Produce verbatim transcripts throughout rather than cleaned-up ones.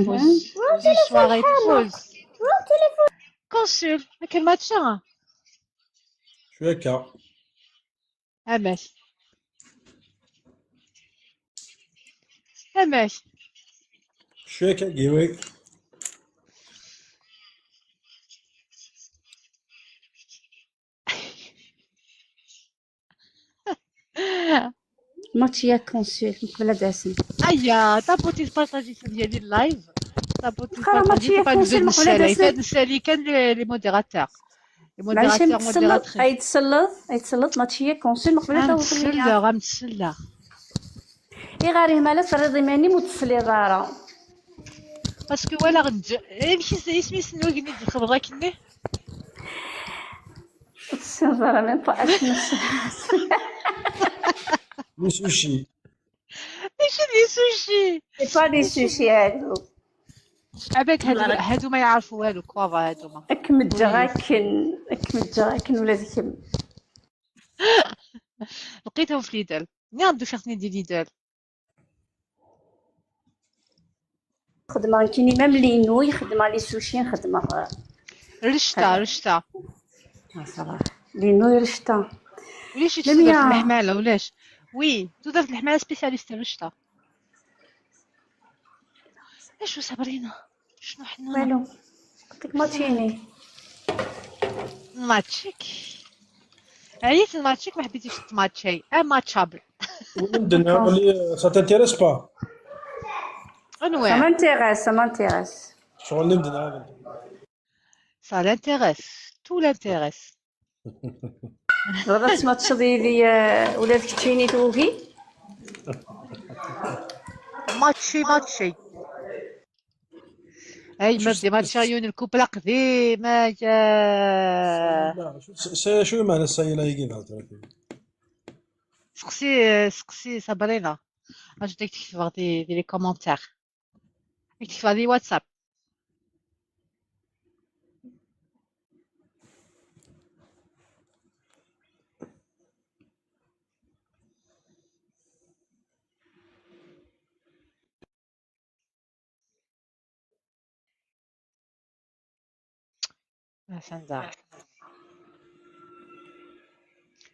Pause. Pause, soirée de pause. Consul, akken mačči? Cwi akka. Amek? Amek? Cwi akka, giwi. Mačči ya Consul, qbel ad d-asem. Aya, tabutist partagiset diyali live. Tabutist partagiset, mačči ya Consul, qbel ad d-asem. Nesali kan les modérateurs. Les modérateurs, modératrices. Ay tselleḍ, ay tselleḍ, mačči ya Consul, qbel ad d-awḍeḍ. Am tselleɣ, am tselleɣ. Iɣer ihmal ad terriḍ iman-im ur tesliḍ ara? Parce que walaɣ nǧ-, amek is-, isem-is n wigni d-txedmeḍ akkenni? Ur tessineḍ ara même pas asem-is. Les sushis. Mačči d les sushis. C'est pas des sushis, hadu. Abak hadu, hadu ma yeɛrfu walu, kwava hadu ma. Ad kem-ǧǧeɣ akken, ad kem-ǧǧeɣ akken ula d kemm. Lqit-tent fi Lidl. Nniɣ-d ufiɣ-ten-id di Lidl. Xedmeɣ nekkini, même les nouilles, xedmeɣ les sushis, xedmeɣ, euh, rrecta, rrecta. Ah, ça va. Les nouilles rrecta. Ulac i tudert n leḥmala, ulac. Oui, tudert n leḥmala spécialiste rrecta. Acu Sabrina? Cnu ḥnuna. Walu. Qlek maččini. Nmaččik. Ɛyit nmaččik, ma ḥbitix tmaččay. Immatchable. Wen d-nniɣ belli ça t'intéresse pas. Anwa? Ça m'intéresse, ça m'intéresse. Ccɣel n d-nniɣ. Ça l'intéresse. Tout l'intéresse. Tebɣiḍ ad tmaččeḍ yid-i, eh, ula d keččini tugi? Mačči, mačči. Ay, ma bdi mačči yiwen lkupl aqdim, ay, eh. S-, s-, acu meɛna sayla-agi d hḍra-agi? Seqsi, seqsi Sabrina. Acu d-ak-tketbeɣ di, di les commentaires. Ad k-kkseɣ di WhatsApp. Atan da.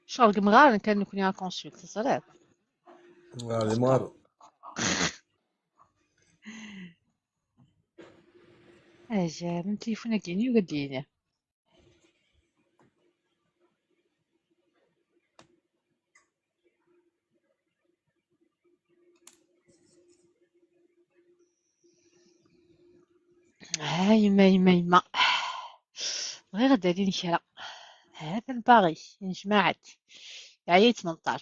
Ccɣel deg imɣaren kan nekkni à Consul, teẓriḍ? Ɣer d imɣaren. Ajam, telefon-agi-nni yugi ad d-yini. Ah, yemma, yemma, yemma. Bɣiɣ ad d-alin kra. Hatan Paris, yennejmaɛ-d. Yeɛya yettmenṭar.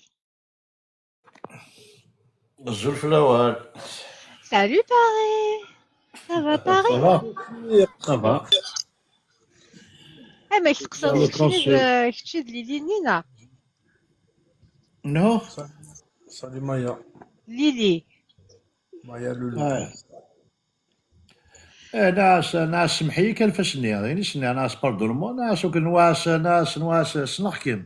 Azul fell-awen. Salut Paris. Ça va Paris? Ça va. Ça va. Amek teqseḍ kečči d, kečči d Lili-nni neɣ? Non. Salut Maya. Lili. Maya Lulu. Ouais. Eh, nɛas, nɛas semḥ-iyi kan fassen-nni. Ini-as, nɛas pardon-moi, nɛas ukken nwas, nɛas, nwas, ssneɣ-kem.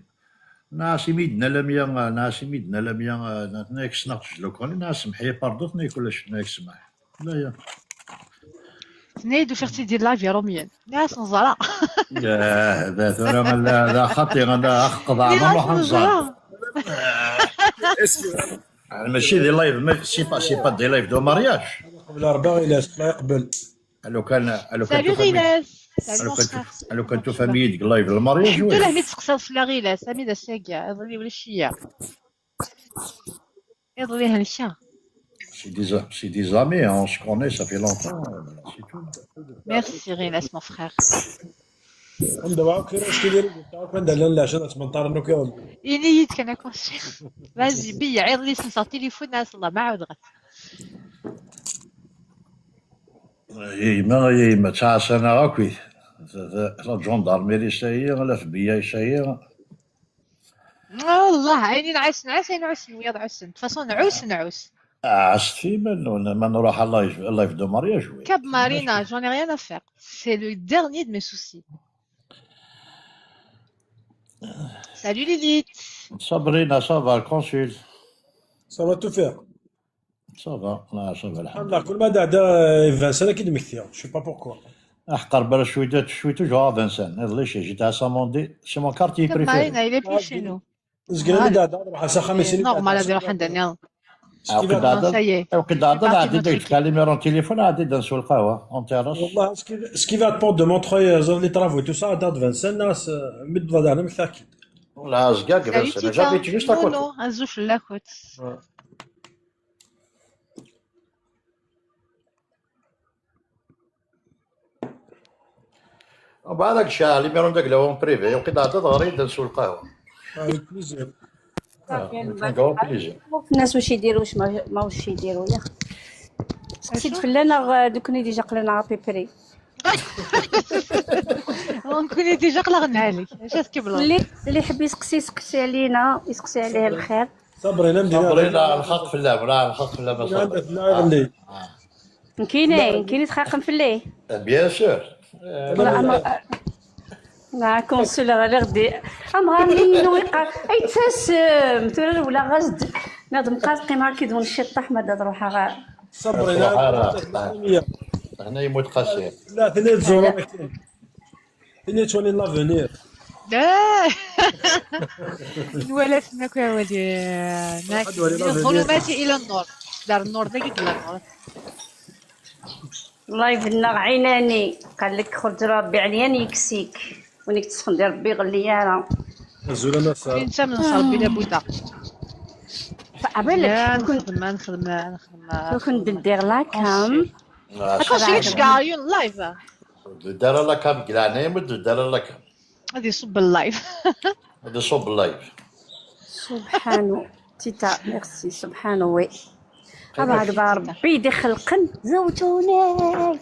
Nɛas imi d-nna Lamia, nɛas imi d-nna Lamia, eh, tenna-yak ssneɣ-k jlukani, nɛas semḥ-iyi pardon, tenna-yak ulac, tenna-yak smaḥ. La ya. Tenna-yi-d ufiɣ-tt-id di live irumyen. Nɛas neẓra. Yah, da tura, la, la xaṭi, la axeqḍeɛ, ma nruḥ neẓra. Mačči di live, mais c'est pas, c'est pas des lives de mariage. Qbel Rebbi ɣilas, la yeqbel. Alo kan, alo kan. Salut tufam-iyi-d, Ɣilas. Salut alo mon kan tu-, frère. Alo kan tufam-iyi-d deg live n mariage, oui. Alhamdulillah, mi d-tseqsaḍ fell-aɣ Ɣilas, ami d ass-agi, iḍelli ulac-iyi. Iḍelli helkeɣ. C'est des a-, c'est des amis, hein, on se connaît, ça fait longtemps, euh, c'est tout. Merci Ɣilas, mon frère. Anda wa kra eskidiri, anda llan leɛca n tmenṭaren akk iḍelli. Ini-yi-d kan akken. Vas-y, beyyeɛ iḍelli, senseɣ tilifun, as Allah, ma ɛawdeɣ. Yemma, yemma, ttɛassan-aɣ akk. La gendarmerie, ça y est, la F B I, ça y est. Ah, Allah, ayen i nɛass, nɛass, ayen ɛussen wiyaḍ ɛussen. De toute façon, nɛuss, nɛuss. Ɛasset iman-nwen, ma nruḥ à live, live de mariage, oui. Cap Marina, j'en ai rien à faire. C'est le dernier de mes soucis. Salut Lilith. Sabrina, ça va, le consul? Ça va tout faire. Ça va, là, ça va, الحمد لله. كل ما دعدا Vincent كي دمكتيا، je sais pas pourquoi. احقر برا شوية، شوية toujours Vincent. هذا ليش جيت à Saint-Mandé, c'est mon quartier préféré. Marina, il est plus chez nous. زكريا دعدا، روح ساخا ميسيني. Normal هذه روح عندنا. وقت دعدا، وقت دعدا عندي داك تاع numéro تليفون، عندي نسول القهوة en terrasse. والله سكيفا تبون دو مونتروي زون لي طرافو تو سا دات فانسان ناس مد بضا دعنا متاكد. لا زكاك Vincent، j'habite juste à côté. Non, non, un jour je l'écoute. ومن بعد هاك الشاعر اللي ميرون داك لو بريفي، وقيلا عطات غريب نسول القهوة. Avec plaisir. Un grand plaisir. الناس واش يديروا، واش ما، ما واش يديروا، يا. سقسيت فلانا، غ-، دوكني ديجا قلنا ابي بري. نكوني ديجا قلغنا عليك. اش تكبلوا؟ اللي، اللي يحب يسقسي، يسقسي علينا، يسقسي عليه الخير. صبري، لا مدينة. صبري، لا، الخط في اللام، لا، الخط في اللام، لا، صبري. لا، لا، لا. كاينين، كاينين تخاقم في الليل. Bien sûr. لا، أما، لا، كونسول غير غدي. أما غير ينو يقع. أي تساسم، ترى ولا غزد. نادم قال قيمة كي دون الشيط أحمد هاد روحها غا. صبري، لا، لا، لا. هنا يموت قاسي. لا، ثاني تزور. ثاني تولي لافونير. لا. نولاتنا كاولي. واحد ولي لافونير. الظلمات إلى النور. دار النور، دقيق لا النور. الله يبنى عيناني. قال لك: "خرج ربي عليان يكسيك، ونيك تسخن ديال ربي غليانة". أزول أنا صار. انت من صار بلا بودا. فعبالك لا، كنت، نخدم، نخدم، نخدم. كنت ندير لاكام. آه، هكا شي شكاريون لايف. دار لاكام، قلعنا يمد دار لاكام. غادي يصب اللايف. غادي يصب اللايف. سبحانه. تيتا، ميرسي، سبحانه، وي. أبا هذا ربي يدي خلقن زوجوني.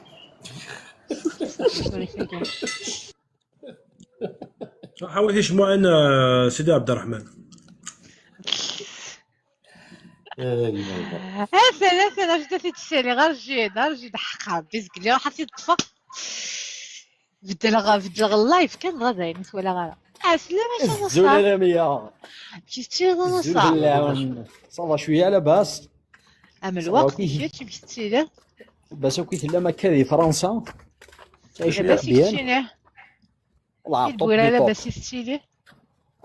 حاول يشمعن، آه، سيدي عبد الرحمن. آه، ثلاثة، أنا جدتي تسالي، غير جيد، غير جيد، حق ربي، زقلي، راح تطفى. بدل غا، بدل غا اللايف كان غا زين، ولا غا. آه، سلامة، شنو الزول صار؟ أنا مية. كيف تشي غا الزول صار؟ لا، صافا شوية لاباس. أما صافا الوقت كي كي تمشي تسيلي. بس كي تلا ما كذي فرنسا. تعيش لاباس مليح بيان. كيتشيني. والله كي طوب تقول دي طوب. لاباس يستيلي.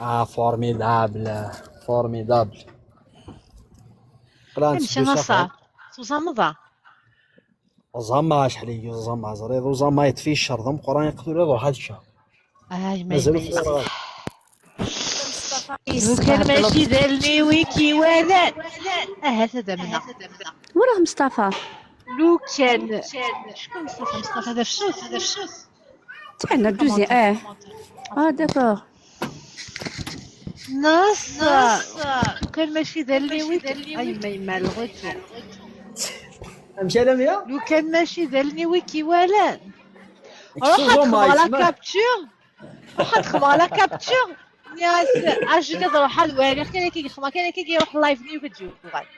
آه، فورميدابل، فورميدابل. قلان امشي سبيسا نصار. خير. سوزا مضى. زعما شحال يجي زعما زريض وزعما يطفي الشر ذم قران يقتل هذا واحد الشهر. آه، ما مازال يميز. في الصراع. لو كان ماشي ذا النيوي كي والان. آه، هذا منا. وراه مصطفى. لو كان. شكون مصطفى؟ مصطفى هذا في الشوط، هذا في الشوط. تاعنا دوزي، اه. اه، داكوغ. نص. لو كان ماشي ذا النيوي كي، اي ما يما الغوتو. مشى لميا؟ لو كان ماشي ذا النيوي كي والان. روح تخبر لا كابتشور. روح تخبر لا كابتشور. يا س-، اش جيت تروح الوالي، كاين كي يخما، كاين كي يروح لايف نيو كتجيو.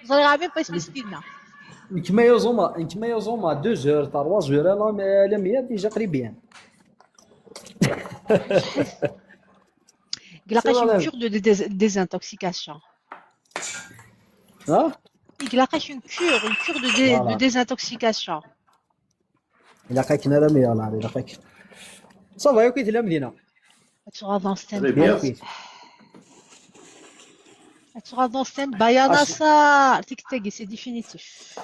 زريغامي بس مسكينه. نكما يا زوما، نكما يا زوما، deux heures، trois heures، لا، لا، مية ديجا قريبين. يقلق شي كور دو ديز-، ديزانتوكسيكاسيون. ها؟ يقلق شي كور، كور دو دي-، دو ديزانتوكسيكاسيون. إلا قاك نرمي، يا نهار، إلا قاك. صافا، ياك تلا مدينة. تغاضون ستاند باي. تغاضون ستاند باي، أنا صار. تيك تاكي، سي ديفينيتيف.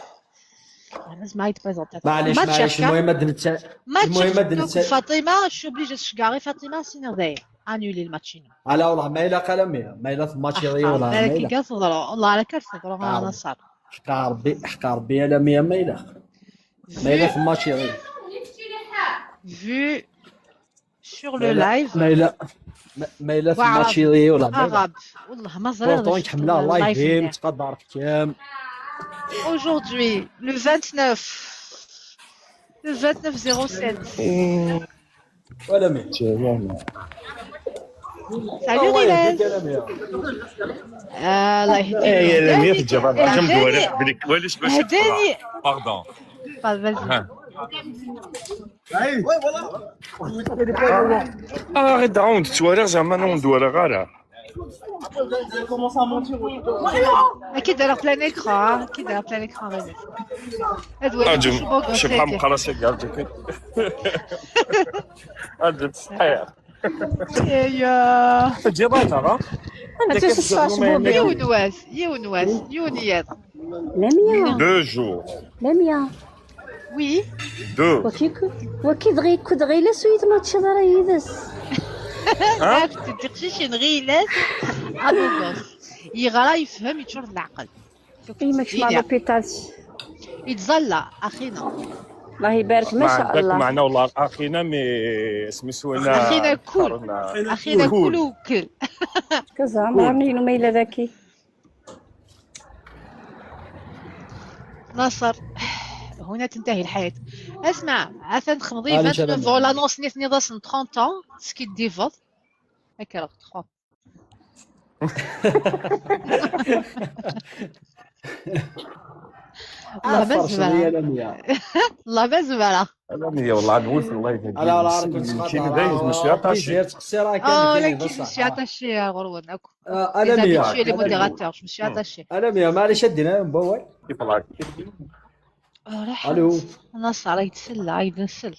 لازم عيط بريزونتاتور. معليش، معليش، المهم هاد نتسا-، المهم هاد نتسا-، فاطمة، شو بليجي تشكاري فاطمة، سينا داير. انولي الماتشين. لا والله ما إلا قلمي، ما إلا في الماتش يضيع ولا ما إلا. كي كتهضروا، والله على كتهضروا، انا صار. حق ربي، حق ربي، يا لمية ما إلا. ما إلا في الماتش يضيع. Vu sur le live. ما إلا، ما، ما إلا في الماتش يضيع ولا ما إلا. والله ما زال بورتون كحملها لايف، متقدر كام. Aujourd'hui, le vingt-neuf. Le vingt-neuf zéro sept. ولا مين؟ سالي الله غيلان. يهديك يا لمية. آه، الله يهديك. إيه، يا لمية في الجبل. هداني. عجم دوالي بليك. ويلي شباب. هداني. باردون. باردون. ها. آه، غير دعون تتوالى زعما أنا وندوالى غارة. Comment ça monte ? Qui est derrière plein écran, hein ? Qui est derrière plein écran, vas-y. Edward, je suis beau gosse, je sais pas, mon خلاص يا قاعد كده. عجب صحيح. ايوا. تجي ضيفة، ها؟ عندك انت شو الصاص بوبي؟ يوم واس، يوم واس، يوم ياد. لا ميا. Deux jours. لا ميا. Oui. Deux. وكي ك-، وكي دغي، كو دغي لا سويت ما تشي ضرا يدس. ها؟ عرفت، انت قشيش نغيلات. ابو قوس. يغرا يفهم يتشرد العقل. شوف، إيه، ماكش مع دينا. لوبيتال. يتزلى، أخينا. الله يبارك، ما ما شاء عندك الله. معنا والله، أخينا، مي اسمي سوينا أخينا كول. أخينا كول. كول وكل. كزعما كول. راني ينو ما إلا ذاكي. ناصر، هنا تنتهي الحياة. اسمع، عاد نخمضي معليش، فانت أنا فولا نونس نيت نيضاس ثلاثين ans، سكيت ديفوت. هكا راه تخوا. والله ما زبالة. والله ما زبالة. أنا مية والله، عاد وصل الله يهديك. أنا والله عارف كنت سخاطر. كي بداية، آه، مشي عطاشي. بليزير تقصير، هاكا آه، كاين لا، كي بصح. مشي عطاشي يا غروان، أكو. آه، أنا مية. Les habitués، les modérateurs، مشي عطاشي. أنا مية، معليش، أدينا، بوي. كيف راك؟ آه، راح. ألو. أنا صار يتسلى، يتسلى.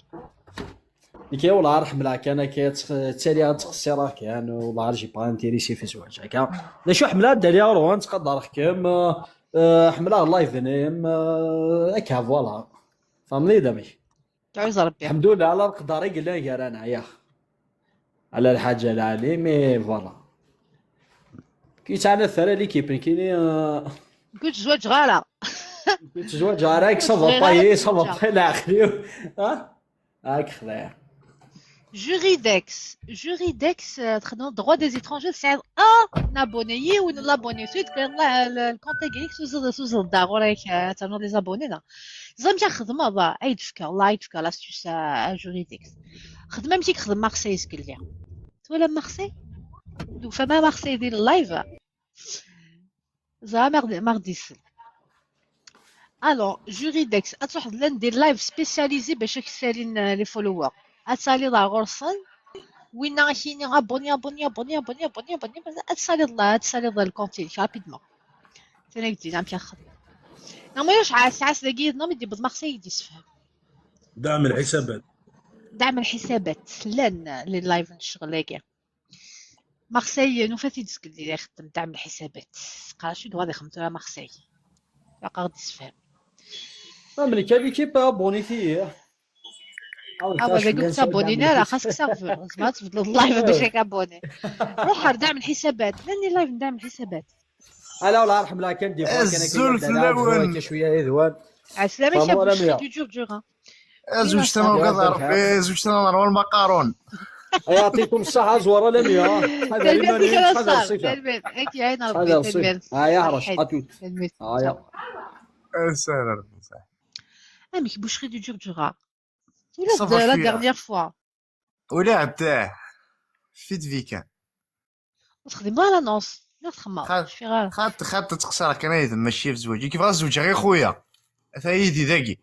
نكي والله رحم لها كان كي تخ-، تسالي غتخسر راه كان والله راه جي با انتيريسي في زواج هكا. لا شو حملات داليا روان تقدر حكم، آه، آه، حملها الله يذنم، آه، هكا فوالا. فهمني دامي. تعوز ربي. الحمد لله على القدر يقول لها غير انا يا. على الحاجة العالي مي فوالا. كي تعرف ثرى ليكيب كيني، آه، قلت زواج غالا. قلت زواج غالا، صافا صغيرة باي، صافا باي، لا خليو. ها؟ هاك خدايا. Juridex، Juridex، آه، تخدم droit des étrangers، تسعد ان ابوني، يون لابوني، سويت كان الله ال-، الكونت كيك سوزل، سوزل الدار، وراك، آه، تنو لي زابوني، لا. زعما تخدم، الله، عيد فكا، الله عيد فكا، لاستيس، آه، Juridex. خدمة ماشي كخدم مارسيليز كليا. ولا مارسيل؟ لو فما مارسيل دير اللايف. زعما ما غدي، ما غدي يسل. الوغ، Juridex، اتروح لان دير لايف سبيسياليزي باش يسالين لي فولوور. اتسالي راه غرسن. وين راكيني ابوني، ابوني، ابوني، ابوني، ابوني، ابوني، اتسالي الله، اتسالي الله الكونتي رابيدمون. تاني قلت لي زعما كيخدم. نو، ما يوش عاس، عاس دقيقة، نو، مدي بض مارسيل يدي سفهم. دعم الحسابات. دعم الحسابات. لان لي لايف نشغل هكا. مارسيل، نوفا تيدسك اللي يخدم دعم الحسابات. قرا شو دوار يخدم ترى مارسيل. باقا غادي تسفهم. آه، ملي كان ليكيب ابوني فيه. اه، باقي كنت ابوني، لا، لا، خاصك سيرفور. زعما تبدل اللايف باش هكا ابوني. روح دعم الحسابات. لاني لايف دعم الحسابات. انا والله يرحم لها كان ديفوا، كان كاين الزول في الاول. شويه يدوان. عسلامة، فهموا يا بوشري دو جوردجورا. زوجتنا وكذا ربي، زوجتنا نروح المقارون. يعطيكم الصحة زوارة لميا. هذا تلميذ الماني، كذا هذا صار، الصفة. تلميذ. هاي، هاي نربي، هذا الصفة. تلميذ. هاي عرش، واحد. أتوت. تلميذ. هاي. سهل ربي، صح. أمك بوشري دو جوردجورا. ولا صافا د-، لا شوية. ديرنيير فوا. ولا عتاه. فيت فيكان. وتخدم غير لانونس. لا تخمم. خا-، شفي غير. خاط-، خاط تقصر كان يذم ماشي في زواجي. كيف غير زوج غير خويا. أثا يدي ذاكي.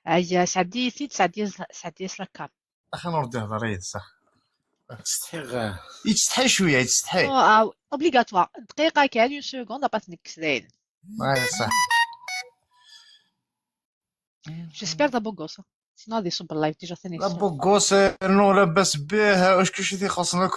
أيا، سعدي ثيت، سعدي ز-، سعدي سلاكار. أخي نور الدين هضر يد، صح. تستحي غ-، يتستحي شوية، يتستحي. آه، آه، أوبليغاتوار. دقيقة كان، اون سكوند، أبا تنكس داين. آه، صح. جيسبيغ دا بوغوس. سينو غادي يصب اللايف ديجا ثاني لا يصب. بوغوس، نو لاباس بيه، واش كلشي تيخصنك؟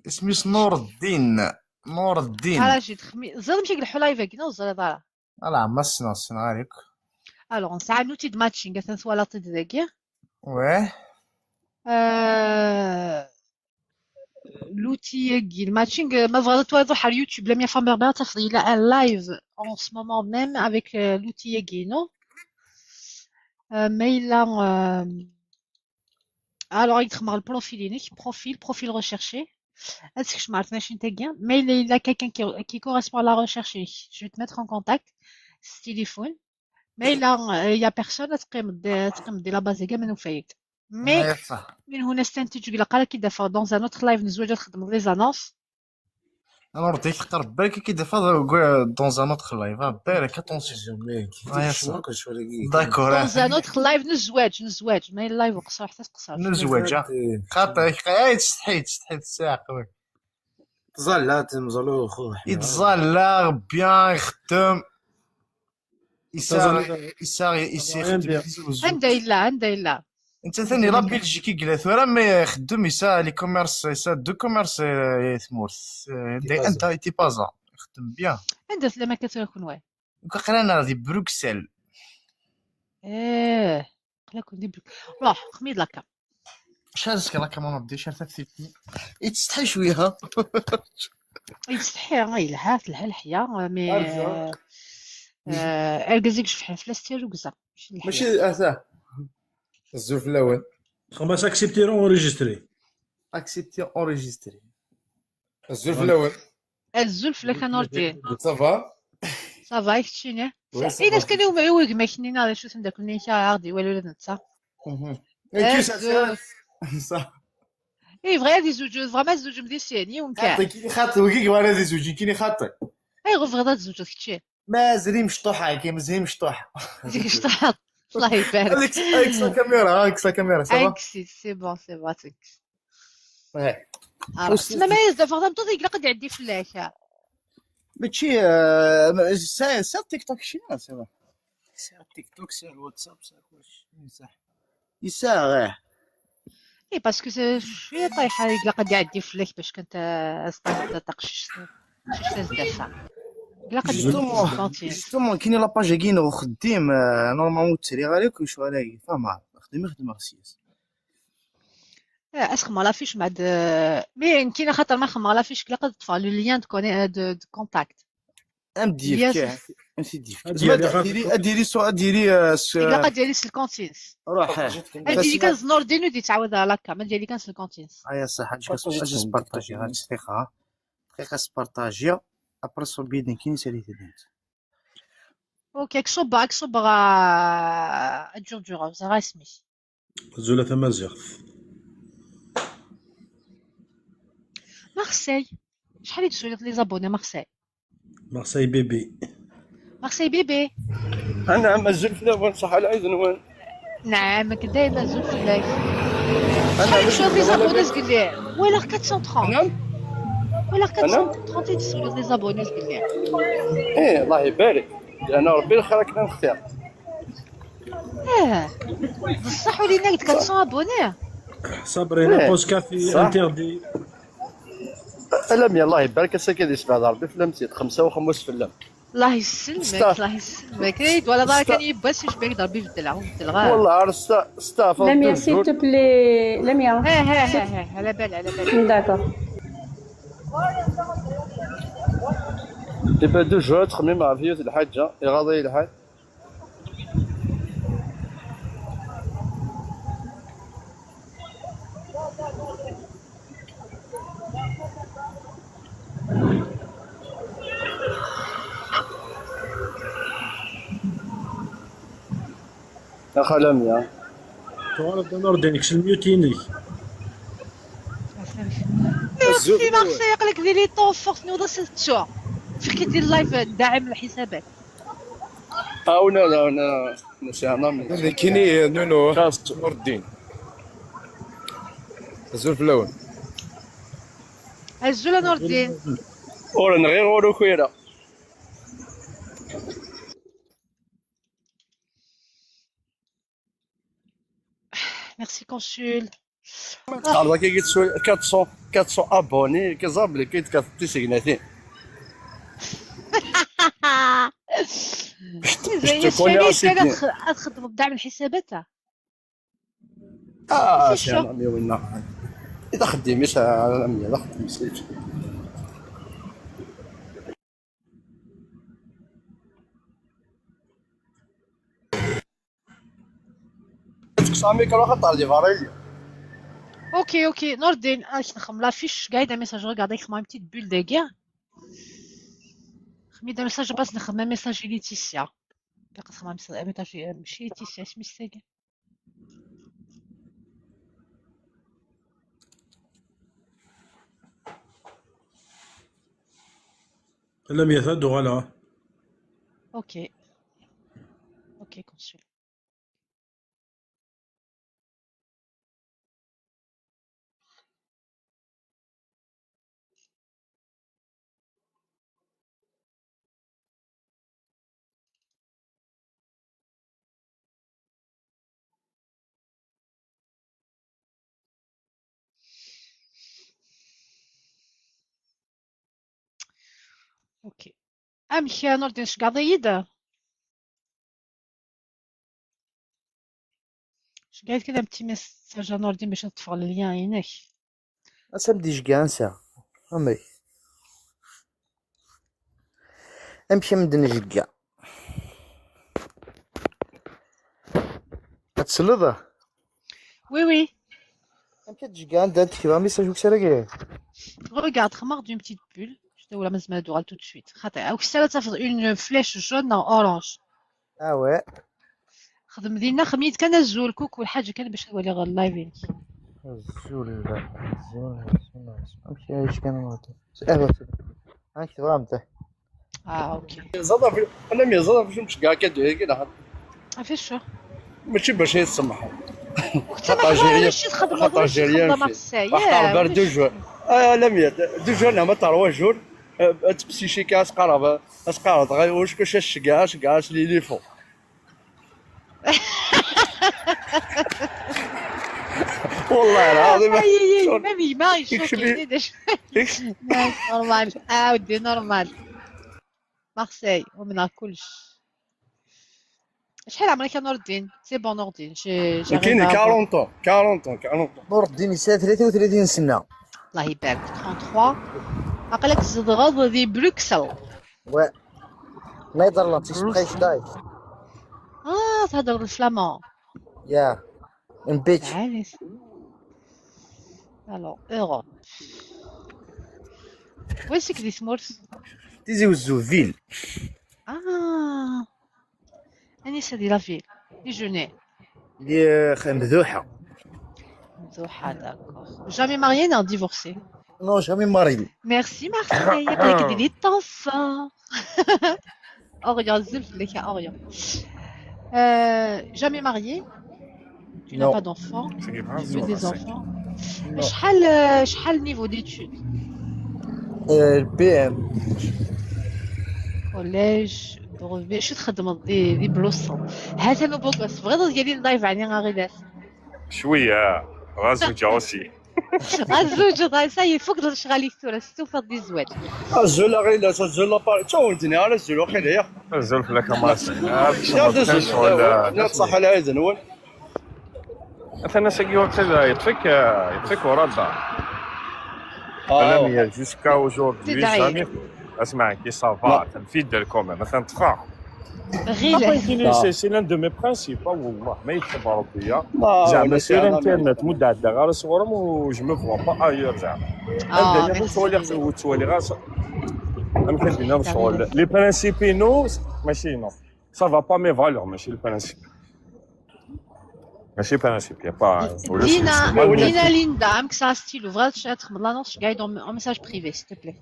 اسمي نور الدين. نور الدين. على شي تخمي-، زاد مشي يقلحوا لايف هاكي، نو زاد دارا. لا، ما السنة، السنة عليك. الوغ، نسعى لوتي دو ماتشينغ، اثناث ولا طيد ذاكي. واه. آه، لوتي ياكي، الماتشينغ، ما بغات توضح على اليوتيوب، لا ميا فام بيربير تفضي، لا، ان لايف، اون سو مومون ميم، افيك، آه، لوتي ياكي، نو؟ آه، ما إلا، آه، الوغ، يدخل مع البروفيل، ينك بروفيل، بروفيل ريشيرشي. هاد سكش ما عرفناش نتا كاع. ما إلا، إلا كاين كي، كي كوريسبون لا ريشيرش، جو تو ميتر اون كونتاكت. التليفون. ما إلا، آه، يا بيرسون تقيم د-، تقيم دي لا باز كاع من وفايد. مي من هنا استنتج، إلا قال كي دافع دون ان اوتر لايف نزوج تخدم لي زانونس. Alors, dès que tu as dans un autre live, hein, belle, qu'est-ce que tu... D'accord. Dans un autre live, نزواج نزواج ما live وقصر حتى تقصر. نزواج. خاطر اي تستحي تستحي الساعه قوي. تزال لا تمزلو خو. يتزال لا بيان يخدم. يساغ يساغ يساغ. عندها الا عندها الا. انت ثاني لا بلجيكي قلات ورا ما يخدم يسا لي كوميرس يسا دو كوميرس. تمورت. انت انت تي بازا يخدم بيان. عندها سلامه كتكون وين؟ قرانا دي بروكسل. ايه. قلا كون دي بروكسل روح خميد لاكا. شحال زكا لاكا ما نرديش حتى كتبتي. يتستحي شويه. يتستحي راه يلها تلها الحياه مي. اركزيك شحال فلاس تيرو كزا. ماشي اه صح. الزول في الاول. خمس اكسبتي اونريجيستري. اكسبتي اونريجيستري. الزول في الاول. الزول في لك نور الدين. صافا. صافا يكتشيني. اين كان يوم عوج ما كنينا على شو تندك نيشا عادي ولا ولد نتا. صح. اي بغا هادي زوج بغا ما زوج مديسين يوم كان. خاطي كيني خاطي وكيك بغا هادي زوج كيني خاطي. اي غو بغا هاد زوج كتشي. ما زري مشطوحه كي مزري مشطوحه. مزري مشطوحه. الله يبارك. هذيك هذيك سا كاميرا هذيك سا كاميرا سا. اكسي سي بون سي بون تنكس. ايه. تسمى ما يزدفع تنطو ديك لقد يعدي فلاك. ماشي آه، سا سا تيك توك شي سي با. سا تيك توك سا الواتساب سا كلشي صح. يساغ ايه. اي باسكو شويه طايحه لقد يعدي فلاك باش كانت استطاق شي شي تزدفع. لقد جوستومون جوستومون كاين لاباج كاين وخديم نورمالمون تسري غالي كل شويه راهي فاهم. خدمي خدمه خصيص. اه اسخ ما لافيش بعد. مي كاين خاطر ما خما لافيش كلا قد تطفى لو ليان دو كوني دو كونتاكت. ام دي اف كي انت دي اف كي اديري اديري سو اديري آه، س- لا قد ديالي سلكونتينس روح اديري كان زنور دينو دي تعاود على كا ما ديالي كان سلكونتينس. ايا صح. اجي اجي سبارطاجي غير دقيقه. دقيقه سبارطاجي. ابري سو بيدين كاين سالي تدنت. اوكي كسوبا كسوبا غا الجرجره غا اسمي. زولا تمازيغت. مارسيل. شحال يتسولف لي زابوني مارسيل؟ مارسيل بيبي. مارسيل بيبي. انا مازال في الاول صح على عيد نوان. نعم كدايما زول فلاك. شحال يتسولف لي زابوني قال لي؟ ولا 430. نعم. ولا 430 يتسولف لي زابوني قال لي. ايه الله يبارك. انا ربي الخير راك نختار. اه بصح ولينا قلت كتسون ابوني. صبرينا بوز كافي انتردي. لميا الله يبارك. الساكن يسمع ضربي في لمسيت خمسه وخمس في اللم. الله يسلمك الله يسلمك. اي ولا ضرك كان يباس واش بيك ضربي في الدلع وفي الدلغه. والله عرس ستاف لميا سي تو بلي لميا. ها ها ها ها على بالي على بالي. داكور. دابا دو جوار تخمم مع فيوت الحاجه يغاضي الحاج. اخا لميا. تعرف نور دينك شنو ميوتيني؟ ميرسي مارسي يقلك ديري طوفورت نوض ستة. فين كيدير اللايف داعم الحسابات؟ او لا لا لا. ماشي انا من كيني نونو خاص نور الدين. زول في الاول. الزول نور الدين. ورا غير ورو خيره. ميرسي كونسول. تعرف كي قلت شويه كاتسون كاتسون ابوني كيزابلي كي تكاتب تيسيغناتين. زي شويه تخدم بدعم الحسابات. اه سي عمي وينا. اذا خدي مش عمي اذا خدي مسيت. تكسامي كروح طالي فاريليا. اوكي اوكي نور الدين اش نخمم لا فيش قاعده ميساج ريغاردي خمام تيت بول دي غير. خمي دا ميساج باس نخمم ميساج ليتيسيا. باقي خمام ميساج ماشي ليتيسيا سميتها. Lamia, ad d-uɣaleɣ. Ok. Ok, consul. Ok. Amek, a Nurdin, tceggeḍ-iyi-d? Ceggeḍ-iyi-d kan am timis, Serge Nurdin, bac ad ṭṭfeɣ lien-inek. Ass am d-ijegga ansa. Amek? Amek am d-njegga? Ad tesleḍ? Oui, oui. Amek ad d-jegga anda ad tekba message ukessar-agi? Regarde, xedmeɣ-d une petite bulle. Je te la mets d'oral tout de suite. Xaṭi, ukessar ad tafeḍ une flèche jaune neɣ orange. Ah ouais. Xdem dinna, xdem-iyi-d kan azul, coucou, lḥaǧa kan bac ad waliɣ live-inek. Azul, azul, azul, azul. Amek ara yečč kan ɣer. Ah, amek tebɣam ta? Ah, ok. Yeẓẓad ɣef, alammi yeẓẓad ɣef acu n tcegga akka d-, akka d-, Ɣef acu? Mačči bac ay tsemḥeḍ. Xaṭer Algérien, xaṭer Algérien, Marseille. Alammi, deux jours, neɣ ma trois jours, euh, ad tpsichika, ad s-qqareḍ, ad s-qqareḍ, ɣer wacku, aceggeɛ, aceggeɛ, as l'éléphant. والله العظيم. Ay, ay, ay, même il m'a choqué. Normal. Ah, ودي normal. Marseille, ومن كلش. شحال عمرك يا نور الدين؟ C'est bon, نور الدين. J'ai, j'ai كاين quarante ans، quarante ans، quarante ans. نور الدين يسعى ثلاثة وثلاثين سنة. الله يبارك. Trente-trois. عقلك تزدغض دي بروكسل. Ouais. Netherlands, ik spreek Duits. اه، تهضر بالفلامون. Ja. Een beetje. عالي. Alors, Europe. وين سكني تمورت؟ Tizi Uzzu ville. اه. اني سيدي la ville. Déjeuner. اللي خ-، مذوحة. مذوحة، d'accord. Jamais marié, non, divorcé. Non, jamais marié. Merci Marseille, après que des temps. Orient, زلف لك يا Orient. Euh, jamais marié. Tu n'as Non. Pas d'enfant. Tu veux des enfants. Non. شحال، شحال niveau d'études؟ Euh, B M. Collège, brevet. شو تخدم دي، دي بلوصة؟ هذا نو بوكس. بغيت تقولي اللايف عني غير. شوية، غازوجة aussi. غازوجة، ça y est، فوق الشغاليك ثورة، ستو فضي الزواج. Azul a Ɣilas, azul a Paris. Ttawent-nni ara azul, waqila, ya. Azul fell-ak a Marseille. Ya d azul. Ya d ṣaḥḥa lɛid-nwen. Atan ass-agi waqila yeṭṭef-ik, yeṭṭef-ik ur adda. Même hier jusqu'à aujourd'hui, Tidɛi. Jamais. Asma, qui ça va, t'es fidèle quand même, atan ṭṭfeɣ. غير C'est c'est l'un de mes principes, ah, والله ما يكتب ربي. زعما sur internet مدة عدة غير صغرهم و je me vois pas ailleurs زعما. Anda-nniḍen ur ttwaliɣ ur ttwaliɣ غير ص-، amek ad d-iniɣ شغل les principes-inu ماشي non. Ça va pas mes valeurs, ماشي les principes. ماشي principe, y a pas. دينا، دينا ليندا، امك سا ستيلو، بغات تخدم لانونس، قاعد en message privé, s'il te plaît.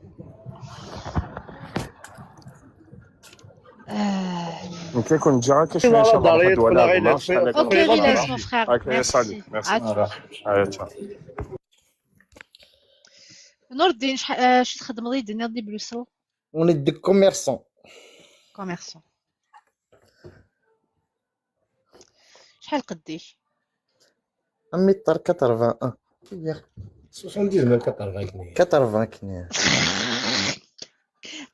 نكون جا كاش شي شباب غدوة لا غير. Ok, Rilas, mon frère. Ok, salut, merci. Allez, ciao. نور الدين، شح-، آه، شو تخدم غير الدنيا دي بروسل؟ On est des commerçants. Commerçant. شحال قديك؟ Un mètre quatre-vingt-un. Soixante-dix-neuf, quatre-vingts كني. Quatre-vingts كني.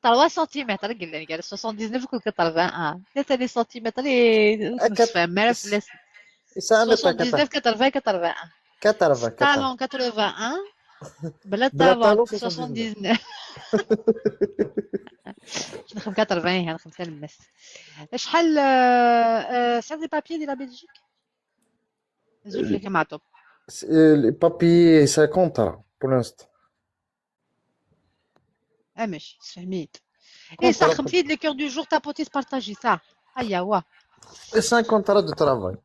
trois centimètres، قال لي قال soixante-dix-neuf كل quatre-vingt-un. ثلاثة لي سنتيمتر، إيه، أكد. نصف، ما عرفت، لا. C'est un mètre soixante-dix-neuf، quatre-vingts، quatre-vingt-un. quatre-vingt-quatre. Talon quatre-vingt-un. بلا بلا talon talon soixante-dix-neuf. نخدم quatre-vingts، نخدم تاع الماس. شحال، آه، آه، سير دي بابيي دي لا بلجيك؟ زوج لك معطوب. C'est, euh, les papiers, c'est un contrat, pour l'instant. اه، ماشي، تفهميت. ايه، صح، خمسين لي كور دو جور تابوتي تبارطاجي، صح. هيا، واه. C'est un contrat de travail.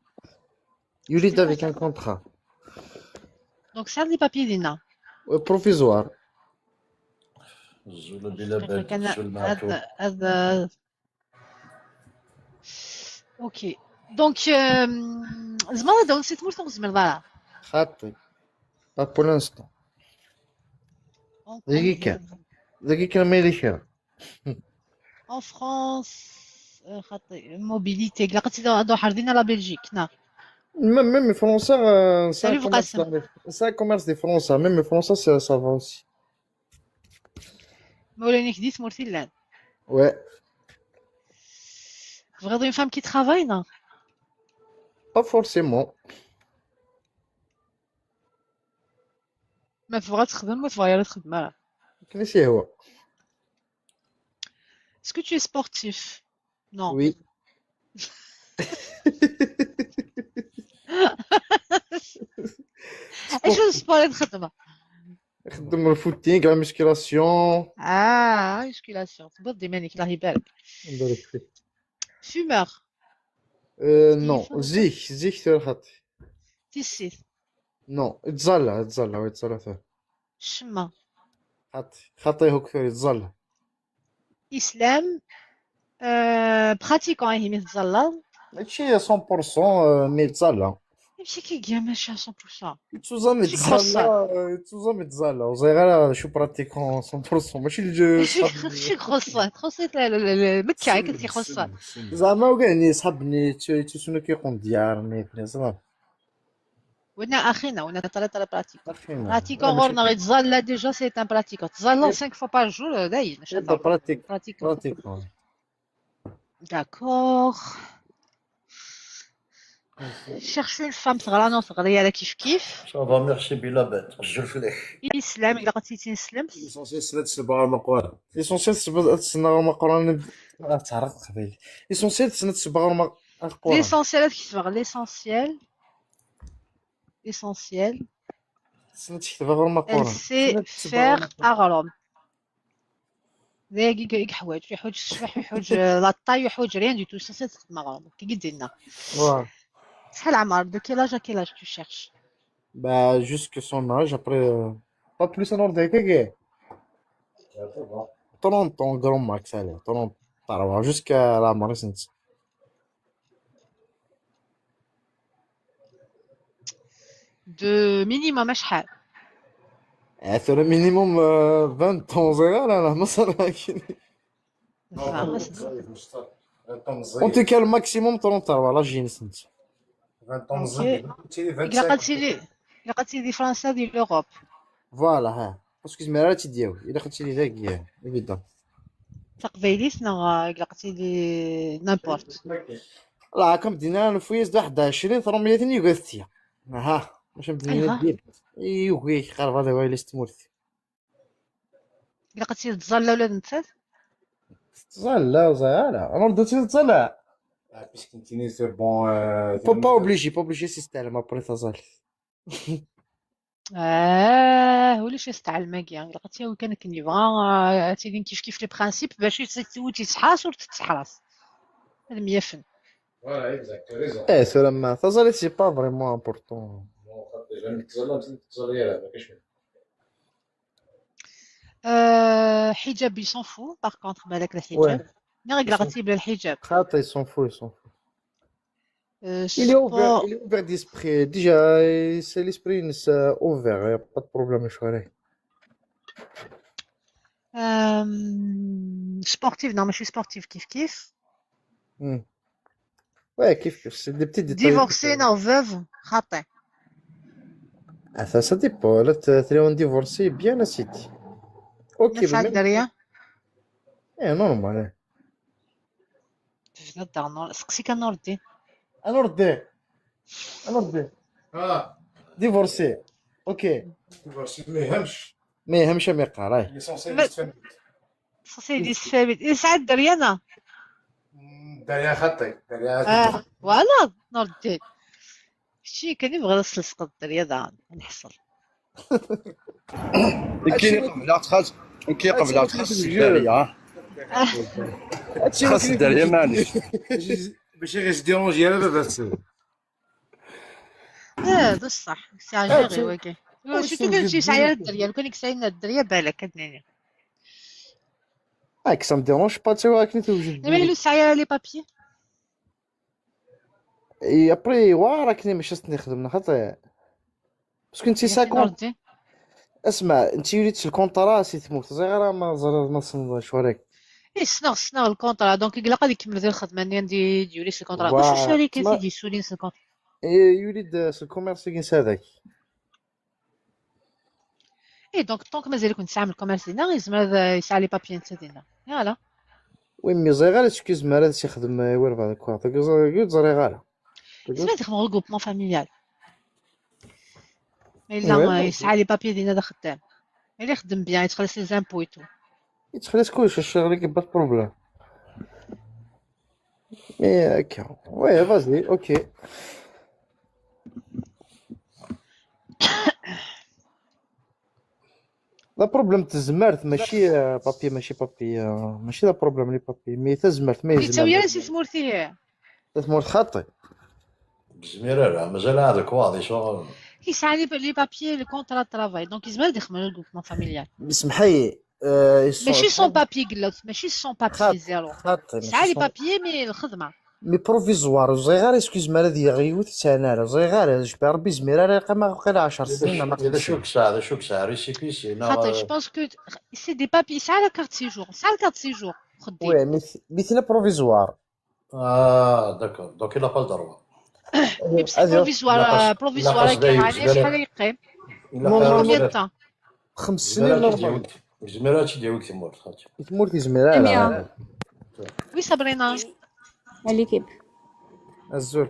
يولد avec un contrat. دونك سير دي بابيي دينا. Euh, provisoire. Azul a Bilabal, azul Meɛtub. هذا هذا. اوكي. دونك، آم، زعما هذا نسيت مورث نزمر ضرا. خاطي. با بو لانستون. دقيقة. دقيقة ما يلي كان. En France، آه، خاطي موبيليتي، لا قلت هذا حاردين لا بلجيك، نا. Même, même français, euh, c'est un commerce, c'est un commerce de français. Même français, ça, ça va aussi. مولانا كدي تمورتي لان. Ouais. تبغيض une femme qui travaille, non? Pas forcément. ما تبغى تخدم، ما تبغى لا تخدم، لا. كني شي هو. Est-ce que tu es sportif? Non. Oui. ايش السبور اللي تخدمه؟ نخدم الفوتينغ، لا ميسكيلاسيون. اه، ميسكيلاسيون. تبغي ديما، الله يبارك. يبارك فيك. Fumeur. آه، نو، زيك، زيك ترخط. تيسيت. نو، يتزلى، يتزلى، ويتزلى فيه. الشمة. خاطي، خاطي هو كثير يتزلى. اسلام، آه، pratiquant، ايه، مي تزلى. ماشي مية في المية، آه، مي يتزلى. ماشي كي كاع، ماشي مية في المية. يتزلى، مي ماشي تزلى، كروسات. آه، يتزلى، مي تزلى. وزي غير شو pratiquant مية في المية، ماشي الجو ماشي صحاب. ماشي كروسات، كروسات، لا، لا، لا، لا، مكة، هاك تي كروسات. زعما وكاع ني صحابني، تو، تو شنو كيقوم ديارني، زعما. ونا اخينا، ونا ترى، ترى براتيك. اخينا. براتيك غورنا غير تزال، لا، déjà c'est un pratique. تزال cinq fois par jour، داير، ماشي إيه، براتيك. براتيك. براتيك، آه. D'accord. Cherche une femme صغرانة وصغرية، على كيف كيف. Ça va, merci, بلا بات، الزول فلاح. اسلام، الا قلتي تنسلم. L'essentiel, c'est de se barrer ma quoi. L'essentiel, c'est de se barrer ma quoi. آه، تعرف قبيل. L'essentiel, c'est de se barrer ma quoi. L'essentiel، هاد كيف تبغى، l'essentiel. L'essentiel. سنت كتبها غير مقرونة. Elle sait faire أغروم. داير كيك حوايج، يحوج الشبح، يحوج لاطاي، يحوج rien du tout، سنت تخدم أغروم. كي قلت لنا. شحال عمر؟ De quel âge à quel âge tu cherches? Bah, jusque son âge, après, euh, pas plus en ordre que. Trente ans, grand max, allez, trente, jusqu'à la mort, c'est De minimum شحال؟ آه، ثورة minimum، آه، vingt ans، لا، لا، لا، ما صار هكي. En tout cas, le maximum trente ans، voilà، جيني سنت. اوكي. إلا قلتي لي، إلا قلتي لي فرنسا ديال l'Europe. Voilà، ها. Parce que زعما راه تيدياو، إلا قلتي لي ذاك، évident. تقبايليت نغ-، إلا قلتي لي n'importe. لا، كم دينا نفويس واحد عشرين، ثرومية ثاني يقول ثيا. ها، مش مدينة أيها. دير. إيوه، قرب هذا هو اللي استمرت. إلا قلتي تزال لا ولا نتسال؟ تزال لا، زال لا. أنا رديت تزال لا. آه، parce que كنتيني c'est bon، آه، Faut pas obliger، pas obliger système، après تزال. آه، ولاش يستعلم كاع. إلا قلتي هو كان كني بغا، آه، تيدين كيف كيف les principes باش يتزوج يتحاس وتتحراس. هذا مية فن. Voilà, exact, t'as raison. إيه، سلام، تزال c'est pas vraiment important. آه، حجاب، il s'en fout، par contre، بالك الحجاب. Ouais. نغير قلتي بلا الحجاب. خاطي، il s'en fout, il s'en fout. Euh, Il est ouvert, sport. Il est ouvert d'esprit. Déjà, c'est l'esprit, c'est ouvert, y a pas de problème, je crois. Euh, sportif, non, mais je suis sportif, كيف كيف. Hmm. Ouais, كيف كيف. C'est des petits détails. Divorcé, non, veuve، خاطي. Ah, ça, ça dépend. Là, t'es, t'es en divorcé, bien, là, c'est. Ok, mais même. دريا؟ Eh, normal, eh. تجد الدار نور، سقسي كان نور الدين. نور الدين. نور الدين. آه. Divorcé. Ok. Divorcé، ما يهمش. ما يهمش، ما يقرا، راهي. L'essentiel، l'essentiel يستفاد. يسعد دريانا. مم، دريا خطي، دريا آه، voilà، نور الدين. شتي كان يبغي يصلصق الدريا، دا نحصل. كي قبل تخص، كي قبل تخص الدريا. هادشي خاص الدريا، معليش. باش غير ديرونجي على بابا. اه، بصح سي عجيري واكي. شتي كان شي سعيا الدريا، لو كان يكسعينا الدريا بالك هاد النيني. Ah, que ça me dérange pas, tu vois, akken i tewjed. Mais le ça y est, les papiers. Et après, war akken mačči s-ten-ixdem, xaṭi. Parce que nti ça compte. Asma, nti yuli-d s lkontra si tmurt. Ẓriɣ ara ma ẓriɣ ma tessneḍ acu ara. Eh, ssneɣ, ssneɣ lkontra. Donc, ilaq ad ikemmel di lxedma-nni anda i d-yuli s lkontra. D acu ccarik i d-yessulin s lkontra? Eh, yuli-d s lkumirs-agi n Sadak. Eh, donc, tant que mazal-iken tesɛam lkumirs dinna, yezmer ad, eh, yesɛa les papiers netta dinna. Voilà. Oui, mais ẓriɣ ara acu yezmer ad s-ixdem, eh, i walbeɛḍ lkumirs. Ur ẓriɣ ara. Yezmer ad ixdem regroupement familial. Ma yella, eh, yesɛa les papiers dinna d axeddam. Ma yella ixeddem bien, yettxelliṣ les impôts et tout. Yettxelliṣ kullec, ccɣel-agi, pas de problème. Mais, eh, akka. Ouais, vas-y, ok. Le problème n tezmert, mačči, eh, papier, mačči papier, eh, mačči le problème les papiers, mais tazmert ma yezmer. Yettawi ara si tmurt, ihi. Tmurt xaṭi. Ur yezmir ara, mazal ɛad lekwaɣeḍ yesɛa. Yesɛa les, les papiers, le contrat de travail, donc yezmer ad ixdem regroupement familial. Semḥ-iyi, eh, mačči sans papier, glat, mačči sans papier, zéro. Yesɛa les papiers, mais lxedma. Mais provisoire, ur ẓriɣ ara est-ce que yezmer ad yaɣ yiwet, ur t-sɛin ara, ur ẓriɣ ara, je peux, Rebbi yezmer ara yeqqim ɣef waqila ɛecr snin neɣ ma. D acu yesɛa, d acu yesɛa, récépissé neɣ? Xaṭi, je pense que c'est des papiers, yesɛa la carte séjour, yesɛa la carte séjour, xeddim. Oui, mais, mais tella provisoire. Ah, d'accord, donc il n'a pas le droit. Mais c'est provisoire, provisoire, كي يعني شحال يقيم؟ Combien de temps? Xems snin normal. Yezmer ad tt-id-yawi deg tmurt, xaṭi. Deg tmurt yezmer ara. Oui, Sabrina. Allez, kib. Azul.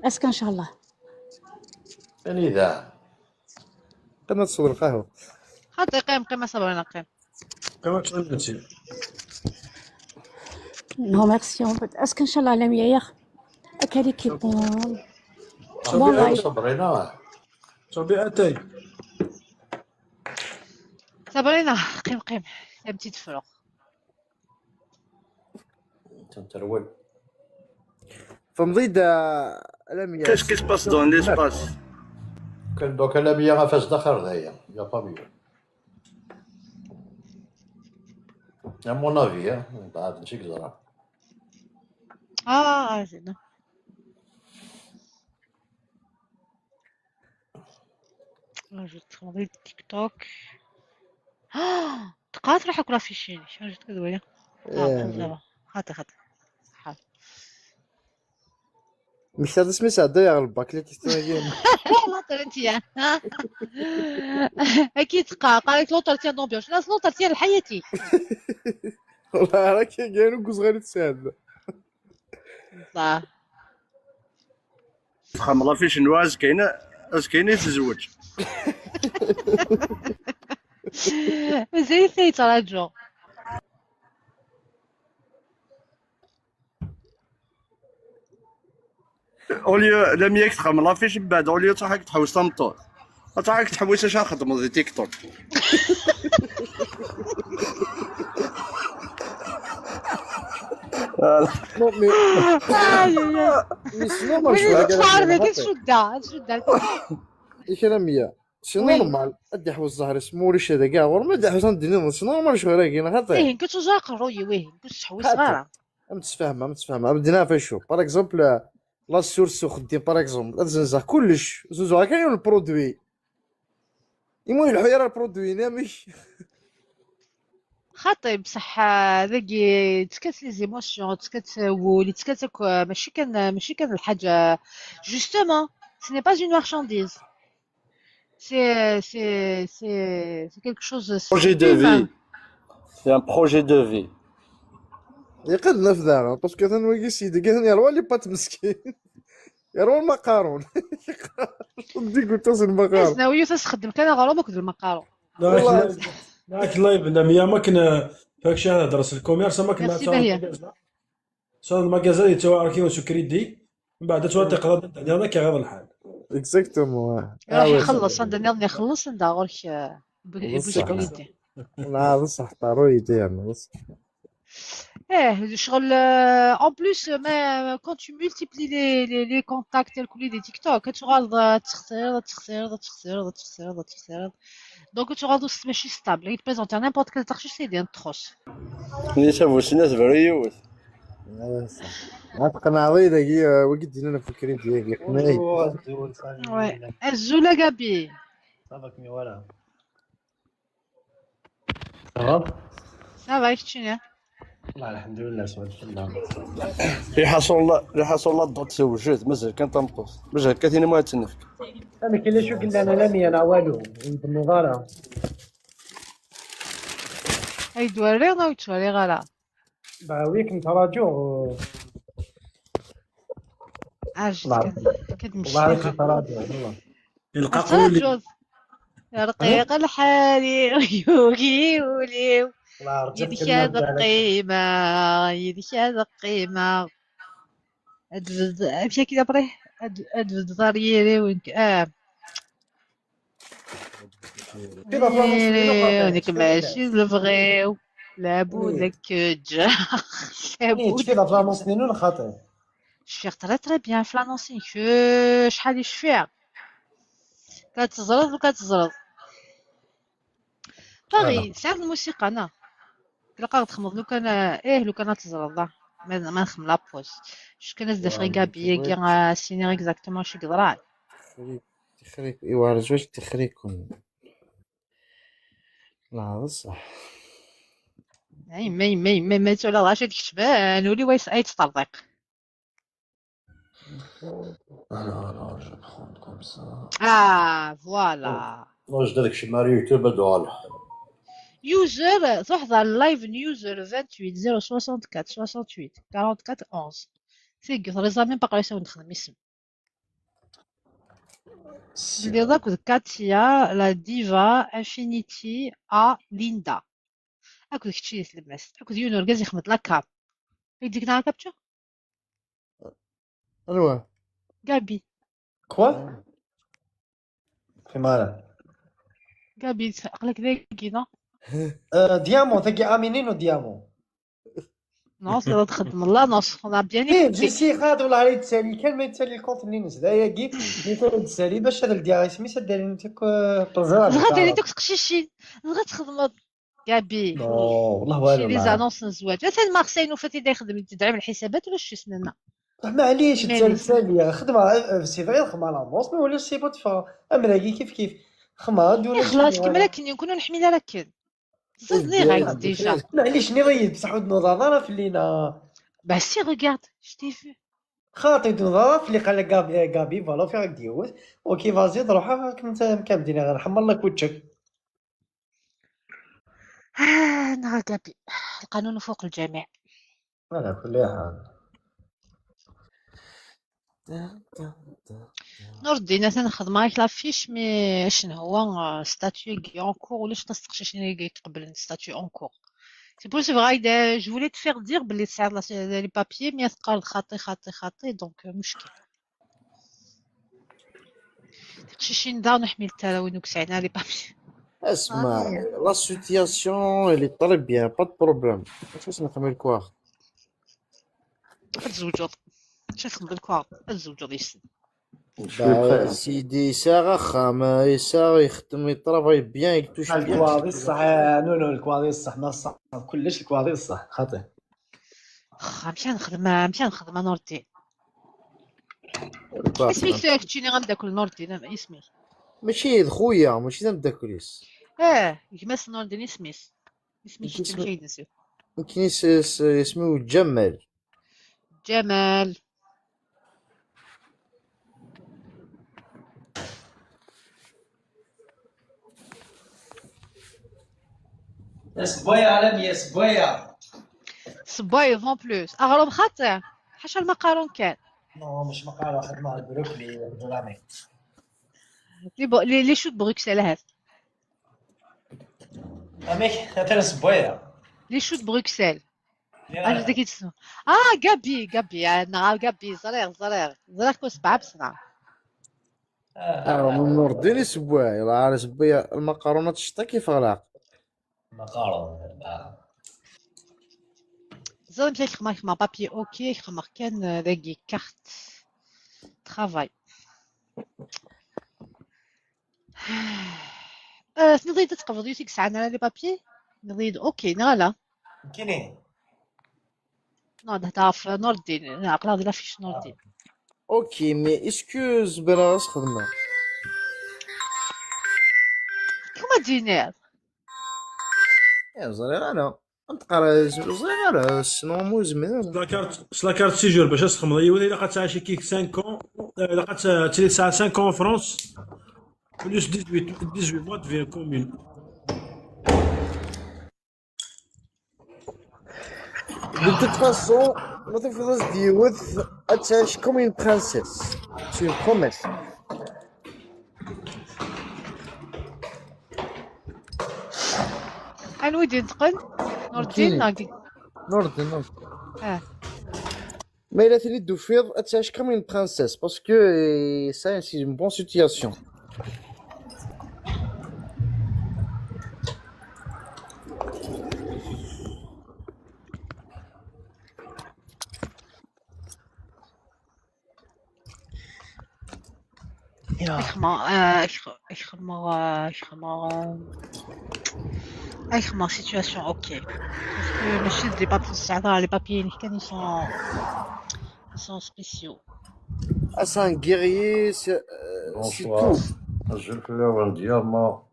Azekka, ncallah. Anida? Qim ad tesweḍ lqahwa. Xaṭi, qim, qim a Sabrina, qim. Qim ad tesweḍ imensi. Non, merci. Azekka, ncallah, Lamia, yax. Akka, l'équipe. Bon, Sabrina. Sabrina, atay. Sabrina, qim, qim. Am ti tefruɣ. Tenterwel. Temmḍ-id, euh, Lamia. Qu'est-ce qui se passe dans l'espace? Donc, Lamia, ɣef as daxel daya. Il n'y a pas mieux. À mon avis, hein, mbeɛd mačči deg ẓra. Ah, ah, c'est non. Ah, je te dis TikTok. Ah, تقاطر حق la fiche. شنو جبت كذا ولا؟ اه، خاطر، خاطر. حاضر. مش هذا اسمي سعد يا الباك اللي كيستنى. L'autre, tiens. اكيد تقا قال لك l'autre, tiens, d'ambiance. لا، l'autre, tiens, الحياتي. والله راك كاين وكوز غير تساعد. صح. تخمم la fiche noire, كاينه، كاينه تزوج. مازال يتراجعوا. Au lieu Lamia تخمم la fiche من بعد، au lieu تروح تحوس تمطور، تروح تحوس اش خدموا دي تيك توك. Non, mais, mais sinon, moi, je وين regarde الفار la ذاك rate. شو دا؟ شو دا؟ ايش انا مية؟ C'est normal. ادي حوز الزهر اسمه ولا شي داك، غور ما ادي حوز عندي نظن، c'est normal شو راكي، انا خاطي. ايه، يمكن توزع قروي، ويه، يمكن تحوي صغيره. متفاهمه، متفاهمه، بدينا في شو. Par exemple, la source وخدين، par exemple، لا تزنزع كلش، زوزو كاين البرودوي. يمو يلحو يرى البرودوي، نامش. خاطي بصح، آه، ذاكي تسكت les émotions، تسكت وولي، تسكت أكو، ماشي كان، ماشي كان الحاجة. Justement, ce n'est pas une marchandise. C'est, c'est, c'est, c'est quelque chose, Projet de humain. Vie. C'est un projet de vie. يقد نفذها، parce que ثاني ويجي سيدي، قال لي: "روح لي بات مسكين". يروح المقارون. دي قلت: "أصل المقارون". زناوية تسخدم كان غروب وكذا المقارون. لا، والله. لا، لا، لا، ميا ما كنا فاك شي هضر الكوميرس، ما كنا Merci, Dahlia. صار المكازا يتسوى اركيون سو كريدي، من بعد توا تقرا هذا كي غير الحال. Exactement. يروح يخلص، عند الناس يخلص، عند غورك، آه، ب-، بصح. بوجه كريدي. لا، بصح، ضروري يدير، بصح. Eh, lecɣel, euh, en plus, euh, mais, euh, quand tu multiplies les, les, les contacts tels que les TikTok, tu vas, euh, تخسر، تخسر، تخسر، تخسر، تخسر. Donc, tu vas, c'est ماشي stable. Il te présente à n'importe quel tâche, c'est des tros. Nisa Boussina tebra yiwet. Ad tqenɛeḍ-iyi dagi, euh, wigi d-yennan ɣef ukrid-agi. Ouais. Azul a Gabi. Ça va, Kmi, voilà. Ça va? Ça va, keččini? والله الحمد لله، سبحان الله. Riḥa Solla, Riḥa Solla ddant tewjed, mazal kan tameṭṭut. Mazal kan tin ma ad tennefk. Amek i lacu qellan ala mi ana walu, ur ntennuḍ ara. Ay d-werriɣ neɣ ur ttwaliɣ ara? Bah oui, kem-ttṛaǧuɣ. Ah, juste Bah, كد-، كد-، والله kem-ttṛaǧuɣ, والله. Tettṛaǧuḍ. Rqiq lḥal-iw, yugi wul-iw. والله رجعت Yid-k ad كلمة بالك. qqimeɣ, yid-k ad qqimeɣ. Ad bed-, amek akka après? Ad, ad beddeɣ ar yiri-w nekk. Ah. كيف أفلام Yiri-w nekk نص mačči d lebɣi-w. Labud Oui. ad k-ǧǧeɣ. إيه، Labud. كيف أفلام نص خاطر. Je suis très très bien, flanon, c'est que شحال يشفيع. كتزرد وكتزرد. باغي، سعر الموسيقى، أنا. إلا قاعد تخمض، لو كان، إيه، لو كان تزرد، لا. ما، ما نخمم لا بوز. شو كان زدفري غابي، كي سيني اكزاكتومون شي قدران. تخريك، تخريك، ايوا، رجوج تخريكم. لا، بصح. اي مي مي مي مي تولى راشد كتبان ولي ويس اي تطرطق. Alors, alors, je vais prendre comme ça. اه فوالا. واش دارك شي ماري يوتيوب هادو على الحال؟ يوزر تحضر لايف يوزر vingt-huit zéro soixante-quatre soixante-huit quarante-quatre onze. C'est que les amis pas réussi à نخدم اسم. اللي ضاك كاتيا لا ديفا انفينيتي ا ليندا. اكو كتشي تلمس اكو ديون ورقاز يخمط لا كاب. يديك نهار كابتشا. الواه. غابي. كوا؟ في مالا؟ غابي عقلك ذاكي نو؟ آه، ديامون، تاكي امينين وديامون. نو سي تخدم الله نو سخنا بيان. ايه جي سي خاد والله غير تسالي كان ما يتسالي الكونت اللي نزل هي كي. تسالي باش هذا الديار اسمي سدالي نتك. تزرع زغا ديري دوك تقشيشين. زغا تخدم. غابي. والله شي والو لي معاه. زانونس نزواج اثان مارسيل نوفا تيدا يخدم تدعم الحسابات ولا شي سننا؟ معليش مالي. تسالي سالي خدمه. سي فري خدمه لا موس مي ولا سي بوت فا امراكي كيف كيف. خدمه دون إيه خلاص كملا كن يكونوا نحمي لا لكن. صدني غايك ديجا. معليش ني غير بصح ود نظاره في لينا. Bah si, regarde, je t'ai vu. خاطي دون ظرف اللي قال لك غابي، غابي فالو في غاك ديوز. اوكي فازي روح كنت كامدين غير حمر لك وجهك. آه، نهار غابي. القانون فوق الجميع. على كل حال. نور الدين، أنا نخدم معاك لافيش، مي شنو هو، آه، ستاتيو كي اون كور ولا شنو تستقشي شنو كي تقبل ستاتيو اون كور؟ سي بوسيبل غايدا، جو فولي تو فير دير بلي تسعير لا سي-، لي بابيي، مي تقال خاطي، خاطي، خاطي، دونك مشكل. تقشيشين دا نحمل التراوين وكسعينا لي بابيي. اسمع، لا سيتياسيون اللي طري بيان، با دو بروبليم. واش نخمم الكواغ؟ تزوجض. شنو نخمم الكواغ؟ تزوجض يسن. سيدي يساغ اخام، يساغ يخدم، يطرافاي بيان، يتوش بيان. الكواغ الصح، نو نو، الكواغ الصح، ما الصح، كلش الكواغ الصح، خاطي. خا، مشان نخدم، مشان نخدم نور الدين. اسمي كتير كتشيني غنداكل نور الدين، اسمي. ماشي د خويا، ماشي د مداكليس. اه، يمس نور الدين اسمي. اسمي كتشيني كيدنسيو. كاين س-، س-، اسمه جمال. جمال. يا صبايا على يا صبايا. صبايا اون بلوس. اغرب خاطر. حاشا المقارون كان. نو، مش مقارون، واحد مع البروكلي، الدرامي. لي بو-، لي، لي شوت بروكسل هاد. اميك، هاتنا صبايا. لي شوت بروكسل. اش ديك يتسمى؟ اه، غابي، غابي، انا غابي، زرير، زرير، زرير كو سبعة بسنة. اه، من نور الدين يسبوها، يلا على سبيا المقارونة تشطى كيف غلاق. مقارون، آه. Ẓer amek i xedmeɣ, xedmeɣ papier, ok, xedmeɣ kan, euh, dagi, carte travail. Euh, tenniḍ-iyi-d ad tqebleḍ yiwet i yesɛan ara les papiers? Tenniḍ-iyi-d ok, neɣ ala? Nekkini. Non, d-, d-, ɣef Nordin, aql-aɣ di l'affiche Nordin. Ok, mais est-ce que zemreɣ ad s-xedmeɣ? Comment dire? Eh, ẓriɣ ara. Ad teqqar, ẓriɣ ara, ssneɣ ma ur zmireɣ ara. S la carte, s la carte séjour, bac ad txedmeḍ yiwet, ilaq ad tɛic kik cinq ans, eh, ilaq ad t-, ad tili tesɛa cinq ans en France, plus dix-huit, dix-huit mois de vie commune. De toute façon, ma tufeḍ-as-d yiwet, ad tɛic comme une princesse. C'est une promesse. Anwa i d-inṭqen? Nurdin, nekkini. Neɣ Nurdin, Nurdin. Ah. Ma yella tili d-tufiḍ, ad tɛic comme une princesse, parce que, euh, ça, c'est une bonne situation. يا. اخمر، آه، اخ-، اخمر، آه، اخمر، آه، اخمر situation, ok. Parce que ماشي des papiers, زعما les papiers اللي كان ils sont, ils sont spéciaux. Ah, c'est un guerrier, c'est, euh, c'est bonsoir. Tout. Azul fell-awen, Diama,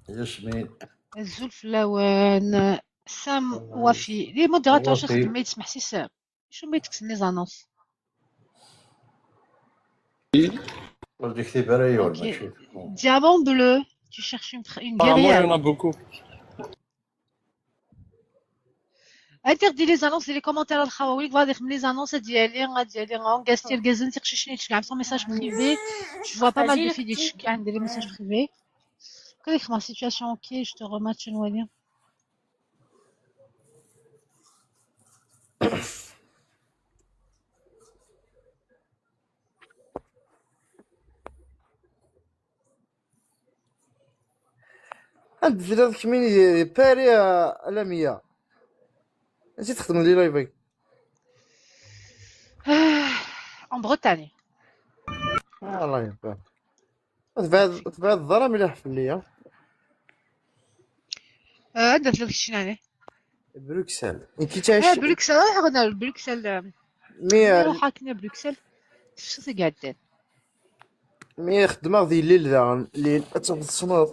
Yasmine. Azul fell-awen, Sam Wafi. Les modérateurs, وفي. شنو تسمح سي سام؟ شنو ما يتكسن les annonces. ولدي كتب عليا ولا ماشي؟ Diamant bleu, tu cherches une, une guerrière. Ah, moi, il y en a beaucoup. Interdis les annonces, les commentaires الخاوي, voilà, les annonces ديالي، ديالي، غنقاس تيركازن تيقشيشين يتشكع في message privé. Je vois pas mal de filles يتشكع عندي les messages privés. كذلك ما situation, ok, je te rematch نولي. Anda telliḍ kemmini di Paris, a Lamia? Ansi txedmeḍ les live-agi? En Bretagne. Ah, Allah يبارك. Tebɛed, tebɛed ḍara mliḥ fell-i, ha? Anda telliḍ keččini? Bruxelles. Nekk ttɛic-, ah, Bruxelles, ruḥ ɣer Bruxelles. Mi, eh, ruḥ akken a Bruxelles. Tefsiḍ i iɛeddan. Mi xeddmeɣ di Lille daɣen, Lille, ad tafeḍ tessneḍ.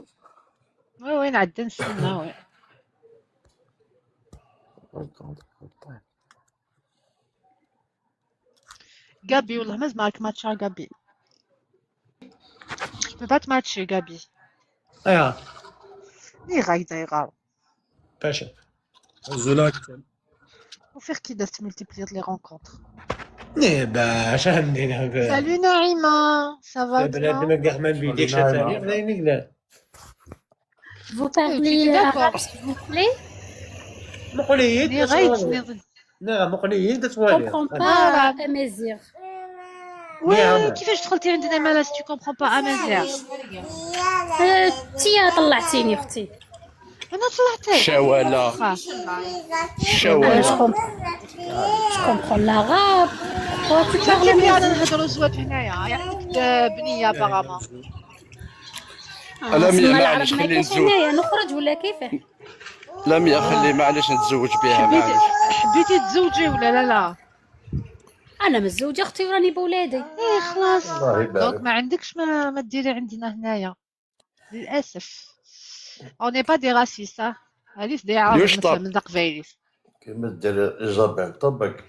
Oui, oui, nɛedda nessen, ah, oui. Gabi, والله ما زعما راك ماتشا Gabi. Je peux pas te matcher, Gabi. ايوا. لي غايدة يغار. باشا. الزولاك. وفير كي دازت multiplier les rencontres. ايه، باش عندي انا ب- Salut Naïma, ça va بنادم bien? كاع ما نبيديكش. Salut Naïma. ثاني، لا، لا، لا. Vous parlez arabe, s'il vous plaît? مقوليين لي غايت نظن. لا، مقوليين تتوالي. Comprends pas amazigh. وي، كيفاش دخلتي عندنا مالا si tu comprends pas amazigh؟ آه، تي طلعتيني اختي. انا طلعتك. شوالا. واخا. شوالا. انا جو كومبرون، جو كومبرون لاراب. وتي بيان نهضروا زواج هنايا، يعطيك بنيه بغرامه. لميا، معليش، خلي نتزوج. هنايا نخرج ولا كيفاه؟ لميا، خلي، معليش، نتزوج بها، حبيتي، معليش. حبيتي تزوجي ولا لا؟ لا. انا متزوجه اختي وراني بولادي. ايه، خلاص. الله يبارك. دونك ما عندكش ما، ما ديري عندنا هنايا. للاسف. On n'est pas des racistes, ها؟ هذه دي عرب يشطب. مثلا من ذا قبايلي. كيما دير ايزابيل طبق.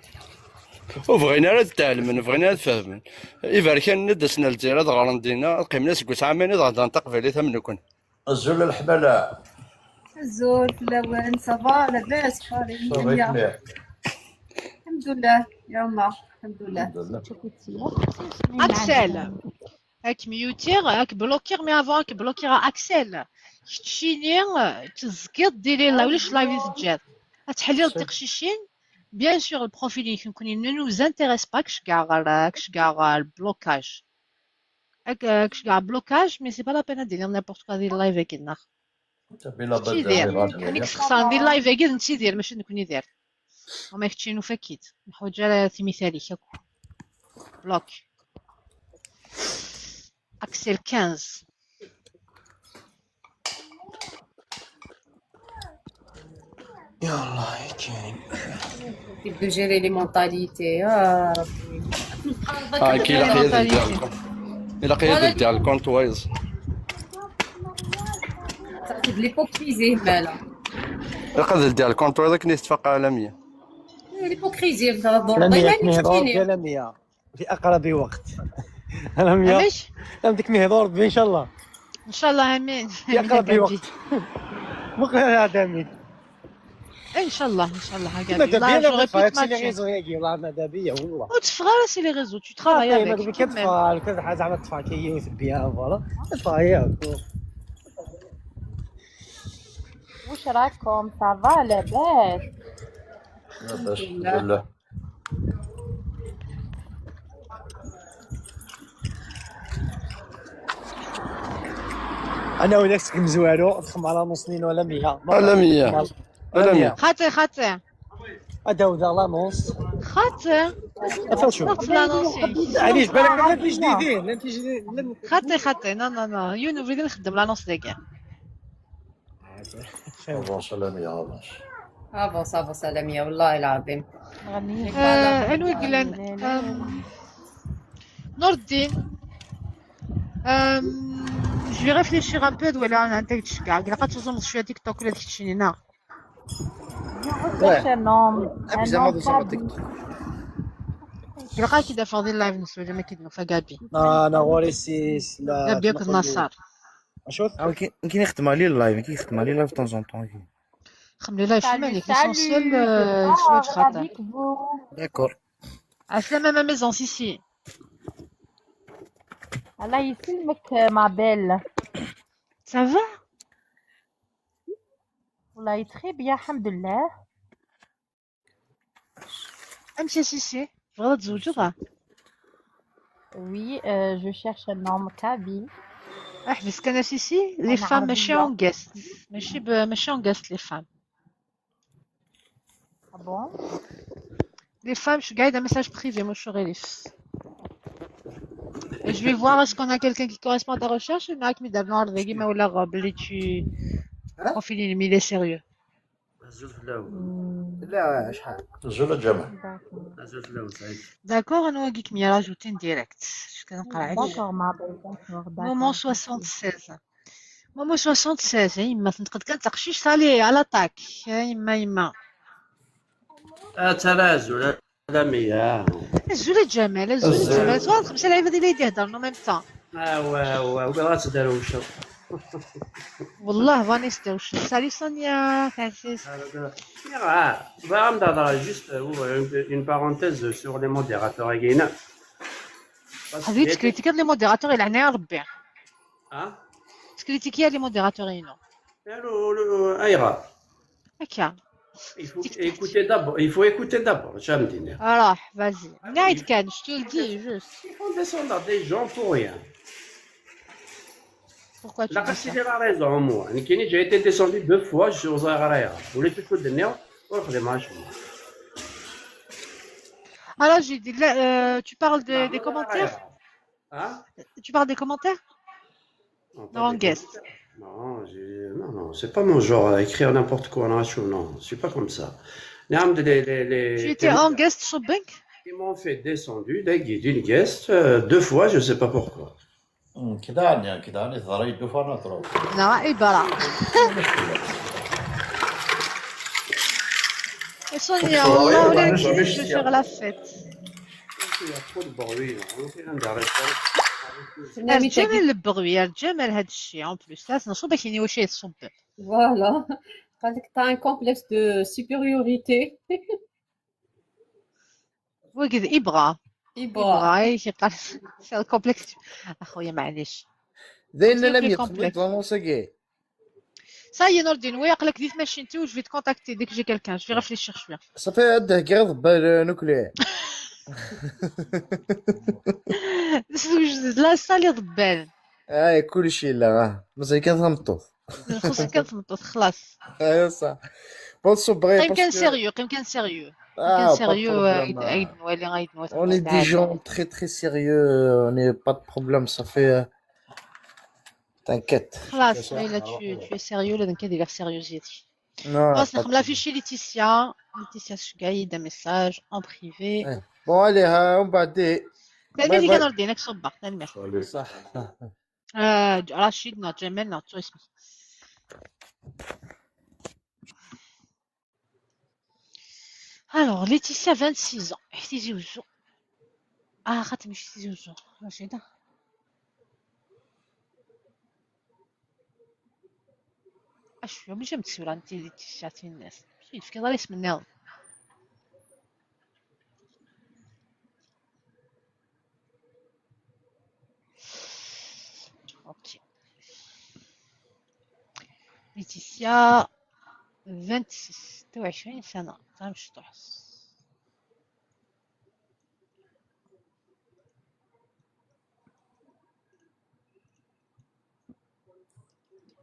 وبغينا راه تعلمن، بغينا راه فهمن. يباركن ندسنا لدينا، ضغرن دينا، قيمنا سكوت عامين، ضغرن تقبلي ثمنكن. الزول الحملة. الزول في الاول، صافا، لاباس، خالي، صافا، مليا. كلير. الحمد لله، يا ما، الحمد لله. الحمد لله. اكسل، هاك ميوتيغ، هاك بلوكيغ، مي افون هاك بلوكيغ اكسل. كتشيني، تزكيض، ديري لا، ولاش لايف تجار. تحليل تقشيشين، بيان سور البروفيل يمكن يكون نو زانتيريس با، كش كاع غير، كش كاع غير البلوكاج. هاك، هاك شكاع بلوكاج، مي سي با لا بين دير نيمبورت كوا دير لايف هاكي الناخ. انت بلا كي بد دير؟ دير كوني كسخسان دير لايف هاكي نتي دير، ماشي نكوني دير. وما كتشي نفكيت، نحوج على ثميثاليك هاكو. بلوك. اكسل خمسطاش. يا الله يا كريم. يبدو جيري لي مونطاليتي يا ربي. اه كي لا قيد ديال الكونت، الا قيد ديال الكونت وايز. صافي ليبوكريزي مالا. الا قيد ديال الكونت وايز كني اتفق على مية. ليبوكريزي لا مية كني هضور ديال مية في اقرب وقت. انا مية. علاش؟ لا بديك نهضور ان شاء الله. ان شاء الله، امين. في اقرب وقت. بكره هذا امين. ان شاء الله، ان شاء الله. ماذا بيا؟ لا، j'aurais pu te matcher. Les réseaux ياكي، والله ماذا بيا والله. وتفغى راسي les réseaux، tu travailles avec. كتفغى كذا حاجه زعما تفغى كي يوث بيها فوالا. تفغى ياك. واش راكم؟ صافا لاباس؟ لاباس الحمد لله. انا وياك مزوالو نخم على نص نين ولا مية. ولا مية. ولا مية. خاطي خاطي. هذا هو ذا لانونس. خاطي. اتفضل شوف. نقص لانونسي. عليش بالك ما فيش جديدين، لا فيش جديدين. خاطي خاطي، non non non، يونو بدي نخدم لانونس ديال كاع. افونس سلامية، افونس. افونس افونس سلامية والله العظيم. آه، انو يقول لنا؟ آم، نور الدين. آم، je vais réfléchir un peu ولا انا انت تشكا كاع قاعد تزوم شويه تيك توك ولا تكتشيني نا. cherche un homme. ابي زعما دوز على تيك توك. قاعد كي دافع ديال اللايف نسوي ما كيدنو فقابي. انا غوري سي سلا غابي ياك النصر. شوف. اه كي كي نخدم عليه اللايف، كي نخدم عليه اللايف طونزونطون. خملي لايف في مالك Salut, ليسونسيال. salut, شويه خاطر. Avec vous. داكور. عسلامه مامي زونسيسي. الله يسلمك ma belle. Ça va؟ والله très bien الحمد لله. امشي سيسي، بغا تزوجها؟ Oui, euh, je cherche un homme kabyle. احبس كان سيسي، les femmes ماشي en guest، ماشي ب... ماشي en guest les femmes. Ah bon? Les femmes، شو قاعده message privé مش غير. Je vais voir est-ce qu'on a quelqu'un qui correspond à ta recherche. معاك ميدار نهار ديما ولا غا بلي tu profil ennemi les sérieux. أزول فلاون. لا، شحال؟ أزول جمال. أزول فلاون سعيد. D'accord، انا واقيك ميا راجوتين direct. شكرا قاعد. D'accord ma belle, d'accord. Momo soixante-seize. Momo soixante-seize، يما تنتقد كان تقشيش سالي على طاك. يما يما. آه، ترى أزول. لا مية. أزول جمال، أزول جمال. سؤال خمسة لعيبه ديال يدي يهضر en même temps. آه، وا وا وا غتدروشو. والله فانيس دروشو. Salut Sonia. آه، بغا نهضر juste une parenthèse sur les modérateurs كاينه. حبيبي تكريتيكي les modérateurs يلعن يا ربي. اه. تكريتيكي les modérateurs ينو. ايغا. هكا. Il faut écouter d'abord. Il faut écouter d'abord. Jamais. Alors, vas-y. نعيد كان, je te le dis juste. Ils font descendre des gens pour rien. Pourquoi tu لا dis ça? قصدي la raison moi. يعني كاين j'ai été descendu deux fois, je suis aux Agraïa. وليت تكون الدنيا ونخدم مع شغل. Alors, j'ai dit, là, euh, tu parles de, des commentaires? Hein? Tu parles des commentaires? Non, Non, pas des guest. commentaires. Non, j'ai- non, non, c'est pas mon genre à écrire n'importe quoi. Non, je, non, je suis pas comme ça. نعم, les, les, les, Tu étais en guest shopping? Ils m'ont fait descendu, là, d'une guest, euh, deux fois, je sais pas pourquoi. كداني كداني ضريت دو فانا تروح. لا، إبرة. Sonia, والله ولا نمشي نشوف la fête. Il y a trop de bruit, là. On fait un arrêt. يا جمال البغوي، يا جمال هاد الشيء. En plus, لا نشوف باش يني واش يتصب. Voilà. قال لك t'as un complexe de supériorité. وقد إبرة. إبرة. إبرة، إيه، كيقال. C'est un complexe. أخويا، معليش. داين C'est لم plus يدخل complexe. لونسا كاع. Ça y est, نور الدين, وياق لك ديت ماشينتي و je vais te contacter dès que j'ai quelqu'un. Je vais réfléchir شوية. صافي، هاد كاع ضبال نوكليير. نسوج لا سالي ضبال. اي كلشي لا، آه. مازال كان تمطوط. خصك كان تمطوط خلاص. ايوا صح. بون صبري قيم كان sérieux, قيم كان sérieux. Ah, sérieux, euh, aïd-, aïd-nwali, aïd-nwali. On est des gens très, très sérieux, on n'est pas de problème, ça fait, euh, t'inquiète. خلاص، ما إلا tu, tu es sérieux, là, donc il y a des sérieux. Non, خلاص، نخدم la fiche Laetitia. Laetitia, je gagne des messages en privé. Bon, allez, hein, on va dire. Bye bye. كان ردينك صباح، تنمير. صح. آه، رشيد، نوت جمال، نوت، شو اسمه؟ Alors, Laetitia, vingt-six ans. تيزي وزو. آه، خاطر مش تيزي وزو. واش هذا؟ اش يوم جا متسولة انت اللي تشاتي الناس؟ ماشي تفكر راه اسم الناس. اوكي. ليتيسيا، vingt-six، ستة وعشرين سنة، تاع مشطوح.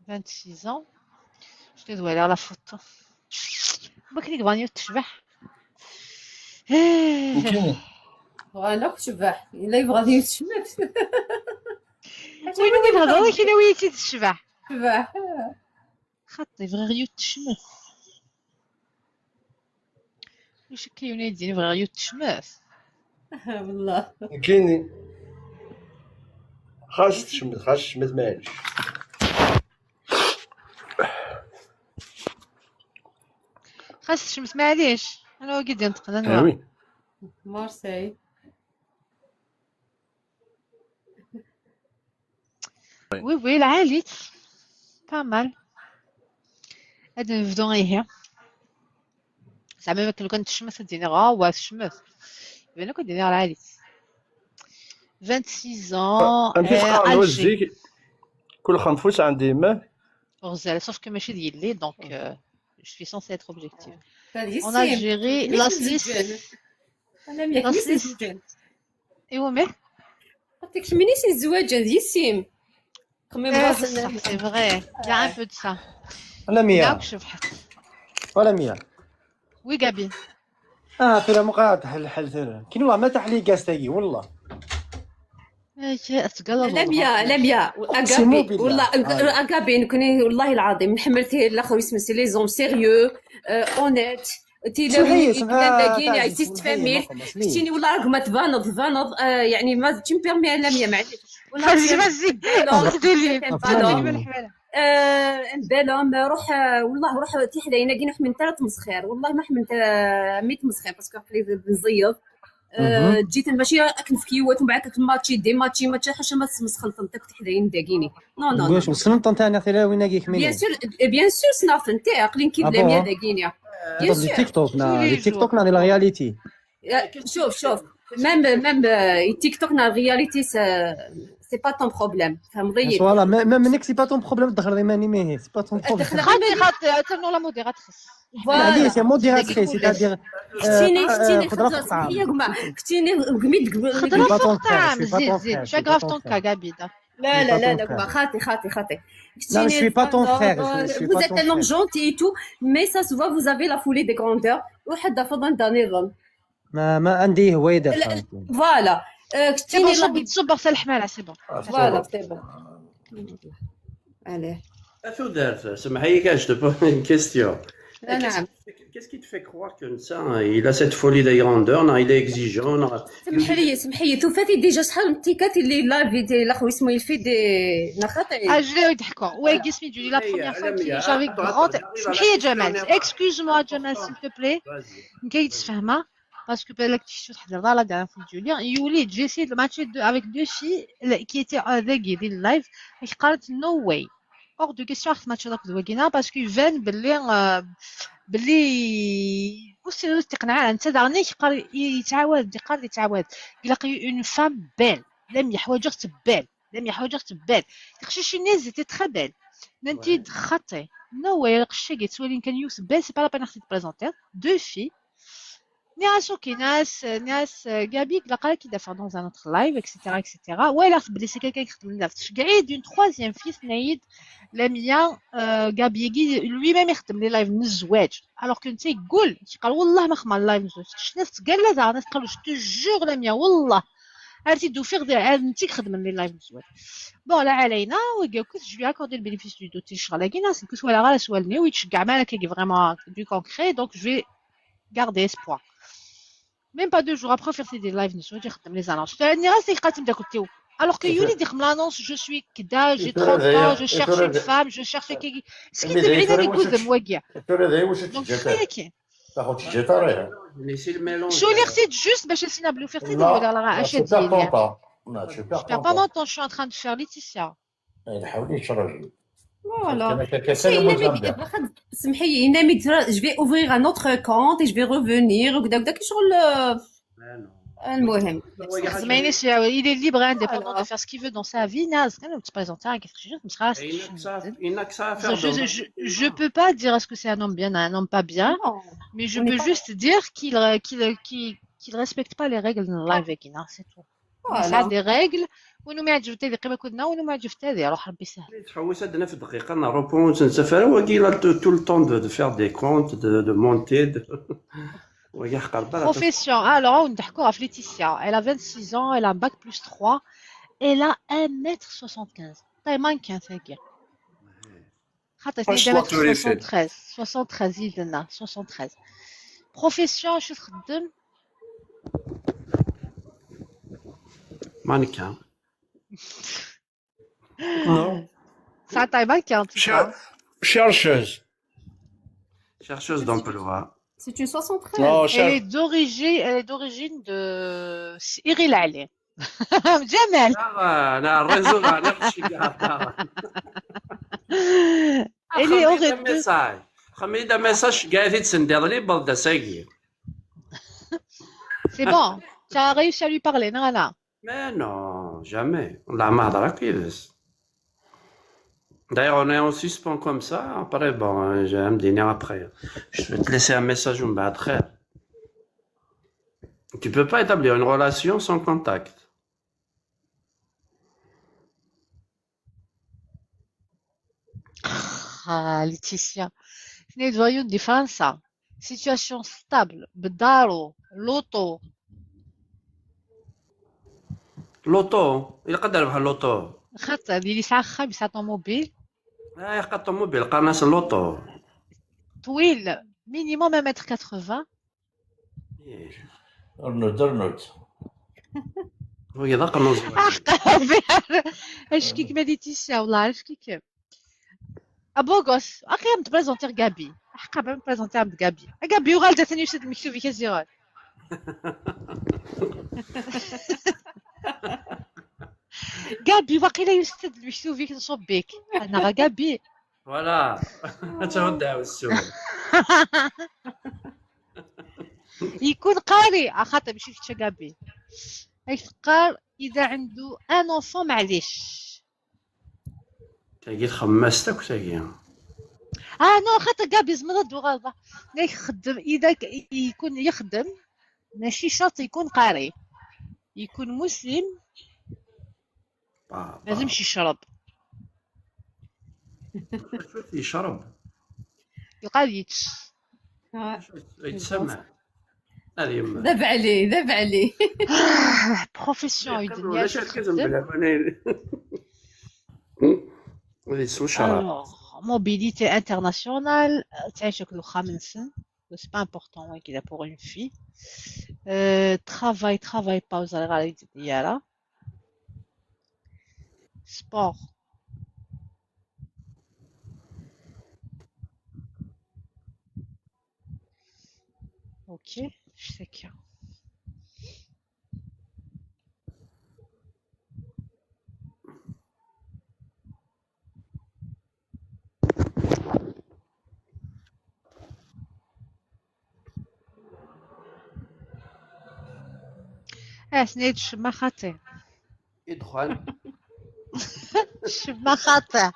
Vingt-six ans. شنو دوالي على فوتو؟ ما كان يبغى يتشبح. إيه. فوالا، كتشبح. إلا يبغى يتشمت. وين اللي تهضر؟ كاين وين تتشبح؟ شبح. خاطي بغا غير يتشمت. واش كاين يدير بغا غير يتشمت؟ والله. كاين. خاص تشمت، خاص تشمت، معليش. خاص تشمت، معليش. أنا واقف ينطق، أنا آه، oui. مارسيل. Oui, oui, العالي. Pas mal. هاد نبدو غير هي. زعما ما كان، لو كان تشمس ديني غا، وا تشمس. يبان لك ديني العالي. Vingt-six ans. أمشي آه، تقارن Alger. وزيك. كل خمس فوس عندي ما. غزال، sauf que ماشي ديالي، donc, euh, je suis censée être objective. En Algérie, la Suisse. أنا مية la Suisse. إيوا مي؟ قلت لك مينيس الزواج هذه يسيم. خمي إيه، بلاصة بصح، c'est vrai. Il y a un peu de ça. ولا مية. ياك شبحت. ولا مية. Oui, Gabi. آه، ترى مقاطع الحل، ترى. كاين والله ما تحلي كاس تاقي، والله. إيه، شي أتقلب لا والله. مية، لا مية. أقابي. والله، آه. أقابي، نكوني والله العظيم، نحملتي الآخر اسمه c'est les hommes sérieux, euh, honnêtes. تي لو سمحي، سمحي، كان داكيني، آه، عيسي تسمحي، تفهمي. ما خمس ليش. كتيني والله راك ما تفانض، تفانض، آه، يعني ما تشي بيرمي على مية، معليش. والله فازي، فازي. الحمد لله. آه، بالهم، روح، آه، والله روح تي حداينا كي نحمل انت راه تمسخير، والله ما حملت، آه، مي تمسخير، باسكو عقلي نزيض. آه، جيت ماشي راك نفكيوات ومن بعد كتماتشي، دي ماتشي، ماتشي حاشا ما تسمسخن طنطك تحداين داكيني. نو، نو، نو. واش وصلنا طنطا انا خير وين كيك ميني؟ بيان سور، بيان سور سنافن تي عقلين كي آه بلا ميا بون. داكيني. بيان سور. تيك توك نا، تيك توك نا لا رياليتي. شوف، شوف. ميم، ميم، آه، تيك توك نا رياليتي سي، سي با طون بروبليم. فهمتي؟ فوالا، ميم، ميم نيك سي با طون بروبليم دخل ريماني مي سي با طون بروبليم. خاطي، خاطي، تنو لا موديراتريس. فوالا. هادي سي موديراتريس، سيتادير، كتيني، آه، كتيني، خضرة فوق طعام. يا جماعة، كتيني، قميت، خضرة فوق طعام، زيد، زيد، شا غراف طونكا، كابيدا. لا، لا، لا، لا، خاطي، خاطي، خاطي. لا، مي سوي با طون فرير، سوي با طون فرير. Vous êtes un homme gentil et tout, mais ça se voit, vous avez la folie des grandeurs. واحد فضل دانيفل. ما، ما عندي هواية دابا. فوالا. آه، كتيني صب، صب في الحمالة، سي بون. فوالا، سي بون. عليه. أثو دارت، سمحي كاش، je te pose une question. لا، نعم. Qu'est-ce qui te fait croire que ça, il a cette folie des grandeurs, non, il est exigeant, non. سمحي لي، سمحي لي، تو فاتي ديجا شحال من تيكات اللي لا فيدي، لا خو اسمه يفيد، نا خاطي. اجريو يضحكوا. وي، قسمي جولي، لا بروميير فوا كي جافي غرونت. سمحي يا جمال، اكسكوز موا جمال، سيل تو بلي. كاين تفهمها. باسكو بالك تشتو تحضر لا كاع في جوليا يولي جيسي ماتشي دو افيك دو في كي تي ذاكي دي اللايف. قالت نو واي، اور دو كيستيون خص ماتشي داك دواكينا باسكو يبان بلي، آه، بلي وسي تقنع انت دارني يقال يتعاود، يقال يتعاود. Il a eu une femme belle. لم يحواجر تبال، لم يحواجر تبال. تخشي شي نيز تي تخي بال. ننتي خطي. نو واي، قشي قيت سوالين كان يوسف بال، سي با لا بان خصك تبريزونتي دو في. Nias, ok, Nias, Nias, euh, Gabi, la qui faire dans un autre live, et cetera, et cetera. Ouais, là, c'est quelqu'un qui me l'a fait. Une troisième fille, Naïd, Lamia, euh, Gabi, lui-même, il les live, nous, alors que c'est cool. Je crois, والله ما خمل live, nous, je suis là, قال لا، أنا تقول، je te jure, Lamia, والله. عرفتي، دو فيغ دي، عاد نتي خدم لي لايف مزوين. بون، لا علينا، وقال كنت جو لي اكوردي البينيفيس دو دوت، الشغل كي ناس كنت ولا غير سوالني ويتشجع مالك كي فريمون دو كونكري، دونك جو في غاردي اسبوار. ميم با دو جور ابخي فيغ سي دي لايف نسوان تيخدم لي زانونس تاع ني راسي قاتم داك التيو. الوغ كو يولي ديخ من لانونس، جو سوي كدا، جي ترونت طون، جو شيرش اون فام، جو شيرش كيكي. سكيت بعيدا يقول ذم وكيع. دونك خياكي. تاخذ شي جيتار. شو اللي خصي جوست باش اسينا بلو فيغ تي دي ولا راه اش ديال؟ Je perds pas mon temps, je suis en train de faire Laetitia. حاولي تشرجي. Voilà. سمحي لي، je vais ouvrir un autre compte et je vais revenir. وكذا وكذا كي شغل. المهم. Il est libre et indépendant de faire ce qu'il veut dans sa vie. ناس كانوا تبريزونتي كيف خرجت مش خلاص. Je, je, je peux pas dire est-ce que c'est un homme bien, un homme pas bien, mais je peux juste dire qu'il qu'il qu'il qu'il respecte pas les règles de la live, c'est tout. Voilà. Des règles. وانو ما عجبتها دي قيمه كنا وانو ما عجبتها دي روح ربي سهل. تحوس عندنا في الدقيقه نروحو نسافر واقيلا tout le temps de, de faire des comptes, de, de monter. ويا حقر بلا. Profession. Alors, on a Laetitia. Elle a vingt-six ans, elle a un bac plus trois, elle a un mètre soixante-quinze. طيب ما كان ثقيل. خاطر سنيدة متر soixante-treize، soixante-treize يدنا، soixante-treize. Profession، شو تخدم؟ مانيكان. Non. Ça, t'as mannequin, en tout cas. Chercheuse. Chercheuse d'emploi. C'est une soixante-treize. Non, elle est d'origine, elle est d'origine de Iril Ali. جمال. لا، لا، الريزو، لا، لا، ماشي كاع. Elle est horrible. Message. خمي دا ميساج كاع تسندي لي بلدة ساقي. C'est bon. Tu as réussi à lui parler, non, là? Mais non, jamais. والله ما هضر كيفاش. D'ailleurs, on est en suspens comme ça. Après, bon, je vais me dire après. Je vais te laisser un message ومن بعد خير. Tu peux pas établir une relation sans contact. Ah, Laetitia. Nous voyons de France. Situation stable. بدارو. L'auto. L'auto. Il قدر بحال l'auto. خاطر اللي يسعى خا بيسعى طوموبيل. اه، يلقى الطوموبيل، قناص اللوطو. طويل، minimum un mètre quatre-vingts. إيه. أرنولد، أرنولد. هو يضاق النوز. اش كيك ما ديتيش والله، اش كيك. ابوغوس، اخي، متبريزونتي غابي. حقا، متبريزونتي عند غابي. غابي وغالده ثاني يشد المكتوب كازيرال. غابي، واقيلا يستد المكتوب فيك نصوب بيك. انا غا غابي. فوالا. تهدى والسوق. يكون قاري، اخاطر ماشي كتشا غابي. اي تقار اذا عنده ان اونفون، معليش. تاقي الخماس تاك تاقي. اه، نو، خاطر غابي زمرد وغلطة. لا يخدم، اذا ك-، يكون يخدم، ماشي شرط يكون قاري. يكون مسلم. آه، ما لازمش يشرب. شوف يشرب. يلقى يتش. آه. يتسمع. هذه يما. ذاب عليه، ذاب عليه. بروفيسيون يدنيا ولا شي خدم. هذه سو شراب. الوغ، موبيليتي انترناسيونال، تعيش هاك الوخا من سن. C'est pas important, ouais, qu'il a pour une fille. Euh, travail, travail, pause, غير يديرها. Sport. Ok, je sais que. اه، سنيد الشماخاتي. يدخل. الشماخاتي.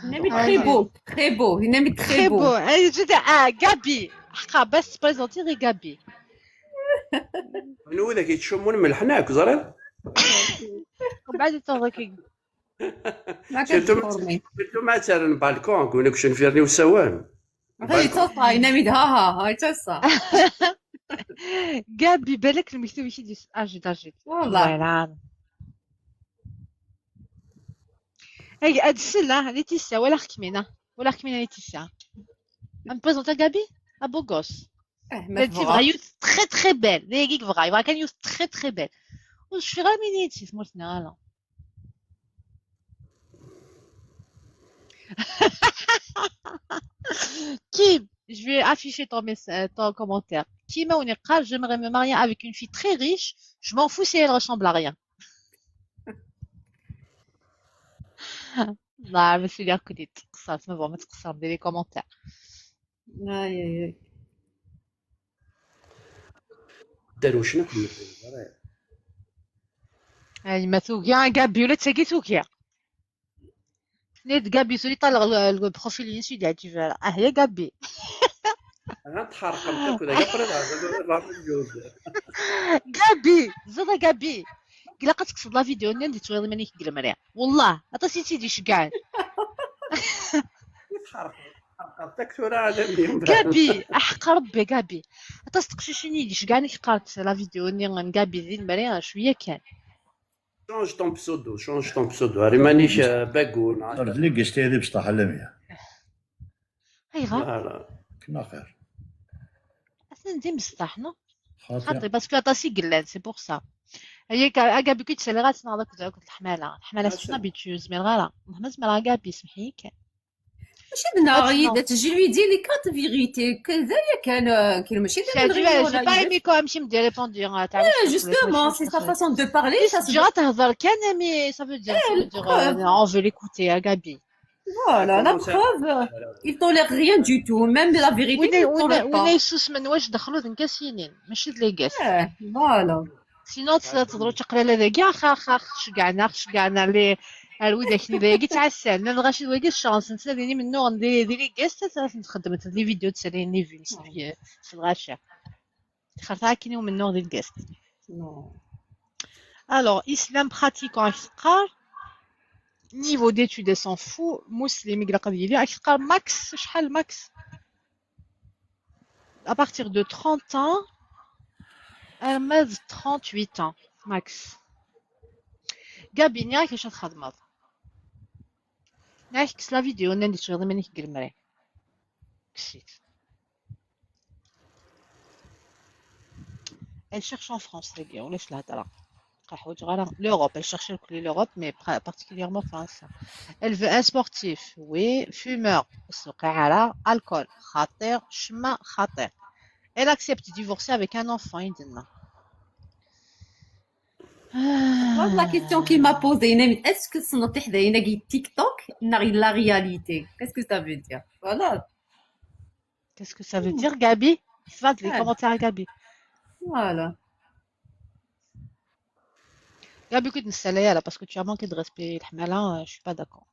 Il aime très beau, très beau, il aime très beau. Très beau. اي جدي، اه، غابي. حقا بس بريزونتي غير غابي. Anwa widak yettcummun m leḥnak, ẓriḍ? Mbeɛd i taḍ-agi. Ma Surtout ma كتفورمي. surtout ma ttarren balcon, win akk cenfirni usawen. غير تصفى ينامي ها ها هاي تصفى. Gabi, balak lmektub-ik i d-yus-, ajid, ajid. والله. Voilà. Hey, ad sel, ah, Laetitia, walaɣ-kem-in, ah. Walaɣ-kem-in, Laetitia. Ad m-présenter Gabi? A beau gosse. Eh, Belle fille, vraie, très très belle. D ayagi i yebɣa, yebɣa kan yiwet très très belle. Ur tecfiɣ ara mi d-yenna si tmurt-nneɣ ara. Kim, je vais afficher ton, mess- euh, ton commentaire. Kim, on est, j'aimerais me marier avec une fille très riche. Je m'en fous si elle ressemble à rien. لا، ماشي اللي راكم دير تقصر، ما بغا ما تقصر، ديري commentaire. اي اي اي. Darwecen akk medden. اي ما توقع Gabi ولا تساقي توقع. نيت Gabi سوري طالع البروفيل ينسي دي عجيب. اه يا Gabi. Ɣa tḥerqemt akk d aya qrib. Gabi, زاد Gabi. قلقتك في la vidéo نين دي تويض منك قلمريا. والله اتصي سيدي شقال. Tḥerqemt. Tḥerqemt akk tura على اليوم. Gabi, احق ربي Gabi. اتصدق شي شنو يدي شقال نك قارت la vidéo نين Gabi ذي المريا شويه كان. Change ton pseudo, change ton pseudo. Ari manik bagul. Ar d ligest aydi bsṭaḥ a Lamia. ايغا. Voilà. Kna xir. اصلا دي مصطح نو. Xaṭi. خاطي parce que اطاسي قلان c'est pour ça. هي Gabi كي تسالي غاتنا هذاك داك الحماله الحماله Ah, سكنا c'est- بيتشوز مي الغلا. مهما زمر Gabi سمحي كان. ماشي دنا غير تجي لي دي لي كارت فيغيتي كذا يا كان كان ماشي دابا شادي نغيرو j'ai pas aimé quand même شي مدير ريبوندي تاع Eh, justement, c'est sa façon de parler, ça se déjà تهضر كان mais ça veut dire ça veut dire euh, on veut l'écouter يا Gabi. Voilà, la preuve, il tolère rien du tout. Même la vérité, وين il وين tolère وين pas. يسوس من واش دخلوا ذنكاسينين ماشي دليغاس. Eh, voilà. Sinon تهضروا تقرا لا كاع خاخ خاخ شكعنا خاخ شكعنا لي الويد اكني لا كي تعسل لا غاشي ويدي الشانس نساليني من نوع دي دي لي غاس تاع نخدم لي فيديو تساليني في في الغاشا. خاطر كاين من نوع دي الغاس. Non. Alors, islam pratiquant اش تقار؟ Niveau d'études s'en fout. مسلم يقرا قد يلي اش تقار؟ Max، شحال Max؟ À partir de trente ans. Armez trente-huit ans Max. Gabi, نياك اش تخدمض؟ نياك كس la vidéo نندي شغل مانيك قلمري. كسيت. Elle cherche en France, les gars, ولاش الهضره؟ قحوت غير l'Europe, elle cherche لكل l'Europe, mais particulièrement France. Elle veut un sportif, oui, fumeur, السوقي على alcool, خطير, شما خطير. Elle accepte de divorcer avec un enfant, يدنا. La question qu'il m'a posée, est-ce que c'est notre TikTok, la réalité? Qu'est-ce que ça veut dire? Voilà. Qu'est-ce que ça veut dire, Gabi? Fad les Ah. Commentaires, Gabi. Voilà. Gabi, كنت نسالي là parce que tu as manqué de respect, الحمالة, je suis pas d'accord.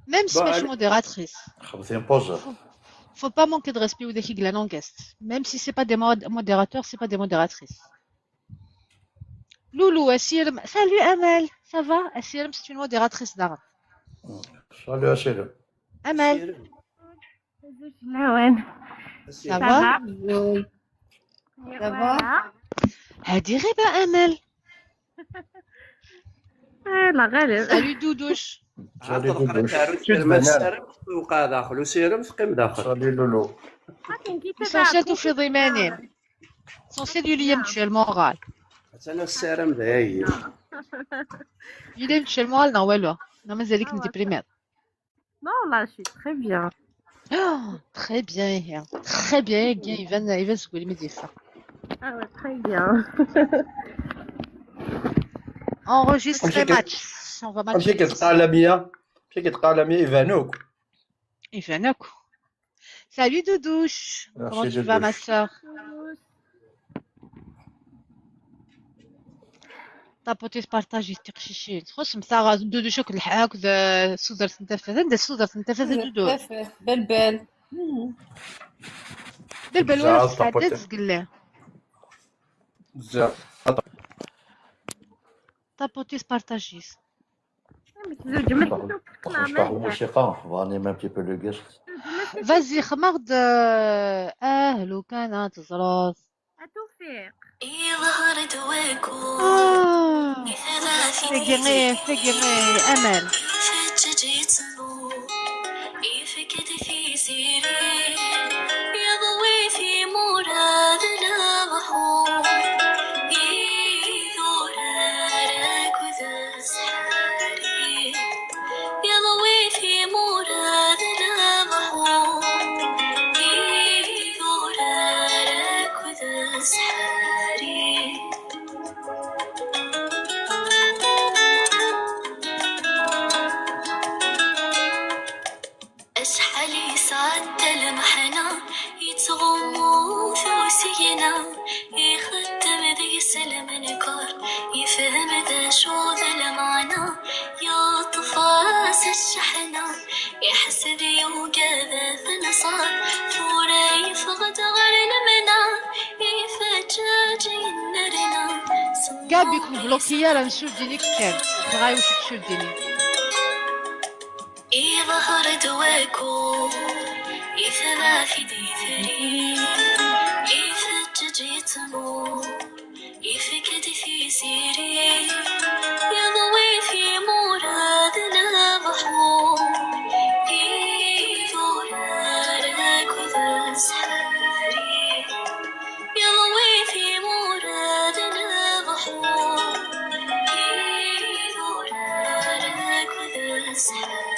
Même si Bon, ماشي allez. Modératrice. خبطين بوزر. Faut pas manquer de respect وذاك يقلان en guest. Même si c'est pas des mod- modérateurs, c'est pas des modératrices. Loulou, Asirem. Salut Amel, ça va? Asirem, c'est une modératrice d'Arab. Salut Asirem. Amel, Lawan. ça va? Ça va? هادي غيبة أمل. الله غالب. Salut Doudouche. Salut Doudouche. Sirem teqqimeḍ daxel, u Sirem teqqim daxel. Salut Loulou. L'essentiel tufiḍ iman-im. L'essentiel yuli-yam-d cwiya lmural. Attan ssarem dayi. Yuli-yam-d cwiya lmural neɣ walu? Neɣ mazal-ik teddiprimiḍ? Non, là, je suis très bien. Très bien, ihi. Très bien, ihi, iban, iban seg wudem i d-yeffeɣ. Ah ouais, très bien. Enregistrer Amek i- match. On va match. Amek i k-teqqar Lamia? Amek i k-teqqar Lamia? Iban akk. Iban akk. Salut Doudouche. Merci, Comment tu vas, ma Doudouche. Sœur? Taputi tpartajit tiqcicin. Txuṣṣem taɣ Dudu akk lḥa akked, eh, sudert n tafat. Anda sudert n tafat a Dudu? Tafat, balbal. Mhm. Balbal wala txedɛeḍ tezgelli. Taputi tpartajit. Amek tzewǧem? Amek tewqem الموسيقى, بغاني même un petit peu le guest. Vas-y, xdem-aɣ-d, euh, ah, lukan ad teẓreḍ. A Tewfiq. Iḍher-d wakud. Ah. Tagi, eh, tagi, eh, Amal. Ifeǧǧeǧ yettḍu, ifek-d tiziri, yeḍwi-t imurad lebḥur, idurar akked zzḥari. Yeḍwi-t imurad lebḥur, idurar akked zzḥari. Acḥal yesɛedda lmeḥna, yettɣummu-t usigna, ixeddem deg-s lmenker, yefhem d acu d lmeɛna, yeṭṭef-as cceḥna, iḥseb yugad ad t-nṣer, tura yeffeɣ-d ɣer lemna, ifeǧǧeǧ yennerna. Gabi, ken-bloki ara n Surdini kan. Dɣa iwacu Surdini? Iḍher-d wakud, itba-t-id yitri, ifeǧǧeǧ yettmur, ifek-d tiziri, yeḍwi-t imurad lebḥur, idurar akked zzḥari. Yeḍwi-t imurad lebḥur, idurar akked zzḥari.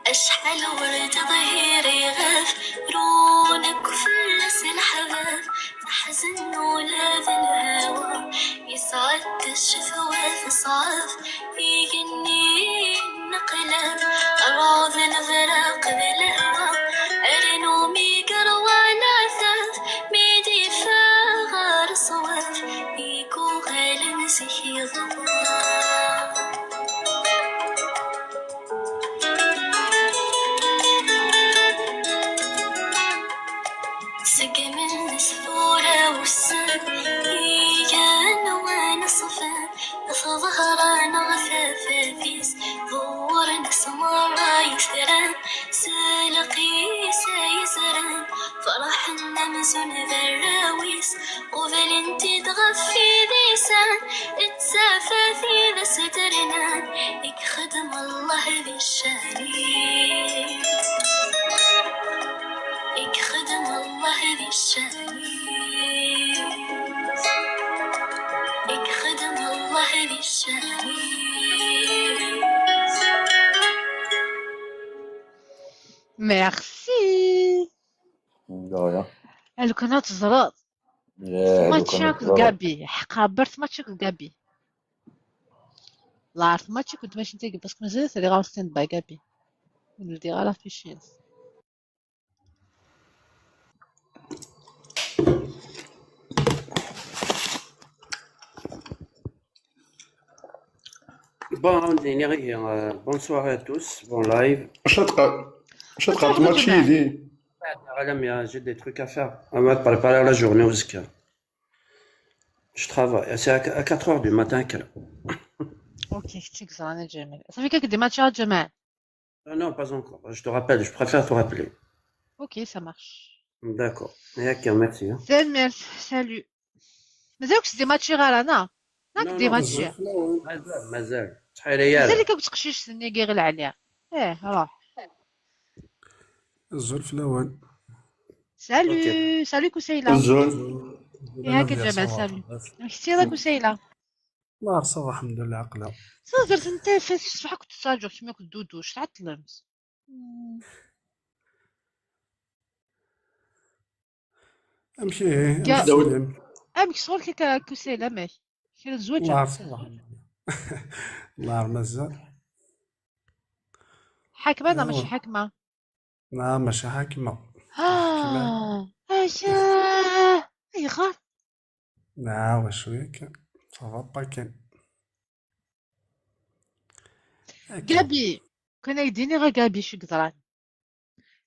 Acḥal ur d-ḍhir iɣef, run akk fell-as leḥbab, teḥzen ula d lhawa, yesɛedda ccetwa teṣɛef, igenni yenneqlab, rrɛud lebraq d lehwa, rnu mi yerwa leɛtab, mi d-iffeɣ ɣer ṣṣwab, i yuɣalen zik yeḍwa. Seg imennes tura wussen, igenwan ṣfan, teḍher-aneɣ tafat-is, ḍewwren-as merra yetran, s lqis ay zran, ferḥen amzun d arraw-is, qublen-t-id ɣef idisan, d tafat i d as-d-rnan, i yexdem Allah di ccan-is, i yexdem Allah di ccan-is, i yexdem Allah di ccan-is. Merci. De rien. Lukan ad teẓreḍ. Eh, mačči lukan ad akked teẓreḍ. Gabi. Ḥeqqa, ber mačči akked Gabi. Lɛerf mačči akked tmacint-agi, parce que mazal-it rriɣ ɣer stand-by Gabi. Ur ldiɣ ara fichier. Bon, euh, bonsoir à tous, bon live. Chatqa, chatqa, match, j'ai des trucs à faire. On va préparer la journée au Zika. Je travaille. C'est à quatre heures du matin. Ok, ça fait quelques matchs à Jamal. Non, non, pas encore. Je te rappelle, je préfère te rappeler. Ok, ça marche. D'accord. Merci, hein. Salut. Mazal-ik d imatchi ɣer ana? Nak d imatchi. Mazal, mazal. Mazal-ik akked teqcict-nni i ɣer lɛali. Eh, ruḥ. Azul fell-awen. Salut, salut Kusayla. Azul. Iha-k Jamal, salut. Amek tessiḍ a Kusayla? Merḥba, ça va, الحمد لله, aql-aɣ. Tazart n tafat, ṣṣbeḥ akk tettaǧuɣ kemm akked Dudu, tɛeṭṭlemt. Amek ihi? Amek tessnem? Amek sɣur-k akka a Kusayla, amek? Kra n zzwaǧ? Merḥba, ça va, الحمد لله. Merḥba, mazal. Ḥakma neɣ mačči ḥakma? لا، ماشي حاكمة. آه، أياه، أيغر. لا، وشوية كان. صافا با كان. Gabi. كان يديني غا Gabi شو قدران.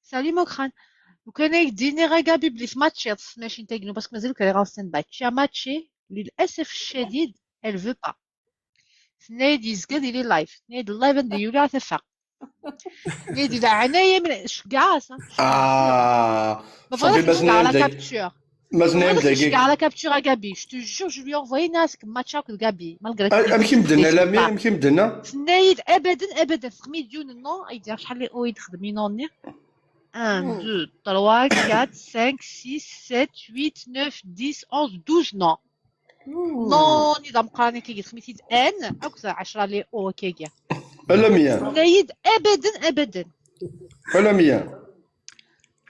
Salut Mokran. وكان يديني غا Gabi بلي في ماتشات ماشي نتا يقنو، parce que مازال كان غا ستاند باي. تشا ماتشي للأسف الشديد، elle veut pas. تنايد يزقد لي لايف، تنايد اللايف عندي يولي على تفاق. تنايد إلى عناية من شقعة، صح؟ آه. ما صافي، بغيتش مازال نشقع على دقيقة. كابتشور. مازال ما بغيتش دقيقة. نشقع على كابتشور غا Gabi. Je te jure, je lui ai envoyé ناس ماتشا كنت Gabi، malgré أ- أمشي مدنا لامي، أمشي مدنا. تنايد أبدا، أبدا. خميت ديون النو، أيدي شحال لي أويد خدمي نوني. واحد، اثنين، ثلاثة، أربعة، خمسة، ستة، سبعة، ثمانية، تسعة، عشرة، احداش، دوز، نو. نو، نظام قراني كي قلت خميتي ان، أكثر عشرة لي أو كي قلت. ولا مية. تنايد أبدا، أبدا. ولا مية.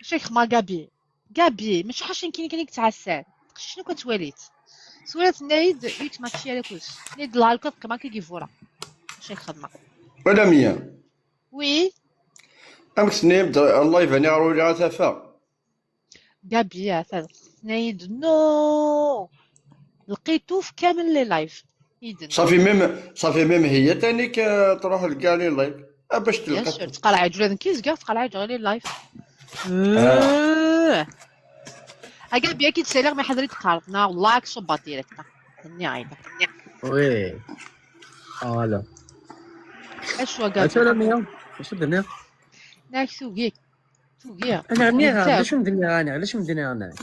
شيخ ما Gabi. Gabi، ماشي حاشين كاين كاين يتعسان. شنو كتواليت؟ سورة نايد يوت ماتشي على كوش. نايد الله الكض كما كي فورا. شيخ خدمة. ولا مية. وي. أمك سنيم د-، الله يبني غير ولي غتافا. Gabi، يا ثالث. نايد نو. لقيتو في كامل لي لايف. إذن. صافي ميم، صافي ميم هي تاني ك-، تروح لكاع لي لايف. أ، باش Bien تلقى. sûr، تقرا عجلة كيز كاع، تقرا عجلة لي لايف. آه. أكا بيا كي تسالي ما حضري تقارضنا، والله كي صوبا ديريكت. هني عايدة. وي. فوالا. أشوا كاع. اش ولا مية؟ اش الدنيا؟ ناك سوقيك. سوقيا. انا غنيها، نساو. علاش ندير انا؟ علاش ندير انا؟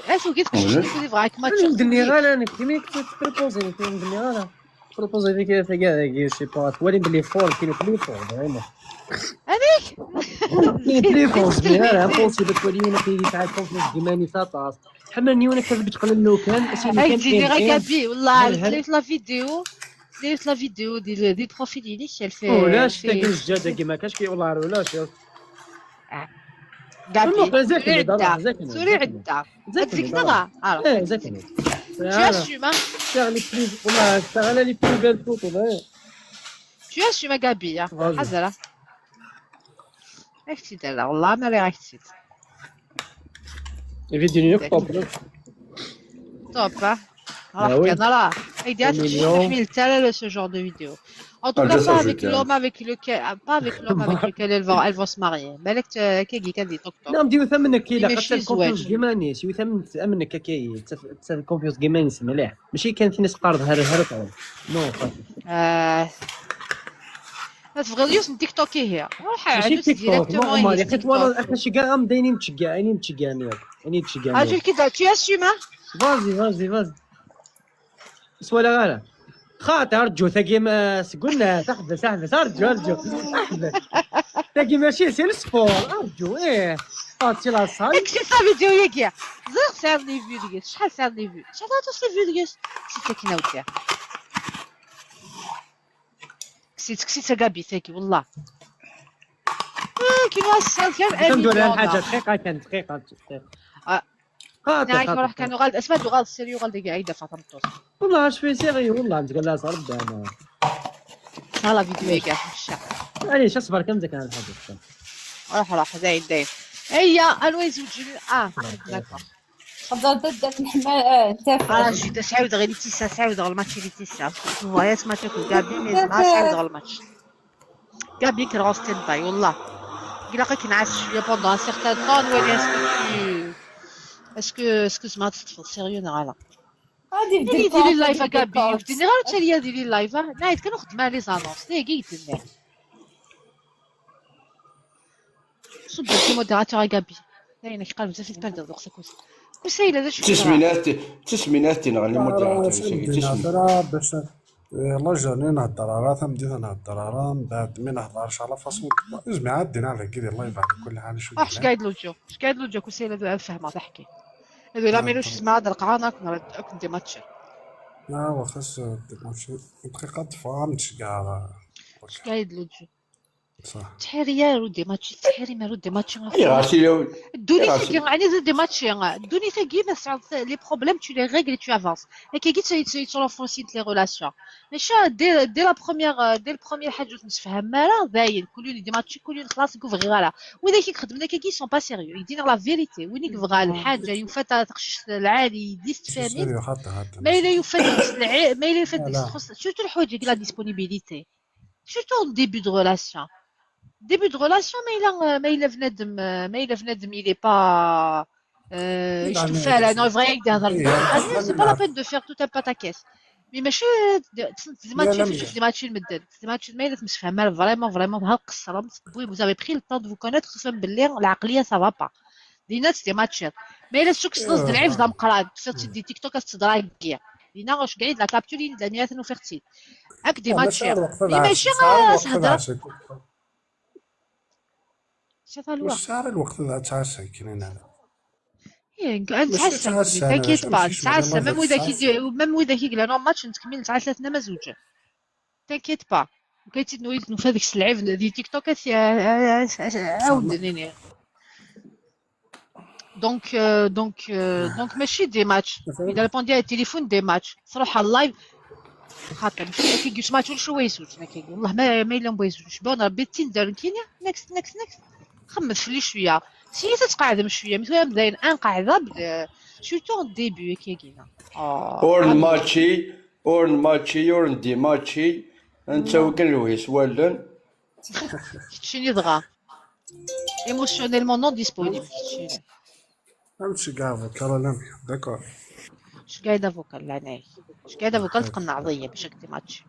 اش وقيت كنت علاش؟ تقولي بغاك ما انا ندير تشوفش. انا، انا كيما كنت تبروبوزي، كنت ندير انا. بروبوزي لك يا ثقه، كي شي بارت، ولي بلي فور، كاين بلي فور، فريمون. هذيك. كاين بلي فور، مي انا امبوسيبل تولي هنا كي تاع الكونفليكت ديما ني ساطاس. حملني وانا كذبت قبل لو كان، اسمي هاي كان تجيني غير كاين. كابي والله. هل، هل. دايرت لا فيديو، دايرت لا فيديو دي دي بروفيل يديك. ولاش تاكل الزجاجه كيما كاش كي والله ولاش. كابي المهم، زاكي سوري الهضرة، عدا، زاكي سوري الهضرة. عدا. زاكي هذيك الهضرة. نغا. ايه زاكي. Tu assumes, hein. شغل لي بليز، والله شغل لي بليز بيل فوتو، ايه. Tu assumes, Gabi, hein. Vas-y. حزرة. اكتي دالا والله ما راه اكتي. الفيديو نيوك طوب. طوب، ها. آه راه وي. كان راه ايدي هاتو مليون. تشوف حميل تالا لو سو جور دو فيديو. En tout Ah, cas, je pas sais, avec je l'homme avec lequel, pas avec l'homme avec lequel elles vont, elles vont se marier. بالك ت-، كي كي كان دي توك توك. نعم، ديو ثمنك كي ماشي لقيت الكونفيونس زواج. كيما نيس، يو ثمن ثمنك كي تف-، تف-، الكونفيونس كيما نيس مليح. ماشي كان في ناس قارض هر هر تعاون. نو، صافي. آه. لا تبغي يوسف تيك توك هي. روح ماشي عدو تيك توك، ديريكتومون نورمال، يا يني حيت تيك وانا توك. اخر شي كاع مداينين متشقع، عيني متشقع. اجي كي دعتي يا شيما. فازي، فازي، فازي. سوا لا غالا. خاطر جو ثاقي ما سقولنا، تحبس، احبس، ارجو، ارجو، احبس. ثاقي ماشي سي السبور، ارجو، ايه. هاتي لا صال. اكشف لا فيديو ياك يا. زير سير لي فيو ديال شحال سير لي فيو؟ شحال عطوش لي فيو ديال؟ كسيت كي ناوتيها. كسيت، كسيت كابي ثاكي والله. آه، كي نوا السير كان كندور على مليون. حاجه، دقيقه كان، دقيقه، دقيقه. آه. قاطع، نايك قاطع. روح كانوا غالد اسماء دو غالد سيريو غالد قاعده فاطمه طوس. والله اش في سيري، والله نتقلى صار دابا. ها لا فيديو ياك في الشارع. معليش، اصبر كم زكان الحاجه. روح روح زايد داير. هي الويز وجل اه. داكور. خدات دات الحمام، اه، انت اه جي تسعود غير تيسا سعود غير الماتش اللي تيسا. فوايا سما تاكل كابي مي ما سعود غير الماتش. كابي كي راهو ستاند باي والله. قال لك كنعس شويه بوندون ان سيغتان طون وين اسكو اسكو اسكو زعما تطفل سيريو نغالا. غادي ديري ديري اللايف كابي. ديري غير تاليا ديري اللايف. نايت كنخدم على لي زانونس دي قيت لنا. صب كي موديراتور كابي. لا انا كيقال بزاف يتبان دابا خصك. كوسيله ذا شو تسمينات، تسمينات نغلي موديراتور سيدي تسمين. نهضر باش يلا جاني نهضر راه ثم بديت نهضر راه من بعد ما نهضرش على فاصون. زعما عاد دينا على كيدي الله يبارك كل حال شويه. واش قايد لو جو؟ اش قايد لو جو؟ كوسيله ذا فهمه ضحكي. هذو لا ميلوش زعما هاد القرعه ناك نرد كنت دي ماتش. لا واخا س-، دي ماتش دقيقه فهمت كاع. اش قايد لو جو؟ صح. تحيري يا رودي ماتش، تحيري ما رودي ماتش. اي غاسي لو Ddunit-agi, ɛni d des matchs. Ddunit-agi, ma tesɛiḍ les problèmes, tu les règles et tu avances. Akkagi yettṛuḥun les relations. Maca dès, dès la première, euh, dès le premier ḥaǧa ur temsefhamem ara, dayen, kul yiwen des matchs, kul yiwen xlaṣ, ur bɣiɣ ara. Widak i ixeddmen akkagi, ils sont pas sérieux. Ils disent la vérité. Win i yebɣa lḥaǧa, yufa ta-, taqcict lɛali, yeddi s tfahmin. Ma yella yufa deg-s lɛi-, ma yella yufa deg-s txuṣṣ, surtout lḥaǧa-agi, la disponibilité. Surtout en début de relation. Début de relation, ma yella, ma yella bnadem, ma yella bnadem, il est pas, euh, yestufa ara, non, vrai, yebɣa ad yehder. C'est pas la peine de faire tout un pataquès. Mais mačči d-, d-, des matchs, des matchs n medden. Des matchs, ma yella temsefham ara vraiment, vraiment, ha tqeṣṣrem, vous avez pris le temps de vous connaître, xemmemen belli lɛeqliya ça va pas. Dinna-tt des matchs. Ma yella tessukseḍ-as-d lɛib d ameqqran, tufiḍ-tt-id di TikTok ad tettdraggi. Dinna, ur ceggeɛ-it la capture, ini-d lani atan ufiɣ-tt-id. Ak des matchs. Mais mačči s-hedreɣ. Sɛiɣ lweqt ad ttɛassaɣ, kra n ara. Ih, ad nettɛassa, t'inquiète pas, nettɛassa, même widak i d-, même widak i yellan en match, nettkemmil nettɛassa, tlata ma zewǧen. T'inquiète pas. Lukan tt-id-nufa deg-s lɛib di TikTok, ad t-, ad, ad, ad, ad, ad, Donc, euh, donc, euh, donc, mačči des matchs. Il a répondu à téléphone des matchs. Tṛuḥ ɣer live. Xaṭer, mačči akka yus match, ulac wa yezweǧ, nekkagi. Wellah ma, ma yella wa yezweǧ. Bon, Rebbi Tinder, nekkini, next, next, next. Xemmet fell-i cwiya. Siyat ad tqeɛdem cwiya, mi tura dayen inqeɛdab, euh, surtout en début, akkagi. Oh, ur nmatchi, ur nmatchi, ur ndimatchi. Ad nettawi kan lewhi s wallen. Keččini dɣa. Émotionnellement non disponible, keččini. Am tceggeɛ avocat, la, la, d'accord. Ceggeɛ-d avocat, leɛnaya-k. Ceggeɛ-d avocat, tqenneɛḍ-iyi bac ad k-d-imatchi.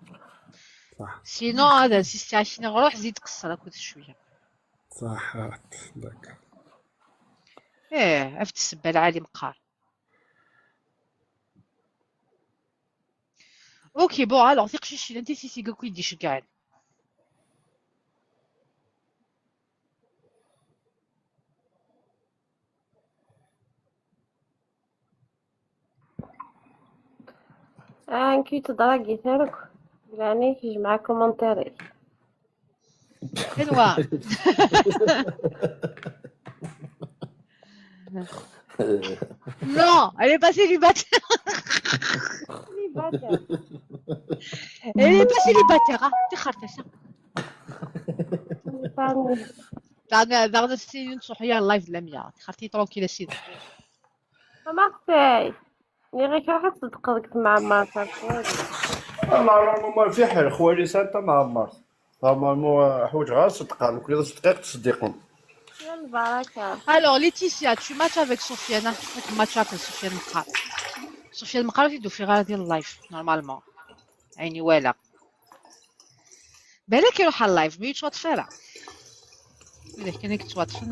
صح. Sinon, ad as-issiɛkni ɣruḥ, zid qeṣṣer akked cwiya. صح، d'accord. Ih, af-d ssebba lɛali meqqar. Ok, bon, alors, tiqcicin, anti sisig akk i d-iceggɛen? Ah, nekk ur ttḍragit ara akk. Leɛnaya-k, jmeɛ akumantir-ik. Anwa? Non, elle est pas célibataire. Célibataire. Elle est pas célibataire, ah, tixxert ass-a. Daɣen, daɣen ass-a ur nettruḥu ara live d lamya. Tixxert-iyi tranquille a sidi. Maɣef ay? Nniɣ-ak ruḥ ad tṣeddqeḍ deg temɛemmert, ɣef wali. Ah, normalement, ma fiḥel, xwali santa mɛemmert. Normalement, ḥwaǧeɣ ara ṣeddqeɣ, nekkni d aṣeddiq, ttṣeddiqen. Ya lbaraka. Alors, Laetitia, tu matches avec Sofiane, ah, tu matches avec Sofiane Meqqar. Sofiane Meqqar, ur t-id-ufiɣ ara di live, normalement. Ayen i walaɣ. Balak iruḥ ɣer live, mi yettwaṭṭef ara. Widak kan i yettwaṭṭfen.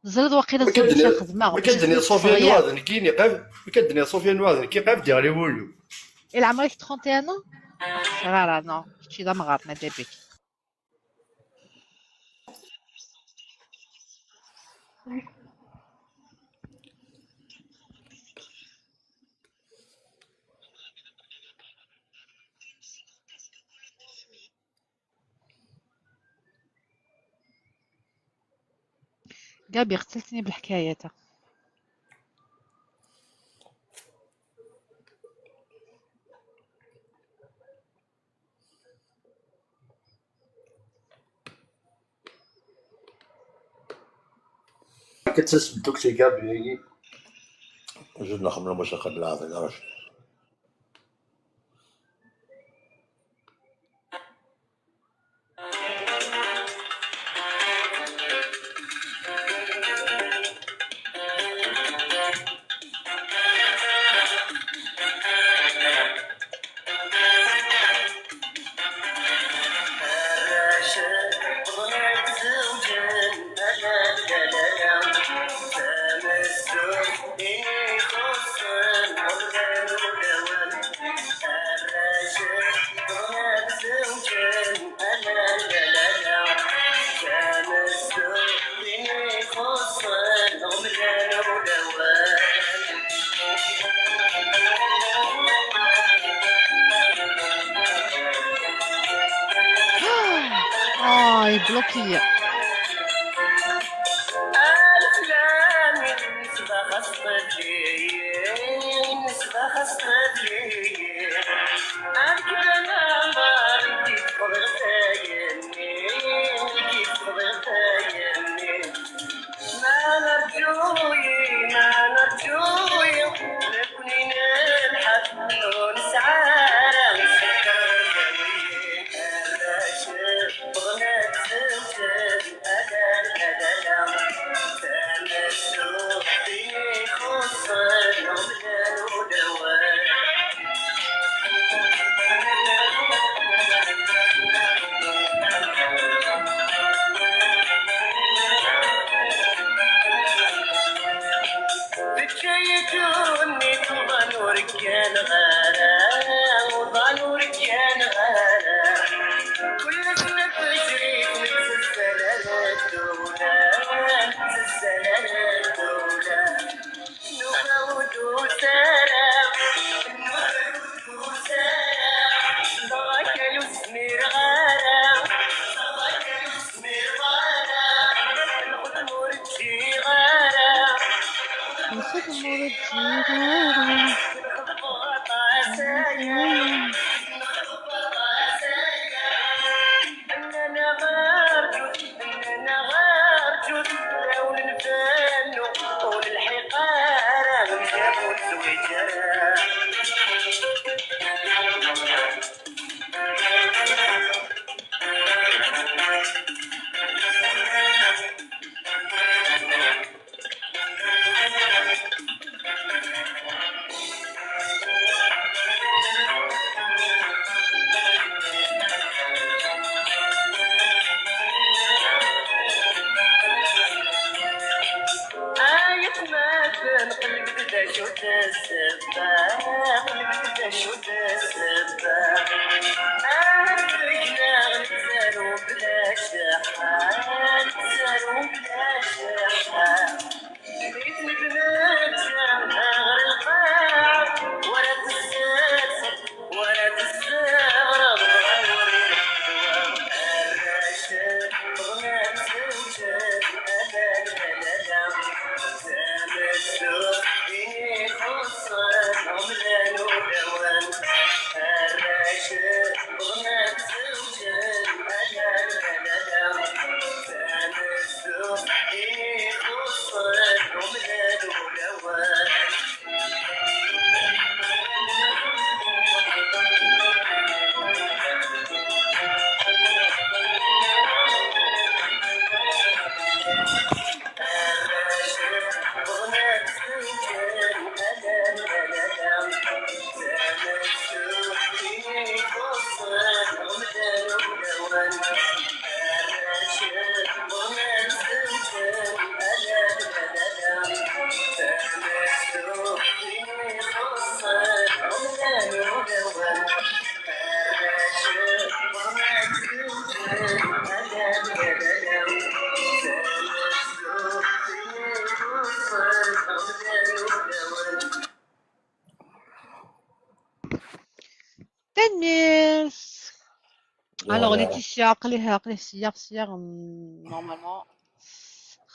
Teẓriḍ waqila ẓriɣ acu xedmeɣ. Ma kan d-nniɣ Sofiane wa d nekkini, qaf, ma kan d-nniɣ Sofiane wa d nekki, qaf d-iɣli wul-iw. I leɛmer-ik trente et un ans? Rara, non. Kečči d amɣar, ma dabik. Gabi, qtelt-iyi بالحكاية تا. كتسس بدوك تيقابليني. جدنا خمنا مش خد العظيم، عرفت. Ah, il bloque. Ay atmaten, qelbet d acu d ssebba, qelbet d acu d ssebba. Ahat deg-neɣ nettaru bla cceḥḥa, nettaru bla cceḥḥa. Nitni bnadem ɣer lqaɛa, wala tessetseḍ, wala tesseɣreḍ, ɣur-i leḥwa. Arrac bɣan ad zewǧen, ala lmalala. Tameddurt i ixuṣṣen ɣemlan ulawen. Arrac bɣan ad zewǧen, ala lmalala. Tameddurt i ixuṣṣen ɣemlan ulawen. Tanemmirt. Alors, Laetitia, aql-i, aql-i sya, sya, mm, normalement.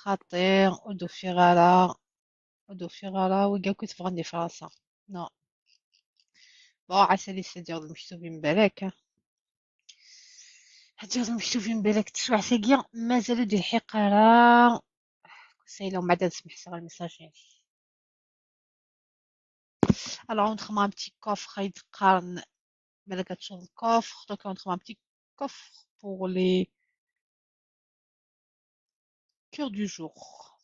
Xaṭi, ur d-ufiɣ ara, ur d-ufiɣ ara wigi akk i tebɣan di Fransa. Non. Bon, ɛad ad d-ddreɣ d lmektub-im balak, ha. Ad d-ddreɣ d lmektub-im balak teswiɛt-agi, mazal ur d-ilḥiq ara. Sayla, umbeɛd ad smeḥseɣ lmessage-inek. Alors, on trouve un petit coffre, ay d-qqaren, malak ad tsuḍ le coffre, donc on trouve un petit coffre pour les cœurs du jour.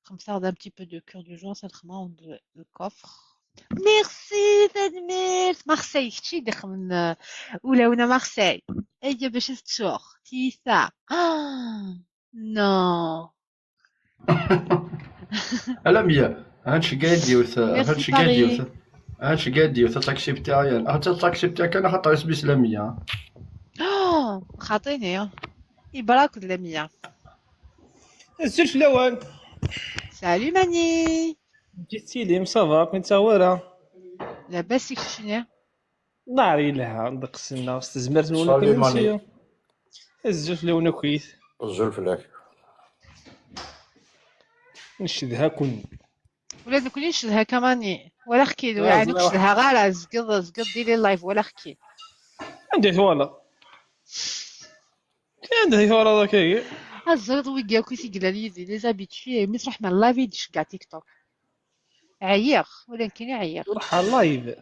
Comme ça, on a un petit peu de cœur du jour, ça, on trouve le, le coffre. Merci, tanemmirt. Marseille, kečč i d-ixedmen, euh, ulawen a Marseille. Ayya bac ad tsuɣ tiyita. Ah, non. Alamya, ha nceggeɛ-d yiwet, ha nceggeɛ-d yiwet, ha nceggeɛ-d yiwet ad taksipti, ha taksipti kan, axaṭer isem-is Lamya. Oh, xaṭini. Ibra akked Lamya. Azul fell-awen. Salut Mani. Ǧǧet tilim, ça va, akken ttaɣ wara. Labas i keččini? Nari yelha, ddeqs-nneɣ s tezmert-nwen. Salut, akken Mani. Azul fell-awen akkit. Azul fell-ak. Ncedha-ken. Ula d nekkni ncedha-k a Mani. Walaɣ-k-id, ah, ur k-cedhaɣ ara, zgiḍ, zgiḍ di les live, walaɣ-k-id. Anda i twalaḍ? Anda i twalaḍ akka-agi? Ad ẓriḍ wigi akk i t-yellan yid-i, les habitués, mi tṛuḥem ar live i d-iceggeɛ TikTok. Ɛyiɣ, ula nekkini ɛyiɣ. Ruḥ ar live.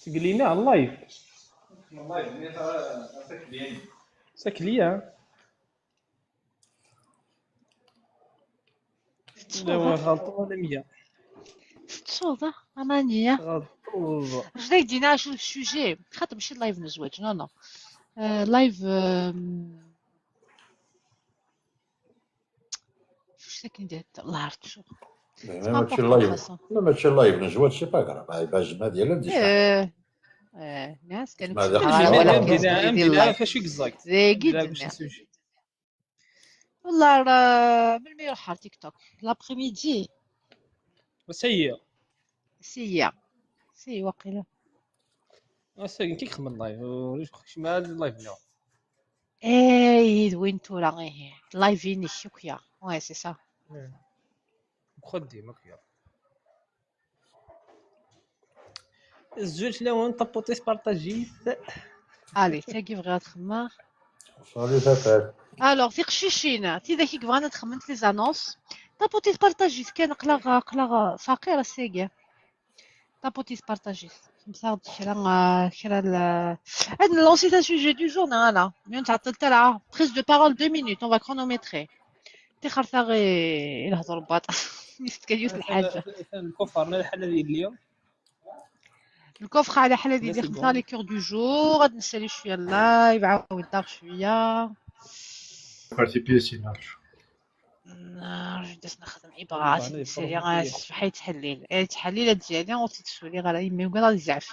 Seg lina ar live. Sakliya. Tettuḍ, la, ah? Ɣelṭeɣ wala meyya. Tettuḍ, ah, a Mani, ah? Ɣelṭeɣ. Ǧdayt dina acu d sujet. Xaṭer mačči live n zzwaǧ, non, non. Euh, live, euh, acu d akken d-, Allah ɛerf acu. Ma mačči live, ma mačči live n zzwaǧ, c'est pas grave. Ay, bazem ad yalin di. Eh, eh, nas kan. Ma d aqcic. Dagi d-nniɣ. Wallah, euh, melmi iruḥ ɣer TikTok? L'après-midi. Seyyi. Seyyi. Seyyi, waqila. Ass-agi nekk i ixedmen live, ur kecmeɣ ara live nniḍen. Eh, d Win tura, ihi. Live-inek, akya. Ouais, c'est ça. Xeddim akya. Azul fell-awen, tapuṭit partajit. Allez, tagi bɣiɣ ad xemmeɣ. Salut Tafat. Alors, tiqcicin, tidak i yebɣan ad xemmment les annonces. Tapuṭit partajit kan, aql-aɣ, aql-aɣ faqir ass-agi. Tapuṭit partajit. Xemmeɣ-d kra, ah, kra l-, ad nlansi ta sujet du jour, neɣ ala? Mi ur nettɛeṭṭilet ara. Prise de parole, deux minutes, on va chronométrer. Tixer taɣ i lehdur n baṭ. Nifet kan yiwet lḥaǧa. Atan lkufar, ma lḥal ad yelli. Lkufar ala ḥal ad yelli. Xemmeɣ les cœurs du jour, ad nsali cwiya live, ɛawed daɣ cwiya. Parti pièce, là. Nrjud ad nexdem ibɣa ad nsali, ah, ṣṣbeḥ yettḥellil. Eh, yettḥellil ad d-yali, ur t-id-ssuliɣ ara, yemma yugi ad yezɛef.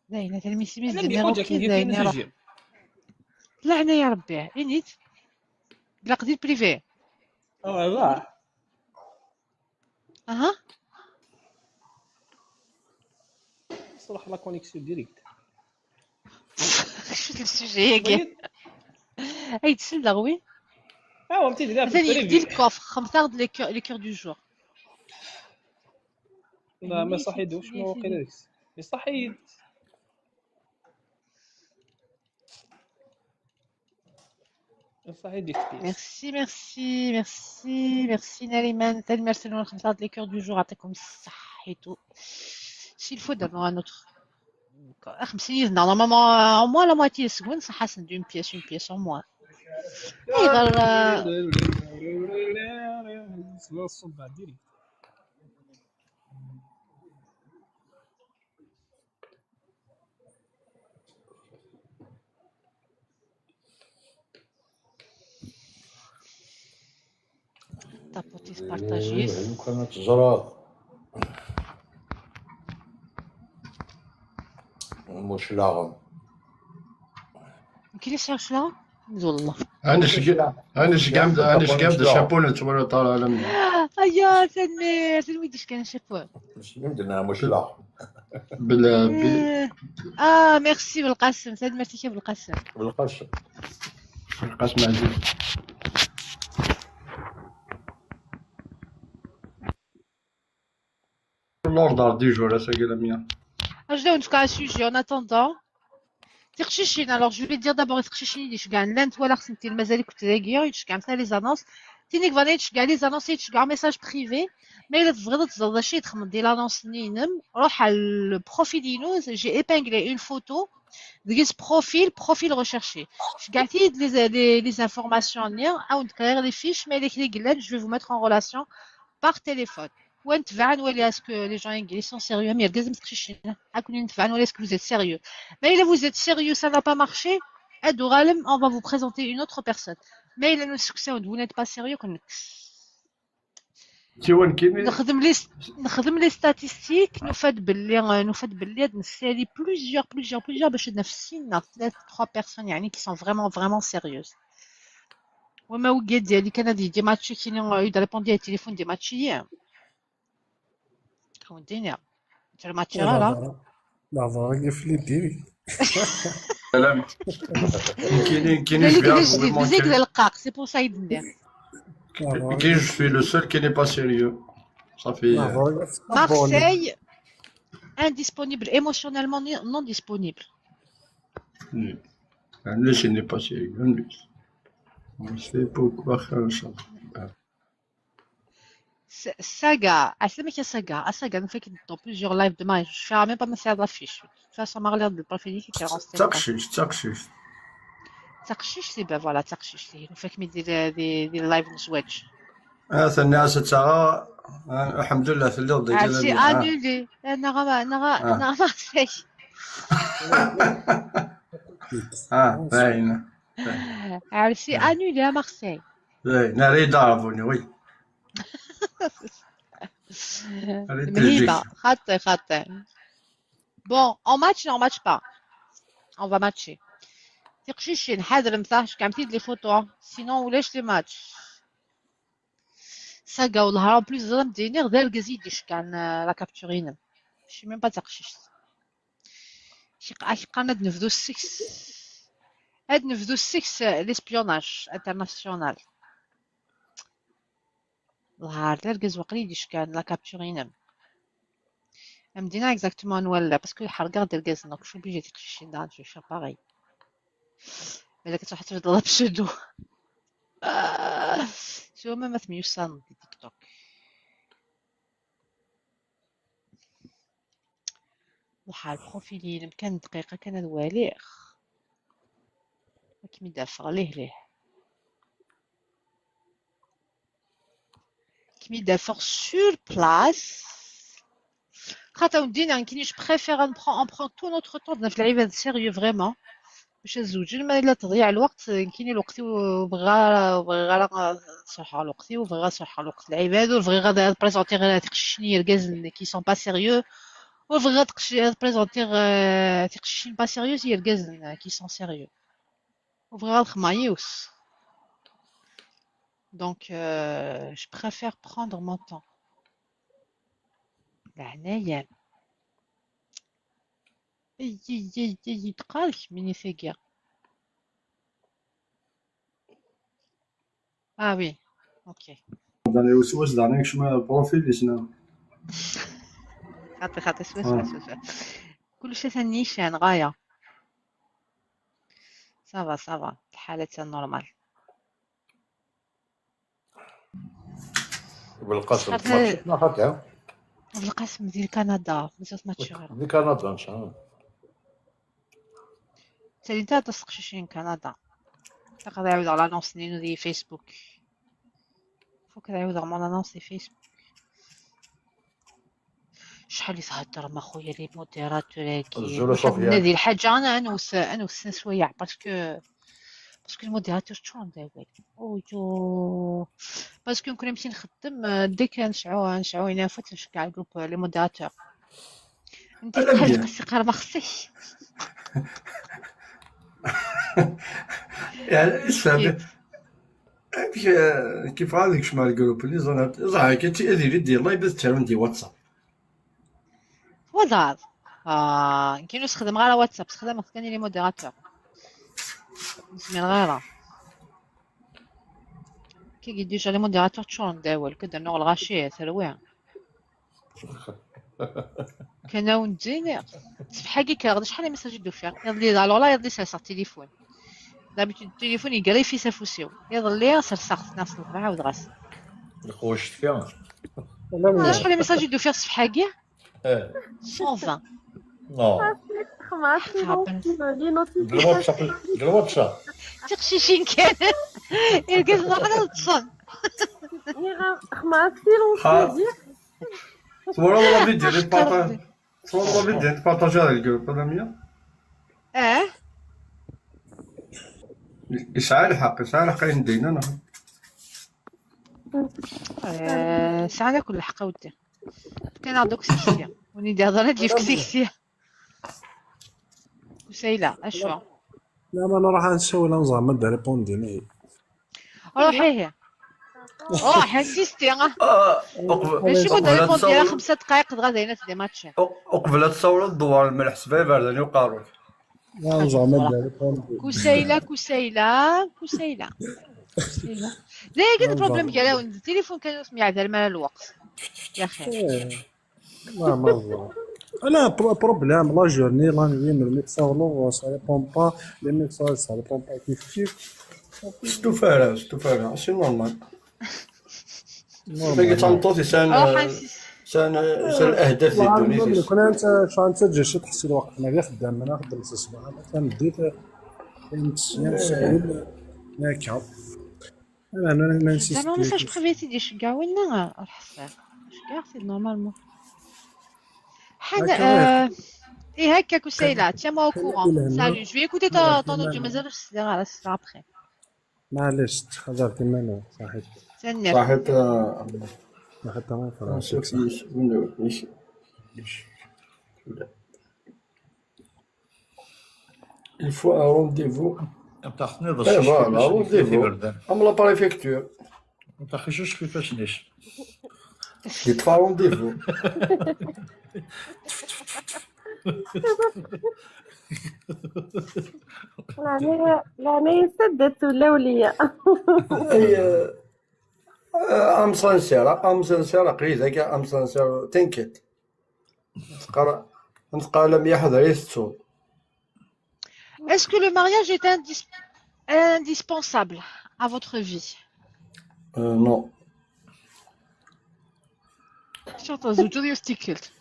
Dayen, atan mi s-, mi s-d-nniɣ ok, dayen iruḥ. Leɛna ya Rebbi, init. Ilaq di privé. Ah, voilà. Aha. Ṣṣraḥ la connexion direct. Kečč le sujet-agi. Ay, d-selleɣ, oui. Ah, on petit direct. Atan yebdi lkufar, xemmeɣ-d les cœurs, les cœurs du jour. لا، ما صحيت، واش ما واقيلا داك الساعة؟ ما صحيت. ما صحيت ديك الساعة. Merci, merci, merci, merci Nariman. Tanemmirt-nwen, xemmeɣ-d les cœurs du jour, يعطيكم الصحة et tout. S'il faut, donnons un autre. Ah, xemsin yid-neɣ, normalement, euh, au moins la moitié seg-wen ṣaḥḥa-sen-d une pièce, une pièce au moins. Ayɣer, euh, الصباح direct. Tapuṭit partajit. Lukan ad teẓreḍ. Muclaɣem. Nekk i sɛiɣ cclaɣem? Wallah. Anes gam-d, anes gam-d chapeau n ttwara ṭara alam. Aya, tanemmirt, anwa i d-yefkan chapeau? Muslim d-nna muclaɣem. Bla, bi- Eh, ah, merci Belqasem, tanemmirt-ik a Belqasem. Belqasem. Belqasem Ɛziz. L'ordre du jour, ass-agi, Lamia. Ad d-awen-fkeɣ un sujet en attendant. Tiqcicin, alors je vais dire d'abord i teqcicin i d-iceggɛen, llant walaɣ-tent-in, mazal-ikent dagi, i d-iceggɛen les annonces. Tin i yebɣan ad tceggeɛ les annonces, ad tceggeɛ message privé. Ma yella tebɣiḍ ad teẓreḍ d acu i txedmeḍ di l'annonce-nni-inem, ruḥ ɣer le profil-inu, j'ai épinglé une photo, deg-s profil, profil recherché. Ceggeɛ-iyi-d les, les, les informations-nni, ad wen-d-creer les fiches, ma yella kra i yellan, je vais vous mettre en relation par téléphone. Wa netbeɛ, nwali est-ce que les gens-agi sont sérieux, am yergazen am teqcicin, ad ken-netbeɛ, nwali est-ce que vous êtes sérieux. Ma yella vous êtes sérieux, ça n'a pas marché, ad d-tuɣalem, on va vous présenter une autre personne. Ma yella nseksaw-d, vous n'êtes pas sérieux, ad ken-nekkes. Siwa nekkini. Nexdem les, nexdem les statistiques, nufa-d belli, euh, nufa-d belli ad nessali plusieurs, plusieurs, plusieurs, bac ad naf sin neɣ tlata, trois personnes, yeɛni, qui sont vraiment, vraiment sérieuses. Wama wigi ad d-yali kan ad yeddi match-ik, kini, euh, ad d-répondi à téléphone di match-iyi. Ad wen-d-iniɣ. Ur match ara. Ma ضروري في les diri. Salam. Nekkini, nekkini, Dagi je viens d ajdid, vraiment dagi d que- aleqqaq, c'est pour ça i d-nniɣ. que je suis le seul qui n'est pas sérieux. Ça fait. Ma ضروري في Marseille, indisponible, émotionnellement ni- non disponible. Hmm. Lui, il n'est pas sérieux, lui. On sait pourquoi, Inch'Allah. S- Saga, asama ka Saga, a Saga, nous fait dans plusieurs lives demain, je fais même pas ma série d'affiches. De toute façon, Marlène de profil qui est en Taqcict, taqcict. Taqcict, c'est ben voilà, taqcict, c'est nous fait des, des, des lives de Switch. Ah, tenna-as ad taɣeɣ. Ah, alḥemdulillah, telliḍ deg Ah, c'est annulé. Ah, neɣ, neɣ, Ah. neɣ Marseille. Ah, dayen. Ah, c'est annulé à Marseille. Dayen, ara yi-d-ɛerḍen, oui. Arrêtez, Mhiba, Jake. xaṭi, xaṭi. Bon, en match, non, on match pas. On va matcher. Tiqcicin, ḥadremt, ah, ceggɛemt-iyi-d les photos. Sinon, ulac les matchs. Saga, والله, en plus, ẓriɣ d argaz i d-iceggɛen, euh, la capture-inem. Je suis même pas taqcict. Ak-, ak-, qqaren ad nebdu seg-s. Ad nebdu seg-s, l'espionnage international. Lhar d argaz waqil i d-icekkaren la capture-inem. Am dinna exactement nwala, parce que ḥergaɣ-d irgazen, donc je suis obligée tiqcicin daɣen je vais faire pareil. Balak ad truḥ tebded la pseudo. Siwa ma ma temyussaneḍ di TikTok. Lḥal profil-inem kan dqiqa kan ad waliɣ. Ad kem-id-afeɣ lih lih. Ad kem-id-afeɣ sur place. Xaṭi, wen-d-iniɣ nekkini, je préfère ad npr-, on prend tout notre temps ɣef lɛibad sérieux vraiment. Bac ad zewǧen, ma yella tḍeyyeɛ lweqt, nekkini lweqt-iw ur bɣiɣ ara, ur bɣiɣ ara ad sruḥeɣ lweqt-iw, ur bɣiɣ ad sruḥeɣ lweqt n lɛibad, ur bɣiɣ ad, ad présentiɣ tiqcicin i yergazen qui sont pas sérieux, ur bɣiɣ ad qci-, ad présentiɣ, euh, tiqcicin pas sérieuses i yergazen qui sont sérieux. Ur bɣiɣ ad xedmeɣ yiwet. Donc, euh, je préfère prendre mon temps. Leɛnaya-m. Ay, ay, ay, ay, tqal kemmini tagi. Ah oui, ok. Dan iweswas dan ikcem profil isna. Xaṭi, xaṭi, swaswa, swaswa. Kullec atan nican ɣaya. Ça va, ça va. Lḥal atan normal. Belqasem, xaṭi. Belqasem di Kanada, mazal ma teččiɣ ara. Di Kanada, nchallah. Ttalint aṭas teqcicin n Kanada. Ilaq ad ɛiwdeɣ l'annonce-nni di Facebook. Fuk ad ɛiwdeɣ mon annonce di Facebook. Acḥal i theddrem a xuya les modérateurs-agi. Azul a Sofia. Nadi lḥaǧa, ad nwet, ad nwet snat swayeɛ, parce que, parce que les modérateurs ččuren d awal. Oyo. Parce que nekkni amek i nxeddem, euh, dès que nesɛu, nesɛu une info, nceggeɛ le groupe, euh, les modérateurs. Netta yettqal tqisi qqar ma xsek. Yeɛni isfaham. Amek, euh, kif ad ikcem ar groupe-nni, ẓer, ẓer, akka ad yili di live, ad ttarun di WhatsApp. Waḍaḍ. Ah, nekkini ur sexdameɣ ara WhatsApp, sexdameɣ kan les modérateurs. Ur zmireɣ ara. Kagi déjà les modérateurs ččuren d awal, kad rnuɣ lɣaci, terwi. Kan awen-d-iniɣ, ṣṣbeḥ-agi kkreɣ-d acḥal n messages i d-ufiɣ. Iḍelli, alors là, iḍelli serseɣ tilifun. D'habitude tilifun yegrif-it afus-iw. Iḍelli serseɣ-t, neɣ ṣṣbeḥ ɛawdeɣ-as. Lqewwec tefka. Acḥal n messages i d-ufiɣ ṣṣbeḥ-agi? Eh. Cent vingt. Non. خمس Happen. les Deg lwatsapp, deg lwatsapp. Tiqcicin kan. Irgazen ruḥen ad ṭṭsen. خمس Twalaḍ la vidéo di tparta-, twalaḍ la vidéo di tpartajiḍ di lgrup, a Lamia? Eh? Yesɛa lḥeqq, yesɛa lḥeqq ayen d-yenna, neɣ? Eh, sɛan akk lḥeqq a weddi. Fkan-aɣ-d akk tikti. Win i d-ihḍeṛ ad d-yefk tikti. Kusayla, acu? لا، ما نروح نسوي لهم زعما دا ريبوندي. Ruḥ ihi. Ruḥ, insisti. Ah, uqbel, Mačči ma uqbel ad d-répondre tessawleḍ, xemsa dqayeq dɣa d ayen ad t-dématcher. uq-, uqbel ad tessawleḍ, dewwer lmelḥ sbaba ar dani uqerru-k. لا، زعما دا ريبوندي. Kusayla, Kusayla, Kusayla. Kusayla. D ayagi d problème gar-awen. D tilifun kan ur temyeɛdalem ara lweqt. Yaxi. إيه. لا، ما ظهر. انا بروبليم لا جورني لا نوي ملي تصاولو سا ريبون با، لي ميساج سا ريبون با كيف كيف. Stufara, stufara, c'est normal. Tagi d tameṭṭut yesɛan, Ruḥ insisti. sɛan, sɛan ahdaf di ddunit-is. كون انت شو انت تجي شي تحصل وقت ما غير خدام انا خدمت الصباح انا كان بديت كنت سيام سعيد هكا. انا انا ما نسيت Zama message privé i d-iceggeɛ winna, ur ḥṣiɣ. Ceggeɛ-t-id normalement. حاجة، هكا. آه، إيه هكا Kusayla, tiens-moi au courant. Salut, je vais écouter ton, ton audio, مازال ur sliɣ ara, ce sera après. معليش، تخذرت منه صحيت. Tanemmirt. صحيت، آه، صحيت تمام، آه، خلاص. شوف، يش-، منو، يش-، يش-، Il faut un rendez-vous. Am taxtniḍ Eh, voilà, rendez-vous. Am la préfecture. Am taxicec kifac-nnic. Yeṭṭef rendez-vous. Leɛnaya, leɛnaya-s ad d-tawel awliya. Ay, euh, am sincère, am sincère, aql-i dagi am sincère, t'inquiète. Teqqar, teqqar la mliḥ d ay tettuḍ. Est-ce que le mariage est indis- indispensable à votre vie? Euh, non. Surtout, زوجو ديال ستيكلت.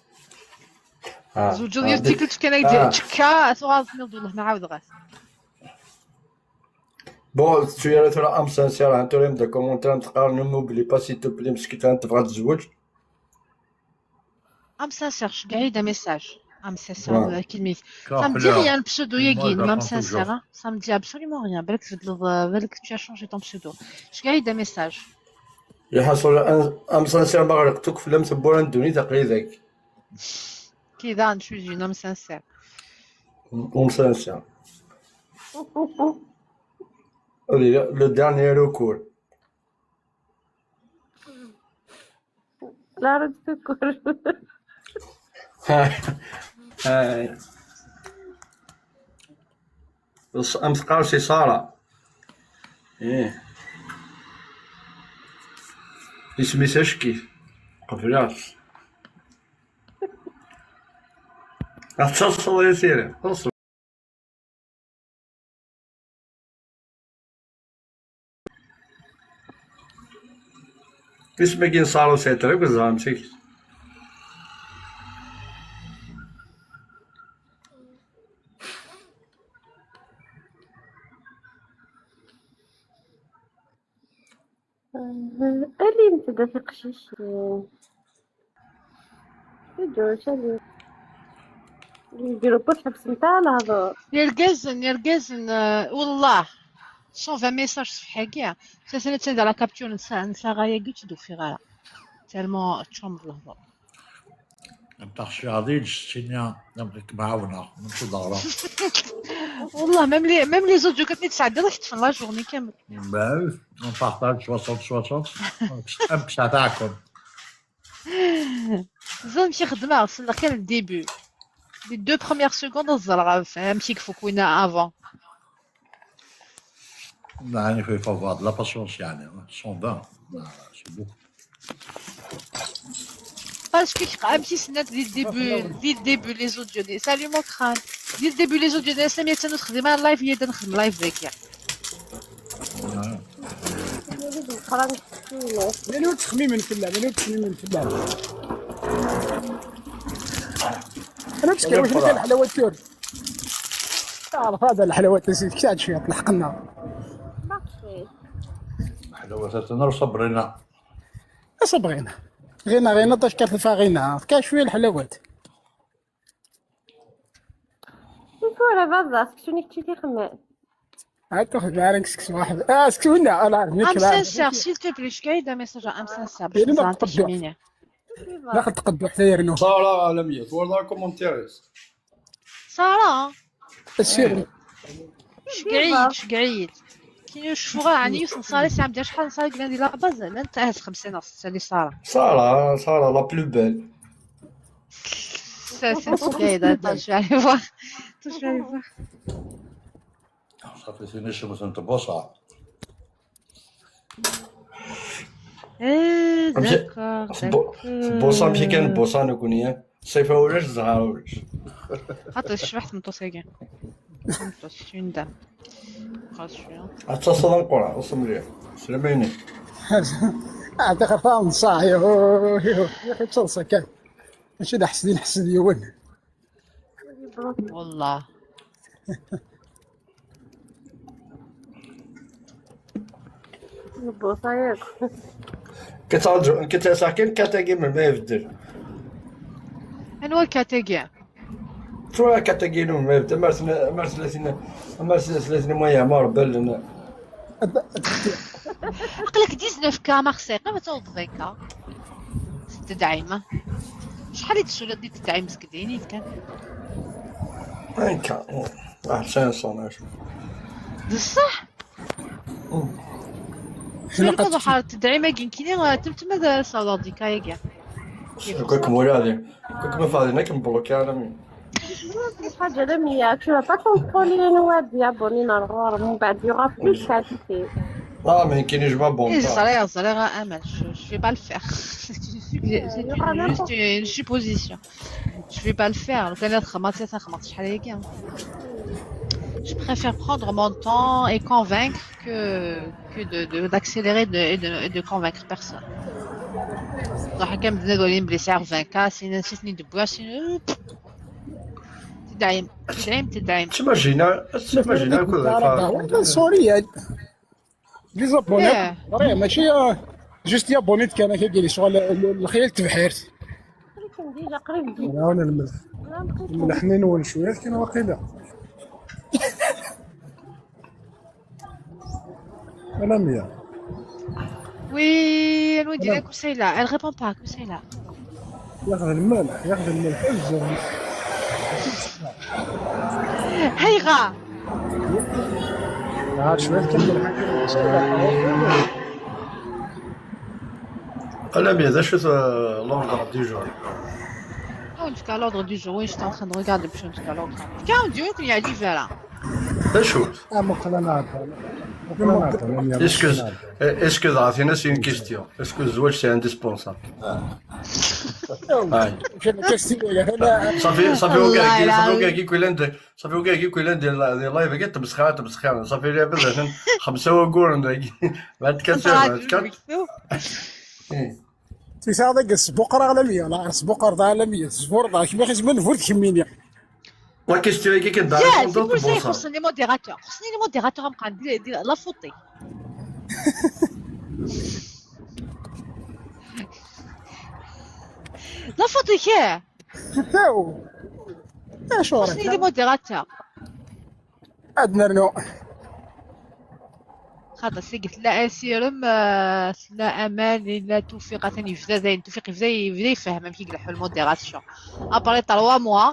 Ah, زوجو ديال ah, ستيكلت كان يدير ah. تشكا، ثورة نض والله ما عاود غاس. Bon, tu as la am sincère, hein, tu as des commentaires, ne m'oublie pas, s'il te plaît, parce que tu as تبغى تزوج. Am sincère, je gagne des messages. Am sincère, ouais. كلمة. Ça me dit rien, le pseudo ياكي, mais am sincère, hein. Ça me dit absolument rien. بالك تبدل، بالك tu as changé ton pseudo. Je gagne des messages. يحصل أن-، am sincère ما غلقتك في لم سبورة الدنيا تقريبا. كذا نشوي جينا am sincère. Am sincère. Allez, le dernier recours. La route de secours. هاي. بص، أم تقارسي سارة. إيه. اسمي سشكي. قبلات. اتصل يا سيري. اتصل. Isem-agi n Ṣaṛa u Sɛid Ṭrib, ẓer amek. Alimt-d a tiqcicin. Iǧuc, alimt. Lgrup ur tḥebbsem ara lehdur. Irgazen, irgazen, euh, والله. Cent vingt messages ṣṣbeḥ-agi. Sasana ttanda la capture n sa-, n saɣa-agi ur tt-id-ufiɣ ara. Tellement tčumḍ lehdur. Nṭax ciɛḍ-iǧ, ssini, amek i kem-ɛawneɣ, mačči d aɣrum. والله، même les, même les audios كتني تسعدي راه يطفن la journée كامل. Bah oui, on partage soixante soixante. Am ksata akum. زعما شي خدمة، وصلنا كان le début. Les deux premières secondes الزرغة، فهمتي كيف كنا avant. يعني، il faut avoir de la patience، يعني، cent vingt. Ah, c'est beaucoup. Parce que كيف عرفتي سنات dès le début، dès le début les audios دي. Salut mon crâne. Dès le début les audios دي، سامية تنو تخدم على اللايف، هي تنخدم لايف ذاك. مليون تخميم في الله، مليون تخميم في الله. أنا مسكين، واش كاين الحلاوة التور؟ تعرف هذا الحلاوة تزيد كاع شوية تلحقنا. الحلاوة تاعنا وصبرينا. صبرينا. غينا، غينا، طاش كارت الفاغينا. كاع شوية الحلاوات. شوف راه بابا، سكسوني كتشي تيخمم. عاد تاخذ معانا سكسو واحد. آه، سكسو هنا، أنا عارف، نيك ام معانا. سانسير، s'il te plaît، اش كاين دا ميساج ام سانسير باش إيه، نزعم نقدو. تيشميني. لا قد تقدو حتى يرنو. صار على مية، والله كومنتيريس. سارة. السير. شقعيد، شقعيد. كاين شوفو راه عني يوسف نصاري سي عبد الشحال نصاري قلنا لي لا باز، لا انت هز خمسين نص، سالي سارة. صار، صار لا بلو بيل. سي، سي شقعيد، اتونسيون عليه فواغ. اتونسيون عليه فواغ. صافي، سيني شمس انت بوصة. ايه، أمشي. داكور، في البو-، في البوصة مشي كاين داكور. بوصة نكون ياك. الصيف ولاش، الزهر ولاش. خاطر الشبح تمطوس ياكي. تمطوس، شنو ندم؟ خلاص شوية. اتصل نقرا، وصل مليح. سلميني. هذا خرفان صاحي. يا أخي، تصلصة كان. ماشي دا حسدين، حسد يون. والله. البوصة ياك. كتعرف، كتعرف كاين كاتاكي من ما يبدل. انو الكاتاكي؟ شو كاتاكي من ما يبدل؟ مرت، مرت ثلاثين، مرت ثلاثين ما يعمر بل. عقلك ديزنوف كا مارسي، قبل توض ذيكا. تدعيمة. شحال يدسو لدي تدعيم مسكدين كان؟ هكا. واحد خمسين سنة. بصح؟ شنو قد حار تدعيم كاين كيني تم تم هذا صالادي كايا كاع. كوك مولي هذه. كوك ما فاضي، هناك مبلوكي أنا مين. حاجة لا مية، tu vas pas contrôler les noix d'abonner dans le roi, من بعد il y aura plus de qualité. Ah, mais qui n'est pas bon. Eh, ẓriɣ, ẓriɣ, Amal, je, je vais pas le faire. C'est c'est une- juste une supposition. Je vais pas le faire. لو كان خمسة خمسة شحال هي كاين. Je préfère prendre mon temps et convaincre que, que de, de- d'accélérer de, et de, et de convaincre personne. صح كان بدنا نقول بلي سعر vingt K سين نسيتني دبوا سين. تدعيم تدعيم تدعيم. T'imagines, t'imagines que والله سوري يعني. لي زابوني، فري ماشي جوست يابونيت كان كيدير شغل الخيال تبحيرت. كان ديجا قريب جديد. هنا الملح، الملح حنين ونشويه كاين واقيلا. انا مية. Oui, elle nous dit que c'est là. Elle répond pas, que c'est là. ياخذ الملح، ياخذ الملح الزوم. هيغا. عاد شويه كمل حاجه. انا مية ذا شو l'ordre du jour. Oh, jusqu'à l'ordre du jour, oui, j'étais en train de regarder, puis jusqu'à l'ordre. Quand Dieu qu'il y a l'hiver là. ذا شو. اه مقلا نعرف. مقلا نعرف. Est-ce que est-ce que عطينا c'est une question. Est-ce que الزواج c'est indispensable. شنو كاستيليا هنا؟ صافي صافي هو كاع الله كي صافي هو كاع العظيم. كي كل ندير صافي هو كاع كي كل ندير لا- دي لايف كي تمسخر تمسخر صافي لا بد خمسه وكور ندير. بعد كتسير بعد كت. تيساعد السبوق راه عالميه، لا السبوق راه عالميه، الزبور راه كيما خص من فورت كمينيا. La question هي كي كدار Yeah, كنت c'est pour ça تبوصها. خصني les modérateurs. خصني les modérateurs نبقى ندير ندير la faute. La faute كاع. تاو تاو شو خصني les راك؟ modérateurs. عندنا رنو. خاطر سي قلت لا اسيرم آه، لا امان لا توفيق ثاني يبدا زين توفيق يبدا يبدا يفهم كي يقلحوا الموديراسيون. ابري تروا موا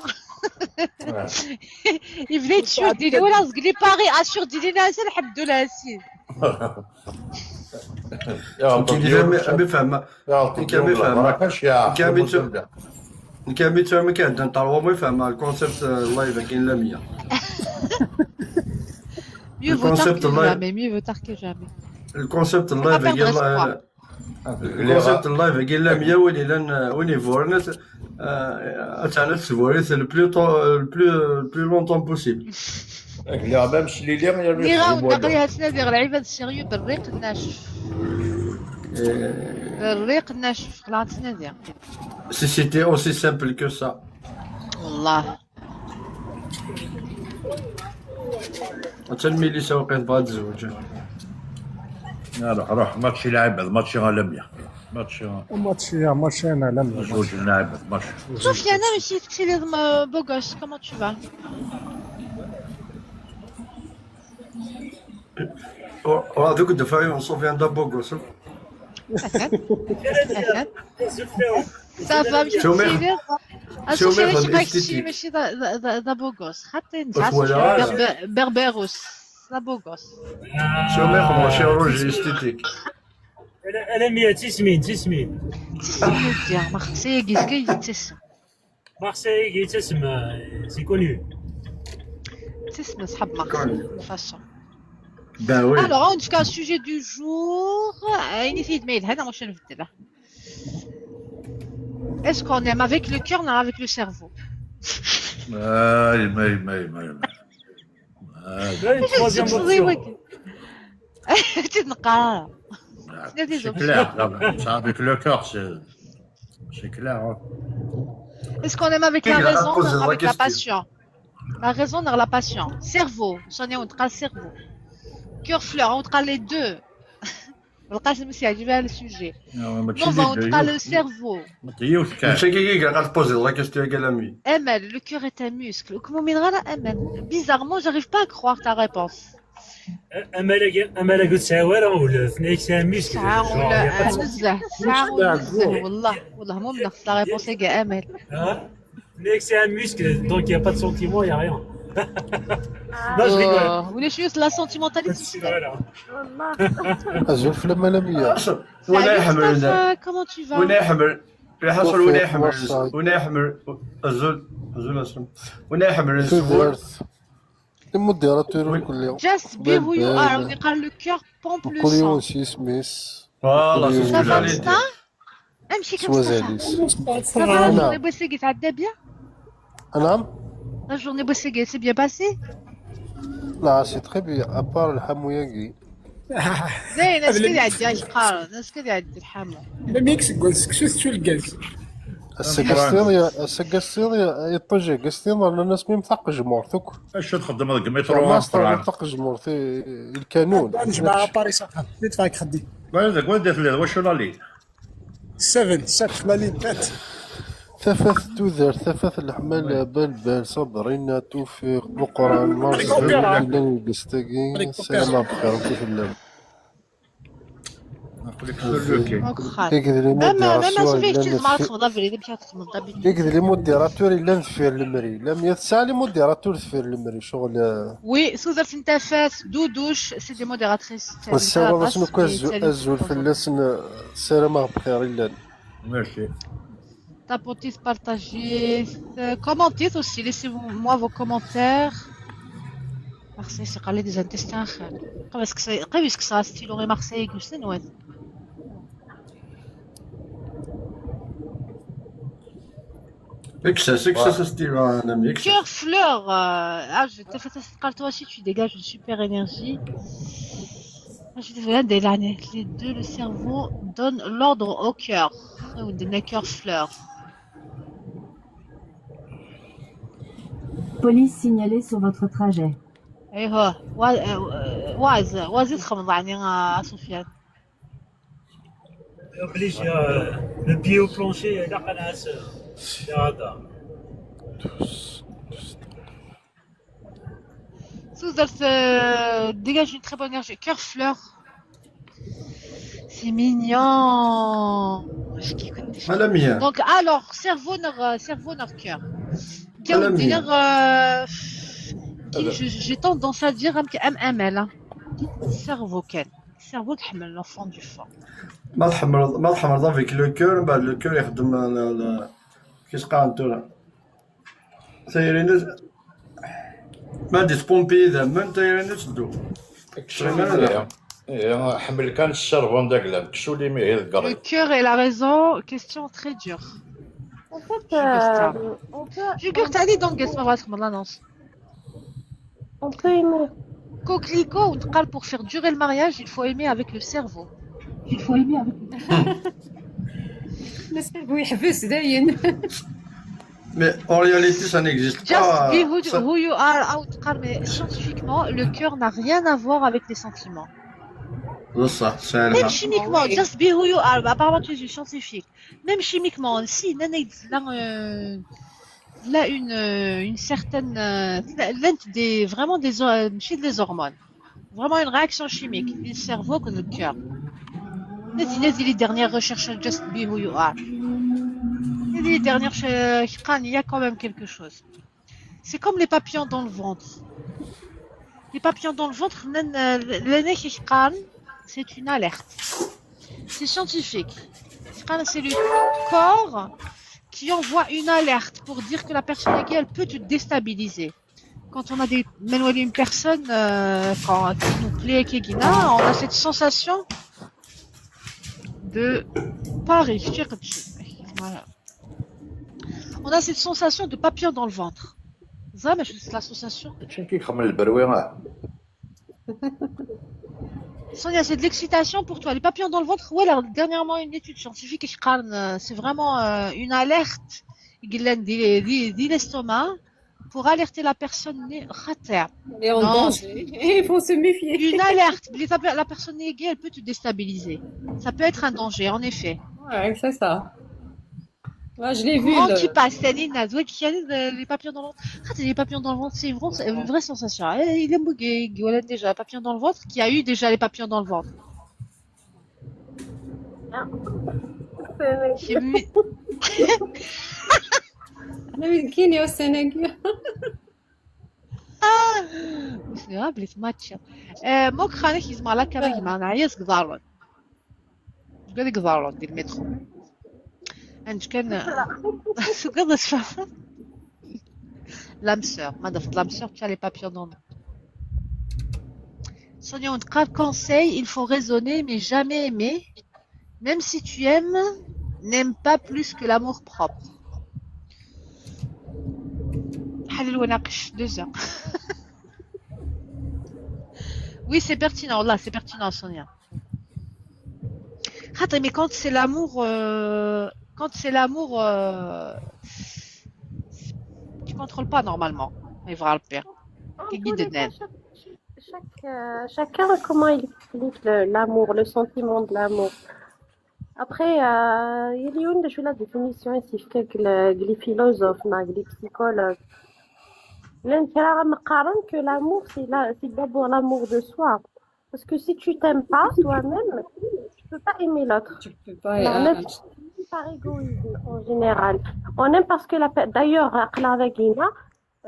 يبدا يتشوف ديلي ولا زقلي باغي اسير ديلي ناس الحمد لله سي. يا رب كي ديجا مي فهمه. يا رب كي مي فهمه. مراكش يا كي مي أبو زبدة. كامل تما كيهضر نتاع هو ما يفهم الكونسيبت اللايف كاين لا مية. Mieux vaut tard Concept que live. Jamais, mieux vaut tard que jamais. الكونسيبت Faut pas اللايف perdre كاين espoir. لا- الكونسيبت اللايف كاين لا مية وين الا وين يفورنس. اتانا تسفوريت le plus tôt le plus le plus longtemps possible. لا ميم سليلي يا نيغا ونقريها تنادي غير العباد السيريو بالريق الناشف. بالريق الناشف خلاص تنادي. Si c'était aussi simple que ça. والله. حتى الميليسا وقيت بغا تزوج. لا روح روح ماتشي لعيبة ماتشي غا لمية. ماتشي ماتشي ماتشي انا لم زوج لعيبة ماتشي. صوفيا انا ماشي تكسي لازم بوغوس comment tu vas. وهذوك الدفاعي صوفيا عندها بوغوس. صافا ماشي شو مير- تكسي لازم. شو صوفيا مير ماشي هاد ماشي الاستيتيك؟ ماشي ذا بوغوس خاطي ولا- نسعى بربيروس. ذا بوغوس. شو ما يخدموا شي روج الاستيتيك. انا انا مية تسمين تسمين. تسمية ديال مارسيليا كي تسمى. مارسيليا كي تسمى c'est connu. تسمى صحاب مارسيليا فاشون. Ben oui. Alors, en tout cas, sujet du jour, euh, une fille de mail, hein, moi, je ne veux pas. Est-ce qu'on aime avec le cœur ou avec le cerveau? اي مي مي مي مي. Là, une troisième option. تنقى. C'est clair, ça, avec le cœur, c'est c'est clair. Hein. Est-ce qu'on aime avec Qui la a raison posé ou la avec la question ? Passion? La raison ou la passion? Cerveau, Sonia, on dit cerveau. Cœur fleur, on dit les deux. القاسم aussi عجبها le sujet. Non, mais Non, on dit le cerveau. ماشي ماشي كي كي قاعد تبوزي la question كلامي. Amal, le cœur est un muscle. وكمو من غير أمل. Bizarrement, j'arrive pas à croire ta réponse. امل امل قلت ساوره ولا فنيك ساميس ساعة ولا نزه ساعة ولا نزه والله والله مو من نفس la réponse يا أمل. Hein? Next, c'est un muscle, donc il n'y a pas de sentiment, il n'y a rien. Non, je rigole. ولا شوية la sentimentaliste. Voilà. ولا يحمل. Comment tu vas? ولا يحمل. Lḥaṣul, win iḥemmlen, win iḥemmlen, azul, azul, azul. Win iḥemmlen s wul. Tudert. Imuddiraturi mkul. Just be who you are. Win iqqar le cœur pompe le sang. Mkul yiwen s yisem-is. Voilà, c'est ce que j'allais dire. Amek i k-teṣṣaḥa? Ça va, la journée n wass-agi tɛedda bien? Anam? La journée n wass-agi, c'est bien passé? Là, c'est très bien, à part lḥamu-agi. Dayen, acu i d-iɛeddi, acu qqaren, acu i d-iɛeddi lḥamu? Même i yeseggan seksu tettu lgaz. Ass-agi s tiḍ, ass-agi s tiḍ, iṭij-agi s tiḍ, rnan-as mim taqejmurt akk. Acu txeddmeḍ deg métro? Master, taqejmurt, i, i lkanun. Netta Paris axxam, netta xeddim. Deg wanda telliḍ, wacu la ligne? Seven, sept, la ligne sept. Tafat n tudert, tafat n leḥmala, Balbal, Sabrina, Tufiq, Muqran, Marzi, llan deg ustagi, ssarameɣ bxir akk i tellam. Aql-ik sur le quai. Même, même à Sofia, excuse-moi, la txedmeḍ abrid, amek ara txedmeḍ d'habitude. Igdel imuddiraturi llan deffir lemri. Lamya tesɛa limuddiraturi deffir lemri, ccɣel, euh, Oui, tudert n tafat, Doudouche, c'est des modératrices. Nessaweḍ-asen akk azul fell-asen, ssarameɣ bxir i llan. Merci. Tapotez, partagez, euh, commentez aussi, laissez-moi vos commentaires. Marseille, c'est des intestins. Qrib yeskeṣ-, qrib yeskeṣ stylo i Marseille, deg ussan n wat. Kkes-as, kkes-as astilu, a Nami, kkes-as. Cœur fleur, euh, ah, je te fais cette carte aussi, tu dégages une super énergie. Ah, je suis désolée, des l'année. Les deux, le cerveau donne l'ordre au cœur. Ou de cœur fleur. Police signalée sur votre trajet. ايوا وا-، آه، واز واز تخمض يعني، آه، سفيان. Obligé, euh, le pied au plancher, la خلاص. هذا. Sous-, euh, dégage une très bonne énergie. Cœur fleur. C'est mignon. اش كيكون déjà. Voilà, mia. Donc, alors, cerveau, euh, cerveau, cœur. Voilà, mia. Dire, euh, qui, je, j'ai tendance à dire M M L, hein. Cerveau, كان. Cerveau, كحمل, l'enfant du fond. ما تحمل، ما تحمل avec le cœur، من بعد le cœur يخدم لا، لا، كيش قاعد تقول؟ Tayri-nnes ma d-tpumpi idammen, tayri-nnes teddu. Ḥemmel kan cerveau d aglam, kcul imihi deg ṛṛay. Le cœur et la raison, question très dure. En fait, euh, on peut, Figure-toi, allez donc, ma va l'annonce. On peut aimer. Coquelicot, on parle pour faire durer le mariage, il faut aimer avec le cerveau. Il faut aimer avec le cerveau. Le cerveau يحبس داين. Mais en réalité, ça n'existe pas. Just be who, who you are, أو تقال, mais scientifiquement, le cœur n'a rien à voir avec les sentiments. Même chimiquement, just be who you are. Apparemment, tu es une scientifique. Même chimiquement, si, il y a, euh, il y a une, euh, une certaine, euh, l'un des, vraiment des, euh, chez les hormones. Vraiment une réaction chimique, le cerveau que le cœur. Vas-y, vas-y, les dernières recherches, just be who you are. Les dernières, euh, il y a quand même quelque chose. C'est comme les papillons dans le ventre. Les papillons dans le ventre, nen-, euh, le nez qui crie, c'est une alerte. C'est scientifique. C'est le corps qui envoie une alerte pour dire que la personne, elle peut te déstabiliser. Quand on a des, même une personne, euh, quand elle nous plaît, on a cette sensation de Paris. Voilà. On a cette sensation de papillon dans le ventre. زعما شفت la sensation. هادشي كيخمم البروي، آه. Sonia, c'est de l'excitation pour toi. Les papillons dans le ventre, voilà, dernièrement, une étude scientifique, euh, c'est vraiment, euh, une alerte. Il y a des, des, des l'estomac pour alerter la personne. Elle est en danger. Il faut se méfier. Une alerte. La personne, elle peut te déstabiliser. Ça peut être un danger, en effet. Ouais, c'est ça. Ouais, je l'ai vu. Courant qui passe, Céline, là, ouais, qui a les, les papillons dans le ventre. Ah, les papillons dans le ventre, c'est une vraie, c'est une vraie sensation. Eh, il est mougué, voilà, déjà, papillon dans le ventre, qui a eu déjà les papillons dans le ventre. Ah. C'est mi-, أنا وين كاين يا Sénégal. Ah, c'est vrai, بلي تماتشا. آه، موك خانك يزمع لك كما يجمع، أنا عياس قدارون. قال لك قدارون ديال المترو. عندك كان سوق الصفا. L'âme sœur, madame, l'âme sœur, tu as les papillons dans le. Sonia, un conseil, il faut raisonner, mais jamais aimer. Même si tu aimes, n'aime pas plus que l'amour propre. حلل وناقش deux heures. Oui, c'est pertinent, là, c'est pertinent, Sonia. خاطر, mais quand c'est l'amour, euh, quand c'est l'amour, euh, tu contrôles pas normalement. Mais voilà le pire. En tous les cas, chaque, chaque, euh, chacun, comment il explique le- l'amour, le sentiment de l'amour. Après, euh, il y a une de la définition ici, que les, les philosophes, les psychologues. لأن كاين راه مقارن que l'amour, c'est la- c'est d'abord l'amour de soi. Parce que si tu t'aimes pas toi-même, tu peux pas aimer l'autre. Tu peux pas. Là, Ah, même par égoïsme en général. On aime parce que la pe- d'ailleurs, عقلنا ذاكينا,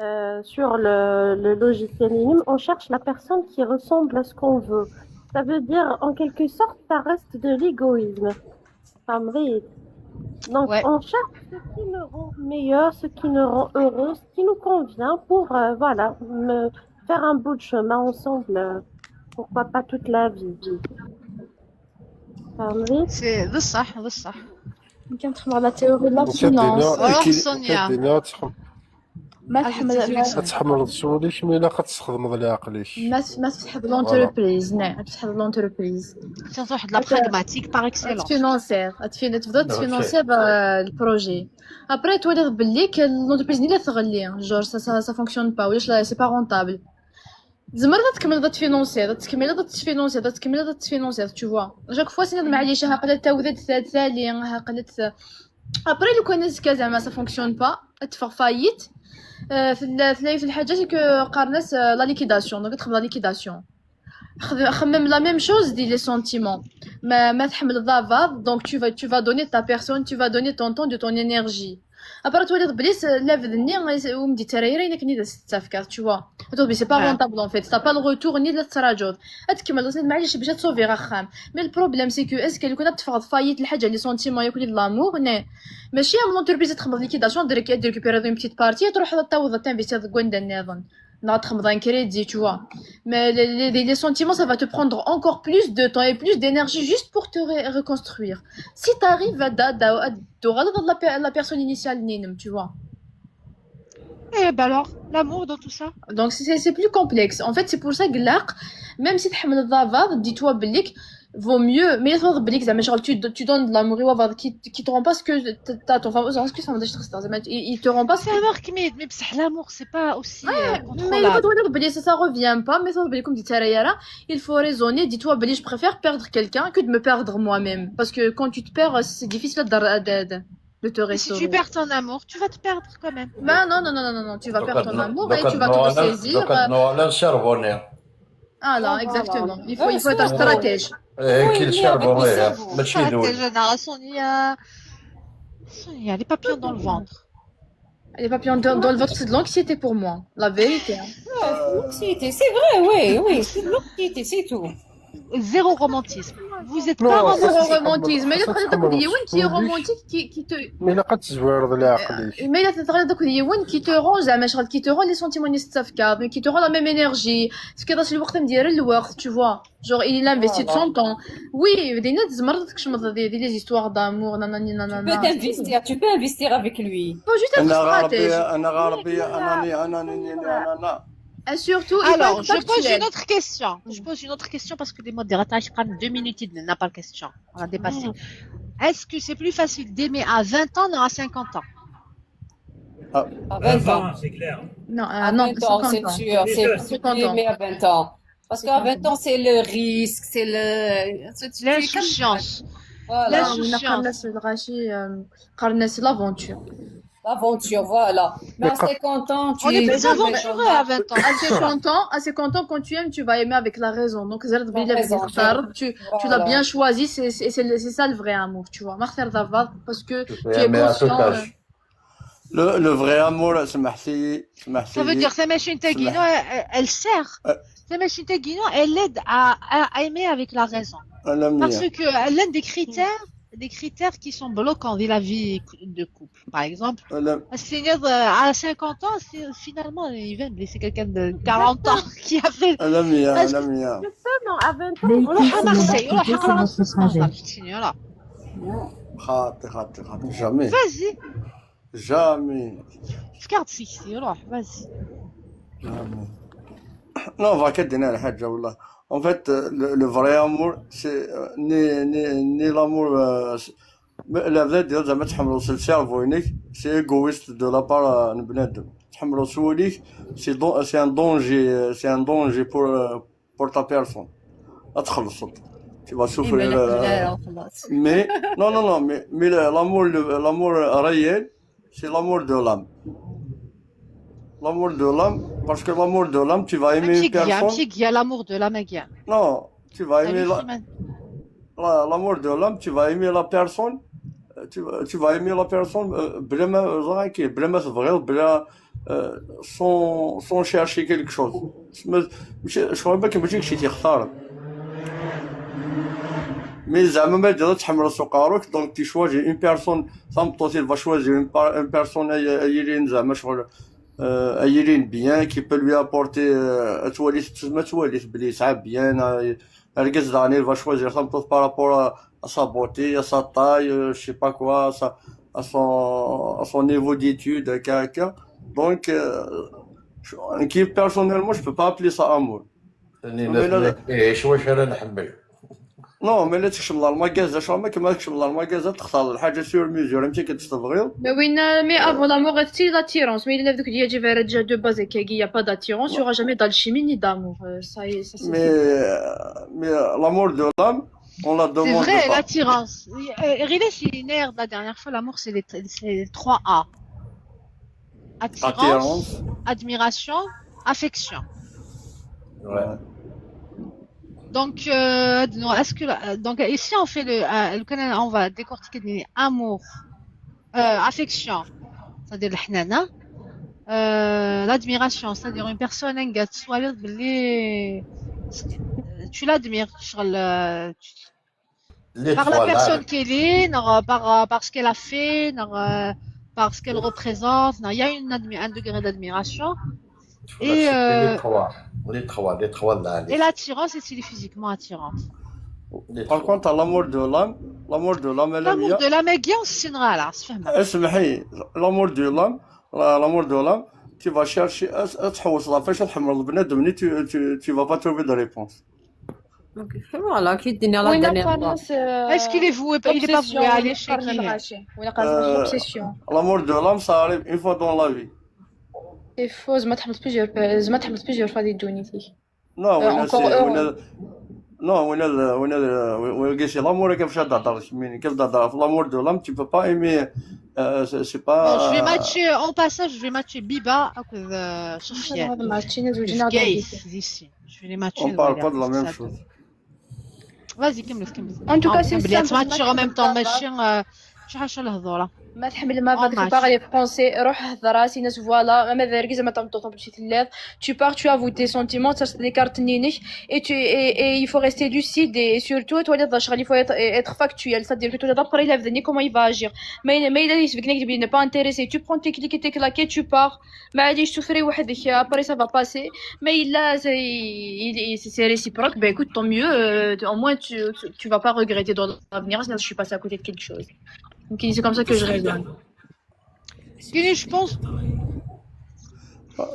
euh, sur le, le logiciel Minim, on cherche la personne qui ressemble à ce qu'on veut. Ça veut dire, en quelque sorte, ça reste de l'égoïsme. فهمتي؟ Donc, Ouais. On cherche ce qui nous rend meilleur, ce qui nous rend heureux, ce qui nous convient pour, euh, voilà, me- faire un bout de chemin ensemble. Euh, pourquoi pas toute la vie. فهمتي؟ C'est بصح, بصح. كنت تخدم على la théorie de la وكدينا finance. Alors, وكد- Sonia. وكدينا تخ- ما Ah, تحمل c'est une ما كتحمل الزوليك مي الا كتستخدم العقليك. ما ما تسحب Voilà. l'entreprise، نعم، تسحب l'entreprise. C'est une sorte de la pragmatique par excellence. تفينونسير، تفين تبدا Ok. تفينونسي ب- le projet. Après تولي باللي l'entreprise اللي تغلي، genre ça ça ça fonctionne pas، ولاش لا c'est pas rentable. زمر تكمل تفينونسي، تكمل تفينونسي، تكمل تفينونسي، tu vois. Chaque fois سنة معليش، ها قلت تاوذد ثالثالي، ها قلت. Après لو كان زكا زعما ça fonctionne pas، تفغ faillite. آه، في ال- في ال- في الحاجات que قارناس، آه، la liquidation، donc تخدم la liquidation. خذ- خمم la même chose دي les sentiments. ما ما تحمل ضافاض، donc tu vas tu vas donner ta personne, tu vas donner ton temps, de ton énergie. Après تولي بليس لا بدني ومدي تريري انك نيدا ستافكار، tu vois. تولي c'est pas Ouais. rentable en fait, t'as pas le retour ni la تراجعود. تكمل اصلا معليش باش تصوفي رخام. Mais le problème c'est que est-ce que لو كنا تفرض faillite الحاجه les sentiments ياكل l'amour, ني ماشي من l'entreprise تخمض liquidation ديريك ديريك بيريض une petite partie تروح تعوض تنفيستير ذاك وين نظن. نا تخمض un crédit, tu vois. Mais les, les, les sentiments, ça va te prendre encore plus de temps et plus d'énergie juste pour te ré- reconstruire. Si t'arrives à, à, à, à, à la pe- la personne initiale, نينم, tu vois. Et ben alors, l'amour dans tout ça. Donc c'est c'est plus complexe. En fait, c'est pour ça que là, même si تحمل الضافاض, dis-toi بليك vaut mieux, mais il faut بليك زعما شغل tu, tu donnes de l'amour, il va qui, qui te rend pas ce que t'attends. Enfin, est-ce que ça m'a dit زعما, il, il te rend pas ce C'est un marque made, mais بصح l'amour, c'est pas aussi euh, Mais il faut contrôlable. dire بلي ça, ça revient pas, mais ça بلي comme dit Tarayara, il faut raisonner, dis-toi بلي je préfère perdre quelqu'un que de me perdre moi-même. Parce que quand tu te perds, c'est difficile de, de, de, de te Et si tu restaurer. Perds ton amour, tu vas te perdre quand même. Bah non, non, non, non, non, non, tu vas Donc, perdre ton non, amour donc, et tu vas te non, ressaisir. donc, non, là, charbonner. Ah là, Voilà. Exactement. Il faut, Ouais, il faut être c'est vrai. Stratège. Eh, Oui, qui mais charbonner, avec le hein. cerveau. Mais qui nous. Stratège, أنا Sonia. Sonia, les papillons dans le ventre. Les papillons dans, dans le ventre, c'est de l'anxiété pour moi. La vérité, hein. Non, c'est l'anxiété, c'est vrai, oui, oui, c'est de l'anxiété, c'est tout. Zéro romantisme. Vous êtes Non, pas ça, Zéro romantique. c'est romantisme. Mais il y a ça, des c'est comme romantiques romantique. Qui, qui te, Mais il a pas de joueur de la clé. Mais il y a des romantiques qui te rend زعما شغل, qui te rend les sentiments نفس التفكير, qui te rend la même énergie. C'est que dans le وقت ندير الوقت, tu vois. Genre, il investit de son temps. Oui, بدينا تزمر تكشمض des, des les histoires d'amour, nanani, Tu nanana. peux t'investir, tu peux investir avec lui. Faut juste être انا stratège. غربيه انا غربيه اناني اناني اناني اناني. Et surtout, il faut Alors, être je pose factuel. Une autre question. Je pose une autre question parce que les modérateurs, ils prennent deux minutes, ils n'ont pas de question. On a dépassé. Est-ce que c'est plus facile d'aimer à vingt ans ou à cinquante ans ? À vingt ans. Non, euh, À non, vingt ans, c'est cinquante ans. sûr. C'est Cinquante ans. Mais à vingt ans. Parce qu'à vingt ans, c'est le risque, c'est le. c'est- c'est- L'insouciance. Voilà. لا, ولا قرناس الغاشي, آم, قرناس l'aventure. L'aventure, voilà. Mais à cinquante ans, tu On est es plus jeune, aventureux à vingt ans. À cinquante ans, à cinquante ans, quand tu aimes, tu vas aimer avec la raison. Donc, زرد بلي La raison, tu, tu l'as voilà. Bien choisi, c'est c'est- c'est le- c'est ça le vrai amour, tu vois. ما اختار ضافاض, parce que Tu tu peux es aimer à tout conscient. âge. Le, le vrai amour, c'est Mahti. Ça veut dire, c'est machine تاعنا, elle, elle sert. C'est machine تاعنا, elle aide à, à aimer avec la raison. Parce que elle a des critères des critères qui sont bloquants dans la vie de couple. Par exemple, Ala, à cinquante ans, finalement, il va me laisser quelqu'un de quarante ans qui a fait. ala mia, Parce ala que- mia. Justement, à vingt ans, Mais on a il faut À Marseille, se on a sur votre trajet. Voilà. خاطي، خاطي، خاطي، jamais. Vas-y, Jamais. regarde ici, vas-y. Jamais. Non, on va dire une chose, والله. En fait, euh, le, le vrai amour, c'est euh, ni, ni, ni l'amour. Euh, c'est- mais la vraie, dire, زعما تحملوا sur le cerveau, c'est égoïste de la part euh, de بنادم. تحملوا sur lui, c'est dan- c'est un danger, euh, c'est un danger pour, euh, pour ta personne. لا تخلصت. Tu vas souffrir. إيه، Euh, لا، لا، خلاص. Mais, non, non, non, mais, mais le- l'amour, le- l'amour réel, c'est l'amour de l'âme. L'amour de l'âme, parce que l'amour de l'âme, tu vas aimer une ماشي كاع، personne. ماشي كاع l'amour de l'âme كاع. Non, tu vas aimer Allez, la- Simon. la- l'amour de l'âme, tu vas aimer la personne. Euh, Tu, vas- tu vas aimer la personne euh, بلا ما زعما كي بلا ما تبغي بلا euh, sans, sans chercher quelque chose. Mais, ماشي- je crois pas que ماشي شي تيختار. Mais زعما ما تقدر تحمل سوق عروك، donc tu choisis une personne. Tameṭṭut, il va choisir une, par- une personne اللي زعما شغل اللي bien, qui peut lui apporter euh, تواليت، تسمى تواليت بلي يسعى bien. Argaz داني, il va choisir tameṭṭut par rapport à, à sa beauté, à sa taille, euh, je sais pas quoi, à, sa, à, son, à son niveau d'études, هكا هكا. Donc, euh, je- qui, personnellement, je peux pas appeler ça amour. ثاني الناس اللي كيعيشوا واش انا نحمل. Non, mais لا تكشم la magasin, شو ما كما تكشم la magasin, تختار الحاجه sur mesure انت كتبغيو. Mais oui, mais avant l'amour, c'est l'attirance. Mais il y a déjà de base, il n'y a pas d'attirance, il n'y aura jamais d'alchimie ni d'amour. Euh, Ça y est, ça c'est Mais, euh, mais euh, l'amour de l'âme, on la C'est demande vrai, pas. L'attirance. Euh, غير شي نير, la dernière fois, l'amour, c'est les, c'est les trois A. Attirance, Attirance. Admiration, affection. Ouais. Donc, euh, non, est-ce que la- donc ici on fait le, euh, le canal, on va décortiquer les amour, euh, affection, c'est-à-dire الحنانة, euh, l'admiration, c'est-à-dire une personne, un gars, soit tu l'admires, شغل, euh, tu- Les par la trois là, personne qu'elle est, non, par, euh, par ce qu'elle a fait, non, euh, par ce qu'elle représente, non, il y a une admi- un degré d'admiration. les Et, les euh, trois, les trois, les trois là. Et l'attirance, c'est si elle est physiquement attirante. Les Par trois. Contre, l'amour de l'âme, l'amour de l'âme, elle est L'amour bien. De l'âme, كاع نسينا على عرس, فهمنا. اسمحي, l'amour de l'âme, la- l'amour de l'âme, tu vas chercher, أس- أتحوس لا فاش تحمل بنادم, tu, tu, tu vas pas trouver de réponse. Donc, voilà, qui dit la Oui, dernière pas fois. non, c'est, euh, Est-ce qu'il est voué, il est pas voué à obsession, l'échec, ولا il est- قرن الغاشي. ولا قرن Euh, obsession. L'amour de l'âme, ça arrive une fois dans la vie. C'est faux, زعما تحملت plusieurs, زعما تحملت plusieurs fois des دونيتي. Non, Euh, وين encore c'est- heureux. وين ال- non, وين ال- وين ال- وين ال- وين كاين شي l'amour كيفاش تهضر, مين كيف تهضر في l'amour de l'âme, tu peux pas aimer, euh, c'est c'est pas. Non, je vais matcher, en passage, je vais matcher Biba avec euh, Sofiane. هذا ماتشين زوجنا Gays, ici. Je vais les matcher. On parle pas de la même chose. Vas-y, كمل, كمل. En tout cas, Ah, c'est بلي ça, تماتشي en même temps, ماشي, euh, شي حاجه الهضوره. ما تحمل ما Oh, فاك match. Parler français, روح هضر سي ناس, voilà, ما دارك زعما تمطوط مشيت للاف. Tu pars, tu avoues tes sentiments, ترسل لي كارت نينك. Et tu, et, et il faut rester lucide et surtout, tu dois être, il faut être, être factuel, c'est-à-dire que tu dois d'après la venir comment il va agir. Mais, mais il a dit, il n'est pas intéressé. Tu prends tes clics et tes claquets, tu pars. Mais allez, je souffre, وحدك, après ça va passer. Mais il a, c'est, il, il- c'est réciproque. Ben écoute, tant mieux. Euh, au moins, tu, tu, tu vas pas regretter dans l'avenir. Sinon, je suis passée à côté de quelque chose. Donc, c'est comme ça que je raisonne. كاين, je pense.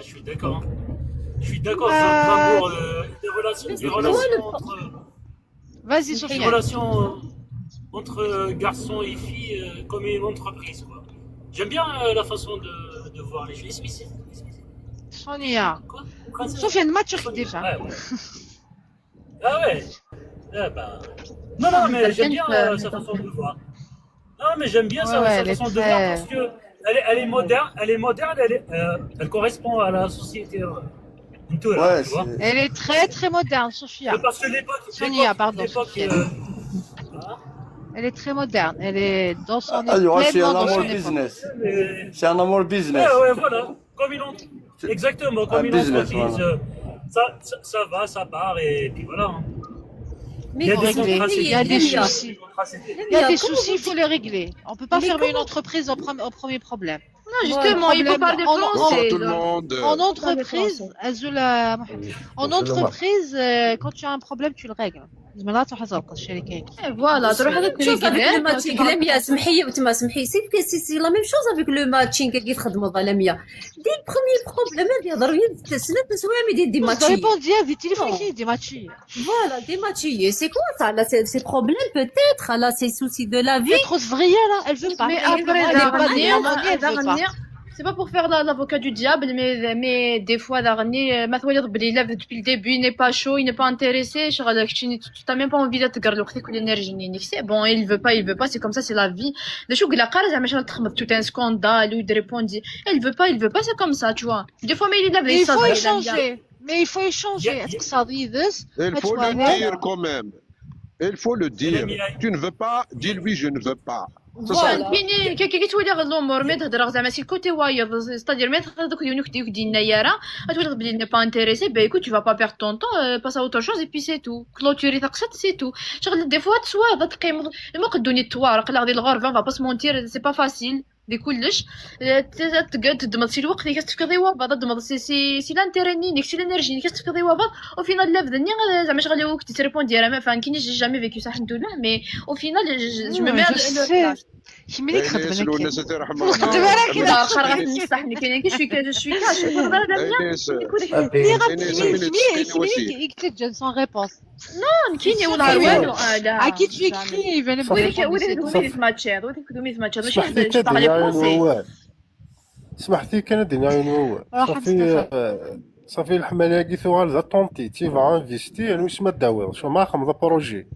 Je suis d'accord. Hein. Je suis d'accord. Euh, L'amour, euh, des relations, des relations entre, Vas-y, des Sofiane. Relations entre garçons et filles euh, comme une entreprise, quoi. J'aime bien euh, la façon de, de voir les choses. Explique. Sonia. Quoi Quoi, ça Sofiane, match déjà. Ouais, ouais. Ah ouais. Ah bah. Non, non, mais j'aime bien euh, sa façon de voir. Non, mais j'aime bien Ouais, sa, ouais, sa elle est façon de très- voir parce que elle est, elle est moderne, elle est moderne, elle, est, euh, elle correspond à la société euh, en tout, là, Ouais, tu vois. c'est- Elle est très très moderne, Sophia. Mais parce que l'époque, Sonia, l'époque- pardon, l'époque, Sophia. euh, Elle est très moderne. Elle est dans son Ah, il y aura, c'est pleinement un dans son amour époque. Business. mais- C'est un amour business. Ouais, ouais, voilà. Comme une ent- Exactement, comme Un une business, entreprise. Voilà. Euh, ça, ça, ça va, ça part, et puis voilà. Hein. Il y a des soucis. Il y a des soucis. Il y a des soucis, il faut les régler. On peut pas fermer une entreprise au, au premier problème. Non, justement, il faut parler français. En entreprise, en entreprise, euh, quand tu as un problème, tu le règles. زعما لا تروح تلقى الشركه. Voilà, تروح هذاك تشوف هذاك الماتشي. لميا، سمحي وتما سمحي، c'est la même chose avec le matching اللي تخدموا ظا لميا. دي le premier problème هذه يهضروا يد سنات نسويها مي دي دي ماتشي. ديال دي تليفون كي دي ماتشي. Voilà, des matchs. C'est quoi ça là, ces problèmes peut-être là, ces soucis de la vie. C'est trop vrai là, elle veut pas. Mais après, elle veut pas. C'est pas pour faire l'avocat du diable, mais, mais des fois, داغني ما تولي بلي لا depuis le début, il n'est pas chaud, il n'est pas intéressé, شغل داكشي, t'as même pas envie de تقرا الوقت كل l'énergie نينيك. C'est bon, il veut pas, il veut pas, c'est comme ça, c'est la vie. داكشي قلنا قال زعما شغل تخمض tout un scandale ou de répondre. Elle veut pas, il veut pas, c'est comme ça, tu vois. Des fois, mais il est là, il faut échanger. Mais il faut échanger. Il faut le dire quand même. Il faut le dire. Tu ne veux pas, dis-lui je ne veux pas. Voilà. كاين كي كي تولي غير الامور مي تهضر زعما سي كوتي وايض, c'est-à-dire مي تهضر دوك يونيك ديك دينا يارا, تولي بلي n'est pas intéressé, ben écoute, tu vas pas perdre ton temps, passe à autre chose et puis c'est tout. Clôturer تقصد, c'est tout. شغل des fois تسوى هذا تقيم الموقع الدنيا توارق لا غادي الغربه, on va pas se mentir, c'est pas facile. دي كلش. تقعد تدمض سي الوقت اللي كتفكر ديوا بعض, تدمض سي سي سي l'intérêt نينيك, سي l'énergie اللي كتفكر ديوا بعض. Au final لا بدني زعما شغل وقت تريبوندي راه ما فاهم كاينش, jamais vécu ça الحمد لله, mais au final je me mets à leur place. كملي تخدم لك. الناس ترحم. تخدم لك. لا خرج صحني كاين كي شوي كي شوي كاش. اللي غتكملي كملي كملي sans réponse. Non, كاين ولا والو. اكيد في كثير يبان لك. ويلك ويلك دومي في ماتشات, ويلك دومي في ماتشات. سمحتي كان دينا عين هو. صافي, صافي الحمالة كي ثوغال ذا طونتي, تي فا انفيستي, يعني واش ما داوي, شو ما خمضة بروجي.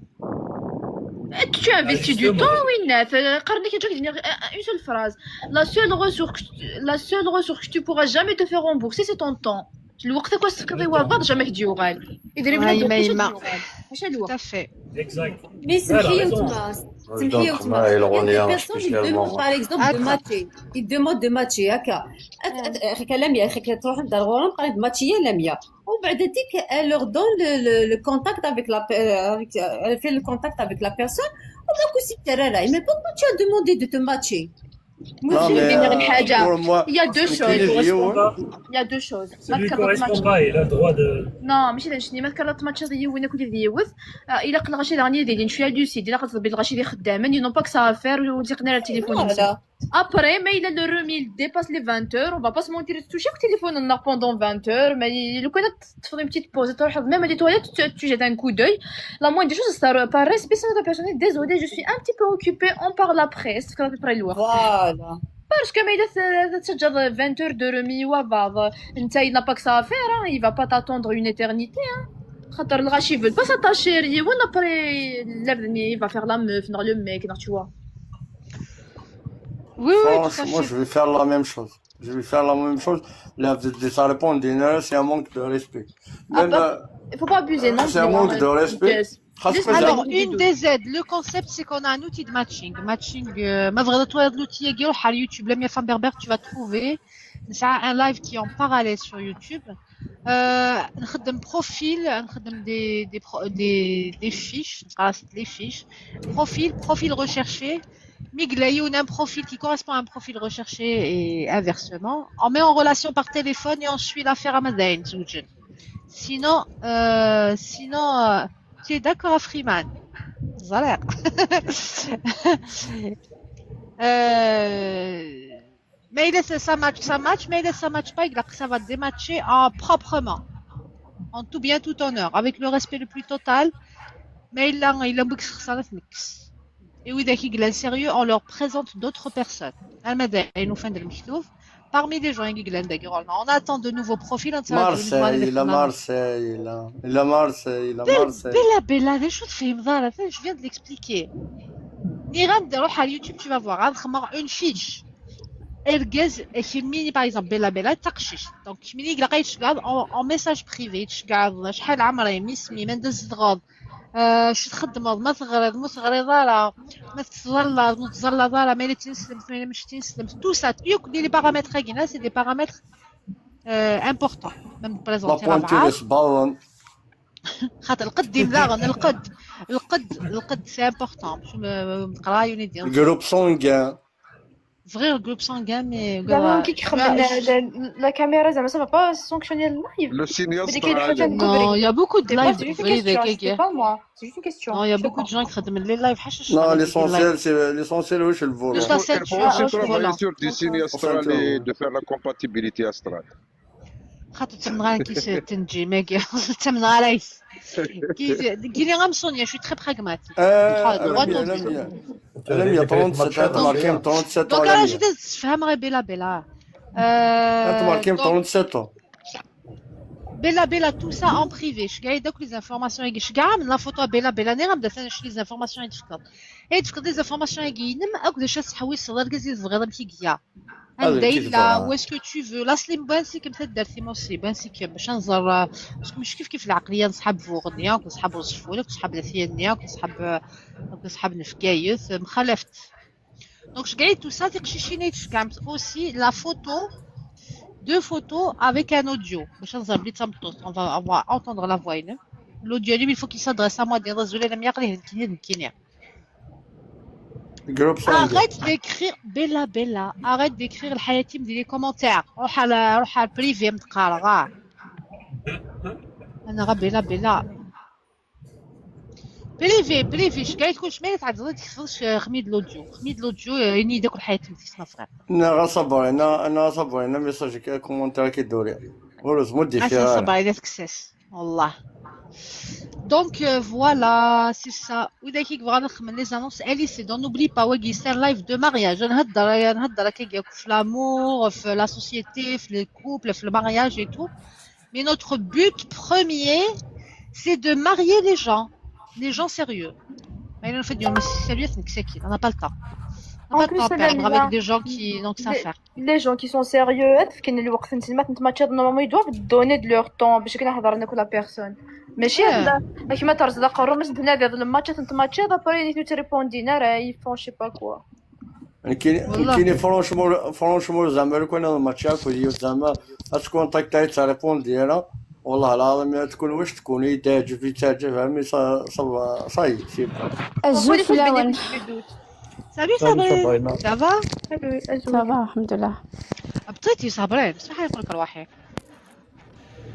Tu investis du temps, وين قرني كي جاك دينا une seule phrase. La seule ressource, la seule ressource que tu pourras jamais te faire rembourser, c'est ton temps. الوقت كواش تقضي وابط jamais كتجي يوغال. يدري بلا دوك يما. ماشي الوقت. Tout à fait. مي سمحي وتما, سمحي وتما. Il y a des personnes qui demandent par exemple de matcher, ils demandent de matcher هكا. هكا لميا, هكا تروح لدار غورهم قالت ماتشي يا لميا. وبعد ديك elle leur donne le, le, le contact avec la, avec, elle fait le contact avec la personne. وما كنتي ترى راي, mais pourquoi tu as demandé de te matcher? Il y a deux choses. Il y a deux choses. ما تكرر ماتش. Non, ماشي داك الشيء, ما تكرر ماتش ديال يوم ولا كل ديال يوث. الا قلنا غاشي داني ديدين شويه لوسيد, الا قلت بالغاشي ديال خدامين, ils n'ont pas que ça à faire وتيقني على التليفون. Voilà. Après, mais il a le remis, il dépasse les vingt heures, on va pas se mentir, tu touches le téléphone pendant vingt heures, mais لو كان تفضي petite pause, تروح même les toilettes, tu jettes un coup d'œil. La moindre des choses, c'est par respect, c'est la personne, désolé, je suis un petit peu occupée, on parle après, c'est à peu près loin. Voilà. Parce que mais il a déjà vingt heures de remis وبعض, انت il n'a pas que ça à faire, hein, il va pas t'attendre une éternité, hein. خاطر الغاشي veulent pas s'attacher, et on après, l'avenir, il va faire la meuf, non, le mec, non, tu vois. Oui, oui, tout à fait. Moi, je vais faire la même chose. Je vais faire la même chose. Là, vous êtes des, ça répond des nerfs, c'est un manque de respect. Même, euh, il faut pas abuser, non, c'est un manque de respect. Alors, une des aides, le concept, c'est qu'on a un outil de matching. Matching, euh, ما تبغي تطوير l'outil, روح على YouTube, la femme berbère, tu vas trouver. C'est un live qui est en parallèle sur YouTube. Euh, نخدم profil, نخدم des, des, pro- des, des fiches, نقراص les fiches. Profil, profil recherché. مي قلنا un profil qui correspond à un profil recherché et inversement. On met en relation par téléphone et on suit l'affaire à Madain. Sinon, euh, sinon, euh, tu es d'accord, Freeman? Zalek. Euh, mais il est ça match, ça match, mais il est ça match pas, il a ça va dématcher, ah, proprement, en tout bien, tout honneur, avec le respect le plus total. Mais il a, il a بوكس خسارة في ميكس. Et oui, d'accord, il est sérieux, on leur présente d'autres personnes. المدائن وفند المكتوب. Parmi les gens, il y a des gens, on attend de nouveaux profils. Marseille, il a Marseille, il a, il a Marseille, il a Marseille. Bella, Bella, des choses, je viens de l'expliquer. ني غندير روح على اليوتيوب, tu vas voir, غنخمر une fiche. Ergez, كيميني, par exemple, Bella, Bella, تقشيش. Donc, كيميني, قاعد تشقاض en, en message privé, تشقاض شحال عمري, مي سمي, ما ندز دغاض. آه, شو تخدمض, ما تغرض, ما تغرض راه, ما تتزلض, ما تتزلض راه, ما إلا تنسلم, ما إلا مش تنسلم. Tout ça, يوك دي les paramètres هاكينا, c'est des paramètres, euh, importants. Même présenter la pointure. خاطر القد يملاغن القد. القد القد c'est important باش ما نقراي ونيدي. Groupe sanguin. صغير groupe sanguin mais زعما كي كيخمم la caméra زعما ça va pas sanctionner le live. Le signe Mais quelle astral. Australien. Non, il y a beaucoup de C'est pas live juste une بريفي question, كيكي. C'est pas moi. C'est juste une question. Non, il y a Je sais beaucoup de pas. gens qui خدموا les lives حاشا. Non, l'essentiel, c'est l'essentiel, c'est le volume. Juste la ceinture, Ah, C'est ok. Travailler voilà. Sur des signes astrales et de faire la compatibilité astrale. خاطر تمنغ كي تمنغ رايس. كي قيلي غام سونيا، je suis très pragmatique. آه، Droit au لميا but. لميا لميا trente-sept ans، تماركين trente-sept ans. Donc là, je vais تفهم غير بلا بلا. تماركين trente-sept ans. بلا بلا tout ça en privé. شكاع داك les informations يجي شكاع من la photo بلا بلا ني غنبدا ثاني شي les informations يتفكر. يتفكر les informations يجي ينم اكو داش تحويس صغير كازي صغير مشي كيا. هذا هندا كيف لا بقى. Où est-ce que tu veux لا سليم بان سي كم تدار سي موسي بان سي كم باش نزر. Parce que ماشي كيف كيف العقليه نصحاب فوغنيا كنصحاب الزفوله كنصحاب الثيانيه كنصحاب كنصحاب نفكايث مخالفت. Donc شكاع tout ça تقشيشيني تشكام aussi la photo. Deux photos avec un audio باش نزر بلي تمطوط. On va on va entendre la voix. L'audio il faut qu'il s'adresse à moi ديال الزوله لم يقلي هنكيني هنكيني. Groupe sanguin. Arrête d'écrire بلا بلا. Arrête d'écrire الحياتي من les commentaires. روح على روح على البريفي متقارغ. انا غا بلا بلا. بريفي بريفي شكاع تكون شمال تعدل تكفلش خميد l'audio خميد l'audio. يعني داك الحياه تمتي سنا فغير. انا غا صبري، انا انا غا صبري، انا ميساج كي كومونتير كي دوري. ورز مودي عسى فيها. صبري لا تكساس والله. Donc euh, voilà c'est ça. وإذا كيك بغا نخمم les annonces الي c'est donc n'oublie pas واقي c'est un live de mariage. نهضر نهضر كي في l'amour في la société في les couples في le mariage et tout. Mais notre but premier c'est de marier les gens. Les gens sérieux. Mais nous faisons sérieux c'est ساكت. On n'a pas le temps. On En n'a pas le plus, temps à c'est perdre la- avec des gens qui n'ont que ça à les- faire. Les gens qui sont sérieux هذاك كاين الوقت انت ما تماتشي normalement ils doivent donner de leur temps باش كنهضر انا كل personne. ماشي إيه. هذا كيما ترزق الرمز بنادي هذا الماتش تماتشي هذا après ils te répondent نارا ils font je sais pas quoi. يعني كاين والله. كاين فرونشمون فرونشمون زعما لو كان هذا الماتش هاكا ديال زعما اتكونتاكتي تريبوندي انا والله العظيم يا تكون واش تكون تعجب تعجب عمي صافي سي. أزول فلاون. Salut Sabrine. Ça va? Ça va الحمد لله. بطيتي صابرين بصح نقول لك روحي.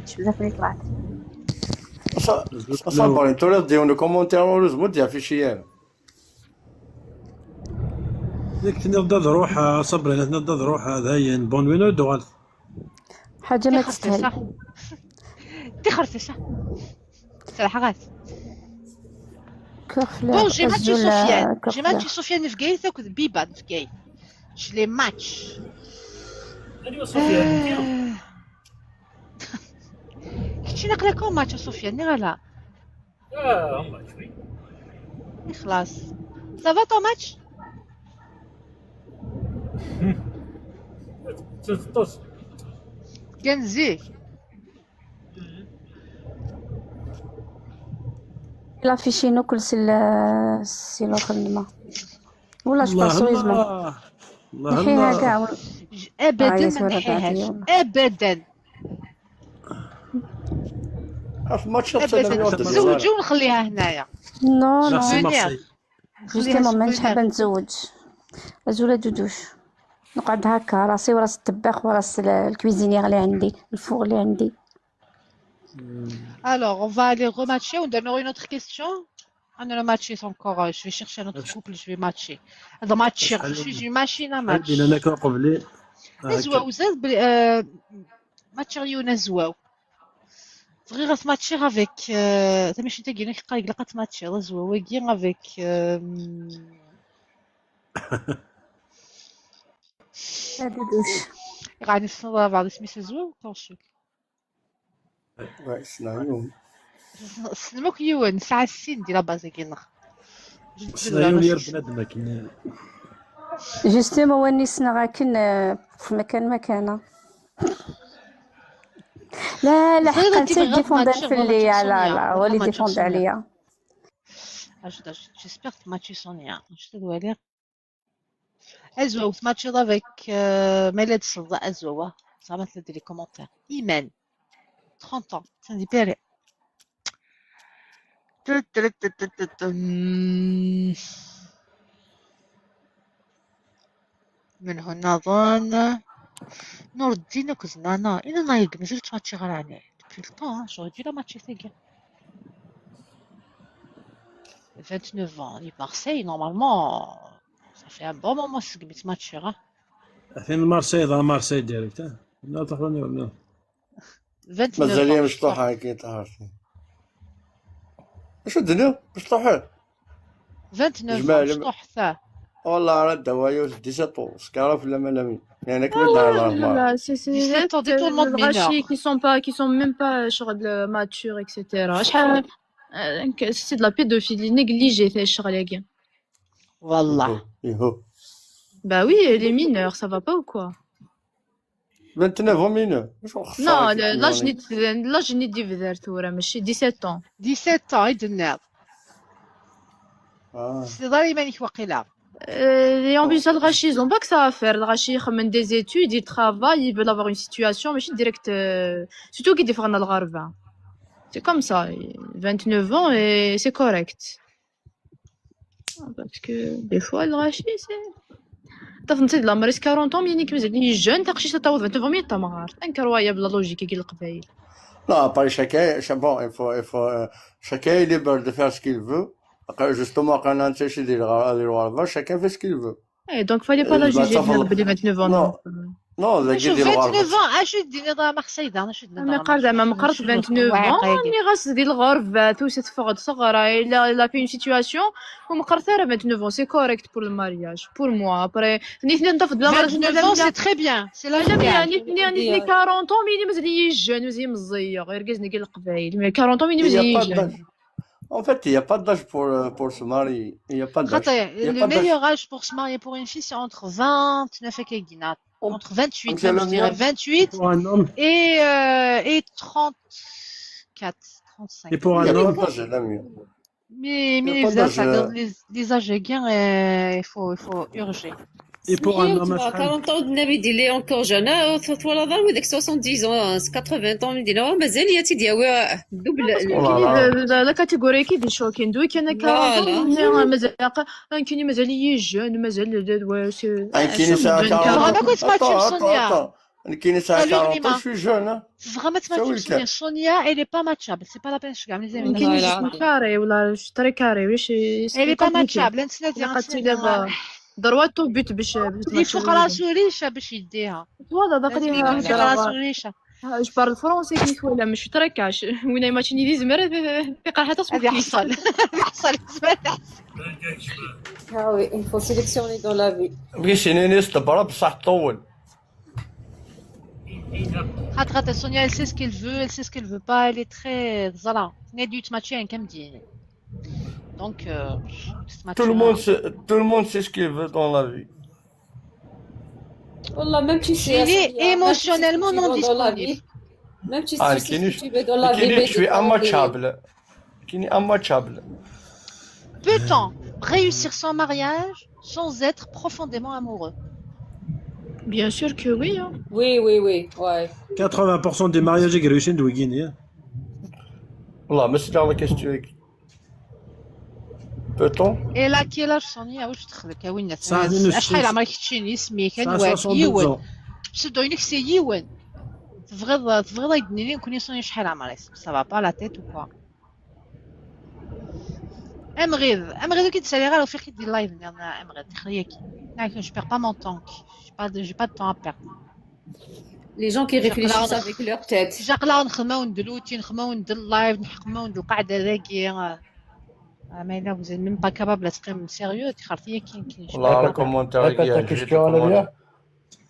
شوف داك اللي طلعت. صابرين تولي ديون كومونتير ولوز مدير في شيال. ديك تنضد روحها صبري، تنضد روحها هذا هي بون وينو دوغال. حاجة ما تخرتي تستاهل. صح. تخرتي صح. صراحة غات. كوخ فلور. Bon, j'ai match أزول، Sofiane. كوخ J'ai match فلور. Sofiane في كايثة كنت بيبان في كاي. Je l'ai match. ايوا سفيان. آه. كنتي نقلة كون ماتش سفيان ني غلا. اه هم شوي. خلاص. Ça va ton match؟ تنطس. كنزي. لا في شي نوكل سي ال-، سي لوخر نما. ولا جو الله باسويز ما. الله. الله نحيها الله. كاع. ابدا عايز ما ولا نحيهاش بعد. ابدا. في ماتش ابدا. نتزوجوا ونخليها هنايا. نو ميرسي نو. Venir. مارسي. نخليها جوستومون مانيش souvenir. حابة نتزوج. أزول دودوش. نقعد هكا راسي وراس الطباخ وراس ال-، الكويزينيير اللي عندي، الفوغ اللي عندي. Alors, on va aller rematcher. On donne une autre question. On a le match encore. Euh, je vais chercher un autre couple. Je vais matcher. هذا ماتش. Je suis une machine à match. بينا انا كون قبلي. زواو زاد بلي آه، ماتش ريونا زواو. بغي غا ماتشي افيك آه، تما شي تاكي نك قايق لقات ماتشي لا زواو واقي افيك آه، دودوش. غادي نصور بعض سميتو زواو طونشو. وي سنايون. سلمك يون ساعة السين دي لا باز كي نخ. سنايون يا بنادم كاين. جوستومون واني سنا غاكن، آه، في مكان مكانة. لا لا صغيرة حقا كي تي بغات ديفوند ماتشي في هو اللي ماتشي على سونيا. على هو ولي ماتشي ديفوند سونيا. عليا. اش داش جيسبر ماتشي سونيا اش تدوالي. ازوا ماتشي افيك ميلاد صدى ازوا. زعما تديري كومونتير ايمان. trente ans تندي بيري. Tut, tut, tut, tut, tut, tut. Hmm. من هنا ظن نور الدين كزنانة. إنا نايق مازال تماتشي غير عليه. Depuis le temps, hein, j'aurais dû la matcher ثقيل. Vingt-neuf ans, il Marseille, normalement, ça fait un bon moment سقمت ماتشي غا. عارفين مارسيل، ضا مارسيل ديريكت، ها؟ لا، تخرجني ولا؟ Vingt-neuf مازال ans. لي مشطوحة هكي طهرتي. شو الدنيا؟ مشطوحين. Vingt-neuf ans, جمال. مشطوح حتى. والله راه دوايا dix-sept ans، سكارة في لما لامي. يعني كيما دار الله أكبر. لا، c'est c'est Dix-sept ans, des détournement de الغاشي mineurs. Qui sont pas, qui sont même pas شغل mature, et cetera. شحال آه، c'est de la pédophilie négligée تاع الشغل هاكي. والله. يهو. Bah oui, les mineurs, ça va pas ou quoi? Vingt-neuf ans mineur. Non, l'âge ني l'âge ني ديفيدار ثورة ماشي dix-sept ans. Dix-sept ans, يدناض. آه. C'est ضري مانيك واقيلا. Et en plus الغاشي ils ont pas que ça à faire. الغاشي يخمم des études, il travaille, il veut avoir une situation, ماشي direct. Surtout كي يديفغنا الغربة. C'est comme ça. Vingt-neuf ans et c'est correct. Parce que des fois الغاشي c'est تفنتي لا مريس quarante ans مينيك مازال jeune تقشي تطاوض vingt-neuf ans مي تمغار incroyable la logique كي القبايل. لا، ابري شاكاي، شا-، bon, il faut, il faut, euh, شاكاي est libre de faire ce qu'il veut. Après, justement, quand on a un شي ديال الغ-، ديال الغربة، chacun fait ce qu'il veut. اي donc fallait pas la juger بلي vingt-neuf ans. Non, non, ذاك شوف ديال الغربة. Vingt-neuf ans اش ديني راه مارسيل دار اش ديني مي قال زعما مقرت vingt-neuf ans مي غاس ديال الغربة توسي تفقد صغرى الا الا في une situation ومقرت راه vingt-neuf ans c'est correct pour le mariage pour moi. Après نيت نتفض لا Vingt-neuf ans c'est très bien, c'est la لا مي نيت نيت quarante ans مي مازال jeune مازال مزيغ غير كازني كي القبايل مي quarante ans مي Il y a مازال pas jeune. d'âge. En fait, il y a pas d'âge pour, euh, pour se marier. Il y a pas d'âge. خاطر Il y a le pas d'âge. meilleur âge pour se marier pour une fille c'est entre vingt-neuf كاينات. Entre vingt-huit Comme même, je dirais ça, vingt-huit Pour un homme. et, euh, et trente-quatre, trente-cinq. Et pour Il y un a homme. Pas d'âge, là, mieux. Mais, Il y a mais pas les, d'âge, euh. les, les âges, euh, il faut, il faut urger. Et pour un صحيح، homme, تبارك الله، شحال؟ نطاو النبي يدير لي encore jeune، آه، ولا ضرب ديك soixante-dix ans، quatre-vingts ans، يدير لي، آه، مازال يا تيدي، آه، واه، double. والله. لا كاتيجوري كي دي شوكين دو كان Voilà. كان مازال كان مازال jeune مازال. أنا كاين ساعة jeune quarante. أنا كنت ماتشي Attends, بسونيا. attends, attends. أنا كاين ساعة قالوا لي quarante ans, ما je suis jeune, hein. تفغمت سوي ماتشي بسونيا الكلام. سونيا، elle est pas matchابل، c'est pas la peine شكاع ملي زعما كاين شي كاري ولا شي تري كاري واش elle est pas matchable. نتسنى لا ديال قتي دابا دروا تو بوت باش باش يفوق راسو ريشه باش يديها. فوالا داك اللي يفوق هضره. راسو ريشه. جو بارل فرونسي كيف ولا مش تركاش وين ما تشيني دي زمر تيقع حتى هذه حصل. هذه حصل. Ah oui, il faut sélectionner dans la vie. بغي سينيني صبرة بصح طول. خاطر خاطر سونيا، elle sait ce qu'elle veut, elle sait ce qu'elle veut pas, elle est très زرا. هنا ديوت ماتشين كم ديني. Donc, euh, Tout le monde sait, tout le monde sait ce qu'il veut dans la vie. والله même tu sais Il est émotionnellement non disponible. Même tu Ah, sais ce que كاينش، tu veux dans la vie. كاينش شوي unmatchable. كاين unmatchable. Peut-on réussir son mariage sans être profondément amoureux ? Bien sûr que oui, hein. Oui, oui, oui, ouais. Quatre-vingts pour cent des mariages réussis de Guinée. والله ما سمعت la question. Peut-on ? Et là, quel âge سونيا؟ واش دخلك يا وين؟ صح، لأنه شحال الشمس- عمرك؟ كتشيني سميك صح، نواك soixante-douze يون. ans. سدو عينك سي يون. تبغي تبغي غيدني نكون سونيا شحال عمري؟ Ça va pas la tête ou quoi ? امغيض، امغيض كي تسالي غير وفيق يدي اللايف ديالنا امغيض خليكي. نعم، je perds pas mon temps. J'ai pas de, j'ai pas de temps à perdre. Les gens qui réfléchissent avec leur tête. جا قلا نخدمو ندلوتي، نخدمو ندير اللايف، نخدمو ندير القعده داكي. آه، ما الا vous êtes même pas capable تقيم sérieux، تخرطي كاين كاين شي والله حاجة. لا كومونتير Répète ta question, Amelia.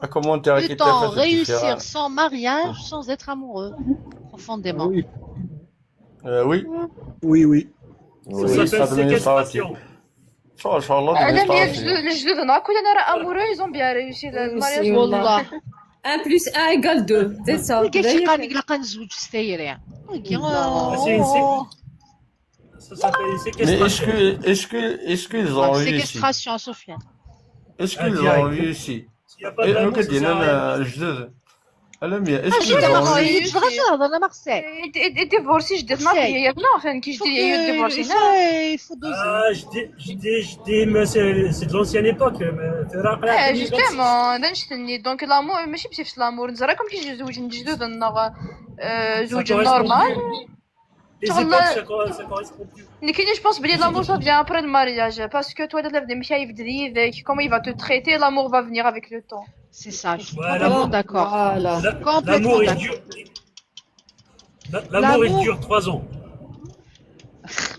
لا كومونتير كي Peut-on réussir son mariage sans être amoureux profondément ? Oui. Euh, oui. Oui, oui. Oui, ça s'appelle séquestration. ان شاء الله انا مية جدود، الجدود هنا كل انا راه amoureux ils ont bien réussi le mariage. والله. Un plus un égale deux, c'est ça. كاين شي قال لك لا كنزوج ستايري. C'est une sé- Ça s'appelle une Mais est-ce séquestration. que, est-ce que, est-ce qu'ils ont réussi ? Séquestration, Sofiane. Est-ce qu'ils ont réussi ? S'il n'y a pas d'amour, ça sert à rien. الجدود. Alamya, est-ce que les gens... Tebɣa ad tehder neɣ xsay? Divorci, je dis, ma il faut divorcer. Ah, je dis, je dis, je dis, mais c'est c'est de l'ancienne époque. Mais c'est vrai que là, Eh, justement, d annect-nni. Donc, l'amour, ماشي بزاف l'amour. نزرعكم كي زوج جدود النغ زوج normal. Les époques, ça correspond plus. Nekini, je pense que l'amour, ça vient après le mariage. Parce que toi, la vie, il va te traiter, l'amour va venir avec le temps. C'est ça, je suis totalement d'accord. Voilà. Complètement d'accord. L'amour, il dure trois ans.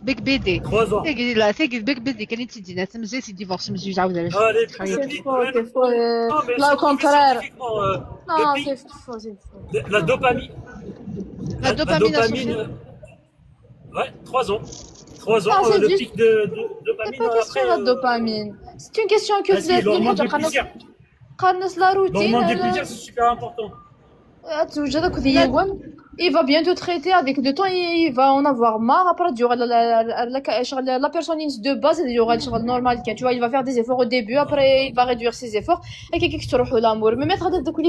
Big B D. Trois ans. Big B D. Quel est le divorce, monsieur Jaoud? Là, au contraire. Non, c'est faux, c'est faux. La dopamine. La dopamine. Ouais, trois ans. Trois ans, euh, le pic de, de dopamine. C'est pas question de dopamine. C'est une question que c'est l'hormone du plaisir. L'hormone du plaisir, c'est super important. Il va bien te traiter avec le temps, il va en avoir marre. Après, la personne de base, elle aura le normal. Tu vois, il va faire des efforts au début, après, il va réduire ses efforts. Et quelque chose, l'amour. Mais mettre des coups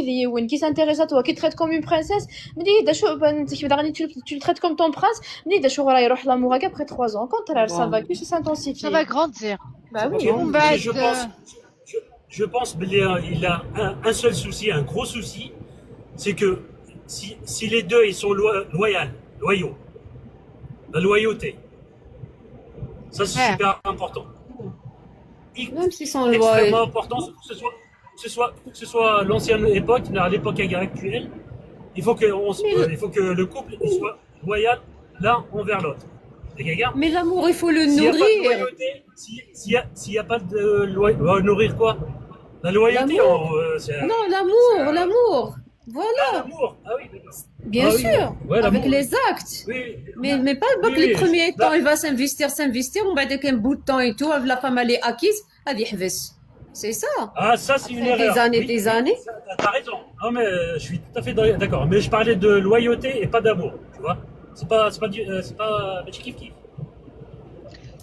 qui s'intéresse à toi, qui traite comme une princesse, mais dis, tu le traites comme ton prince, mais dis, l'amour après trois ans. Au contraire, ça va que s'intensifier. Ça va grandir. Bah oui. Je pense, je, je pense qu'il a un, un seul souci, un gros souci, c'est que si, si les deux ils sont loyaux, loyaux, la loyauté, ça c'est super important. Même s'ils sont loyaux. Extrêmement important, que ce soit, que ce soit, que ce soit l'ancienne époque, à l'époque actuelle, il faut que, on, euh, il faut que le couple il soit loyal l'un envers l'autre. Mais l'amour, il faut le nourrir. S'il n'y a, a pas de loyauté, nourrir quoi? La loyauté, euh, non, l'amour, l'amour. Voilà. Ah, l'amour, ah oui, d'accord. Bien sûr, avec les actes. Oui, mais, mais pas les premiers temps, il va s'investir, s'investir, on va dire qu'un bout de temps et tout, la femme elle est acquise, elle est. C'est ça. Ah, ça, c'est une erreur. Des années, des années. T'as raison. Non, mais euh, je suis tout à fait d'accord. Mais je parlais de loyauté et pas d'amour, tu vois. C'est pas, c'est pas du, euh, c'est pas, c'est kiff kiff.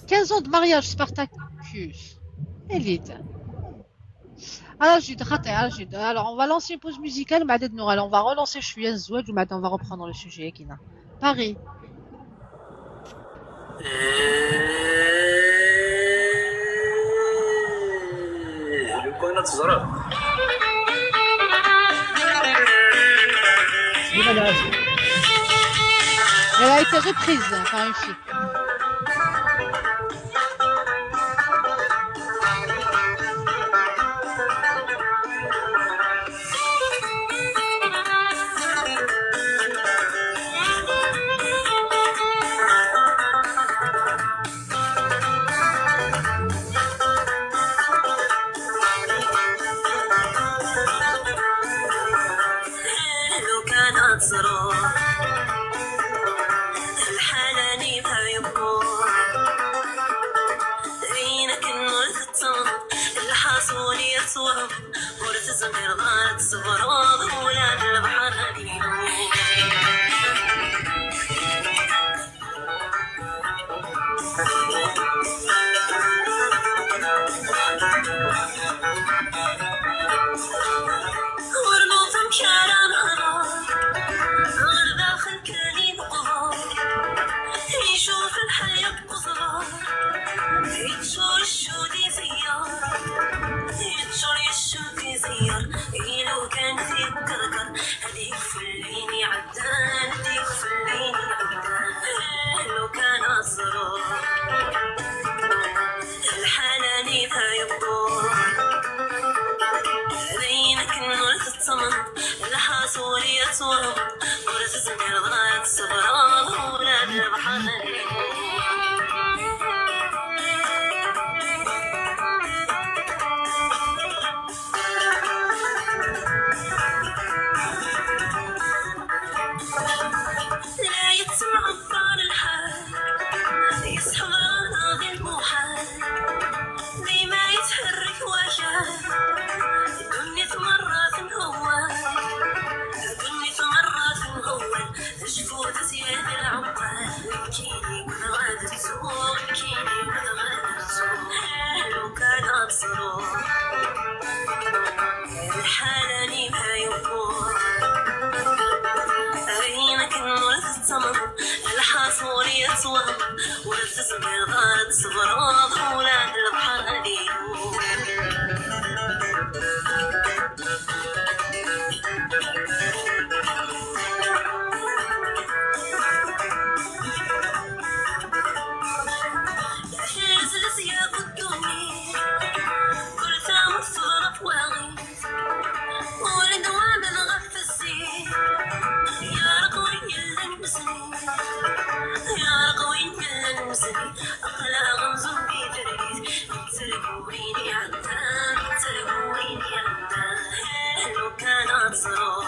Quinze ans de mariage, Spartacus. Élite. Alors, Jude, alors, Jude. Alors, on va lancer une pause musicale, mais on va relancer, je suis un zoued, on va reprendre le sujet, Kina. Paris. Elle a été reprise par une fille. Tebɣiḍ ad tṣebreḍ ula d lebḥer ad ilul. Zlez yakk ddunit, kul tamurt tebra f waɣi. Ur d waman ɣef zzit, yerreq win yellan mezzi, yerreq win yellan mezzi. Aql-aɣ amzun di tergit, nettergu win iɛeddan, nettergu win iɛeddan. Lukan ad teẓreḍ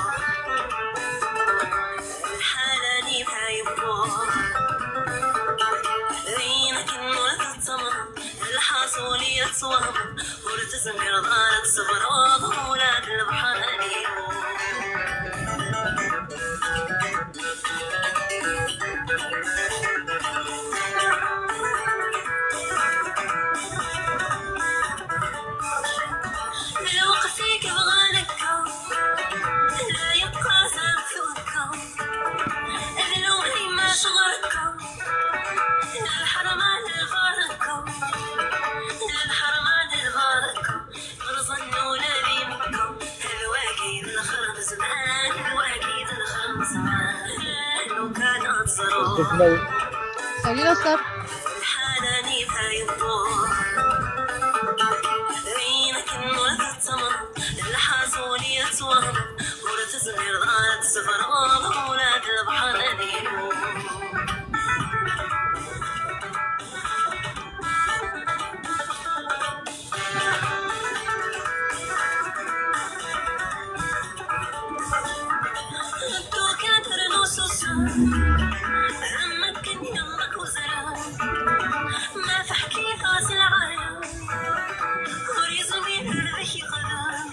lḥal anida yewweḍ, d ayen akken ur tetttamneḍ. Lḥaṣul yettwahmen, ur tezmireḍ ara ad tṣebreḍ ula d lebḥer ad ilul. Lweqt i yebɣan akka, la yeqqaz am tuɣekka. Ad lewli ma ɣer-kem, d lḥerma d lbaraka, d lḥerma d lbaraka. Rẓen ula d imekka, d wagi d lxir n zzman, d wagi d lxir n zzman. Lukan ad teẓreḍ. Salut la sœur. Lḥal anida yewweḍ, d ayen akken ur tetttamneḍ. Lḥaṣul yettwahmen, ur tezmireḍ ara ad tṣebreḍ ula d lebḥer ad ilul. Ddu kan ternu susem, am akken yella uzrem. Ma teḥkiḍ-as lɛaya, ur yezmir ad ak-yexdem,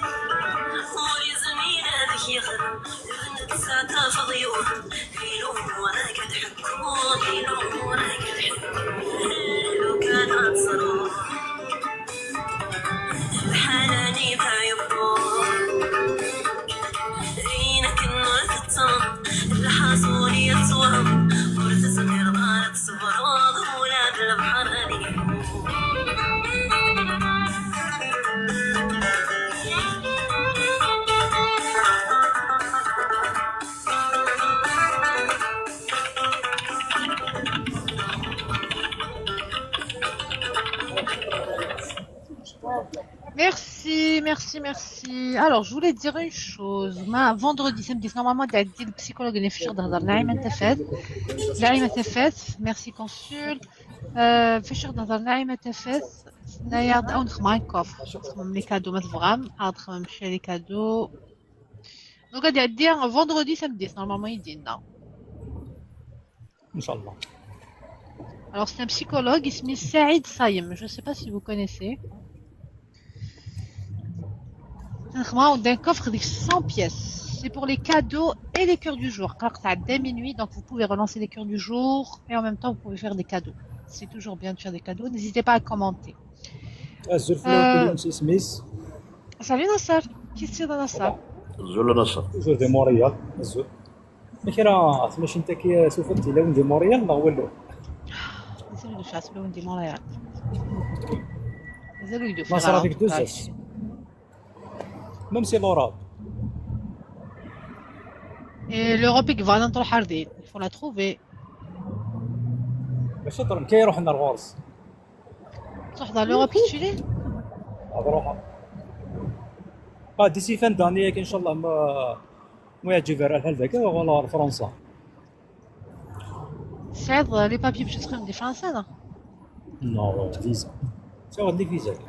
ur yezmir ad ak-yexdem. D netta tafeḍ yewhem, di lumuṛ-ik ad ḥekkuɣ, di lumuṛ-ik ad ḥekkuɣ. Lukan ad teẓreḍ lḥal anida yewweḍ, d ayen akken ur tetttamneḍ. Lḥaṣul yettwahmen, ur tezmireḍ ara ad tṣebreḍ ula d lebḥer ad ilul. Merci, merci, merci. Alors, je voulais dire une chose. Ma vendredi, samedi, normalement, il y a des psychologues, les futurs dans Naïma Tafat. Naïma Tafat, merci consul. Euh, futur dans Naïma Tafat. Nayard, on a un coffre. Les cadeaux, ma تبغام, on a les cadeaux. Donc, il y a des vendredi, samedi, normalement, il dit non. ان شاء الله. Alors, c'est un psychologue, il s'appelle Saïd Saïm. Je ne sais pas si vous connaissez. On a un coffre de cent pièces. C'est pour les cadeaux et les cœurs du jour. Car ça a dès minuit, donc vous pouvez relancer les cœurs du jour et en même temps, vous pouvez faire des cadeaux. C'est toujours bien de faire des cadeaux. N'hésitez pas à commenter. Azul fell-awen, euh, isem-is. Salut Nasser. Qui c'est Nasser? Azul Nasser. Azul di Montréal. Azul. Amek ara tmacint-agi, tufiḍ-d tilawin di Montréal neɣ walu? Mazal ur d-ufiɣ tilawin di Montréal. Mazal ur d-ufiɣ Nasser ara, avec en tout deux cas. S. Même si l'Europe. Et l'Europe, il va rentrer à Hardin. Il faut la trouver. ماشي طرم كي يروح الغرس. تروح dans l'Europe, tu sais? هضروها. اه d'ici fin d'année ان شاء الله ما ما يعجب الحال ذاك ولا فرنسا. C'est les papiers باش تدخل عندي فرنسا؟ Non, visa. C'est des visas.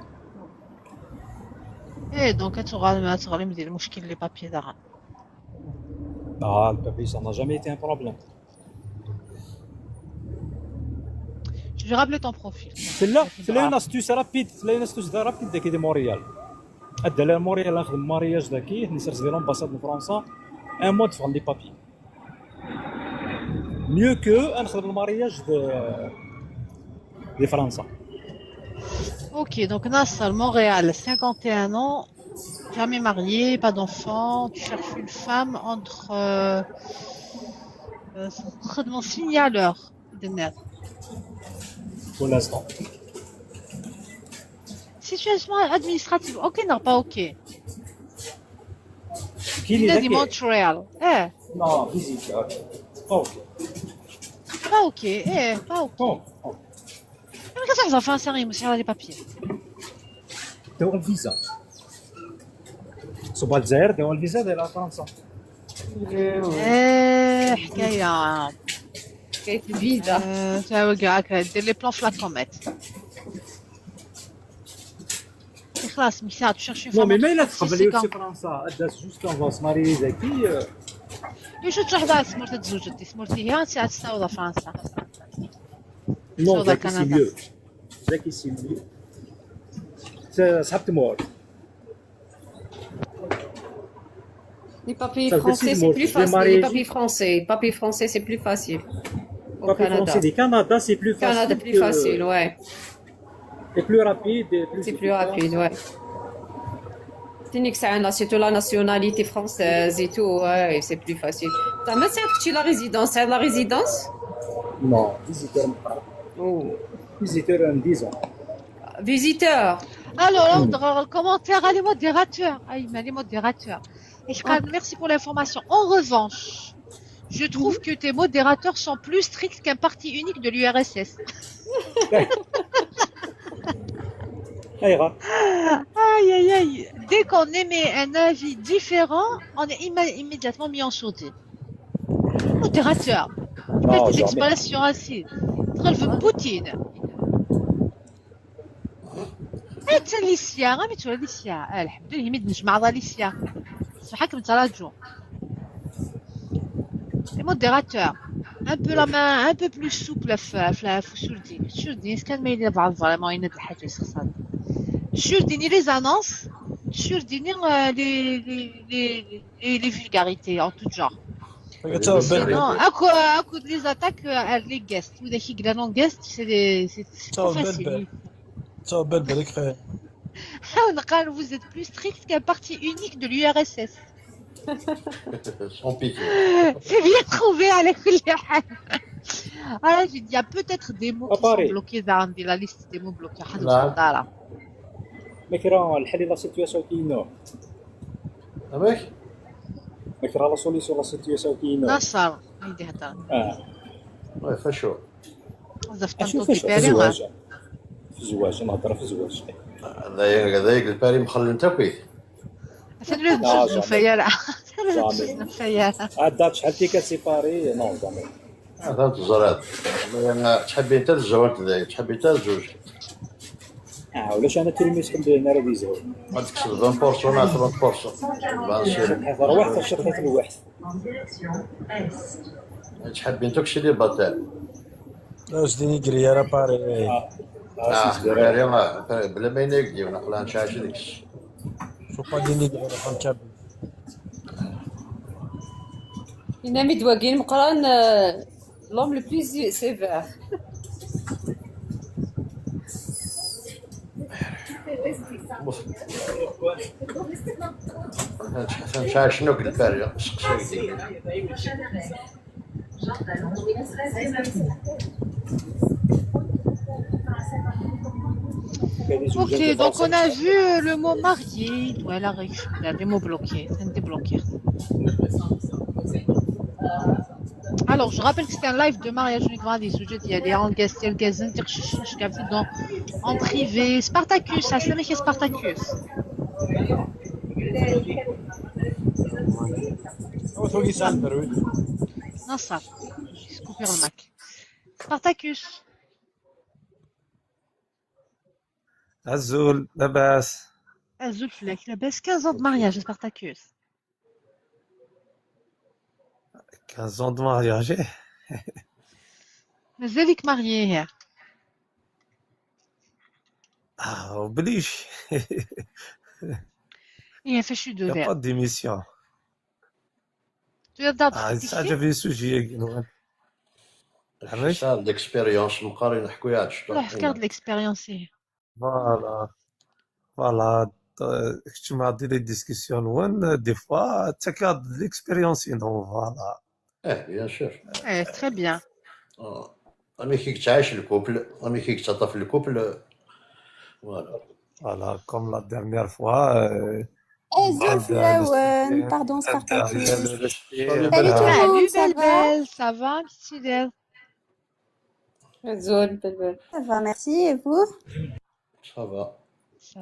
ايه، donc تغالم تغالم دير مشكل les papiers داغا. Ah, le papier, ça n'a jamais été un problème. Je vais rappeler ton profil. تلا تلا une astuce rapide, تلا une astuce rapide داكي دي مونريال. ادى لها مونريال نخدم مارياج داكي نسرس ديال l'ambassade de France. Un mois تفهم les papiers. Mieux que نخدم المارياج دي دي فرنسا. Ok, donc Nasser, Montréal, cinquante et un ans, jamais marié, pas d'enfant, tu cherches une femme entre euh, euh, خدمة signaleur de net. Pour l'instant. Situation administrative, OK, non, pas OK. Qui Il a est dit là, Montréal. Eh, non, visite. OK. Pas OK. Pas OK, eh, pas OK. Bon, bon. Mais qu'est-ce que ça fait, ça, monsieur, les papiers? داو الفيزا. صوب الجزائر داو الفيزا ديال فرنسا. Eh, حكاية. كاين فيزا. Euh, ça va, gars, que des les plans flacomettes. خلاص، مشات تشرشي Non, mais ما الا تقبلي في فرنسا، داز جوست اون فاس ماري زكي. يوشو تروح بقى سمورت تزوجتي، سمورتي هي ساعة تستاوض فرنسا. Non, تستاوض زكي c'est كندا. Mieux. زكي c'est Mieux. ت- صحبت مور. Les papiers Ça veut français, dire c'est plus les facile. Les mariages. Papiers français, papiers français, c'est plus facile. Au Papier Canada. Français du Canada, c'est plus facile. Canada, plus Que- facile, ouais. Et plus rapide, et plus C'est plus efficace. Rapide, ouais. Phoenix, hein, là, surtout la nationalité française et tout, ouais, c'est plus facile. T'as même ça, tu la résidence, hein, la résidence? Non, visiteur. Oh. Visiteur en dix ans. Visiteur. Alors, là, on aura le commentaire, les modérateurs. Aïe, mais les modérateurs. Et je parle, merci pour l'information. En revanche, je trouve que tes modérateurs sont plus stricts qu'un parti unique de l'U R S S. ايغا. Aïe, aïe, aïe. Dès qu'on émet un avis différent, on est imma- immédiatement mis en sourdine. Modérateur. Non, Des jamais. expressions ainsi. Très Poutine. حتى ليسيا، غير متولى ليسيا. آه، الحمد لله، ميد نجمع على ليسيا. صحك من تراجو. Les modérateurs. Un peu la main, un peu plus souple في في في السوردين. السوردين كان ما يدير بعض فريمون يناد الحاجة يسخسر. السوردين les annonces. السوردين آه، les les les les les vulgarités en tout genre. حتى هو بلبل. Non, اكو اكو les attaques آه، les guests. وإذا كي قلنا non guest, c'est des- c'est c'est trop تاو facile. بلبل. تاو بلبل، يكفي. On قال vous êtes plus strict qu'un parti unique de l'U R S S. Sans pitié. C'est bien trouvé على كل حال. Ah, il y a peut-être des mots qui sont Paris. Bloqués dans la liste des mots bloqués. حد نعم. وصل دارها. ما كرا الحل لا سيتوياسيون كاينه. فهمك؟ ما كرا لا سوليسيون لا سيتوياسيون كاينه. نصر، يدي هضر. اه. وي، فشو؟ بزاف اشوف تنطو اش في كيباري. الزواج. في الزواج، نهضر في الزواج. هذا هذاك الباري مخلي انت كويس. ثاني لازم لا، تشوف زعما. نفيا لا. زعما. تشوف نفيا. عاد دات شحال تيكا سيباري، نو زعما. هذا تزرات. تحبي انت الزواج ذاك، تحبي انت الزوج. اه، ولاش انا تلميذ الحمد لله انا راه بيزهو. ما تكسب عشرين بورصون ولا ثلاثين بورصون. بان سور. روحت شرحت الواحد. تحبي انت كشي لي باتال. لا، جديني قري راه باري. اه. اه، بلا ما ينقدي ونقول لها نتعاش ديك الشيء. شو با ديني قري راه فهمت. Il a mis Dwagin Mokran, euh, l'homme le plus sévère. نتعاش شنو قلت لها؟ سقسي. Ok, donc on a vu euh, le mot marié. Voilà, les mots bloqués. C'est débloqué. Alors, je rappelle que c'est un live de mariage. نيك غادي زوج ديالي اون كاس ديال كازن تيخشش كاع في دون اون بريفي. سبارتاكوس، عسلامة يا سبارتاكوس. وثوقي سامبر، وي. نصر، كوبي المايك. سبارتاكوس. عزول، لاباس؟ عزول فلاك، لاباس؟ quinze ans de mariage سبارتاكوس. quinze ans de mariage، إيه. مازالك ماريي هي؟ اه، وبليش. هي فاش يا يدور؟ با ديميسيون. تقدر اه، تحكي ساعة في سوجي يا كنوان. عرفت؟ صار ديكسبيريونس مقاري نحكو يا لا، حكى هاد ليكسبيريونس هي. فوالا. فوالا. كنت مع دي لي ديسكسيون وان دي فوا تاكاد ليكسبيريونس ينو فوالا. ايه، بيان سور. ايه، تري بيان. آه. Amek i yettɛic le couple, amek i yettaṭṭaf le couple. Voilà. Voilà, comme la dernière fois. Euh, Azul fell-awen, pardon, spartacus. Salut tout le monde, ça va? Belle, ça va, un petit Azul, Belle. Ça va, merci, et vous? Ça va.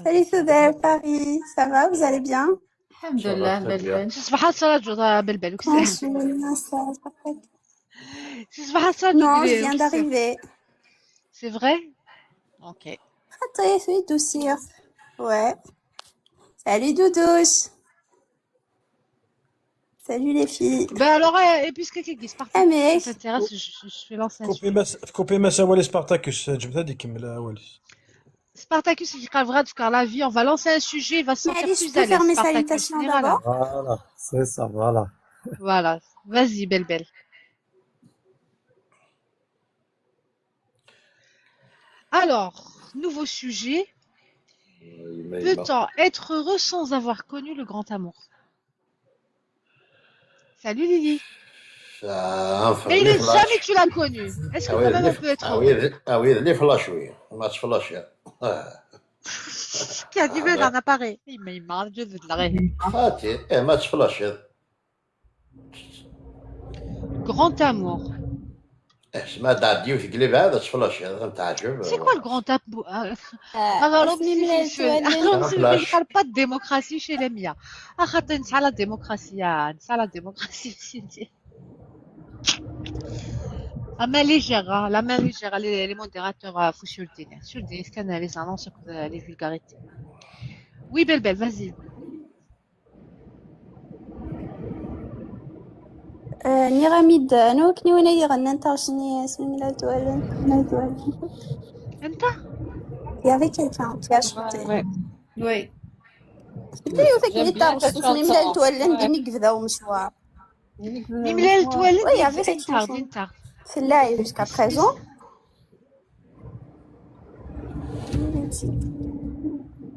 Salut Soudel, Paris, ça va, vous allez bien? الحمد لله. بلبل. شي صباحات صلاة جوطة بلبل. Non, je viens d'arriver. C'est vrai? Ok. Très douceur. Ouais. Salut Doudouche. Salut les filles. Ben alors, euh, et puisque Kiki Spartacus Ah, mais- t'intéresse, je, je, je vais lancer un كوبي sujet. مس... كوبي مسا والي سبارتاكوس، جبتها ديك من الاول. سبارتاكوس كيقال بغا دوكا la vie, on va lancer un sujet, il va se sentir Malice, je plus peux à faire l'aise. mes Spartacus, salutations ني رانا. d'abord? Voilà, c'est ça, voilà. Voilà, vas-y, Belle Belle. Alors, nouveau sujet. Peut-on être heureux sans avoir connu le grand amour? Salut Lily. Ça, enfin, Mais les il- flashs. Jamais tu l'as connu. Est-ce que Ah oui, quand même les- on peut être ah heureux? Oui, les- ah oui, les flashs, oui. On m'a flashé. Ah. Qui a dit, mais on a pareil. Il m'a, il m'a dit de la règle. Fati, eh, ma tflashiḍ. Grand amour. Eh, ma tɛeddi yiwet deg lebɛad, ad tflashiḍ, ad teɛǧeb. C'est quoi le grand amour? Ah, آه، alors, اسمي ملال c'est- توالن. alors, c'est Flash. pas de démocratie chez les Mia. Ah, خاطر نسعى la démocratie, ah, نسعى la démocratie, c'est dit. La main légère, hein, la main légère, les, les modérateurs, euh, faut sur le dîner. Sur le dîner, c'est les annonces, euh, les vulgarités. Oui, Belle Belle, vas-y. آه، نيغاميد، أنا وكني وأنا يغنى نتاع شني اسمي ملال توالن، ملال توالن. أنت؟ Il y avait quelqu'un qui a chanté. Oui. C'était avec J'aime les bien tâches, cette اسمي chanson. ملال توالن، Ouais. ديني كذا ومشوار. ملال توالن. Oui, il y avait cette دينتار، chanson. دينتار. C'est là jusqu'à présent.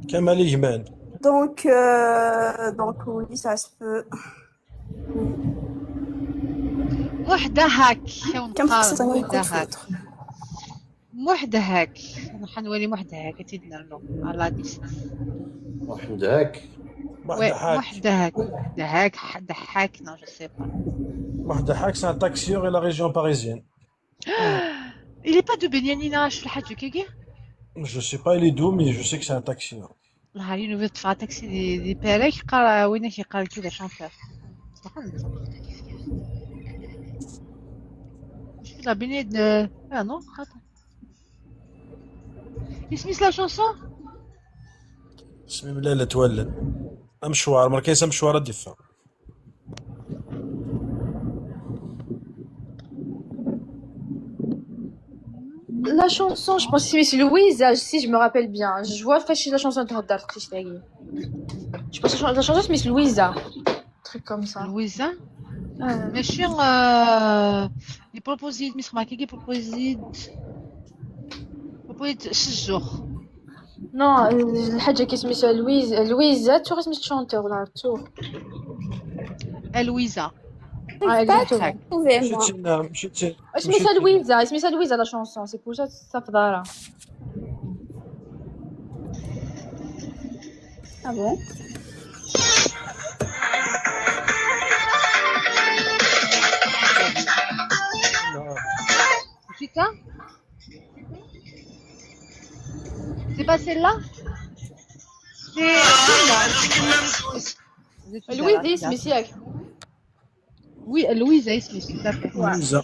كمال يجمان. Donc, euh, donc oui, ça se peut. وحدة هاك. كم خصني وحدة يكون في هاك. الآخر. وحدة هاك. حنولي وحدة هاك، تيدنا نو. على ديس. وحدة هاك. وي، وحدة هاك. وحدة هاك، ح-، ضحاك، non, je sais pas. وحدة هاك، c'est un taxieur et la région parisienne. Il est pas de Benyamina, شو الحاج كيكي؟ Je sais pas, il est d'où, mais je sais que c'est un taxieur. والله هي نوفي تفا تاكسي دي، دي بيريك، قال وين كيقال كذا شانتور. سبحان الله. مش كذا بني د-، آه، non، خاطر. اسمي la chanson؟ اسمي ملال توالن. امشوار، مركز امشوار الدفا. La chanson, je pense que c'est Louise, si je me rappelle bien. Je vois فاش la chanson تهدر تقيش تاعي. Je pense que la chanson c'est Louisa. Truc comme ça. لويزا؟ آه. ماشي، آه، لي بروبوزيد، مش خماكي كي بروبوزيد. بروبوزيد شجوخ. Non, الحاجة كي سميتها لويز، لويزا، تو سميت chanteur ولا تو. لويزا. آه، Pas exactement. trouvé, moi. مشيتي لنا، مشيتي. اسميتها لويزا، اسميتها لويزا la chanson, c'est pour ça ça في دارها. Ah bon? C'est ça? C'est pas celle-là? C'est celle-là. Vous êtes لويزا là, اسمي là. ياك. Oui, Louise, اسمي, tout à fait. لويزا.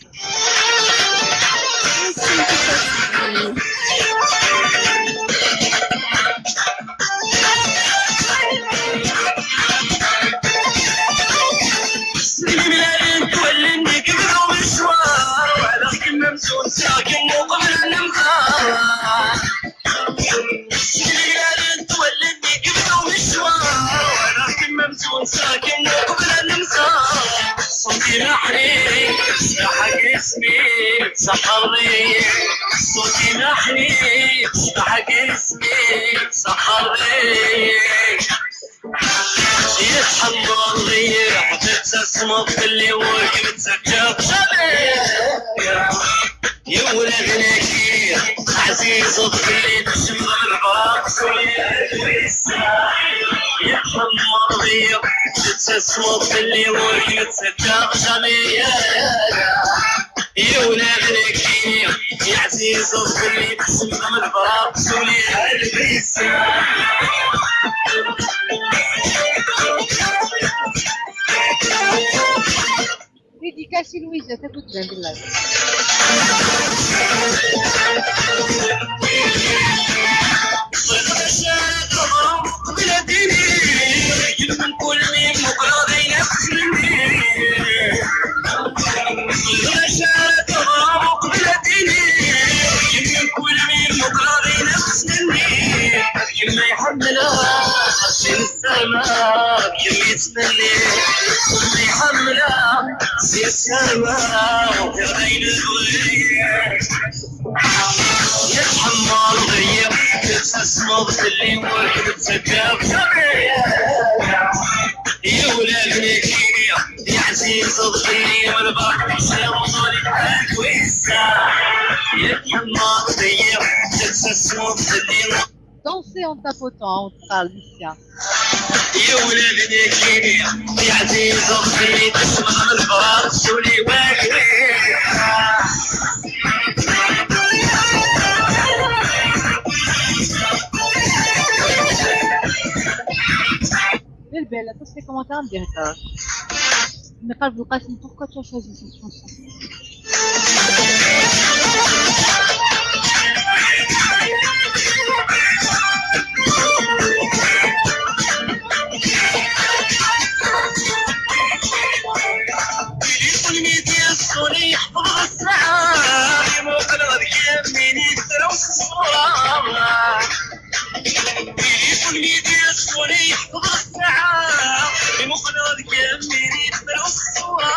Ẓeḍ belli txedmeḍ lebraq, suli. Yeḥmeḍ-iyi, tettasmeḍ belli ur k-nettaǧǧaɣ jamais. Yiwen ad nekkini, yeɛzizeḍ belli txedmeḍ lebraq, suli. Dédicace i Louisa, takut tban di live. Yemma iḥemmel-aɣ si nessama, yemma yettmenni. Yemma iḥemmel-aɣ si nessama, d ayen nebɣi. Yettḥemmaleḍ-iyi, tettasmeḍ fell-i, ur k-nettaǧǧaɣ jamais. Yiwen ad nekkini, yeɛzizeḍ fell-i, lberq yesɛiḍ ẓẓuli. Yettḥemmaleḍ-iyi, tettasmeḍ fell-i. Danser en tapotant, on te parle, Lucia. Yiwen ad nekkini, yeɛzizeḍ fell-i, tesmeḍ lberq, suli wagi. Lbel, aṭas les commentaires en direct. Mais quand vous le passez, pourquoi tu as choisi cette chanson? Tilifu n Midi Ṣṣuni yeḥfeḍ ɣef ssaɛa, imuqel ɣer yamini, tefra s ṣṣura. Tilifu n Midi Ṣṣuni yeḥfeḍ ɣef ssaɛa, imuqel ɣer yamini, tefra s ṣṣura.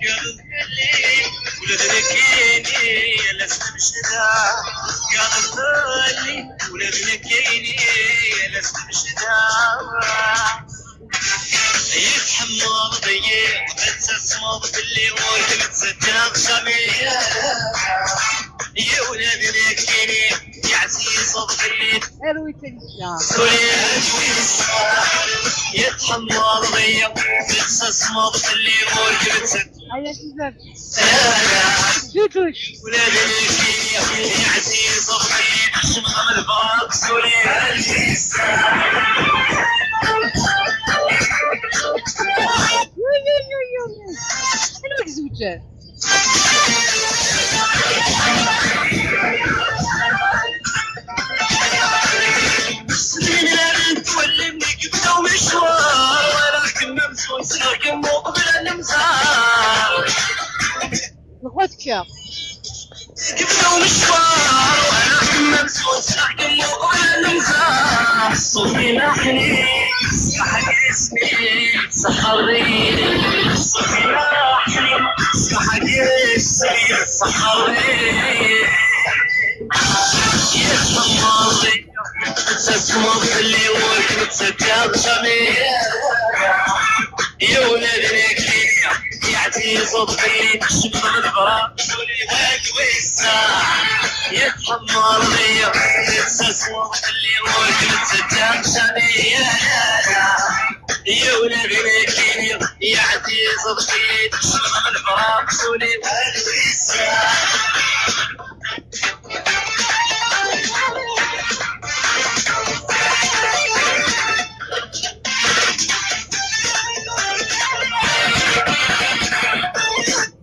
Tgadeḍ fell-i, ula d nekkini, ala s tmecda. Tgadeḍ fell-i, ula d nekkini, ala s tmecda. Yettḥemmeḍ-iyi, tettasmeḍ fell-i, ur k-nettaǧǧaɣ jamais. Yiwen ad nekkini, yeɛzizeḍ fell-i. Arwi Tanisya. Yettḥemmeḍ-iyi, tettasmeḍ fell-i, ur k-nettaǧǧaɣ. Aya Suzanne. Tutuc. Ula d nekkini, yeɛzizeḍ fell-i, txedmeḍ lberq, suli. Yuy, yuy, yuy, yuy. Anwa i izewǧen? Snin ara nettwali mi yebda umecwar, walaɣ-kem amzun sneɣ-kem uqbel ad nemẓer. Droit de cœur. Yebda umecwar, walaɣ-kem amzun sneɣ-kem uqbel ad nemẓer. Ṣṣut-im aḥnin, ṣṣeḥḥa-k isem-im. Sḥerri, sḥerri, sḥerri. Yettḥemmeḍ-iyi, tettasmeḍ fell-i, ur k-nettaǧǧaɣ jamais. Yiwen ad nekkini, yeɛzizeḍ fell-i, txedmeḍ lberq, suli wagi wis. Yettḥemmeḍ-iyi, tettasmeḍ fell-i, ur k-nettaǧǧaɣ jamais. Yiwen ad nekkini, yeɛzizeḍ fell-i, txedmeḍ lberq, suli wagi wis.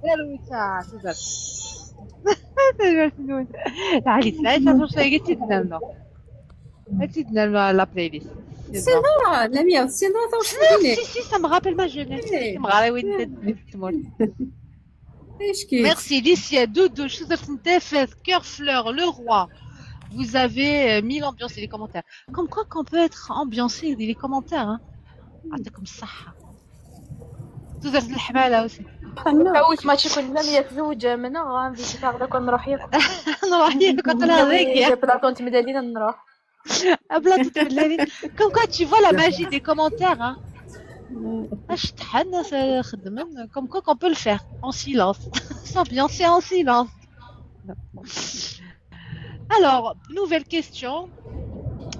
Terwi ta tudert. Tudert-nwen. Lɛali, lɛali, taẓurt-agi ad tt-id-nernu. Ad tt-id-nernu ɣer la playlist. C'est vrai, Lamia, c'est vrai, taɣect-nni. Si, si, ça me rappelle ma jeunesse. Eh. Timɣarin n tmurt. Merci, Licia, Doudou, Chouzer Tentefet, Cœur Fleur, Le Roi. Vous avez euh, mis l'ambiance dans les commentaires. Comme quoi qu'on peut être ambiancé dans les commentaires, hein. يعطيكم الصحة. Chouzer Leḥmala aussi. Awit mačči كل لم يتزوج منها غنفيتي تاخذ كون نروح ياك. نروح ياك، قلت لها ذيك يا. بلا كنت مدالين نروح. Comme quoi, tu vois la magie des commentaires, hein. Comme quoi qu'on peut le faire en silence. S'ambiancer en silence. Alors, nouvelle question.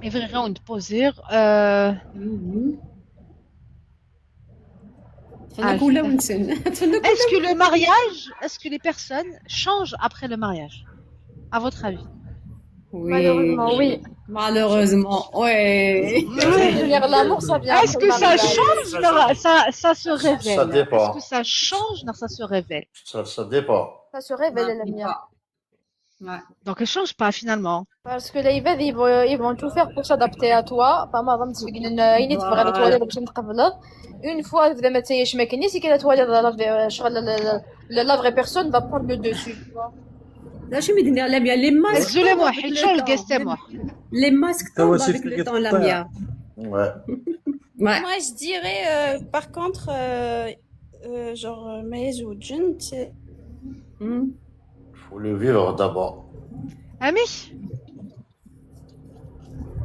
Et vraiment de poser. Euh, تفنك ولا ونسن تفنك Est-ce que le mariage, est-ce que les personnes changent après le mariage? À votre avis? Malheureusement, oui. Malheureusement, oui. L'amour, ça vient. Est-ce que ça change? Ça, ça se révèle. Ça dépend. Est-ce que ça change? Non, ça se révèle. Ça, ça dépend. Ça se révèle, la lumière. Ouais. Donc, elle change pas finalement. Parce que les vagues, ils vont, ils vont tout faire pour s'adapter à toi. Pas mal, un petit peu, une fois, tu vas les la, la, la vraie personne va prendre le dessus. لا شو مدينة لامية les masques Désolé, moi, حيت شغل guest moi. Les masques tombent avec le temps, Lamia. Ouais. Ouais. Moi, je dirais, euh, par contre, euh, euh, genre, euh, ما يزوجن, c'est- Faut le vivre d'abord. Ami?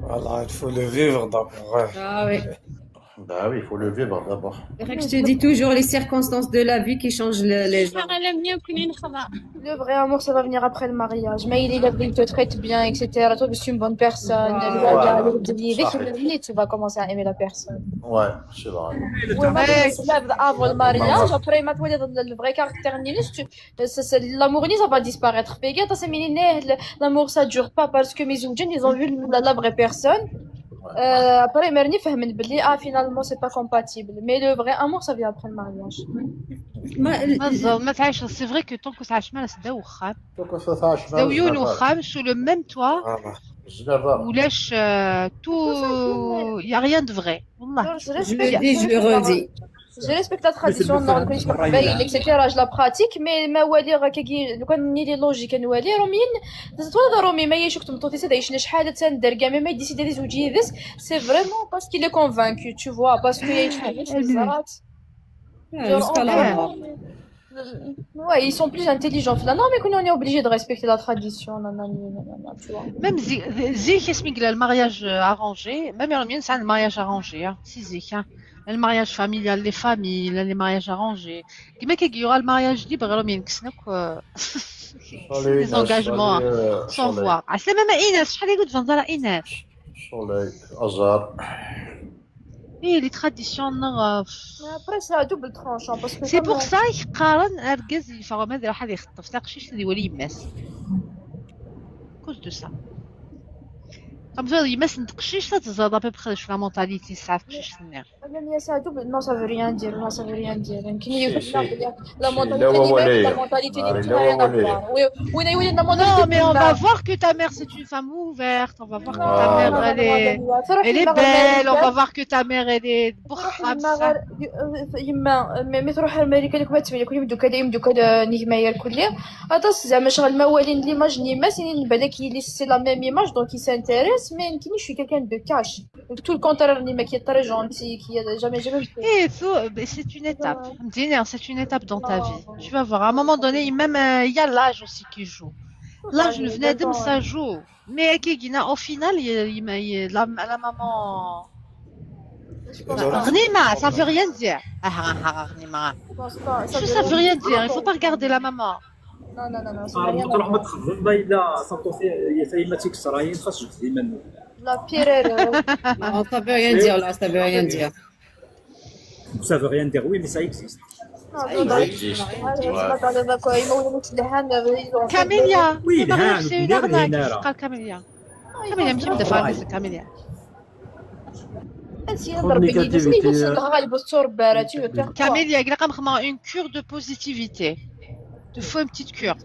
Voilà, il faut le vivre d'abord. Ouais. Ah oui. Bah oui, il faut le vivre d'abord. C'est vrai que je te dis toujours les circonstances de la vie qui changent le- les gens. Le vrai amour, ça va venir après le mariage. Mais il est là, il te traite bien, et cetera. Toi, tu es une bonne personne. Voilà. Tu vas commencer à aimer la personne. Ouais, c'est vrai. Oui, mais avant le mariage, après, ما تولي le vrai caractère, c'est- c'est- l'amour, ça va disparaître. Regarde, c'est mini, l'amour, ça dure pas parce que mes amis, ils ont vu la, la vraie personne. Euh, après, مرني فهمن بلي, ah, finalement, c'est pas compatible. Mais le vrai amour, ça vient après le mariage. ما- ما تزال ما تعيش. C'est vrai que tant que تعيش مع ناس داو وخام Donc ça, ça, je داو يون وخام sous le même toit, Voilà. Je vais voir. ولاش euh, tout, y a rien de vrai. والله. Alors, je Je respecte- le dis, je le redis. Je respecte la tradition, donc, et cetera. Je la pratique, mais ما والي راه كي لو كان ني les logiques نوالي روميين. تزطوا هذا رومي ما يشوك تمطوتي سيدا يشنا شحال تندرقا mais ما يديسيدي يزوج يدس. C'est vraiment parce qu'il est convaincu, tu vois, parce que يعيش حياة في الزرات. آه، jusqu'à la mort. Ouais, ils sont plus intelligents. Là, non, mais on est obligé de respecter la tradition. Non, non, non, non, non, tu vois. Même zi- zik اسمي قال le mariage arrangé, même يوم ينسى le mariage arrangé, hein. Si zik, hein. Le mariage familial, les familles, là, les mariages arrangés. كيما كي يورا le mariage libre, alors mais كسنك, euh, les engagements, hein, sans voir. عسلامة ما إيناس, شحال يقول فنزارة إيناس. Soleil, hasard. ايه les traditions نغف. Mais après, c'est à double tranchant parce que C'est pour ça يقارن اركز يفرغ ما يدير واحد يخطف تاع قشيش اللي يولي يماس. Cause de ça. Comme ça يماس نت قشيش تتزاد à peu près شو la mentalité تاع قشيش النير. Même si c'est à double, non, ça veut rien dire. Non, ça veut rien dire. يمكن Si, يقول si. la Si, mentalité لا هو تاعي, ولا la هي. mentalité آه، تاعي لا هو ولا هي. Oui, oui, oui, la Non, mentalité mais on va تاعي. voir que ta mère c'est une femme ouverte, on va voir que ta Voilà. mère elle est, elle est belle, on va voir que ta mère elle est بخة بصح. يما, مي تروح امريكا لك ما تسمي لك يمدوك هذا يمدوك هذا نيك ماير كلي. هذا زعما شغل ما والين ليماج نيما سيني بالك يلي c'est la même image, donc il s'intéresse, mais يمكن je suis quelqu'un de cash. Tout le contraire, نيما qui est très gentil, qui a jamais jamais. Et c'est une étape. C'est une étape dans ta vie. Tu vas voir, à un moment donné, même il y a l'âge aussi qui joue. L'âge ne venait de ça joue. Mais كي جينا au final, la maman. غنيمة, ça veut rien dire. Ah, ah, ah, غنيمة. Ça veut rien dire. Il faut pas regarder la maman. Non, non, non, non, ça veut rien تروح ما تخبل ما الا صنطوسي يا سيما تيكسر هي خاص شوف ديما. La pire erreur. Non, ça veut rien dire là, ça veut rien dire. Ça veut rien dire, oui, mais ça existe. Camélia, oui, c'est une arnaque. Camélia. Camélia, ماشي مدفعة كيف كاميليا. Camélia, كاميليا قال لك مخمار une cure de positivité. De faux, une petite cure.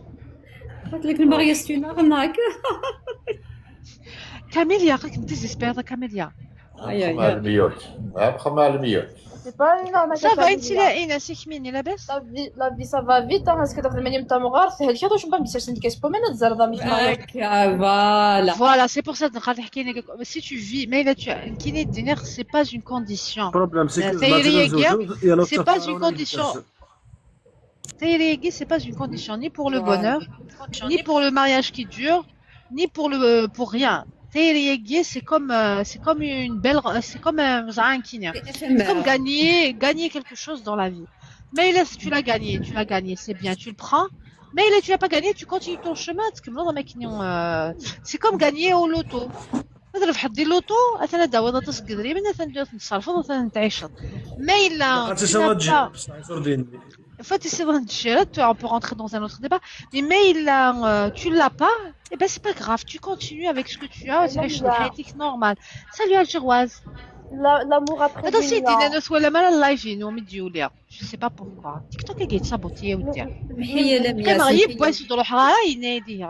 قلت لك الماريا c'est une arnaque. كاميليا قالك désespérée كاميليا. Aïe, aïe, aïe. الميوت. غنمخمار الميوت. C'est pas une arnaque. Ça va, انت لا ايناس يكميني لاباس؟ La vie, la vie, ça va vite, hein, parce que t'as fait même ta mort, c'est elle qui a touché pas, mais c'est une question, mais notre zara dans mes Voilà. Voilà, c'est pour ça que نقدر نحكي لك, si tu vis, mais là tu as كاين دينير, c'est pas une condition. Problème, c'est que C'est pas une condition. Tayri-agi, c'est pas une condition, ni pour le bonheur, ni pour le mariage qui dure, ni pour le, pour rien. Tayri-agi, c'est comme, euh, c'est comme une belle, c'est comme un, c'est comme gagner, gagner quelque chose dans la vie. Mais là, si tu l'as gagné, tu l'as gagné, c'est bien, tu le prends. Mais là, tu n'as pas gagné, tu continues ton chemin, tkemmleḍ am akken, euh, c'est comme gagner au loto. Ma trebḥeḍ di loto, atan ad d-tawiḍ aṭas n yedrimen, atan ad ten-tṣerfeḍ, atan ad ten-tɛiceḍ. Ma yella, tu n'as pas, en fait, c'est dans le, tu, on peut rentrer dans un autre débat, mais ma yella, euh, tu l'as pas, eh ben, c'est pas grave, tu continues avec ce que tu as, tu vas chercher ta vie normale. Salut, Algéroise. L'amour après. Attends, si, tu n'as pas le live, non, mais du, je sais pas pourquoi. TikTok est saboté, ou bien. سمحي لي، بواش تروح راي نادي.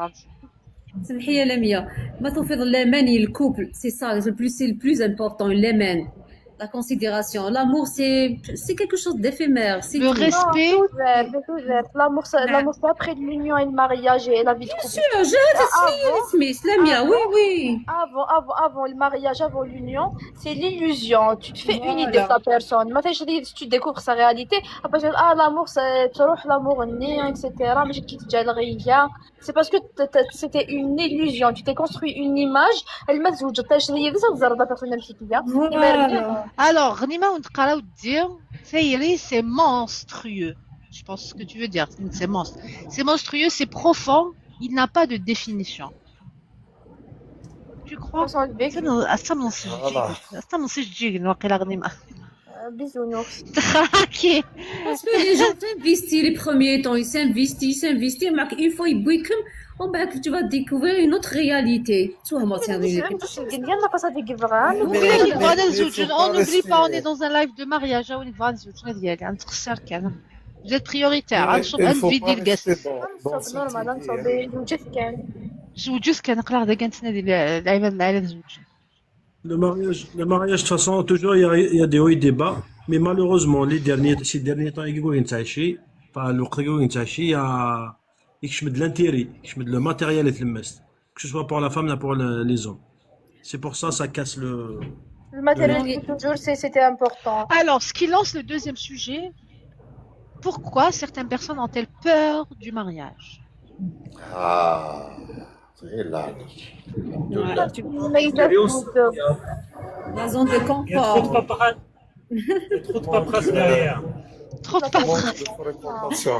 سمحي لي لميا، ما توفيض الامان للكوبل، c'est ça le plus, c'est le plus important, الامان. La considération. L'amour, c'est, c'est quelque chose d'éphémère. C'est le respect. L'amour, c'est, l'amour, c'est après l'union et le mariage et la vie de couple. Bien sûr, je te suis, Smith, Lamia, oui, oui. Avant, avant, avant le mariage, avant l'union, c'est l'illusion. Tu te fais une idée de la personne. Mais tu découvres sa réalité. Après, ah, l'amour, c'est, tu l'amour, et cetera. Mais je quitte. C'est parce que c'était une illusion. Tu t'es construit une image. Elle m'a dit, je t'ai dit, ça, ça, la personne, elle. Alors, Ghanima, on te parle de dire, c'est monstrueux. Je pense ce que tu veux dire, c'est monstre. C'est monstrueux, c'est profond, il n'a pas de définition. Tu crois ? Voilà. Bisounours. Parce que les gens s'investissent les premiers temps, ils s'investissent, ils s'investissent, mais une fois ils bouquent, on va, tu vas découvrir une autre réalité. Tu vois, moi, c'est un On n'oublie pas, on est dans un live de mariage, on est dans un live de mariage. Vous êtes prioritaire. Il faut pas rester dans, dans normal. زوجوس كان قلع داك نتنا ديال العباد العائله زوج. Le mariage, le mariage, de toute façon, toujours, il y a, il y a des hauts et des bas. Mais malheureusement, les derniers, ces derniers temps, il y a une tâche, pas le prix, une tâche, il y a, il y a de l'intérêt, il y a de le matériel et le must. Que ce soit pour la femme, pour le, les hommes. C'est pour ça, ça casse le. Le matériel, toujours, c'est, c'était important. Alors, ce qui lance le deuxième sujet, pourquoi certaines personnes ont-elles peur du mariage ? Ah, c'est là. La zone de confort. Trop de paperasse derrière. Trop de paperasse. De fréquentation.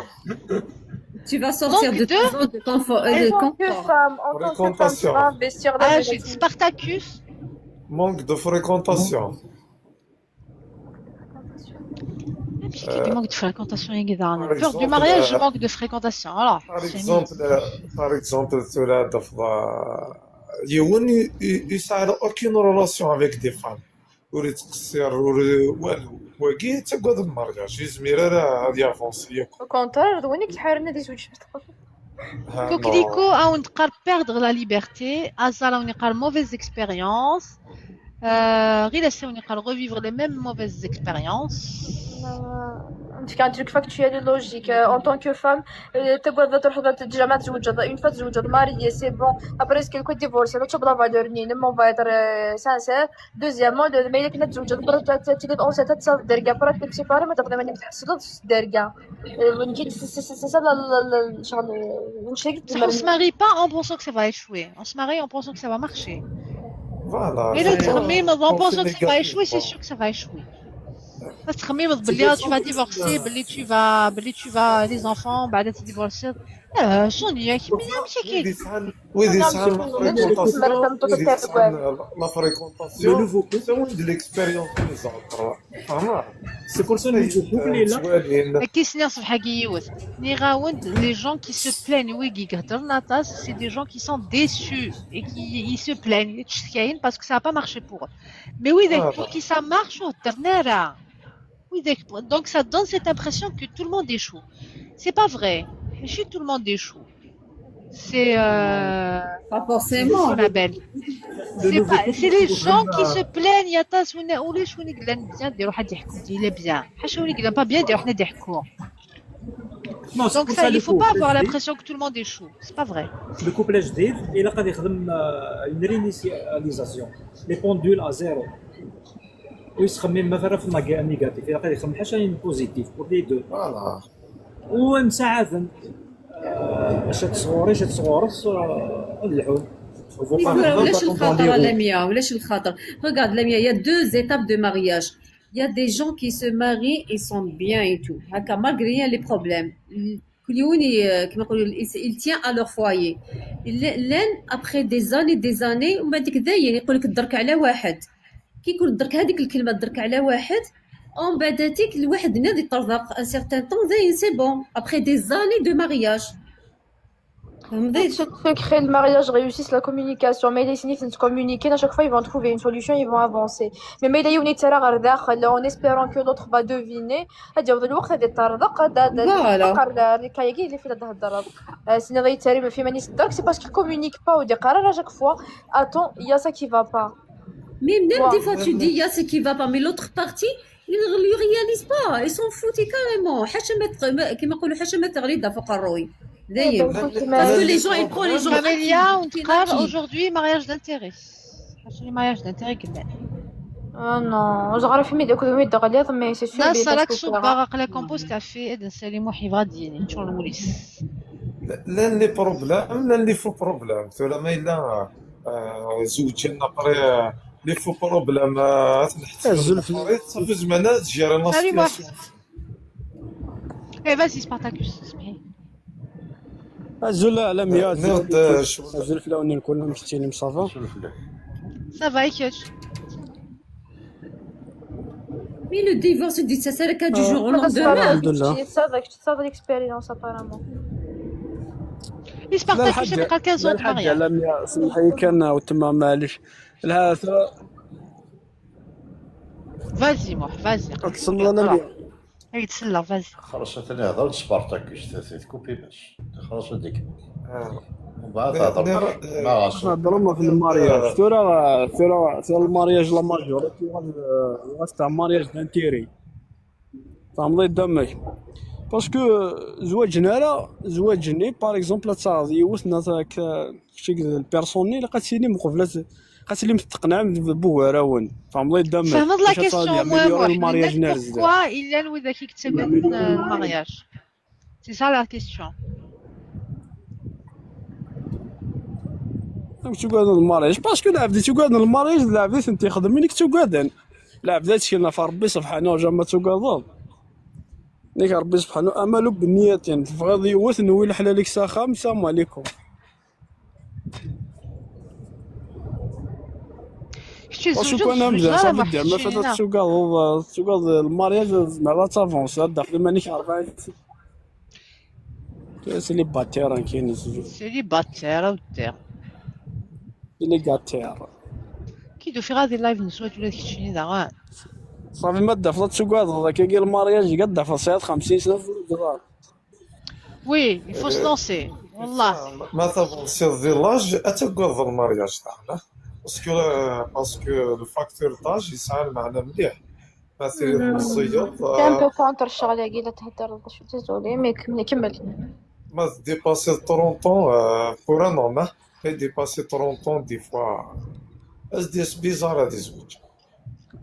Tu vas sortir de ta zone de confort. En tant que femme, en tant que femme, tu vas investir dans Spartacus. Manque de fréquentation. Parce qu'il manque de fréquentation, il y a peur du mariage, manque de fréquentation. Alors, par exemple, par exemple, cela, il y a une, aucune relation avec des femmes. ور يتقصر ور والو وكي تقعد المارياج يزمير راه غادي افونسي. Au contraire, وينك تحارنا دي زوج. Coquelicot, on te perdre la liberté. Azal, on te mauvaise expérience. غير سي on te revivre les mêmes mauvaises expériences. انت كانت لك فاكت شويه لوجيك. En tant que femme, تقعد تروح تجمع تزوج. Une fois تزوج ماريي, c'est bon. Après, est-ce que كنت ديفورسي ولا تشوف la valeur نين, on va être sincère. Deuxièmement, ما الا كنا تزوجت برا تلقى اونسيت تصاف الدركه برا تمشي باري ما تقدر ما تحصل الدركه. نجي سي سي سي سي لا لا شغل. On se marie pas en pensant que ça va échouer. On se marie en pensant que ça va marcher. Voilà. Mais le تخميم, en pensant que ça va échouer, c'est sûr que ça va échouer. بس تخميم بلي tu vas divorcer, بلي tu vas, بلي tu vas les enfants, بعد تديفورسي. اه شنو هي كيما ماشي كي ويدي سان لا فريكونتاسيون ويد ليكسبيريونس لي زوتر. فهمت؟ C'est pour ça que nous كي سنيغ صبحا كي يوث نيغاوند les gens qui se plaignent ويكي يهضر ناطاس, c'est des gens qui sont déçus et qui ils se plaignent, يتشكاين, parce que ça a pas marché pour eux. Mais oui, pour qui ça marche, وهضرنا راه Oui, donc ça donne cette impression que tout le monde échoue. C'est pas vrai. ماشي tout le monde échoue. C'est euh... Pas forcément. Ma belle. C'est pas... c'est les gens qui se plaignent. يا تاس ولا ولا شو نقول بيان ديروا حد يحكم دي لا بيان حاشا ولا نقول با بيان ديروا حنا نضحكوا. Donc ça, il faut pas avoir l'impression que tout le monde échoue. C'est pas vrai. Le couple جديد الا غادي يخدم une réinitialisation, les pendules à zéro. ويتخمم مثلا في النيجاتيف الا غادي يخمم حاجه بوزيتيف pour les deux. Voilà. ومساعدا اش تصغوري اش تصغورت الحوم. ولاش الخاطر لميا, ولاش الخاطر. Regarde لميا, il y a deux étapes de mariage. Il y a des gens qui se marient, ils sont bien et tout. هكا malgré les problèmes. كل يوم ي- كما يقولوا الإنس- il tient à leur foyer. ل- لان après des années des années ومن بعد داك داين يقول لك الدرك على واحد. كي يكون الدرك هذيك الكلمه الدرك على واحد، ومن بعد هذيك الواحد نادي طرزق un certain temps داين c'est bon après des années de mariage. فهمتي؟ C'est le secret, le mariage réussi, c'est la communication. Mais les signes de communiquer, à chaque fois, ils vont trouver une solution, ils vont avancer. Mais mais les unitaires, en espérant que l'autre va deviner, هاد يوض الوقت هادي الطرق هاد هاد Voilà. الحكايه كاين اللي في هاد الضرب. سينا غيتاري ما في مانيش الدرك، c'est parce qu'il communique pas ودي قرار à chaque fois. Attends, il y a ça qui va pas. Mais même des fois tu dis il y a ce qui va pas mais l'autre partie il ne réalise pas, ils s'en foutent carrément. حاشا ما تغ- ما- كما يقولوا حاشا ما تغلي فوق الروي. دايم. Donc, Parce que les gens ils prennent les gens Camélia, on te parle aujourd'hui mariage d'intérêt. عرفتي les mariages d'intérêt كمان. Oh non, زغرة في ميديا كل ميديا غليظ, mais c'est sûr. ناس راك صباغ قلقهم بوست كافي اذن سليم وحي غادي يعني نشوف الموليس. لان لي بروبلام لان لي فو بروبلام ثورة ما الا آه، زوجين ابري لي فو بروبلام. أزول في صافي زعما جيري لا سليم سيتياسيون. اي vas-y Spartacus اسمحي. أزول لا ميا نرد شو أزول في الاول نكون مكتيني مصافا. Ça va يكش. Mais le divorce دي تسركا du jour au هذا lendemain. الحمد لله. كتشي تصادق كتشي تصادق l'expérience apparemment. Spartacus لا اللي قال كان لا زوج الحاجة مارياج. لا ميا سمحي كان وتما معليش. لا ثورة Vas-y Moh, vas-y. تصلنا ميا. هي تسلى vas-y. خرجت انا هضرت سبارتاكوس تاثيت كوبي باش خرج هذيك. آه. ومن بعد نر- هضرت نر- مع غاسو. نهضروا في المارياج ثورة ثورة ثورة المارياج لا ماجوريتي غاس تاع مارياج دانتيري. فهمتي دمك؟ باسكو زواج نارا زواج ني باغ اكزومبل تاع يوث ناس كشي البيرسونيل قاتلي مقبلات قاتلي متقنع بوهراون. فهمتي دمك؟ فهمت la question moi المارياج نار بزاف. Pourquoi il y a le qui تقبل المارياج. C'est ça la question. تقعد المارياج باسكو العبد تقعد المارياج العبد انت يخدم منك تقعد. العبد كنا فربي سبحانه وجل ما تقعد. نيك ربي سبحانه امل بالنيات تبغي يوث نوي الحلالك ساخا السلام عليكم. كشي باسكو زوجة كان وزوج مزال لا صافي ما دير ما فاتت حشينا. تقعد تقعد المارياج زعما لا تافونس هاد داخل مانيش عارف. سيليباتير كاين زوج. Célibataire ودير. سيليباتير. كي دو في غادي لايف نسوات ولا كتشيني داغان. صافي ما دافضت تقعد هذاك كي المارياج قد دافض ساعات خمسين سنه في الجدار. Oui, il faut se lancer. والله. ما تافونسي الزيلاج اتقوض المارياج تاعنا. باسكو باسكو الفاكتور تاج يسعى المعنى مليح. مثلا الزيض C'est un peu contre الشغل هاكي الا تهضر شو désolé mais كمل كمل. ما ديباسي ثلاثين طون بور ان هوم. ما ديباسي ثلاثين طون دي فوا اس دي اس بيزار هذه زوج.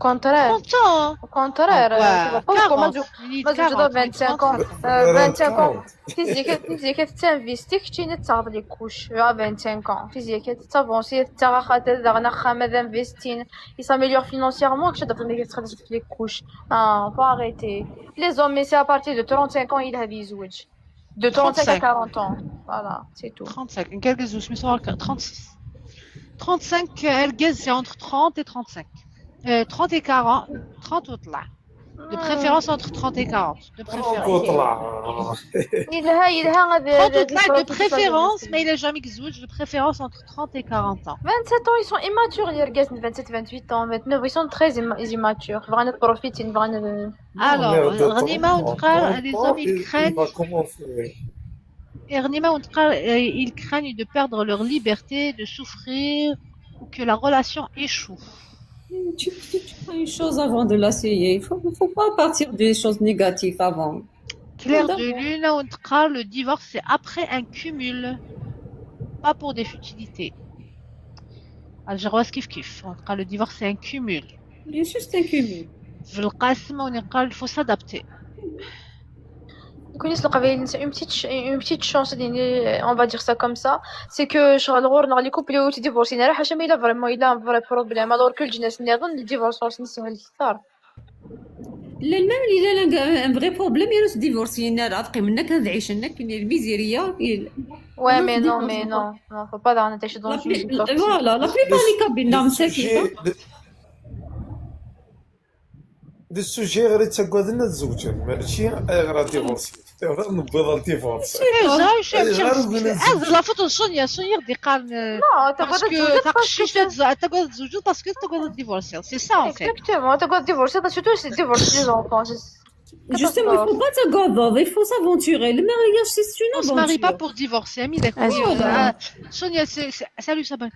Contraire. Pourtant. Au contraire, Ah, euh, quoi, tu vas pas comment quarante, tu minutes, moi je dois quarante, vingt-cinq ans. trente. Euh, vingt-cinq ans. Tizya kan tizya kan tettavesti keččini tettaɣeḍ les couches à vingt-cinq ans. Tizya kan tettavansir tettaɣ axater daɣen axxam ad investin. Il s'améliore financièrement kečč ad txedmeḍ les couches. Ah, faut arrêter. Les hommes, mais c'est à partir de trente-cinq ans il a besoin. De trente-cinq à quarante ans. Voilà, c'est tout. Trente-cinq. Une quelques jours, mais ça va trente-six. Trente-cinq, euh, elle gagne, c'est entre trente et trente-cinq. Euh, trente et quarante, trente وطلع. De préférence entre trente et quarante. De préférence. وطلع. يلها يلها هذا Trente وطلع de préférence, mais il a jamais يزوج, de préférence entre trente et quarante ans. Vingt-sept ans, ils sont immatures, les gars, vingt-sept, vingt-huit ans, vingt-neuf, ils sont très imma- immatures. Vraiment, profite, vraiment. Alors, Merde, غنيمة attends, وتقال, attends, les hommes, ils il- il craignent, va commencer. غنيمة وتقال, euh, ils craignent de perdre leur liberté, de souffrir ou que la relation échoue. Tu, tu, tu fais une chose avant de l'essayer. Il faut, faut pas partir des choses négatives avant. Claire D'accord. de Lune, وتقال, le divorce, c'est après un cumul, pas pour des futilités. Algéroise كيف كيف, وتقال, le divorce, c'est un cumul. Il est juste un cumul. في القاسم وتقال, faut s'adapter. كون يسلق بين une petite ch- une petite chance ديني, on va dire ça comme ça, c'est que شغل غورنا les couples يتديفورسي راه حاشا ما الا vraiment الا vrai problème, alors que الجناس نظن الديفورس نسهل اكثر. Llan même il a un vrai problème, il a divorce, il a ad qqimen akka ad ɛicen akka, il miziriya. Ouais, mais non, mais non, non, faut pas dans un état dans une Voilà, la plupart des cas, le sujet ɣer i ttaggaden ad zewǧen, mačči ɣer ad divorce. Ɣer newwiḍ ɣer divorce. Ad la faute n Sonia, Sonia d-iqqaren parce que taqcict ad tagad ad zewǧeḍ parce que tagad ad divorce. C'est ça en fait. Exactement, tagad ad divorce, surtout c'est divorce des enfants. Justement, il faut pas tagadeḍ, il faut s'aventurer. Le mariage, c'est une aventure. On se marie pas pour divorcer, ami, d'accord. Sonia, c'est, salut Sabine.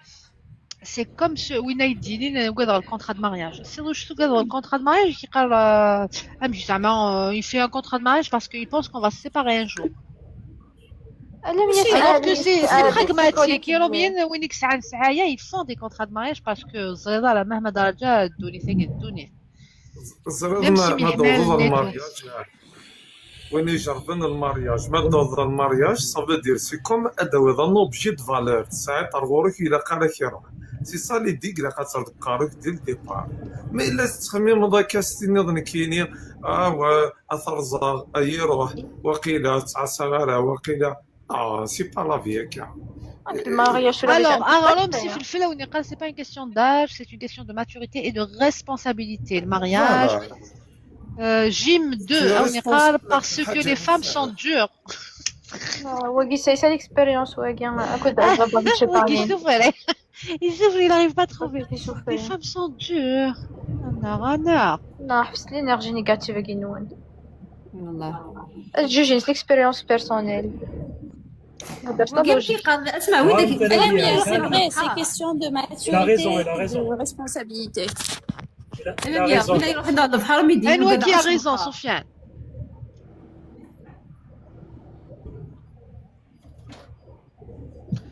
C'est comme ce win a d-yennan ugadeɣ le contrat de mariage. C'est juste ugadeɣ le contrat de mariage qui parle, euh, ah, mais justement, euh, il fait un contrat de mariage parce qu'il pense qu'on va se séparer un jour. Alors que c'est pragmatique. Ils font des contrats de mariage parce que ẓriɣ la مهما درجة ddunit-agi d ddunit. Ẓriɣ ma tewwḍeḍ ɣer le mariage. Win ijerben le mariage, ma tewwḍeḍ ɣer le mariage, ça veut dire c'est comme ad tawiḍ un objet de valeur, tesɛiḍ ar ɣur-k, ilaq ara kra. C'est ça l'idée, ilaq ad terreḍ deg uqerru-k dès le départ. Ma yella tettxemmimeḍ akka, s-tiniḍ nekkini, ah, ad t-rẓeɣ, ad iruḥ, waqila ur ttɛassaɣ ara, waqila. Ah, c'est pas la vie, gars. Le mariage, alors, alors, c'est pas une question d'âge, c'est une question de maturité et de responsabilité. Le mariage, euh, Jim deux, parce que les femmes sont dures. Wagi, c'est ça l'expérience, wagi. Il souffre, il n'arrive pas à trouver. Les femmes sont dures. Non, non. Non, c'est l'énergie négative qui nous. والله. الجوجين، c'est l'expérience personnelle. اسمع، ودك c'est vrai, c'est question de maturité et de responsabilité. Anwa qui a raison, Sofiane?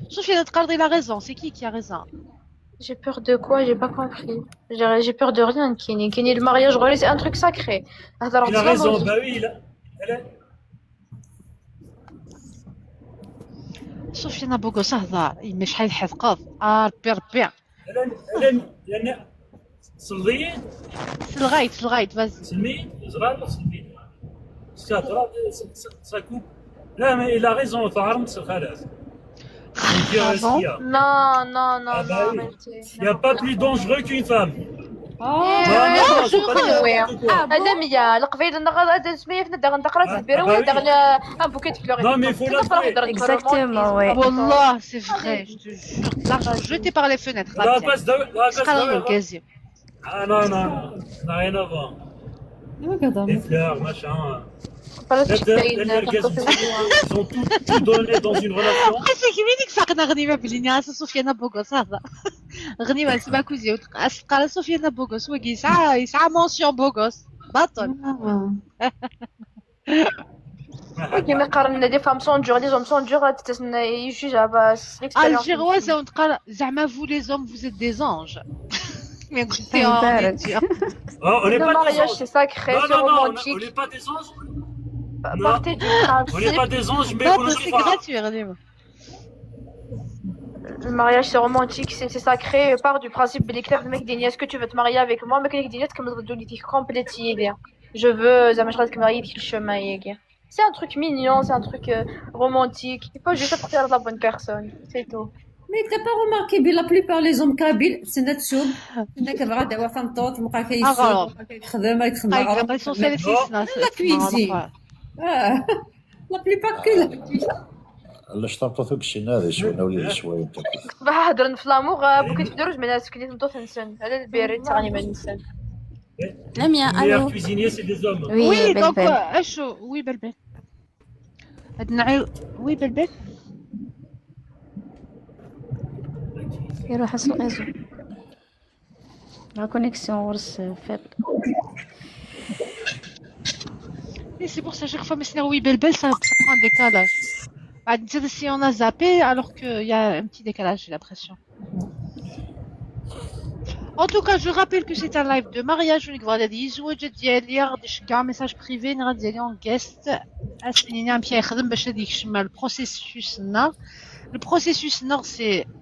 Sofiane, il a raison. C'est qui qui a raison? J'ai peur de quoi? J'ai pas compris. J'ai peur de rien, Kini. Kini, le mariage, c'est un truc sacré. Il a raison, bah oui, il a... Sofiane, بوغوس، هضر يما، شحال حذقض. آه، ربي، ربي. سلغيت سلغيت سلغيت، vas-y. سلمي زرار، سلمي. Ça coupe. لا، mais il a raison، تعرمت خلاص. Non, non, non, non. Il n'y a pas plus dangereux qu'une femme. هذا مية القبيل نغض هذا سمية في ندغ ندقرات البيرو ولا دغنا un bouquet de fleurs. Non, mais faut l'avouer. Exactement, ouais. والله c'est vrai, je te jure, l'argent jeté par les fenêtres. Ah non, non, non, rien à voir. Les fleurs, machin. Ils ont tout, tout donné dans une relation. C'est qui qui dit que ça n'a rien à voir, Sofiane, بوغوس، هذا. غنيمة، c'est ma cousine. أسقال سفيان بوغوس، وي يسعى، يسعى mention بوغوس. بطل. كيما قارن les femmes sont dures, les hommes sont durs, تسنى يجوج على l'expérience. Algéroise، on تقال زعما vous les hommes vous êtes des anges. Mais écoutez, on est dur. Le mariage, c'est sacré, c'est romantique. On n'est pas des anges. Partez du principe. On n'est pas des anges, mais on est gratuit, غنيمة. Le mariage, c'est romantique, c'est sacré. Part du principe بلي كتاب المقدونية, est-ce que tu veux te marier avec moi? المقدونية تكمل ضد وليدي complète. Je veux زعما شغل تكمل غير ديك الشوما هي. C'est un truc mignon, c'est un truc euh, romantique. Il faut juste être la bonne personne, c'est tout. Mais t'as pas remarqué, la plupart les hommes kabyles, c'est net sub. هناك بعد دعوة فنطوط مقا كيسوق مقا كيخدم يخدم. La cuisine. La plupart que la cuisine. علاش تربطو كشينا هذا شوينا ولا شويه انت؟ صباح هضرنا في l'amour، بوكيت في دروج من سكني نطوف نسن على البيري تاعني ما نسن. لميا، الو. Cuisinier, c'est des hommes. Oui, donc اشو؟ Oui, بلبل. هاد نعي. Oui, بلبل. يروح اسمو ازو. La connexion غرس فات. Et c'est pour ça chaque fois mais oui بلبل, ça prend un décalage. بعد نتا si on a zappé alors qu'il y a un petit décalage, j'ai l'impression. En tout cas, je rappelle que c'est un live de mariage. ونيك بغا يزوج ديالي غادي يشجع message privé، غادي ديالي en guest. اسنيني عم كيخدم باش غادي يكشم le processus هنا. Le processus هنا c'est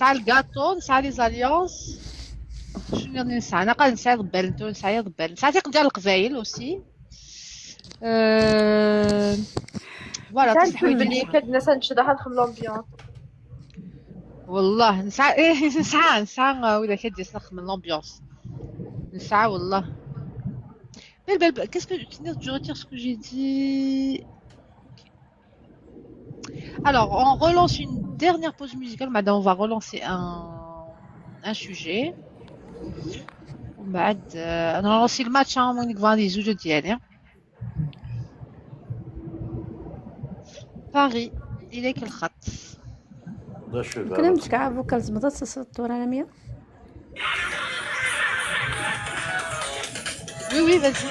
نسعى الكاطو، نسعى لي زاليونس. شنو اللي نسعى؟ انا قال نسعى ضبال، نتو نسعى ضبال، نسعى تيق ديال القبايل اوسي. أه... فوالا، نسعى تصبحوا الفيديو بنين. كاد الناس نشد هاد في لومبيونس. والله نسعى، ايه، نسعى، نسعى ولا كاد يسلخ من لومبيونس. نسعى والله. بل بل بل، qu'est-ce que tu retires ce que j'ai dit? Alors, on relance une dernière pause musicale. Madame, on va relancer un, un sujet. ومن بعد، آه، نلونسي الماتش، ها، وين كفان يزوجوا ديالي. باري، إليك الخط. كنا متكعب وكالز مضات سطورة لمية. Oui, oui, vas-y.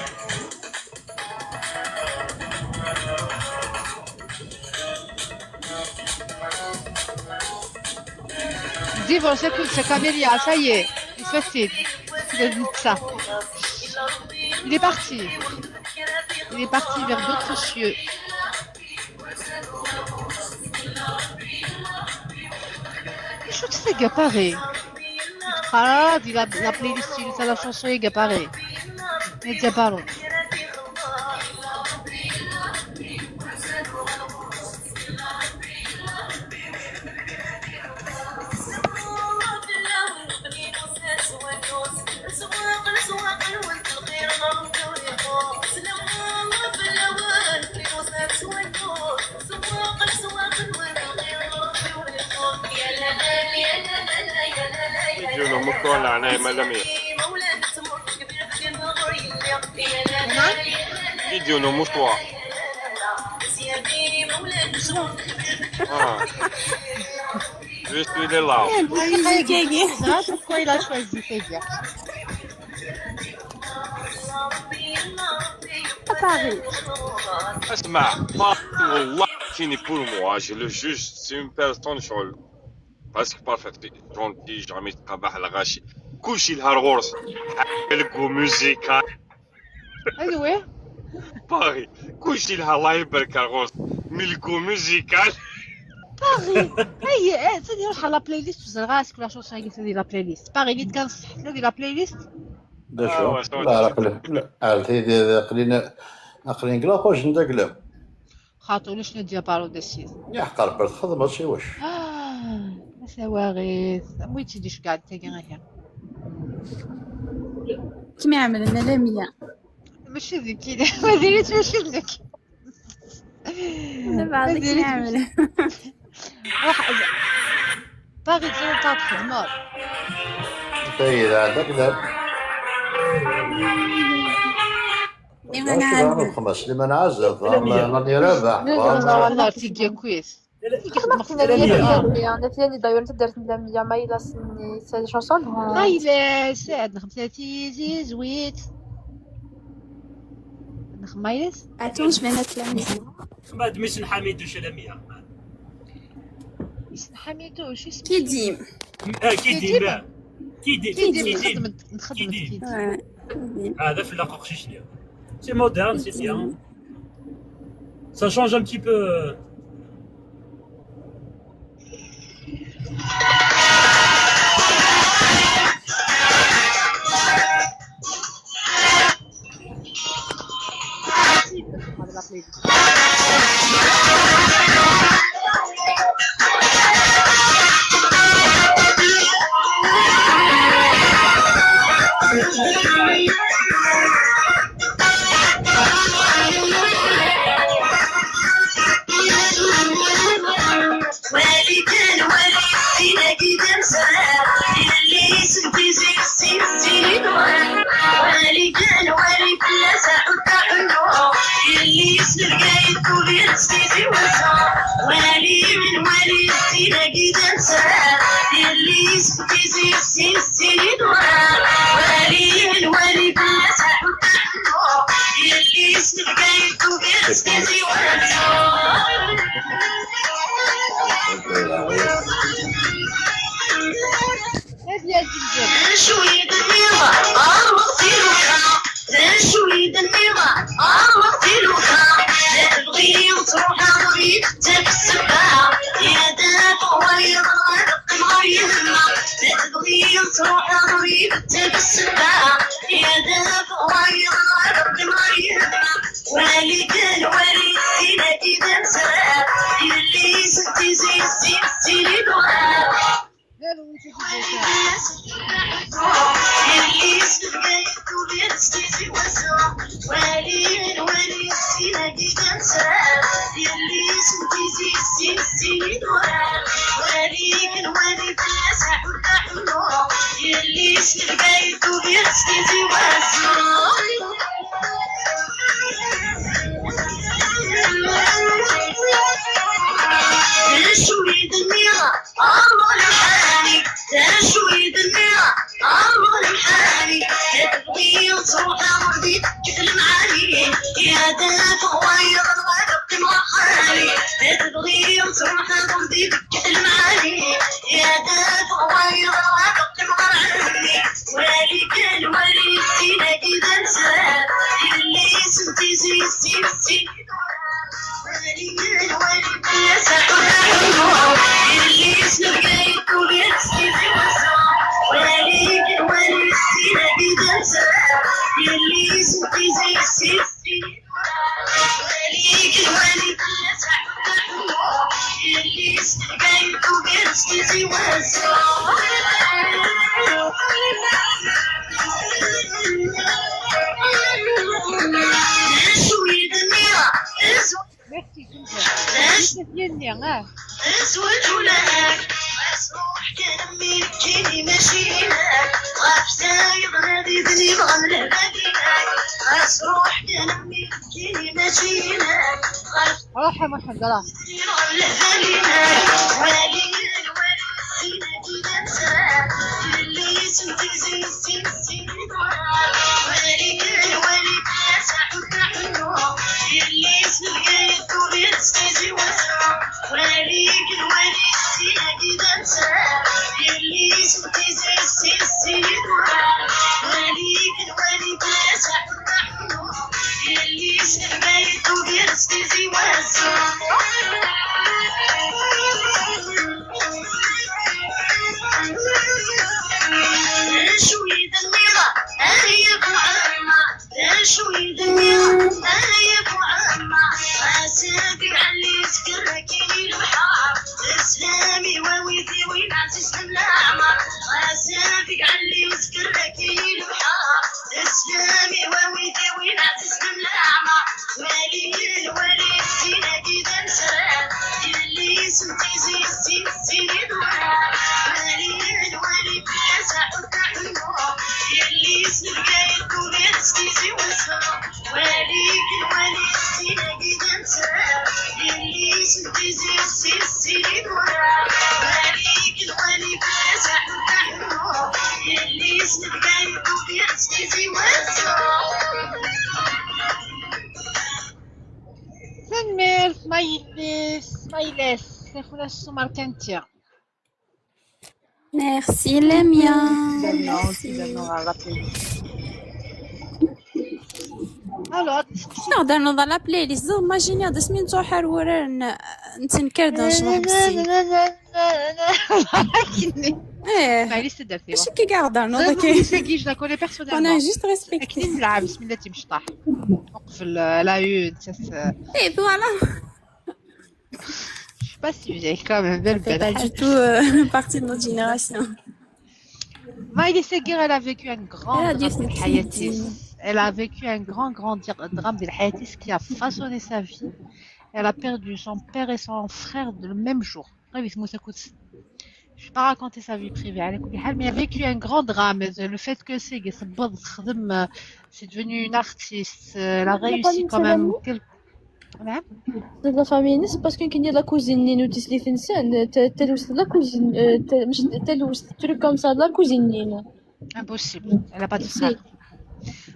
Dis, bon, c'est cool, c'est Camélia, ça y est, il se fait. Il a dit ça. Il est parti. Il est parti vers d'autres cieux. Je crois que c'est Gaparé. Ah, dis la, la playlist, c'est la chanson est Gaparé. Et Diabaro. Vidéo no mutual, la nai malamia. Vidéo no mutual. Ah. Je suis de là. Pourquoi il a choisi Fabien? Paris. اسمع، ما والله فيني pour moi, je le juge, c'est une personne شغل parce que parfait, gentil, jamais تقبح الغاشي. كلشي لها الغرس. حق الكو ميوزيكال. ايوا. باغي. كلشي لها الله يبارك الغرس. من الكو ميوزيكال. باغي. اي، اي، تاني روح على بلاي ليست وزرغاس كل شوصه قلت لي لا بلاي ليست. باغي نيت كنصح لي لا بلاي ليست. داكشي. آه، واش لا، لا، قليل. لا، عرفتي، دي-، دي-، قلينا، قلينا كلا خوش نتا كلام. خاطر ولا شنو ديال بارو ديسيز؟ يا حق ربي، الخدمة شي واش. آه، مساواغيث. مويتي ديش قاعد تاقي غير. كمي عملنا لا مية. ماشي ذيك كي-، ما ديريش ماشي ذيك. لا، بعضك ما ديريش يعمل. ماشي. راح أز-، باغي تزيد تاع تخدمر. سيد عندك لا. لمن عزف. خمس، لمن عزف. راني رابح. لا، لا، والله تيجي كويس. تيجي خدمة خدمة ثانية. ثانية. أنا ثاني دايرة تدرت من لمية، ما إلا سني سي شونسون. ما إلا سعد خمسة تيزي زويت. نخمايس؟ عرفتي واش معنات لمية؟ ما دميش نحامي دوش لمية. يسن حميدو، شو اسمه؟ كيديم. آه، كيديم، كيديم. آه. كيديم، كيديم. نخدم، نخدم كيديم. كيديم. آه، كيديم. هذا في اللاقوق شيشنيا. C'est moderne, c'est bien. Ça change un petit peu. Ad yazegzeg. D acu i d-nniɣ? Ɣer waqt iruḥ. D acu i d-nniɣ? Ɣer waqt iruḥ. Ma tebɣiḍ truḥeḍ ɣer-i, tek ssebba. Yadaf wayeḍ ad qqim ɣer yemma. Ma tebɣiḍ truḥeḍ ɣer-i, tek ssebba. Yadaf wayeḍ ad qqim ɣer yemma. Wali kan wali, tin-agi d amezrar. Yelli-s n tizi, sin, sin idurar. D acu i d-nniɣ? Ṛuḥ lemḥani, d acu i d-nniɣ? Ṛuḥ lemḥani, ma tebɣiḍ truḥeḍ ɣer di Bekkit Lemɛani, ya d afeɣ wayeḍ ad qqim ɣer xali, ma tebɣiḍ truḥeḍ ɣer di Bekkit Lemɛani, ya d afeɣ wayeḍ ad qqim ɣer ɛemmi, wali kan wali, tin-agi d amezrar, yelli-s n tizi, sin, sin. Merci, Sylvia. Merci, Sylvia. Ah. Azwaj ula d nekk, ɣas ruḥ kan a mmi, nekkini mačči inek. Ɣef tayeḍ nadi d nibɣa n lehbal-inek. Ɣas ruḥ kan a mmi, nekkini mačči inek. Ɣef Ruḥ a Muḥend, ruḥ. Nibɣa n lehbal-inek. Wali, wali, sin-agi d amezrar. Yelli-s n tizi, sin, sin. D acu i d-nniɣ? Ay abu ɛemma, d acu i d-nniɣ? Ay abu ɛemma, ɣas ad iɛelli uzger-agi i lebḥer, teslam i wawid-iw i leɛziz n leɛmer, ɣas ad iɛelli uzger-agi i lebḥer, teslam i wawid-iw i leɛziz n leɛmer. Wali, wali, tin-agi d amezrar, yelli-s n tizi, sin, sin idurar. Wali, wali, asaḥu taḥunnu, yelli-s n Bgayet tubiret s tizi wezzer. Wali, wali, tin-agi d amezrar, yelli-s n tizi, sin, sin idurar. Wali, wali, asaḥu taḥunnu, yelli-s n Bgayet tubiret s tizi wezzer. Tanemmirt, ma yelli-s, ma yelli-s, tafunast s umerkanti. Merci, Lamia. Merci. Alors, ad d-teqqimeḍ ɣer la playlist. Imagine-d asmi nettruḥ ar wurar n, n tenkerda, necḍeḥ bessi. Eh. Maɛlic, tudert-iw. Acu akka i ɣ-d-ternuḍ akka? Tagi, je la connais personnellement. On a juste respecté. Akken i nlɛeb, bismillah, timecṭaḥ. Uqbel, euh, elle a eu une cesse, euh. Et voilà. Je suis pas si vieille quand même, belle, belle. Pas du tout, euh, partie de notre génération. Maïlis Aguirre, elle a vécu un grand drame de حياتها. Elle a vécu un grand, grand dir-, drame de حياتها qui a façonné sa vie. Elle a perdu son père et son frère le même jour. Je vais pas raconter sa vie privée, على كل حال, mais elle a vécu un grand drame. Le fait que c'est, c'est devenu une artiste, elle a réussi quand même quelque Nɛam. La famille-ines, parce que la cousine-inu tislit-nsen, ta-, talwest de la cousine, euh, ta-, mec, talwest, truc comme ça, de la cousine-inu. Impossible. Elle a pas de frère.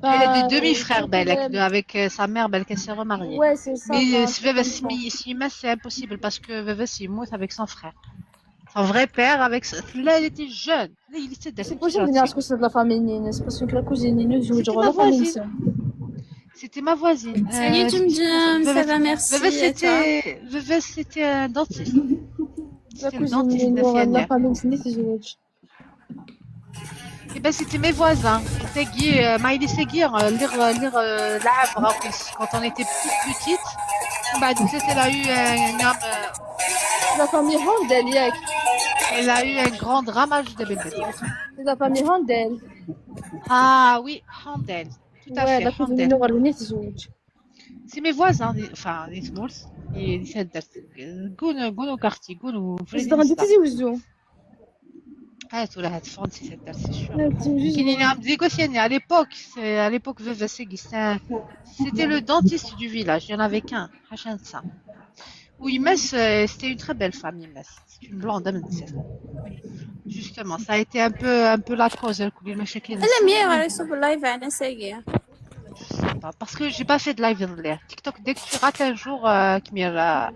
Elle a des demi-frères, balak, de, avec, euh, sa mère, balak, elle s'est remariée. Ouais, c'est ça. Mais, euh, si baba-s, si, si yemma-s, c'est impossible parce que baba-s yemmut avec son frère. Son vrai père avec sa, là, elle était jeune. Là, il était... C'est possible de dire que c'est de la famille-ines, parce que la cousine-inu, je... C'était ma voisine. C'était ma voisine. Salut, euh, Djumdjum, ça va, merci. Baba-s, c'était, baba-s, c'était un dentiste. C'était le dentiste. La famille-ines, c'est... Eh ben, c'était mes voisins. Tagi, euh, Maïlis Seguir, euh, lire, euh, lire, euh, l'arbre, hein, quand on était petite, petite. Bah, donc, elle a eu un, un homme, euh, la famille Handel, yak. Elle a eu un grand drame à Judabelbet. C'est la famille Handel. Ah oui, Handel. Tout à fait, la cousine Handel. C'est mes voisins, enfin, les Smalls, et c'est Goun, Goun au quartier, Goun au vrai. C'est dans des Tizi Ouzou. Ah, tout là, c'est sûr. Là, tu me juges, كاينين عند les Gossiani, à l'époque, c'est, à l'époque, baba-s, c'est un, c'était le dentiste du village, il y en avait qu'un, حاشا نسا. Oui, mais c'est, c'était une très belle femme, mais c'est une blonde, hein, c'est... Justement, ça a été un peu, un peu la cause, hein, كل المشاكل. ألمير, على صوب اللايف على ساقية. Je sais pas, parce que j'ai pas fait de live en l'air. TikTok, dès que tu rates un jour, euh, كمية، euh,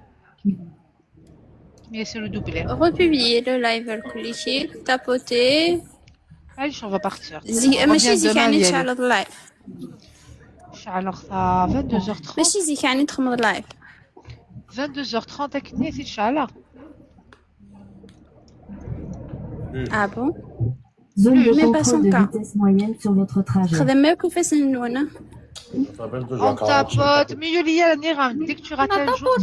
كمية c'est redoublé. Republier le live, le cliché, tapoter. Allez, on va partir. On revient demain, les amis. ماشي zik يعني تشعل اللايف. شعل خ-، vingt-deux heures trente. ماشي zik يعني تخمم اللايف. Vingt-deux heures trente, هاك نيتي تشعل. Ah bon ? Zone de contrôle de vitesse moyenne sur votre trajet. خدم ما يكون فاس النونة. On tapote, mais Yulia, نيغان, dès que tu rates un jour,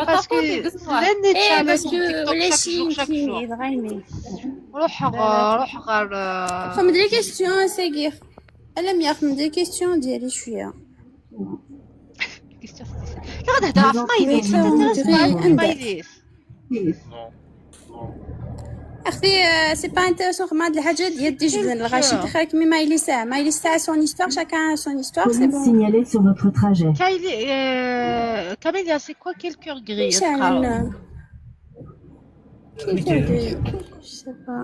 parce que l'année, eh, parce que les Chinois, chaque jour, chaque jour. روح غ-، روح غ-، خمم des questions, c'est guère. ألمير, خمم des questions ديالي شوية. Question, c'est ça. لا، غتهضر في مايليس، ما تهضرش في مايليس. اختي، آه، c'est pas intéressant. خدمة هاد الحاجة ديال دي جبدان الغاشي دخلك مي مايليسا، مايليسا son histoire, chacun son histoire, c'est bon. Signaler sur votre trajet. كايلي، آه، كاميليا، c'est quoi quel cœur gris؟ Quel cœur gris ? Je sais pas.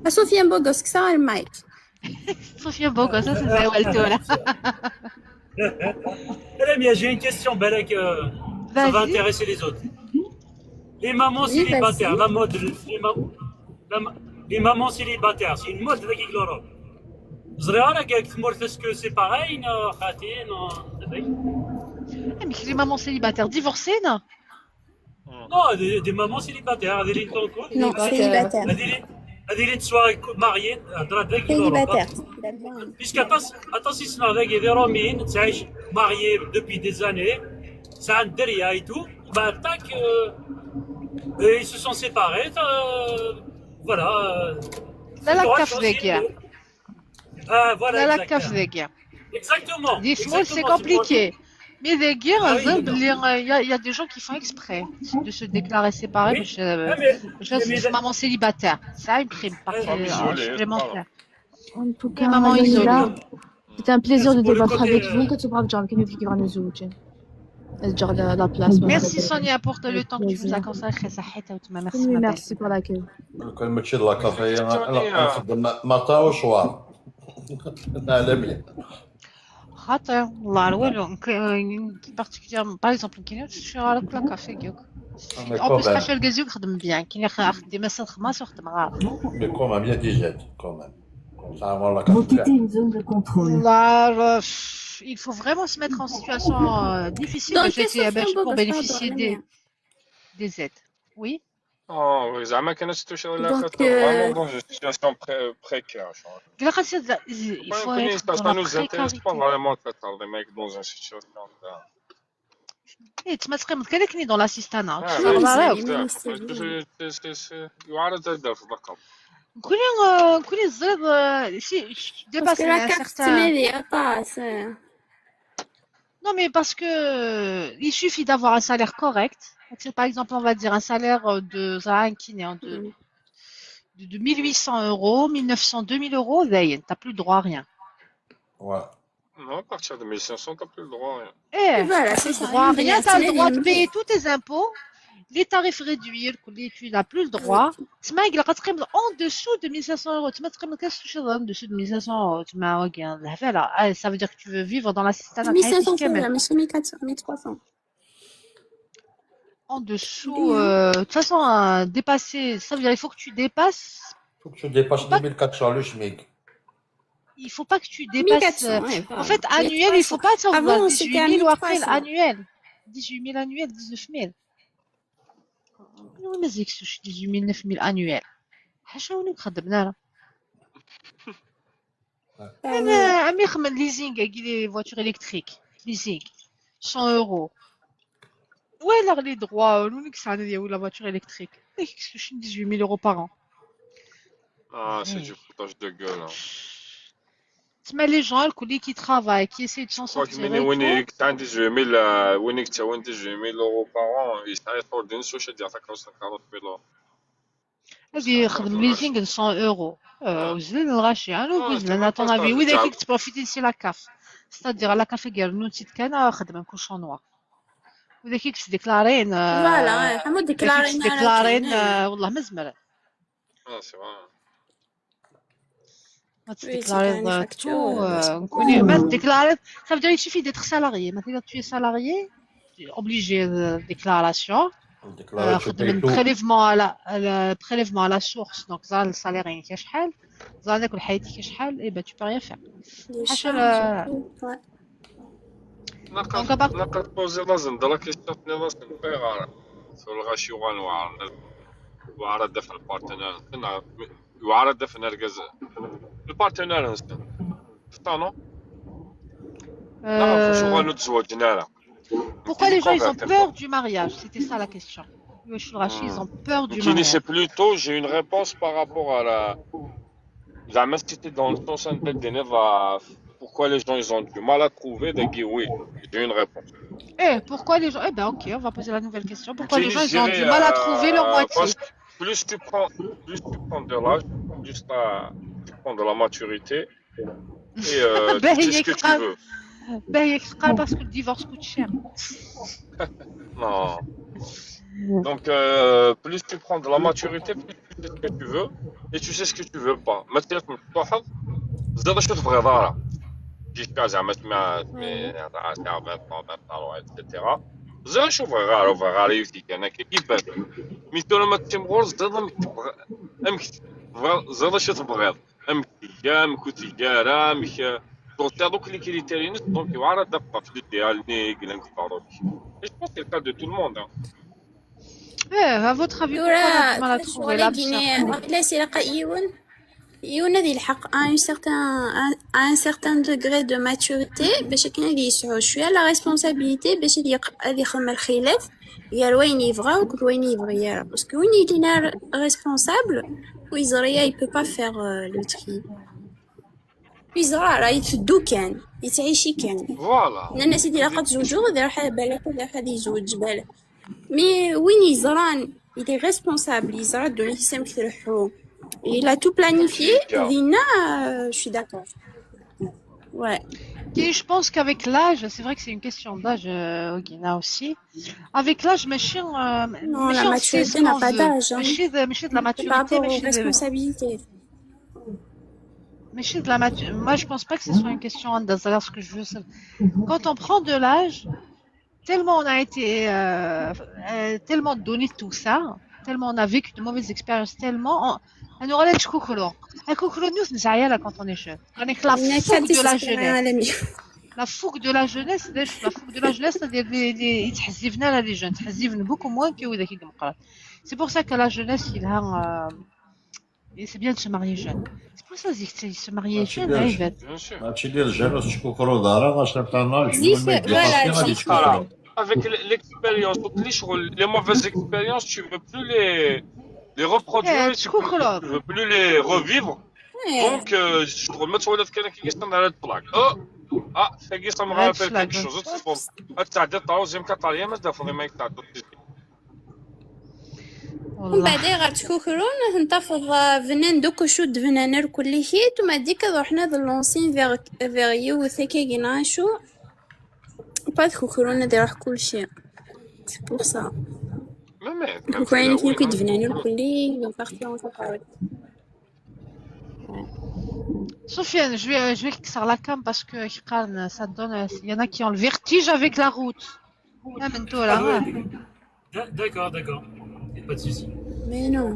Sofiane Bogos, كسر المايك. Sofiane Bogos, ça c'est vrai, ouais, le tour, là. Allez, mais j'ai une question, balak, euh, ça va intéresser les autres. Les mamans célibataires, la mode, les mam-, la ma-, les mamans célibataires, c'est une mode avec l'Europe. زريارة قالك تمورت, est-ce que c'est pareil, non, خاتي, non, c'est vrai. Ah, mais les mamans célibataires, divorcées, non ? Non, des, des mamans célibataires, هذه اللي نكون. Non, célibataire. هذه اللي، هذه اللي تسوى mariée, هضرات ذاك célibataire. Puisque atas, atas يسمع ذاك des Romains تعيش mariés depuis des années, c'est un derrière et tout. Bah, tac, euh, et ils se sont séparés, euh, voilà. لا، لا، كاف ذاك. Ah, voilà, لا، لا، exact. كاف ذاك. Exactement. Des fois, c'est compliqué. Mais ذاك, euh, il y a, il y a des gens qui font exprès de se déclarer séparés, باش، euh, باش maman célibataire. C'est un crime, par contre, supplémentaire. En tout cas, maman isolée. C'est un plaisir de débattre avec vous. كنت بغا نرجع كي نفيك غنزوجين. نرجع ل-، la place. Merci Sonia pour le temps que tu nous as consacré. صحيت وتما. Merci, ma belle. Merci pour l'accueil. كان ماشي لا كافي، نخدم مطا وشوار. عالمية. خاطر والله والو. Particulièrement, par exemple, كاين شي غير كلا كافي كيوك. En plus, حاشا الكازيو يخدم bien. كاين خدي مثلا خماس وخدم غير. Mais quand même, il y a des aides, quand même. Vous quittez une zone de contrôle. Là, euh, il faut vraiment se mettre en situation, euh, difficile. J'ai été hébergée pour bénéficier des, des aides. Oui. Oh, زعما كانت situation اللي خاصة vraiment dans une situation pré-, précaire, genre. Il faut être dans la précarité. Vraiment, c'est dans une situation de... ايه، تما تقيم كان كني دون لاسيستانا. آه، شنو لا، لا، لا. يعرض هذا في الرقم. نكوني، آه، نكوني الزرد، آه، شي، شي، parce que la carte, c'est meilleur, pas, c'est... Non, mais parce que, euh, il suffit d'avoir un salaire correct. Donc, c'est, par exemple, on va dire un salaire, euh, de, ça, un kiné, hein, de, de, de mille huit cents euros, mille neuf cents, deux mille euros, داين, t'as plus droit à rien. Ouais. Non, à partir de mille cinq cents, t'as plus le droit à rien. ايه Voilà, t'as c'est plus le ça. droit à rien, t'as le droit de Même payer tous tes impôts, les tarifs réduits, tu n'as plus le droit. تسمى يقول لك تقيم en dessous de mille cinq cents euros, تسمى تقيم كاش شي en dessous de mille cinq cents euros, تسمى واقع الهبالة. Ah, ça veut dire que tu veux vivre dans la cistana mille cinq cents كامل. euros, ماشي mille quatre cents, mille trois cents. En dessous, euh, de toute façon, euh, dépasser, ça veut dire il faut que tu dépasses, Faut que tu dépasses faut pas, deux mille quatre cents, le SMIC. il faut pas que tu dépasses. mille quatre cents, Euh, ouais, en voilà. fait, annuel, il faut pas تاخذ Avant, c'était à dix-huit mille mille trois cents. Annuel. dix-huit mille annuel, dix-neuf mille. Non, mais c'est que dix-huit mille, neuf mille annuel. حاشا وين خدمنا راه. انا عمي خمن leasing كي les voitures électriques, leasing cent euros. ولا les droits, l'unique ça, c'est la voiture électrique. Dix-huit mille euros par an. Ah, c'est du foutage de gueule, hein. تسمى les gens الكل qui travaillent, qui essayent de s'en Je crois que sortir من et وين tout. يك عندي dix-huit mille, euh, وين يك تعاون dix-huit mille euros par an, يسعى يطول دين سو شاد يعطيك خمسة وأربعين ألف euros. هذه يخدم leasing ب cent euros. آه، وزلنا الغاشي انا آه، وزلنا تمام، ton avis. واذا ترجع. كيك تبروفيتي سي la CAF, c'est-à-dire la CAF غير نوتي كان خدمه كل شونوا. واذا كيك تديكلارين Voilà, حمود كيك ديكلارينا تديكلارين آه، والله ما زمر. Ah, c'est vrai. ما Oui, c'est تديكلاري un tout. facture. آه، نكوني ما تديكلاري. Ça veut dire il suffit d'être salarié. Maintenant tu es salarié, tu es obligé de déclaration. Déclarer, tu خدم payes tout. Prélèvement à la, à la prélèvement à la source, donc زعما السالير كاين شحال, زعما كل حياتك شحال, et ben tu peux rien faire. Les حاشا charges لا- et tout, ouais. Donc, à part- نقد بوزي لازم دير la question تاع لازم غير سو الغاشي وغنوار وعرى دفع البارتنر. وعرى دفع نرجز البارتنر نسكن. فطانو. لا شو Euh, غنو تزوجنا لا. Pourquoi les gens ils ont peur du mariage? C'était ça la question. واش الغاشي ils ont peur du كيني c'est mariage. Plutôt j'ai une réponse par rapport à la زعما c'était dans le sens نتا ديني va pourquoi les gens ils ont du mal à trouver داكي oui, j'ai une réponse. Eh, pourquoi les gens? Eh ben ok, on va poser la nouvelle question. Pourquoi les gens ils ont du mal à trouver leur moitié? Parce que plus tu prends, plus tu prends de l'âge, plus t'as- tu prends de la maturité et euh, tu sais ce que tu veux. باهي يقال parce que le divorce coûte cher. Non. Donc, euh, plus tu prends de la maturité, plus tu sais ce que tu veux, et tu sais ce que tu veux pas. ما تقدرش تحط زاد شو تبغي دارا. جيت كاع زعما سمع سمع سمع vingt ans, vingt ans, et cetera. زاد شو بغي غير بغي غير يوتي كان كيفاش. مي تو لما تمغور زاد امك تبغي امك زاد شو تبغي امك كام كنت جارا امك. Donc هذوك les critères ينس donc يعرض دابا في الديال نيك لانك فاروك. Je pense que c'est le cas de tout le monde. Hein. Eh, à votre avis, pourquoi on a du mal à trouver l'âme sœur? لا سي لقى يون يون هذه الحق à un certain à un certain degré de maturité باش كاين اللي يسعوا شويه la responsabilité باش اللي يق- اللي يخدم الخلاف يا وين يبغى وكل وين يبغى يا parce que وين يدينا responsable ويزريا il peut pas faire euh, le tri يزرع راه يتدو كان يتعيشي كان Voilà. لان سيدي لا قد زوجو هذا راح بالك هذا راح يزوج بالك مي وين يزران il est responsable يزرع الدنيا يسامك ترحو il a tout planifié دينا je suis d'accord ouais Et je pense qu'avec l'âge, c'est vrai que c'est une question d'âge, euh, Ogina aussi. Avec l'âge, ماشي, euh, Non, ماشي la on sait ce maturité n'a qu'on pas veut. d'âge, hein. ماشي, ماشي de la C'est par maturité, rapport aux ماشي de, responsabilités. ماشي de la matu-, moi, je pense pas que ce soit une question d'âge. C'est ce que je veux savoir. Quand on prend de l'âge, tellement on a été, euh, euh, tellement donné de tout ça, tellement on a vécu de mauvaises expériences, tellement on, on aurait تشكوكلو. نشكوكلو نيوز نزعيا là quand on est jeune. On est la fougue de la jeunesse. La fougue de la jeunesse, la fougue de la jeunesse, c'est-à-dire les, les, يتحزبنا les jeunes, تحزبنا beaucoup moins que وذاك يقمقرات. C'est pour ça que la jeunesse, il a, euh, et c'est bien de se marier jeune. C'est pour ça que se marier jeune, عيبات. Bien sûr. هادشي ديال الجنوس تشكوكرو دارا غاش نطانا زيد، voilà, غادي تشكوكرو. Avec l'expérience, donc les, les mauvaises expériences, tu veux plus les, les reproduire, Eh, et tu, peux- tu veux plus les revivre. Donc, euh, je trouve que tu as la blague. Oh, ah, ça y est, ça me rappelle quelque chose. هاد تاع ديال troisième quatrième, هاد فوري ما يتعدى. ومن بعد غير تكوكرون، تنتفض بنان دوك شو دبنان الكل كيت، وما ديك روحنا ذ لونسين فيغ، فيغ يو ثكاكينا شو. با تكوكرون ذي روح كل شيء. C'est pour ça. ما ما كوكاين كي كي دبنان الكل، يوم فاختي وانت قاعد. Sofiane, je vais, je vais casser la cam parce que ça donne, il y en a qui ont le vertige avec la route. Même toi là. D'accord, d'accord. Y a pas de souci. Mais non.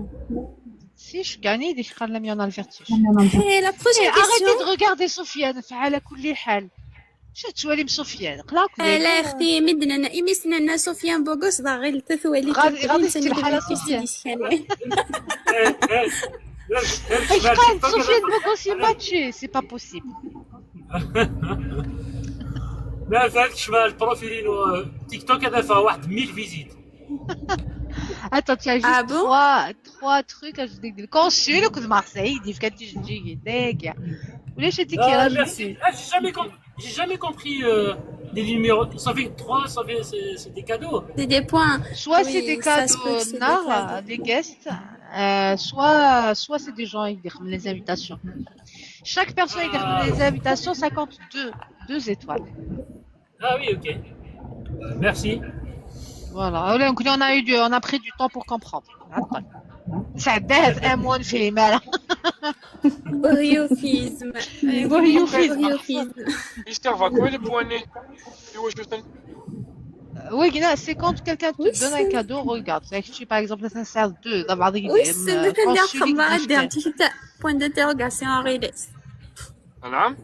Si, je gagne, il y en a le vertige. Et la prochaine Arrêtez question. De regarder Sofiane, فعلى كل حال. شو تسوالي م سفيان؟ قلاك لا اختي، مدنا انا ايمي سننا سفيان بوغوس ضاغي لتثوالي. غادي غادي تستلحى على سفيان. إيه، إيه. لا، لا، ايش قال سفيان بوغوس يماتشي؟ C'est pas possible. لا، فهمت شمال بروفيلين تيك توك هذا فيها واحد mille visites. Attends, tu as juste Ah bon ? trois, trois trucs à ajouter. Quand je suis le coup de Marseille, il dit que tu dis, d'accord. ولا شي تيكي Ah, راجل merci. Ah, j'ai jamais compris. J'ai jamais compris euh, les numéros. Ça fait trois, ça fait c'est c'est des cadeaux. C'est des points. Soit Oui, c'est des ça se peut cadeaux que c'est des نار, cadeaux. Des guests, euh, soit, soit c'est des gens avec des, les invitations. Chaque personne avec les invitations, ça compte deux, deux étoiles. Ah oui, ok. Euh, merci. Voilà. On a, eu du, on a pris du temps pour comprendre. Attends. Ça date un mois de film, là. Voyeufisme. Voyeufisme. Voyeufisme. يستافا كوين البواني؟ ايوا شو ثاني؟ Oui, Guina, c'est quand quelqu'un te Oui, donne un c'est- cadeau, regarde. C'est que tu, par exemple, ça sert deux. D'abord, Oui, c'est le point d'interrogation. نعم؟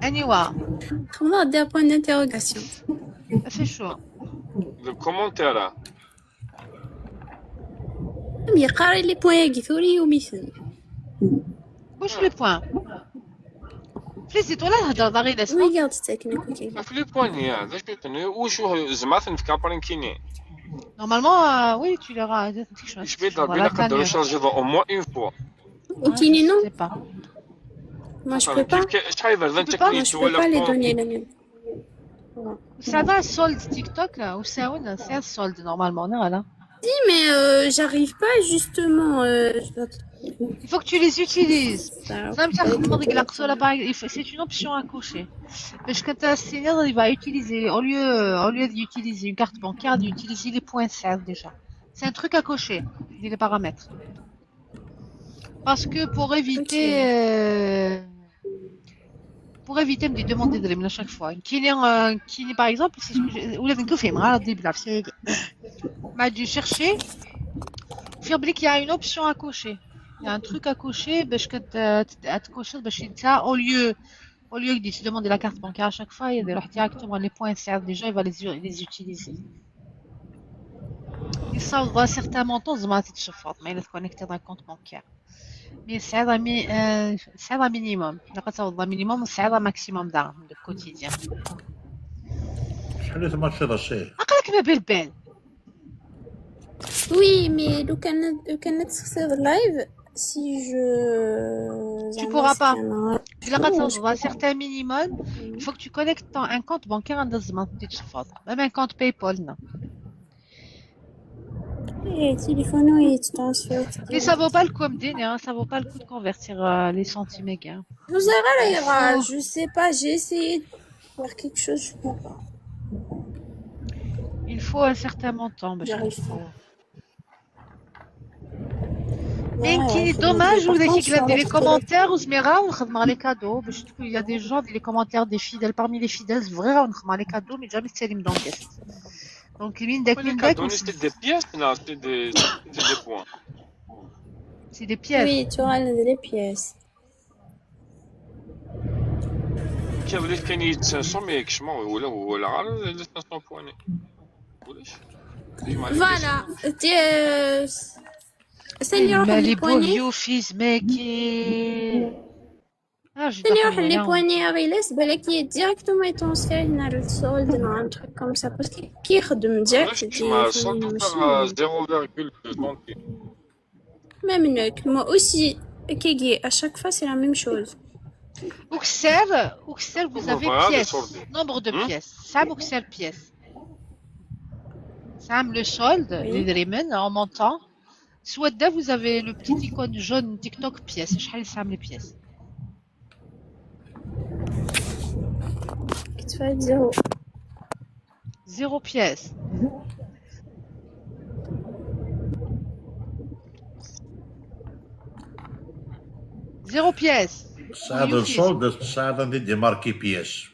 Anyway, Comment dire point d'interrogation ? C'est chaud. Le commentaire. Mais يقاري les points يقثوري يوميثن. واش les points؟ بليز ولا هضر ضغينة اسمع. Oui, garde cette technique. في les points هي علاش كتني وشو زعما في كابرين كيني؟ Normalement, euh, oui, tu leur as. Je vais d'abord la carte de recharge au moins une fois. Ok, non ? Moi, je peux pas. شحال هذا Tu peux pas ? Moi, je peux pas les donner la même. Ça va, solde TikTok, là, ou c'est un solde normalement, non, là. Si, mais euh, j'arrive pas justement. Euh, je dois- Il faut que tu les utilises. Ça- Ça me fait remarquer que la carte, là, par exemple, il faut- c'est une option à cocher. Parce que tu as signé, il va utiliser, au lieu, au lieu d'utiliser une carte bancaire, d'utiliser les points serres déjà. C'est un truc à cocher, les paramètres. Parce que pour éviter, Ok. euh, pour éviter de demander de à chaque fois. Qui n'est, euh, qui n'est, par exemple, c'est ce que j'ai- ou les gens qui font, ah, des blagues, c'est- m'a dû chercher. Faire oublier qu'il y a une option à cocher. Il y a un truc à cocher, parce que tu as coché, parce que ça, au lieu, au lieu de se demander la carte bancaire à chaque fois, il y a directement les points serres. Déjà, il va les, les utiliser. Il s'en va certains montants, زعما تتشفط, mais il est connecté d'un compte bancaire. Mais c'est un mi-, euh, c'est un minimum. لا كتعوض minimum, c'est un maximum دراهم de quotidien. شحال تمارشي راسي؟ عقلك ما بالبال. Oui, mais لو كان لو كان تسخسر live, si je. Tu pourras pas. إلا كتعوض un certain minimum, il faut que tu connectes ton- un compte bancaire عند الزمان تتشفط. Même un compte PayPal, non. Eh, téléphone, oui, tu transfères. Mais ça vaut pas le coup, Mdine, hein, ça vaut pas le coup de convertir euh, les centimes, hein. Vous avez, je sais pas, j'ai essayé de faire quelque chose, je peux pas. Il faut un certain montant. Bah, J'arrive pas. Mais Ouais, qui est faut dommage, mettre ou par les contre sur les la commentaires, ou les commentaires, parce que il y a des gens, des commentaires des fidèles, parmi les fidèles, vraiment, les cadeaux, mais jamais c'est dans le guest. Donc, il y a Les cadeaux, c'est des pièces, non, c'est des, c'est des points. C'est des pièces. Oui, tu auras les pièces. كيف اللي كاين cinq cents، mais كشما ولا ولا على les cinq cents points. ولاش؟ Voilà. C'est euh, c'est ما les les points. Voyeufisme, mais qui. Ah, je ثاني dois روح les revenir. Points غير لاس بالك هي directement يترونسفير هنا للسولد ولا un truc comme ça parce que كي يخدم direct علاش كشما صافي فيها zéro virgule deux centimes. Même nous, moi aussi, Kiki, à chaque fois c'est la même chose. Uksel, Uksel, vous avez Voilà, les pièces, soldes. Nombre de Hmm ? Pièces. Ça, Uksel, pièces. Tesɛam le solde, les idrimen, en montant. Swadda, vous avez le petit icône jaune TikTok pièces. شحال tesɛam les pièces? كتفاية زيرو. Zéro pièce. Zéro pièce. Tesɛiḍ le solde, tesɛiḍ anda i d-imarki pièces.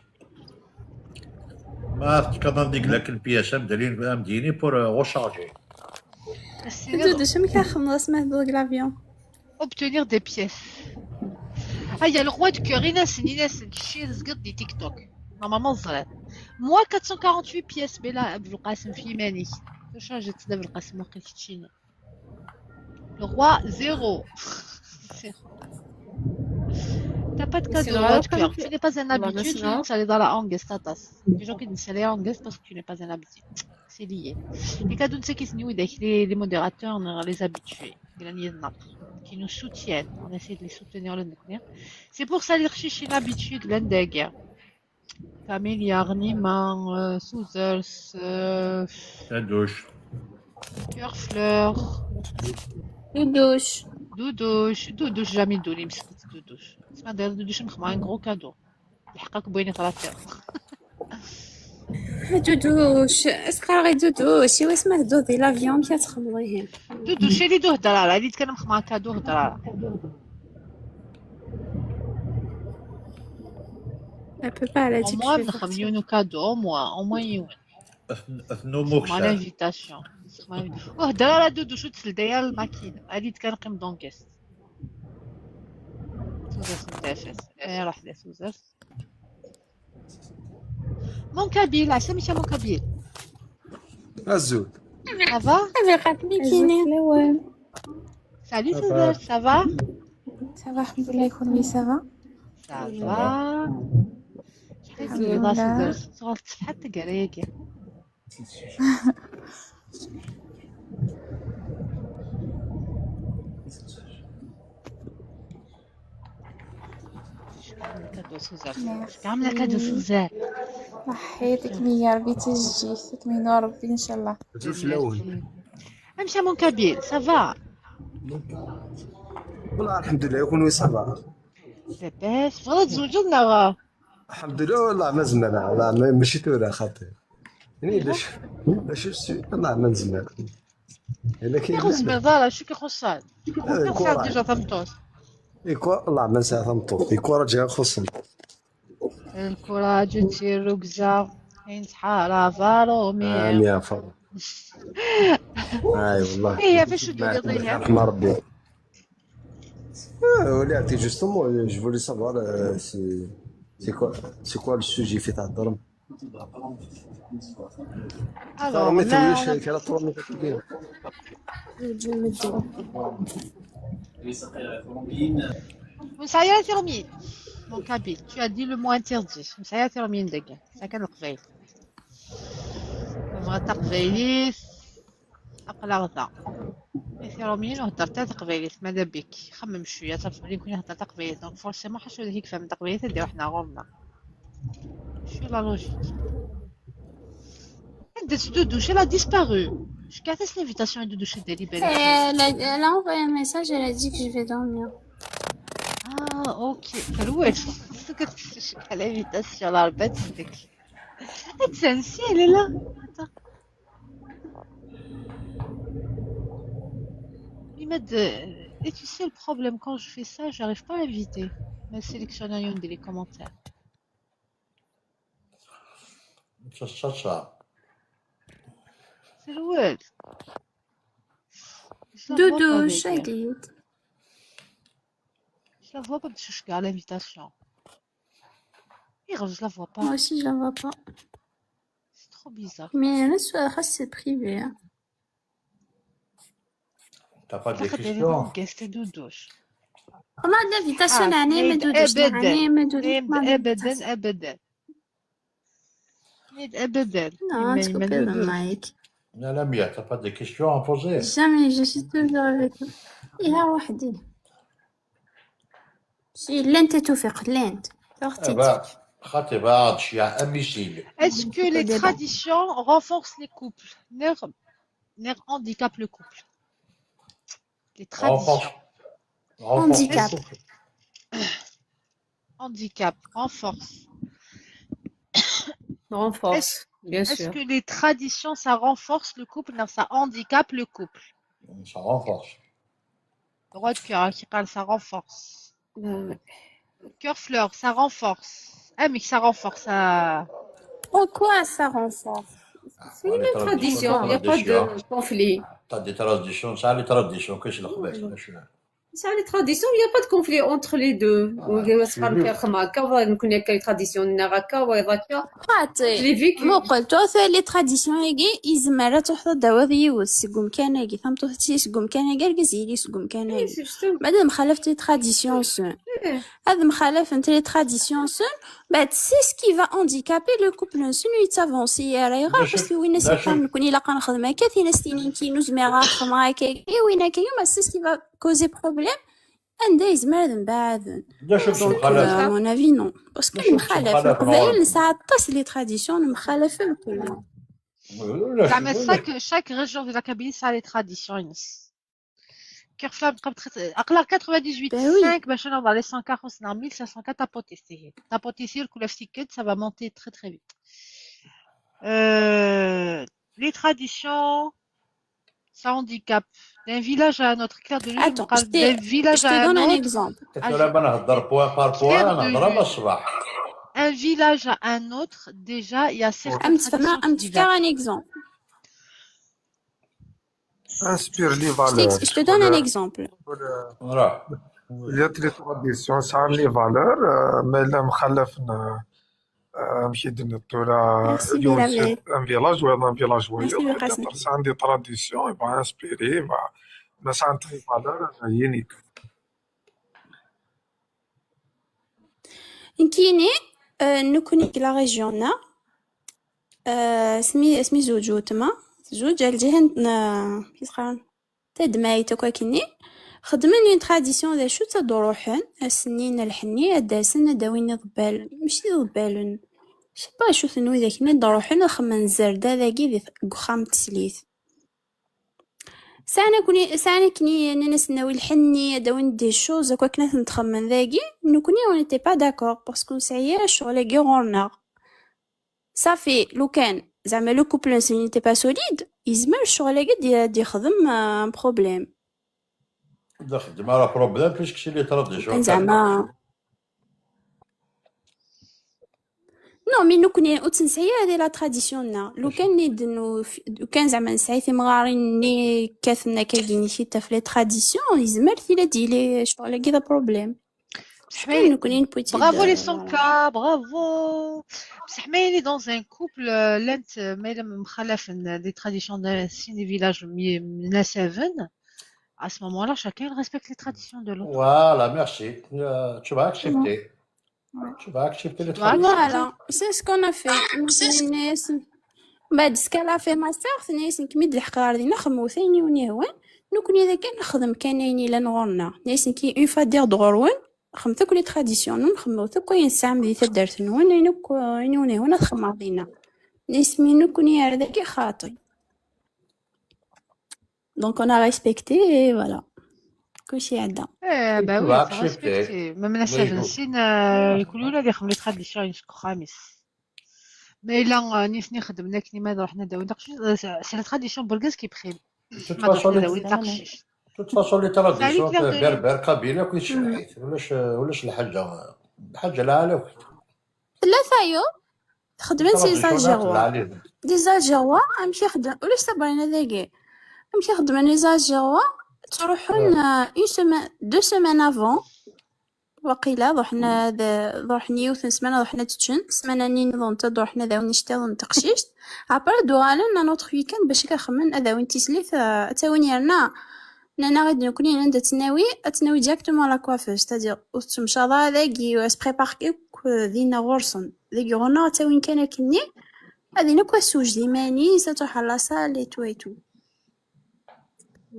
Ma tefkaḍ anda i ilaq les pièces, am d-, am d-yini pour, euh, recharger. Dudu, acu amek ara xedmeḍ asma tedduḍ deg l'avion? Obtenir des pièces. Aya, le roi de cœur, in-asen, in-asen, kečč tezgiḍ di TikTok. Normalement ẓriɣ. Moi, quatre cent quarante-huit pièces, mais là, Abdelqasem, fi iman-ik. Recharger-tt d Abdelqasem, waqil keččini. Le roi, zéro. Zéro. T'as pas de cadeau, roi de cœur. Tu n'es pas un habitué, tu ne sais pas les anglais, aṭas. Les gens qui ne savent les anglais parce que tu n'es pas un habitué. C'est lié. Les cadeaux, c'est qui sont les, les modérateurs, les habitués, les qui nous soutiennent. On essaie de les soutenir le nekkni. C'est pour ça les recherches inhabitués de l'Indaga. Camélia, Nima, euh, Souzers, euh, Tadouche. Cœur Fleur, Doudouche. Doudouche, Doudouche, jamais Doudouche, Doudouche. C'est pas Doudouche, mais un gros cadeau. يلحقك بوين يطلع فيها. Doudouche, est-ce que Doudouche, شي واسمه دو دي l'avion كتخمضيه؟ Doudouche, اللي دو هدرة، اللي كان مخمار كادو هدرة. Elle peut pas aller. Au moins نخميونو كادو، au moins، au moins يون. Athno Moksa. L'invitation. وهدرة راه Doudouche وتسل داير الماكينة. هادي كان قيم دونكيس. سوزاس نتافس. ايه، راح لسوزاس. Mon Kabyle, عسلامة يا Mon Kabyle. أزول. Ça va? أبي قاتلي كيني. Salut Souzers, ça va? Ça va, الحمد لله، كل ça va. Ça va. شحال زوينة Souzers، صغرت شحال تقريقي. كادو سوزار. كاملة كادو سوزار. صحيتك مية، ربي تجي، تكمينو ربي إن شاء الله. زوج في الأول. امشي Mon Kabyle، ça va؟ والله الحمد لله، يكون وي ça va. لاباس، بغا تزوجو ولا؟ الحمد لله، والله ما زمنا، والله ما، ماشي تورا خاطر. يعني باش، باش السو-، والله ما زمنا. إلا كاين يخص مزال، شو كيخصها؟ يخصها ديجا تمطوط. إيكو، والله ما نسى تمطوط. إيكو راه جا خصنا. الكرة جات شي ركزة. إنت حارة فارومي. آمين يا فارومي. اي والله. هي فاش تقولي طيح؟ رحمة ربي. آه، ولاتي justement, je voulais savoir, euh, c'est, c'est quoi, c'est quoi le sujet في تهضروا؟ Alors, là, on a كي راه طول من كتبين. مسايا تيرومين. Mon Kabyle, tu as dit le mot interdit. مسايا تيرومين دقيقة. Ça كان القبايل. بغا تقبايليت. أقلا غدا. إثيروميين وهدرت تقبايليت، ماذا بك؟ خمم شوية، صافي، بلي نكون هدرت تقبايليت. Donc forcément حاش ولا كيف فهم تقبايليت، دير حنا غورنا. شو la logique؟ عندك دودوش، elle a disparu. شكون عطاس l'invitation دودوش ديري بالك؟ Elle a, elle a envoyé un message, elle a dit que je vais dormir. Ah, ok. كروات. كتكتب على l'invitation، الله ربي تسدك. تنسي، لا، لا. Mais de... Et tu sais, le problème, quand je fais ça, j'arrive pas à inviter. Mais sélectionner une des commentaires. تشاتشا. C'est le word. Doudou, شديد. Je la vois pas parce que je suis à l'invitation. Et je la vois pas. Moi aussi, je la vois pas. C'est trop bizarre. Mais أنا سؤال خاص c'est privé, hein. T'as pas des questions? Guest دودوش. والله l'invitation يعني ما دودوش، يعني ما دودوش. ابدا، ابدا. ابدا. Non, tu coupes le mic. لا لا ميا، t'as pas des questions à poser? Jamais, je suis toujours avec vous. إيه وحدي. Si لين تتوفق لين. خاطي بعض شيا un missile. Est-ce que les traditions renforcent les couples? نعم. neɣ handicap le couple? Les traditions. Renforce. Renforce Handicap. le couple. Handicap, renforce. Renforce, bien Est-ce sûr. Que les traditions, ça renforce le couple? Non, ça handicape le couple. Ça renforce. Droit de cœur, hein, qui parle, ça renforce. Euh, Cœur fleur, ça renforce. Ah, mais ça renforce, ça. Pourquoi ça renforce? Ah, C'est ouais, une les tradition, il n'y a pas traditions. De conflit. T'as des traditions, ça, les traditions, qu'est-ce que c'est? Ça, les traditions, il n'y a pas de conflit entre les deux. Ah, c'est mieux. Comme ça, on connaît que les traditions, خاطي je l'ai vécu. مو قلت ثاني les traditions هاكي يزمر تروح تداوض يوز سقوم كان هاكي فهمتو هاتي سقوم كان هاكي الجزيري سقوم كان Oui, هاكي c'est justement. بعد ما خالفت les traditions سون هذا مخالف انت les traditions سون بعد c'est ce qui va handicaper le couple سون يتافونسي يا راي غير لا شوف، parce que وين لا سيقان شوف. نكون الا قنخدم هكا ثينا ستينين كينو زمير غا خدمة هكا وين هكا يوم c'est ce qui va causer problème عندها يزمر هذا من بعد لا شوف donc مخالف. à mon avis non parce que لا شوف مخالف مخالف نقبل نوعا. نساعد طاس les traditions مخالف كلها لا زعما شوف. chaque chaque région de la Kabylie ça a les traditions ينس. كيف فاهم قبل تخت... اقلا quatre-vingt-dix-huit Ben oui. cinq باش نوض على cent quarante نعمل mille cinq cent quatre tapoter سهل tapoter سير كل في سكت ça va monter très très vite. Euh, les traditions ça handicape d'un village à un autre. Claire de Lune Attends, قال je te, d'un village je à te un donne un autre. exemple. تتولى بنهضر point par point Claire نهضرها de بالصباح. Un village à un autre, déjà, il y a certaines أم تفكر traditions أم qui تفكر divergent. un exemple. Inspire les Je valeurs. t'ex- je te donne un exemple. ولا راه il y a des traditions, ça a les valeurs, euh, mais là مخالفنا آه، مشي دنا الدولة Merci اليوم Bilal. c'est un village ولا un village Merci ويوم Bilal. c'est des traditions et ben inspiré ما ما ça a des valeurs uniques. نكيني آه، نكوني في la région نا آه، سمي سمي زوج وتما زوج على الجهة ن- كيف قال تدمايت كواكني خدمن une tradition ذا شو تدروحن السنين الحني الداسن داوين ضبال ماشي ضبالن شبا شو ثنوي ذاك ندروحن خمن زردة ذاكي ذي وخام تسليت ساعنا كوني ساعنا كني ناس ناوي الحني داوين des choses كوا كنا نتخمن ذاكي نكوني on était pas d'accord parce que نسعي شغل كي غورنا صافي لو كان زعما le couple نسي n'était pas solide يزمر الشغل كي دي دي خدم un problème لا خدمة راه problème parce que c'est les traditions كان زعما non mais نكوني وتنسعي هذه la tradition نا لو كان ندنو لو كان زعما نسعي في مغارين ني كاثنا كاين شي تاع في les traditions يزمر في لا ديلي شغل كذا problème بصح ما نكوني نبوتي bravo les cent K, bravo. بصح ما يلي dans un couple لانت ما يلم مخالف des traditions de si des villages من seven à ce moment-là chacun il respecte les traditions de l'autre. Voilà, merci. Euh, tu vas accepter. Tu vas accepter les traditions. Voilà, c'est ce qu'on a fait. بعد سكالا في ماستر ثنيسن كميد الحقار دينا خمو ثاني ونهوان نكون إذا كان نخدم كان عيني لان غورنا نيسن كي une fois دير دغورون خمتك les traditions نخمو ثك وين سام دي تدرت نون ينك ينوني هنا خمار دينا نسمي نكون يا ذاك خاطي donc on a respecté et voilà كلشي عدا. Eh ben oui, Bah, faut accepter. Respecter. Même la Mais seven bon. سين يقولوا لنا دي خملي tradition يسكو خامس. Mais là نيس نخدم لكني ما نروح نداو نقش c'est la tradition bourgaise qui prime. De toute ما نروح façon, les, نداو نقش. de toute façon, les traditions Claire de Lune. Berbères, Kabyles, كل شيء ولاش ولاش الحاجة حاجة لا على وين. ثلاثة يوم خدمت les Algérois. Les Algérois أمشي خدم ولاش صبرينا ذاكي أمشي خدمن les Algérois تروحون une semaine deux semaines avant وقيلا ضحنا ذا ضحنا يوث سمانة ضحنا تتشن سمانة نين ضنت ضحنا ذا ونشتي ضنت تقشيشت après دوغالن notre week-end باش كخمن أذاون تيسليت أتاون يرنا نانا غير نكوني عند تناوي أتناوي directement la coiffeuse c'est-à-dire وتمشى ذاكي وسبريبار كيك دينا غورسن ذاكي غورنا أتاون كان كني هذه نكوى سوج دي ماني ستروح على la salle et tout et tout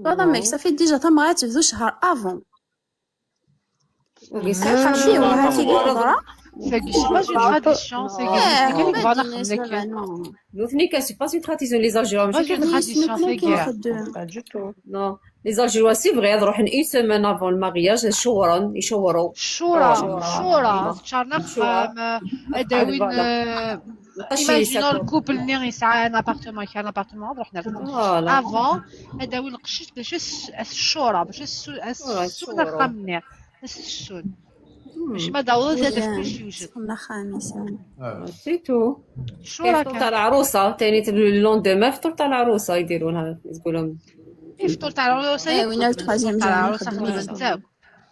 هذا ميك صافي déjà تما غتبدو شهر avant وقيس خمسين وهاتي الهضرة C'est c'est pas une tradition, c'est Ah, c'est on va كنبغى dire نخدم لك. Non, c'est pas une tradition, les Algérois, Moi, ماشي j'ai une كنبغى tradition, c'est guerre. Pas du tout. Non, les Algérois, c'est vrai, يروحوا une semaine avant le mariage, يشوروا، يشوروا. الشورى، شورى. الشورى، تشارنا الشورى. خام، اداوين. Voilà. Imaginons le couple ني يسعى un appartement، كان appartement نروح نركب. Voilà. Avant، اداوين القشيش باش الس- الشورى، باش السو- السون الشورى. خام ني السون. باش ما داوز هذا في كل شيء يوجد. سخنا خامسا. C'est tout. الشورى كيفطور تاع العروسة، تاني تبدو le lendemain فطور تاع العروسة يديروا لها، يقول لهم يفطر تاع العروسه ايه، وين التروازيام تاع جور العروسه خدمه خدمه. نتاعك.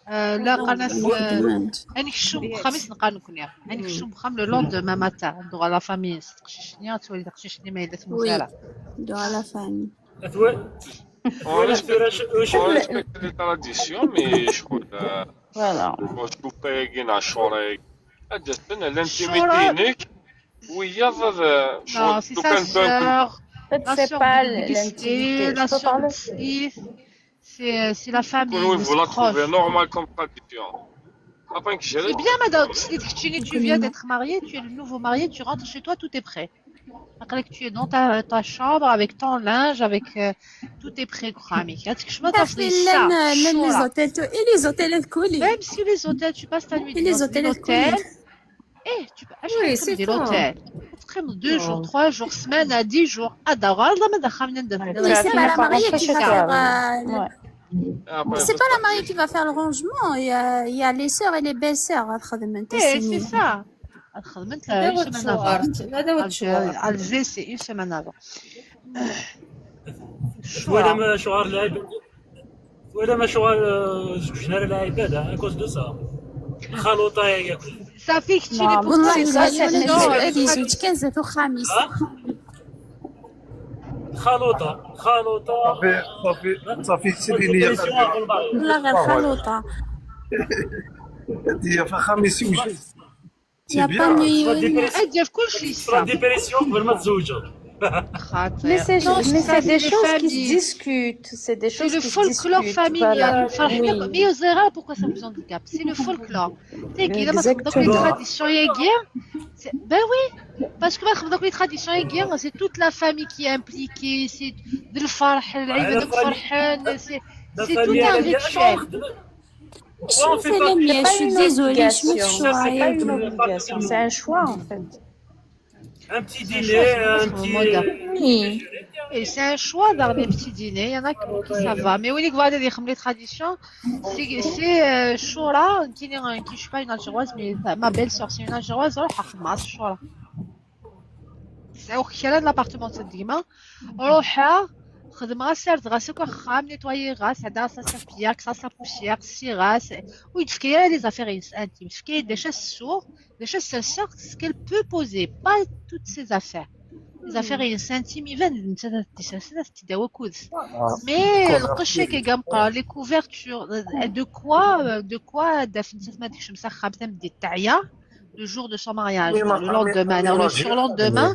آه، لا قناة. خدمت. انك الشوم خميس نقا نكون يا انك الشوم خام le lendemain matin ندوغ la famille تقشيشني تولي تقشيشني ما يدات مزاله. دو على فاني. ثوي On ثوي ثوي respecte les traditions, mais شغل آه، Voilà. شوفايا كاين عاشورايا اجا استنى الشورى. L'intimité نيك ويا ضد Non, c'est sa sœur. Peut-être La c'est sœur pas de Bidisté, l'intimité. La Je peux sœur parler de Sif. C'est c'est la famille, كون وي c'est فولا proche. تروفي normal comme tradition. Après que C'est bien, madame. Si tu tu viens d'être marié, tu es le nouveau marié, tu rentres chez toi, tout est prêt. Après que tu es dans ta, ta chambre avec ton linge, avec euh, tout est prêt, كرامي. هذيك شنو صافي تفضي الساعة؟ لان لان لي الشورى. زوتيل تو اي لي زوتيل الكولي. Même si les hôtels, tu passes ta nuit اي لي dans زوتيل un الكولي. hôtel. Eh, tu peux acheter Oui, comme c'est des ça. Hôtels. تخيم deux jours, trois jours, semaine, dix jours. هذا غير ما دخلنا ندخل. Mais c'est pas la mariée qui va faire euh, le- Ouais. Mais c'est pas la mariée qui va faire le rangement. Il y a, il y a les sœurs et les belles-sœurs. غتخدم انت Eh, c'est ça. خدمت هذا une هو semaine avant. التشوارت، هذا هو التشوارت. Alger, c'est une semaine avant. ولا ما شعار العباد ولا ما شعار آه، زوج نهار العباد à cause de ça. خلوطة يا صافي كتشيني نعم. بوكسي والله Ça, c'est العظيم le هذه choix. هذه زوج كازات وخامس. خلوطة خلوطة صافي صافي صافي سيدي ليا. والله غير خلوطه. هذه فخامي سي وجوز. يا سي با بيان. ميو. اجي في كل شيء ترا ديبرسيون قبل ما تزوجوا. خاطر Mais c'est Non, mais ça, c'est des les choses qui se familles. discutent. C'est des C'est choses le qui se folklore discutent. familial. Voilà. فرحنا Oui. Mais زيغا pourquoi ça vous handicape? C'est le folklore. تيجي لما تخدم لك Exactement. Tradition ياكي. Ben oui. Parce que ما تخدم لك tradition ياكي, c'est toute la famille qui est impliquée. C'est الفرح, العيد فرحان. C'est c'est tout un rituel. شوفي لميا، je suis désolée، شميت C'est pas une شويه. obligation, c'est un choix en fait. Un petit dîner, un petit. Oui. Et c'est un choix dans les petits dîners, il y en a qui, qui ça va. Mais oui, voilà, les traditions, c'est c'est, euh, الشورى, qui n'est qui je suis pas une Algéroise, mais ma belle-sœur c'est une Algéroise, روح خدمها الشورى. C'est au خير l'appartement c'est ديما. روحها خدمها سير غاسك واخا نيتوايي غاس هذا ça ça piak ça ça poussière si غاس. Oui, تفكري les affaires intimes, تفكري déjà السوق, déjà c'est sûr ce qu'elle peut poser, pas toutes ses affaires. Les affaires intimes يبان انت تداوى كلش. Mais القشة كي قام قرا les couvertures, de quoi, de quoi داف انت ما ديكش مسخم تمدي تعيا le jour de son mariage, le lendemain, le surlendemain.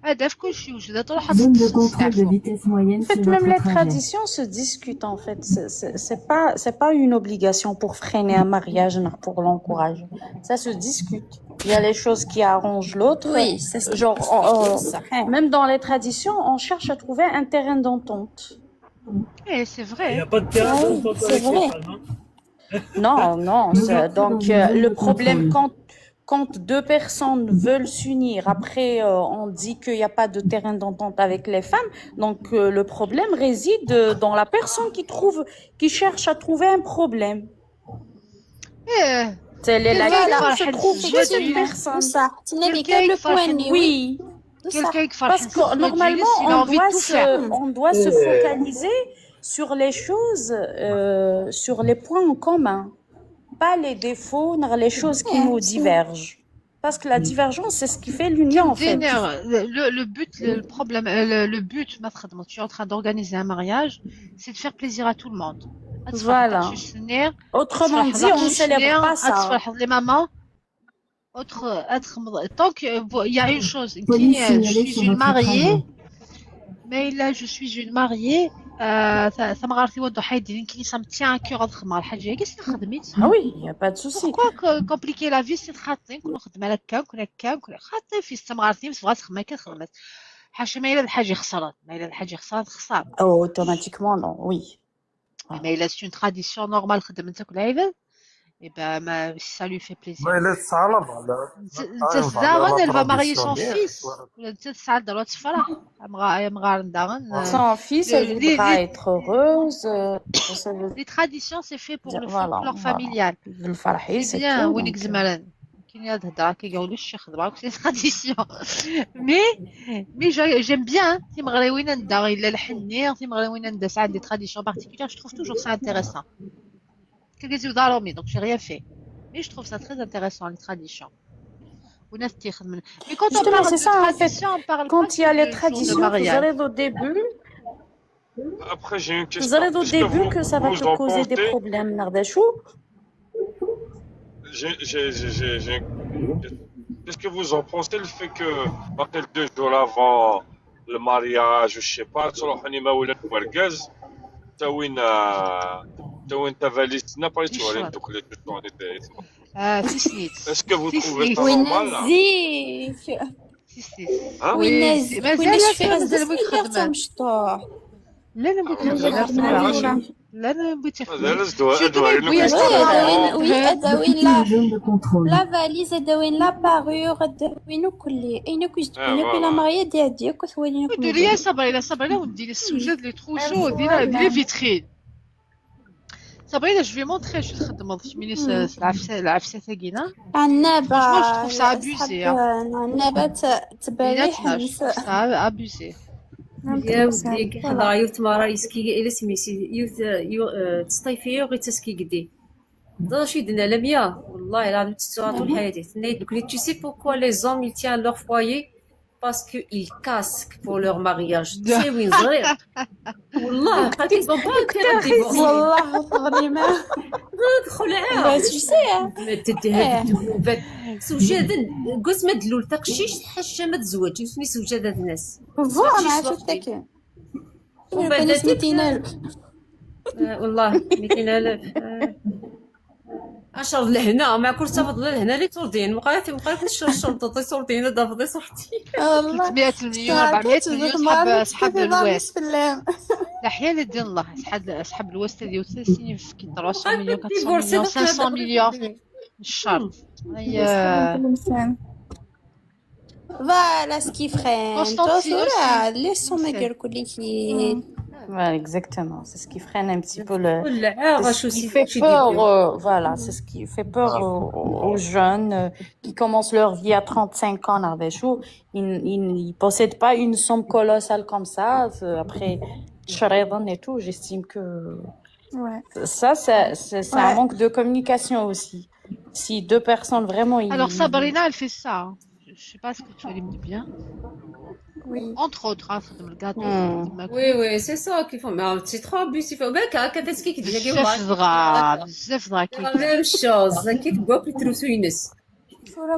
هذا في كل شيء وجدت روحها. Zone de contrôle de vitesse moyenne En fait, sur même votre les trajet. Traditions se discutent en fait. C'est- C'est c'est pas, c'est pas une obligation pour freiner un mariage, non, pour l'encourager. Ça se discute. Il y a les choses qui arrangent l'autre. Oui, ça se Genre, discute, on- on- صح. Même dans les traditions, on cherche à trouver un terrain d'entente. Eh, c'est Il vrai. n'y a pas de terrain Oui, d'entente c'est avec les vrai. femmes, hein. Non, non, c'est- donc euh, le problème quand, quand deux personnes veulent s'unir, après euh, on dit qu'il n'y a pas de terrain d'entente avec les femmes, donc euh, le problème réside euh, dans la personne qui trouve, qui cherche à trouver un problème. Eh, C'est les- la Quelqu'un question qui se فرحان trouve في chez cette الزواج. Personne. بصح تنامي Quelqu'un كان le qui فرحان point, oui. Oui, بصح. Quelqu'un qui Parce فرحان que normalement, il a on envie doit, de tout faire. se, on doit se focaliser sur les choses, euh, sur les points en commun, pas les défauts, ni les choses qui nous divergent. Parce que la divergence, c'est ce qui fait l'union en fait. Dinner, le, le, le but, le, le problème, euh, le, le but, ما تخدمو, tu es en train d'organiser un mariage, c'est de faire plaisir à tout le monde. Voilà. Autrement dit, on ne célèbre pas ça. Les mamans, autre, être, tant que, euh, il y a une chose, Police qui, euh, je signalée suis sur une votre mariée, trajet. Mais là, je suis une mariée, Ah, ta- tamɣart-iw ad d-ruḥ ad d-inin kini ça me tient à cœur ad xedmeɣ lḥaǧa-agi, s nexdem-itt. Ah oui, il n'y a pas de souci. Pourquoi que compliquer la vie? Si xaṭi, kun nexdem ar akka, kun akka, kun xaṭi, fi s tamɣart-im tebɣa ad texdem akka, xedmet. Ḥaca ma yella d lḥaǧa ixesren, ma yella d lḥaǧa ixesren, texser. Oh, automatiquement, non, oui. Mais là, c'est une tradition normale, خدمت كل عيد. Et ben, ma, ça lui fait plaisir. Mais là, ça va, là. Netta daɣen, elle va marier son fils. ولا نتا تسعى دار تفرح. Amɣar daɣen. Son fils, elle voudra être heureuse. Les traditions, c'est fait pour le Voilà, folklore familial. الفرحي C'est bien, وين يزمرن. كاين هاد الهضره كيقولوا الشيخ دابا c'est tradition. Mais mais j'aime bien. Timeɣriwin anda yella lḥenni, timeɣriwin anda sɛan des traditions particulières, je trouve toujours ça intéressant. كنزيد ضارمي, donc j'ai rien fait. Mais je trouve ça très intéressant, les traditions. وناس تيخدم. Mais quand on Justement, parle c'est de ça, en fait. Tradition, on parle Quand pas il y a que les le jour de traditions, mariage. تزريد au début, Après, j'ai une question. تزريد au Qu'est-ce que début vous, que ça va vous te en causer des pensez? Problèmes, نارداشو. J'ai, j'ai, j'ai, j'ai, j'ai une question. Qu'est-ce que vous en pensez, le fait que, après, deux jours avant le mariage, je sais pas, تروحون يمولات ورقاز, تاوين, آه, تاوين تفاليس نابري تورين دوك لي دوك. Ah, tisnit. Est-ce que vous trouvez ça Tisnit. normal? Zik. Tisnit. Hein? Winna Mazal winna ass-a cfiɣ mazal mazal wid wid xedmen. Tamecṭuḥt. Llan wid Mazal xedmen. xedmen. Llan wid Mazal xedmen. ad dwa- ad Surtout warin ma yewwi akk Mazal ad ass-a. awin wi ad awin la Zone de contrôle. la valise, ad awin la parure, ad awin ukelli. Ayen akk Ah, yezdeɣen akk voilà. La mariée ad iɛeddi akk ad t-wali akk Dulya, Sabrina, Sabrina, wen-d-ini ssewjad les trousseaux, di la, di les vitrines. Sabrina, je vais montrer, je vais تخدم kemmini s lɛefsa, lɛefsa-tagi. Ɛennaba. Franchement, je trouve ça abusé, hein. Ɛennaba tberriḥ. Je trouve ça abusé. يا ودي كي حضر يوت مرة يسكي إلى سميسي يوت يو تسطيفي يو غير تسكي قدي. ضا شي دنا لميا والله العظيم تسواتو حياتي تنيت دوك لي tu sais pourquoi les hommes ils tiennent leur foyer parce que ils casquent pour leur mariage. C'est وين زرير. والله بقيت بابا كان ديفورسي. والله تغني ما دخل عام. Tu sais. تدهب سوجادا. قوس ما دلول تقشيش حشا ما تزوج يسمي سوجادا الناس. Voilà, je suis. والله ميتين ألف. عشر لهنا ما كنت تفضل لهنا لي توردين مقالتي مقالتي الشرطة تي صورتين دافضي صورتي. والله. ثلاثمية مليون، أربعمية مليون، صحاب، صحاب الواس. لا حيا لدين الله، صحاب، صحاب الواس تديو ثلاثين في كي trois cents millions، quatre cents millions، cinq cents millions. الشرط. هيا. Voilà ce qui freine. Constantine aussi. Les sommes كلكي. Voilà, exactement. C'est ce qui freine un petit peu le. كل عام C'est ce qui fait peur, euh, voilà, c'est ce qui fait peur aux, aux jeunes euh, qui commencent leur vie à trente-cinq ans, نعرفوا. Ils, ils, ils possèdent pas une somme colossale comme ça. Euh, Après, تشريضن et tout, j'estime que Ouais. ça, c'est c'est- c'est un Ouais. Manque de communication aussi. Si deux personnes vraiment. Ils... Alors Sabrina, elle fait ça, hein. Je, je sais pas ce que tu aimes bien. Oui. Entre autres, hein, تخدم الكاطو، Hmm. تخدم Oui, oui, c'est ça qu'il faut. Mais c'est trop abusif. Ben, quand qu'est-ce qu'il dit? بزاف دغا، بزاف دغا كي La même chose. كي تبغى في تروسو ينس.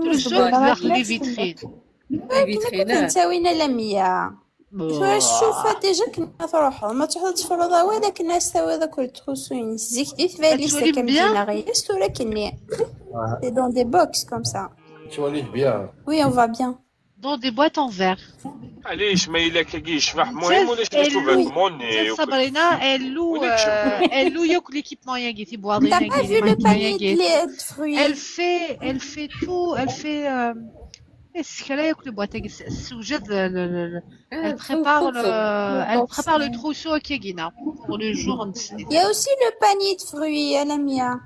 تروسو داخل les vitrines. Les vitrines. كنت وين لميا. ثورة الشوفة ديجا كنا تروحوا ما تروحوا تفرضوا ولا كنا استوى ذاك التروسو ينس زيك دي ثبالي تولي سكن مبيان؟ دينا غير ثورة كني. C'est dans des box comme ça. تولي بيان. Oui, on va bien. Dans des boîtes en verre. علاش ما إلا كي يشبح مهم ولا شريتو Elle بعد loue. موني تسد صابرينا، elle loue, euh, elle loue ياك l'équipement ياكي تيبواضين T'as pas vu le panier de, de fruits? Elle fait, elle fait tout, elle fait euh, السكرة ياك les boîtes ياكي السوجد. Elle prépare le, elle prépare le trousseau كيكينا pour le jour. Il y a aussi le panier de fruits, Alamia.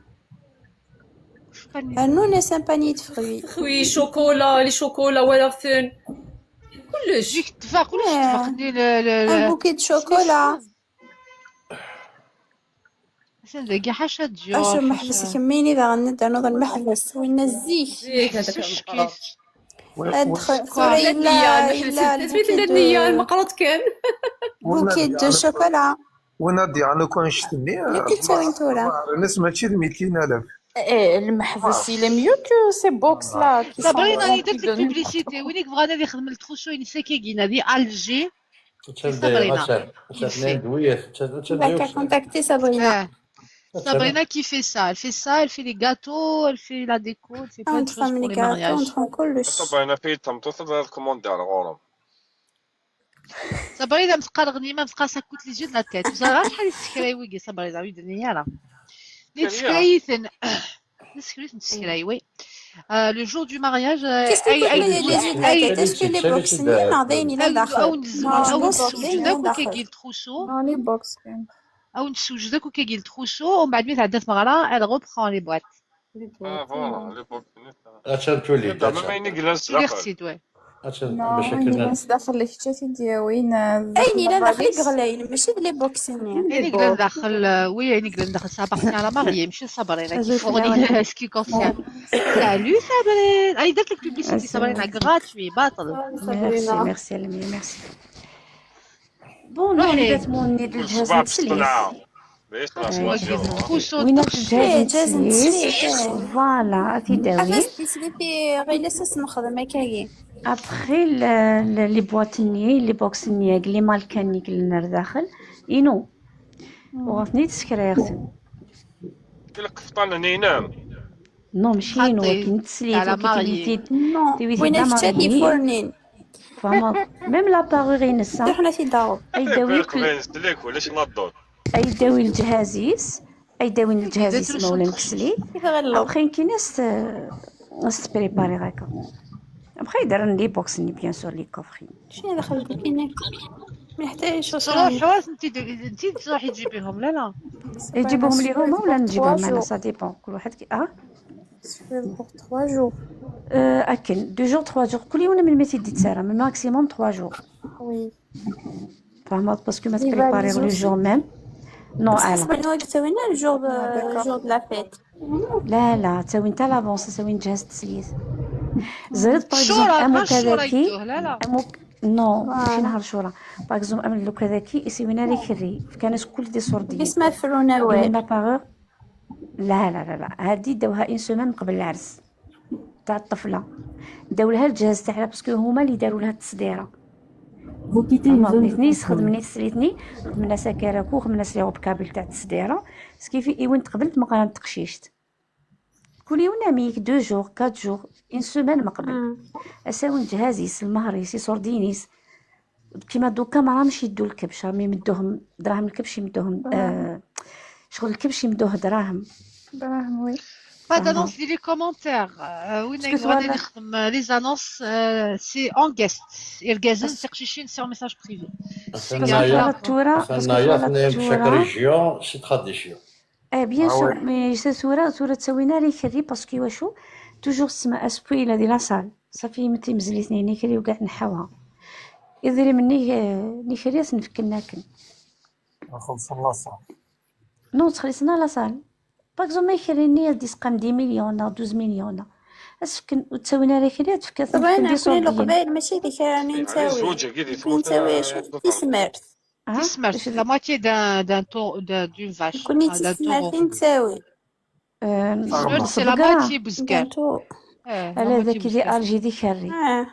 Ah, nous, on a un panier de fruits. Oui, chocolat, les chocolats, ولا فين. كلش. يجيك التفاق، كلش التفاق. Un bouquet de chocolat. حسن دقي حاشا ديور. اش محبس كميني ذا غنبدا نوض المحبس وين الزيك. زيك هذاك ادخل ثورة الا الا سميت النية المقروط كان. Bouquet de chocolat. ونادي انا كون شتني اللي كنت وين تورا. الناس ماشي ب ميتين ألف. Eh, المحبس il est mieux que ces box là qui sont صابرينا remplis راني درت de لك publicité. وينك بغا نادي يخدم التروسو ينسى كيكينا دي Alger. C'est Sabrina. Qui fait. D'accord, contactez Sabrina. Sabrina qui fait ça. Elle fait ça, elle fait les gâteaux, elle fait la déco, elle fait plein de choses pour les mariages. Sabrina fait تمطوط هذا كوموندير غورم. Sabrina مسقى الغنيمه مسقى ça coûte les yeux de la tête. Vous savez شحال يسكراي ويجي Sabrina ويدني يلا. نسكريثن نسكريثن نسكراي oui. Le jour du mariage. Qu'est-ce que les yeux de la tête? Est-ce que les boxes نيا ناضين إلى داخل؟ أو نسوجدك وكاكي التروسو. Les boxes. أو نسوجدك وكاكي التروسو ومن بعد ملي تعدى تمغرا elle reprend les boîtes. اه فوالا لي بوك اتشان تولي زعما ما ينقلاش يغسيد وي. باش كنا الناس داخل اللي حتى تيديو وين اين الى داخل غلاين ماشي لي بوكسيني. اين قلن داخل وي اين قلن داخل سابقني على ماريي ماشي صبري راكي فوقني سكي كونسيرن. سالو صبرين اي درت لك بيبليسيتي صبرين gratuit باطل. Merci merci Alamia merci. Bon, روحي. الجهاز نتسليس. وين الجهاز نتسليس؟ فوالا، أتي داوي. غير لسس نخدم هكايا. ابخي لي بواط ني لي بوكس ني لي مالكان ني كلنا داخل. إنو. وغثني تسكريغتن. القفطان هنا ينام. نو ماشي نو كي نتسلي على ماريي. وين تشاتي فورنين. فما ميم لا بارور ينسى. حنا في داو. اي داوي كل ليك ولاش لا دور. اي داوي الجهازيس. اي داوي الجهازيس ما ولا نكسلي. ابخي كي ناس ناس تبريباري هكا. ابخي دار لي بوكس ني بيان سور لي كوفري. شنو دخل بكينك؟ محتاج شو صراحه حواس انت انت تروحي تجيبيهم لا لا. يجيبوهم لي هما ولا نجيبهم انا سا ديبون كل واحد كي اه. Pour trois jours. اكن deux jours trois jours كل يوم من متي دي تسارا من maximum trois jours. Oui. فاهمه parce que ما تبريباري لو جور ميم. نو انا سوينا الجور الجور دو لا فيت. لا لا تسوي انت لافونس تسوي جهاز التسليس. زرت باغ اكزومبل امو كذاكي. امو نو ماشي نهار شورا. باغ اكزومبل امو لو كذاكي يسوينا لي كري كانت كل دي صور ديالي. اسمها فرونه وين؟ لا باغور. لا لا لا لا هادي داوها اون سومان قبل العرس تاع الطفله. داو لها الجهاز تاعها parce que هما اللي داروا لها التصديره. خدمني سليتني. خدمنا سكراكو خدمنا سلي غوب كابل تاع التصديره. سكيفي ايوان تقبلت مقران تقشيشت. كل يوم ناميك deux jours quatre jours اون سومان مقبل. اساون جهازيس المهريس يصوردينيس. كيما دوكا ما راهمش يدو الكبش راهم يمدوهم دراهم الكبش يمدوهم آه شغل الكبش يمدوه دراهم. دراهم وي. Pas d'annonce دير les commentaires. وين غادي نخدم les annonces c'est en guest. يرقازن تقشيشين sur message privé. تورا تورا شاك ريجيون سي تراديسيون. اه بيان سور مي سي تورا تورا تسوينا لي كري parce que واشو toujours تسمى اسبوي لا دي لا سال. صافي متي مزليتني نيكري وكاع نحاوها. إذا مني نيكري نفكناكن. خلص لاصال. نو تخلصنا لاصال. باغ اكزومبل ما يكريني ديسقام دي مليون نا دوز مليون نا. اسفكن وتساوينا راه كري تفكر طبعا كل القبائل ماشي ديك راني نساوي. زوج كيدي ثموت نساوي شوف تسمرت. تسمرت la moitié d'un d'un taureau d'une vache. كوني تسمرتي نساوي. تسمرت c'est la moitié بزكار. على ذاك دي الجي دي كري. اه.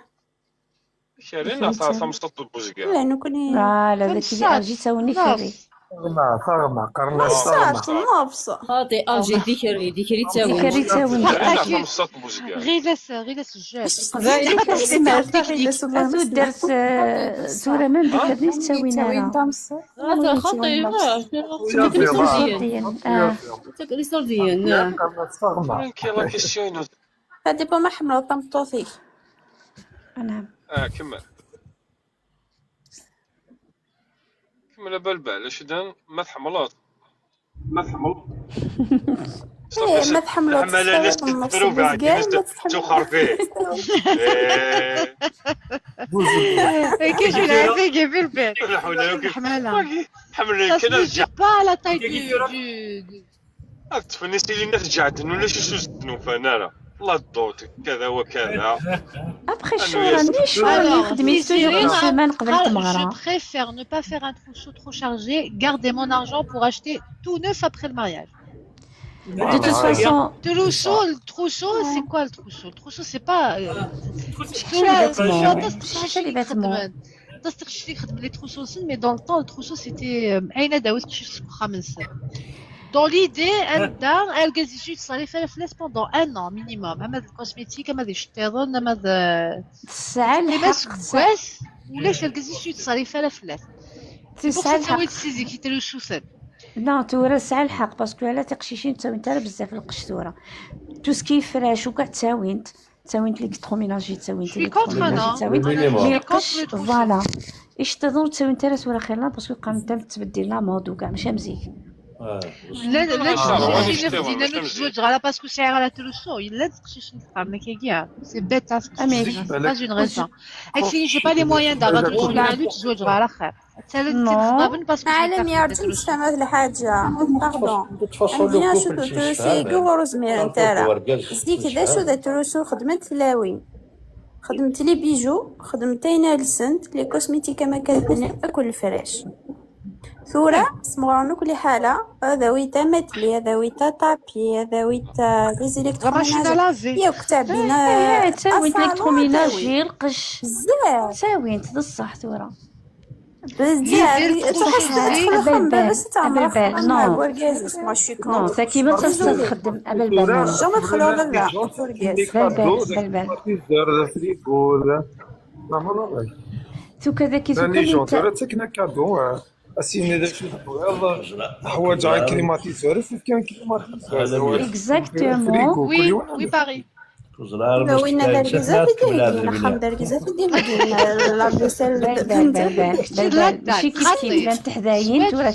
كرينا صار خمسة طب بزكار. لا نكوني. اه لا ذاك دي الجي تاوني كري. ثغمة ثغمة قرنا ثغمة. نوبس. خاطي الجي ديكري ديكري تاوي. ديكري تاوي. غير لاس غير لاس الجاج. درت ثورة ما بكرنيش تساوينا. خاطي تسورديا. تاكلي سورديا. كي لا كيسيون. هادي بون ما حملوا طمطوطي. نعم. اه كمل. كمل بالبال اش دان ما تحملوط. ما تحملوط. ايه ما تحملوط. حمالة ناس تدبروا بعد ناس تخرفي. كيف يلعب في البيت. حمالة. حمالة. حمالة كده. Pas la taille du. تفنستي لي الناس جعدن ولا شي سوز الذنوب انا راه الله الدوت كذا وكذا. ابخي الشهرة ني الشهرة اللي خدمي سوجي سيمان قبل تمغرا. Je préfère ne pas faire un trousseau trop chargé, garder mon argent pour acheter tout neuf après le mariage. De toute façon, trousseau, le trousseau, c'est quoi le trousseau ? Le trousseau, c'est pas. شحال لي باتمون. Aṭas tiqcicin xedmen les trousseaux-nsen, mais dans le temps, le trousseau, c'était, euh, ayen ad d-tawi teqcict seg uxxam-nsen. Dans l'idée, anda argaz-is ur yettṣerrif ara fell-as pendant un an minimum, ama d cosmétique, ama d iceṭṭiḍen, ama d Tesɛa teqqim lḥeqq, aseggas, ulac argaz-is ur yettṣerrif ara fell-as. C'est pour tesɛa ça ttawin lḥeqq. si zik i trussusen. Non, tura tesɛa lḥeqq, parce que ala tiqcicin ur ttawint ara bezzaf lqecc tura. Tout ce qui est fraîche, akk ttawint. Ttawint l'électroménager, ttawint Je suis contre, l'électroménager, non. ttawint Le minimum. Je mais suis contre lqecc, les trousseaux. Voilà. Iceṭṭiḍen ur ttawint ara tura xilla, parce que qqaren tam tettbeddil la mode, u kɛa mačči am zik. Ah, Llan llan Ah, teqcicin oui, i c'est ɣ-d-yennan ur vrai. ttezwaǧeɣ ara parce que sɛiɣ ara trousseau. Yella-d teqcicin i qqaren akkagi. C'est bête, hein, Ah, mais c'est pas une raison. Ak tini, j'ai pas les Moyens moyens d'aɣ trousseau, ur ttezwaǧeɣ ara xir. Ttala Non. ttexḍaben parce que j'ai Ɛlam pas yeɛreḍ-d trousseau. Mustama d lḥaǧa. Pardon. De toute façon, le Ɛemdi acu couple trusu-agi ttemsefhamen. ur zmirent Tant ara. que urgaz Zik d acu d trusu xedment tlawin. Xedment les bijoux, xedment ayen alsent, les cosmétiques am akka d-nni, akk lefrac. Tura, smeɣren akk liḥala, ad awit amatli, ad awit atapi, ad awit, euh, les La machine à électroménagers. Laver. Yakk ttɛebbin, Eh, euh, ttawint asalon, l'électroménager, ttawin. Lqecc. Bzzaf. Ttawint, d ṣṣeḥ tura. Bzzaf. Yidir Truḥ ad tedxel uxxam, baba-s ad teɛmer Abelbal, axxam non. Wergaz-is, moi je suis Non, contre. Takima d Désolée. txeddem, Abelbal, non. Jamais txelɛeḍ baba, wergaz. Abelbal, Abelbal. Tuka daki tuka Nani mi Jean, ta- tura ttekken akka, donc, euh, asin d acu tebɣiḍ, ḥwaǧeɣ un climatiseur, efk-aɣ un climatiseur. Exactement. Oui, oui, Paris. Winna d argaz i d-iheggan, axxam d argaz i d-iheggan, la vaisselle d Abelbal, Abelbal. Mačči kif kif, llant teḥdayin tura.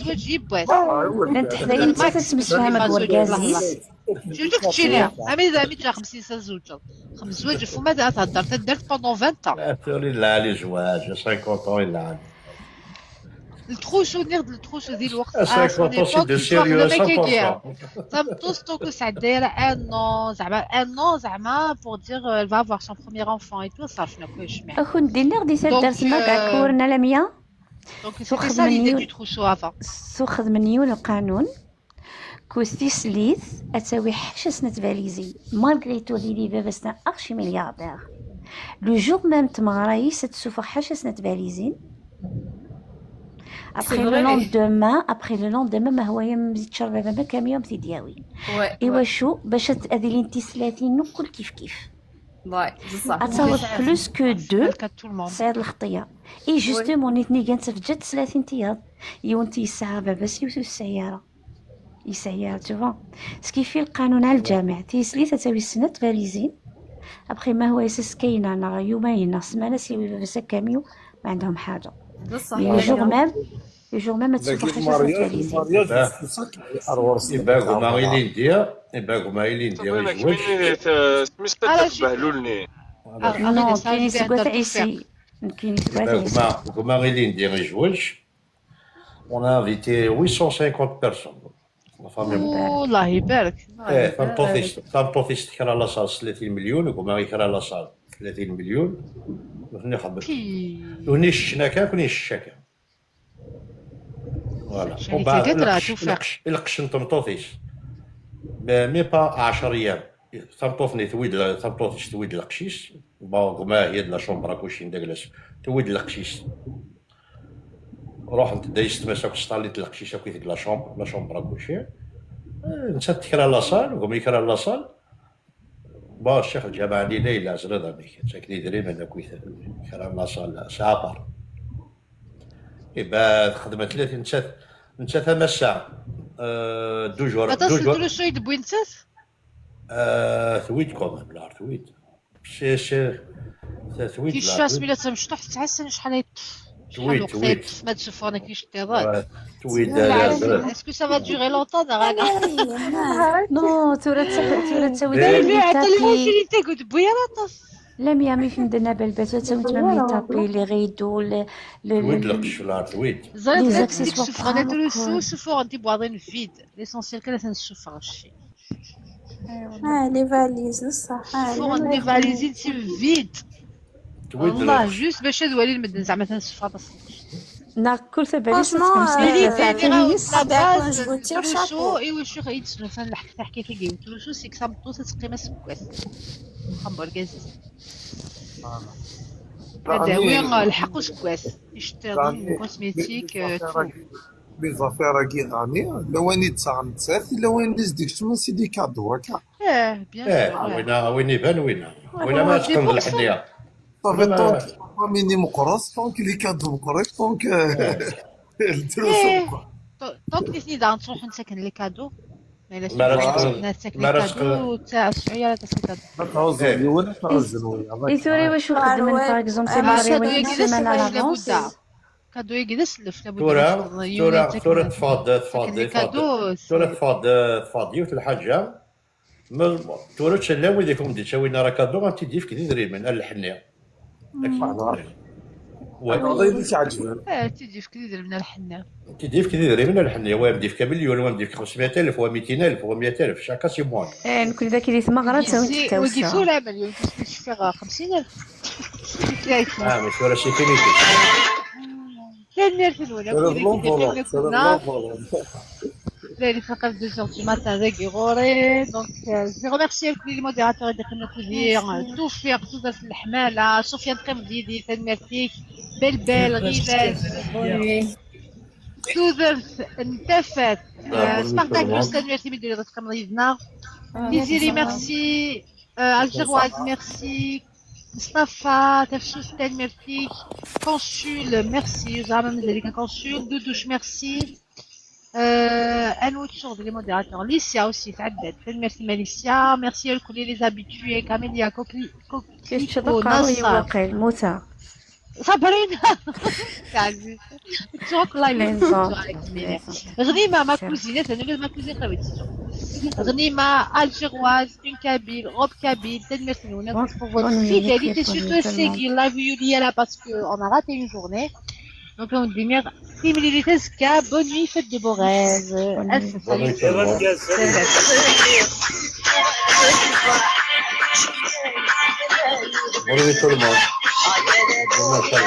Llant teḥdayin, nettat ad temsefham akked wergaz-is. Juǧǧ keččini, ami d ami ǧǧa xemsin sna tzewǧeḍ. Xemzwaǧ ɣef uma da thedder taddart pendant vingt ans. Tura d lɛali zzwaǧ, cinquante ans i lɛali. Ltrusu, nniɣ-d ltrusu di lweqt Ah, cinquante ans, c'est de sérieux, cent pour cent. Tameṭṭut tuk ur sɛedday ara un an, zeɛma un an, zeɛma pour dire, euh, elle va avoir son premier enfant et tout, ça, je ne peux jamais. Ad kent-d-iniɣ di taddart-nneɣ Donc, euh, Ɛekkuren a Lamia. Donc, c'était ça l'idée du trousseau avant. Tuxedmen yiwen lqanun, kus tislit ad tawi ḥaca snat tbalizin, malgré tout yili baba-s d un archimilliardaire. Le jour même tmeɣra-is ad tessufeɣ ḥaca snat tbalizin. Après le lendemain, après le lendemain, ma hwaya m-, yeččer baba-m akamyun m-t-id-yawi. Iwacu? Bac ad, ad ilint tislatin mkul kif kif. Ad tawiḍ plus que deux, tesɛiḍ lxeṭya. Et justement, nitni gan tafeǧǧat teslatin tiyaḍ. Yiwen yesɛa baba-s, yiwet ur tesɛi ara. Yesɛi ara, tu vois. Skif i lqanun ɛla lǧameɛ, tislit ad tawi snat tbalizin. Après, ma hwaya s-, s kayna neɣ yumayen neɣ ssmana, ad s-yawi baba-s akamyun, ma ɛendhom ḥaǧa. Et le jour même, le jour même ad tessufeɣ ḥaca snat tbalizin. Ibaguma ilindi, ibaguma ilindi izweǧ. Smis taddart Behlul-nni. Non, nekkini seg At Ɛisi. Nekkini seg At Ɛisi. Ibaguma, guma ilindi izweǧ. On a invité huit cent cinquante personnes. La famille. Oh, Allah ibarek. Eh, tameṭṭut-is, tameṭṭut-is tekra la salle s tlatin melyun, guma ikra la salle tlatin melyun. Nutni xedmen. Nutni ceččen akka, nekkni ncečč akka. Voilà. Carikat rah tufaq. Lqecc, lqecc n tmeṭṭut-is. Mais, mais pas ɛecra yyam. Tameṭṭut-nni tewwi-d la-, tameṭṭut-is tewwi-d lqecc-is. Bon, guma hi-ad la chambre à coucher n daglas. Tewwi-d lqecc-is. Ruḥent-d yessetma-s akk, sṭallit lqecc-is akk deg la chambre, la chambre à coucher. Eh, nettat tekra la salle, guma ikra la salle. Bon, ccix lǧameɛ-nni yella zriḍ amek, ttaken idrimen akk i kra n la salle, c'est à part. Iba texdem tlatin, nettat, nettat a massa, euh, deux jours, Aṭas deux n jours. Trusu i d-wwin nettat? Euh, tewwi-d quand même, la, tewwi-d. C'est, c'est, tewwi-d, la, Ticca, tewwi-d. Smila d tamecṭuḥt, tesɛa ssin acḥal ay teṭṭef. Acḥal Tewwi-d, n lweqt tewwi-d. ay teṭṭef ma d-sufɣen akken iceṭṭiḍen? Ouais, tewwi-d, euh, Est-ce que ça va durer longtemps, neɣ ala? Non, tura tt-, tura ttawi Eh. Imi les ɛeṭṭel tapis. Lmawsili tagud wwi ara aṭas. La mi ami fim dena belbet ad tawi tma les tapis, les rideaux, le, le, Tewwi-d le, lqecc, la, tewwi-d. Ẓriɣ les llan accessoires seg sufɣen bxal Trusu, uqen. sufɣen tibuɛḍin vide. L'essentiel kan ad ten-sufɣen cci. Ah, les valises, صح. Sufɣen les valises vide. Tewwi-d والله lqecc. Juste باش ad walin medden zeɛma ad ten-sufɣen aṭas. Neɣ kul tabalizt ad Franchement, txemmeṣ euh, la l'idée, tapis. la base, je vous tire chapeau. Iwacu i d-snufan lḥ-, taḥkayt-agi n Trusu, c'est que tameṭṭut ad teqqim aseggas. Uxxam n urgaz-is. Ad awiɣ lḥeqq useggas, iceṭṭiḍen, les cosmétiques, euh, tout. Les affaires-agi, ɛni lawan i d-tesɛa nettat, lawan i s-d-ikecmen si des cadeaux akka. Eh, bien sûr. Wina, wina iban wina. Wina ma teqqen d leḥniya. Tant que la famille meqqret, tant que les cadeaux meqqrit, tant que le drus meqqer. Donc nitni daɣen ttruḥun ttaken les cadeaux. Ma ara teqqen, ma ara teqqen. Ur tesɛi ara tasqi cadeaux. Ma tɛuzzen yiwen, ad tɛuzzen wiyaḍ. I tura i wacu xeddmen, par exemple, tiɣriwin semaine à l'avance? Cadeau-agi d aslef, labudda. Tura, tura, tura teffeɣ-d, teffeɣ-d, teffeɣ-d, tura teffeɣ-d, teffeɣ-d yiwet lḥaǧa. Ma tura ur ttcalla wid i kem-d-ittawin ara cadeau, ad t-id-yefk d idrimen, a leḥni. Wayeḍ ayen i s-iɛeǧben. Eh, ad t-id-yefk d idrimen a leḥni. Ad t-id-yefk d idrimen a leḥni, wa am-d-yefka milyun, wa am-d-yefka xemsmya alef, wa mitin alef, wa mya alef, chacun ses moyens. Eh, nekkni dagi di tmeɣra d tawet tawsa. Wagi tura milyun, kif i k-fkiɣ xemsin alef. Ah, mais tura c'est fini. Tanemmirt-nwen akk. Tura d l'enveloppe, tura d l'enveloppe. Lali taqaf deux heures du matin dagi ɣur-i. Donc, euh, je vais remercier les modérateurs et les communautés. Tawfiq, tudert n leḥmala, Sofiane teqqimeḍ yid-i, tanemmirt-ik. Belbel, Ɣilaz, bonne nuit. Tudert n tafat, euh, Spartacus, tanemmirt imi d-turiḍ ad teqqimeḍ yid-neɣ. Tiziri, merci. Euh, Algéroise, merci. Mustafa, Tafsous, tanemmirt-ik. Consul, merci. Zama mazal-ik Consul. Doudouche, merci. Euh, anwa ttuɣ les modérateurs. Licia aussi, tɛedda-d. Tanemmirt i Malicia. Merci à tous les habitués. Camélia, Coquelicot, Nasser. Musa. Sabrina. Ttuɣ-k la Ghnima, ma cousine, c'est une ma cousine. Ghnima, algéroise, une kabyle, robe kabyle, tanemmirt-nwen pour votre fidélité, surtout ceux qui live Yulia là parce qu'on a raté une journée. Donc on dit merci, bonne nuit, faites de beaux rêves. Bonne nuit tout le monde. Bonne nuit tout le monde. Demain, ça va.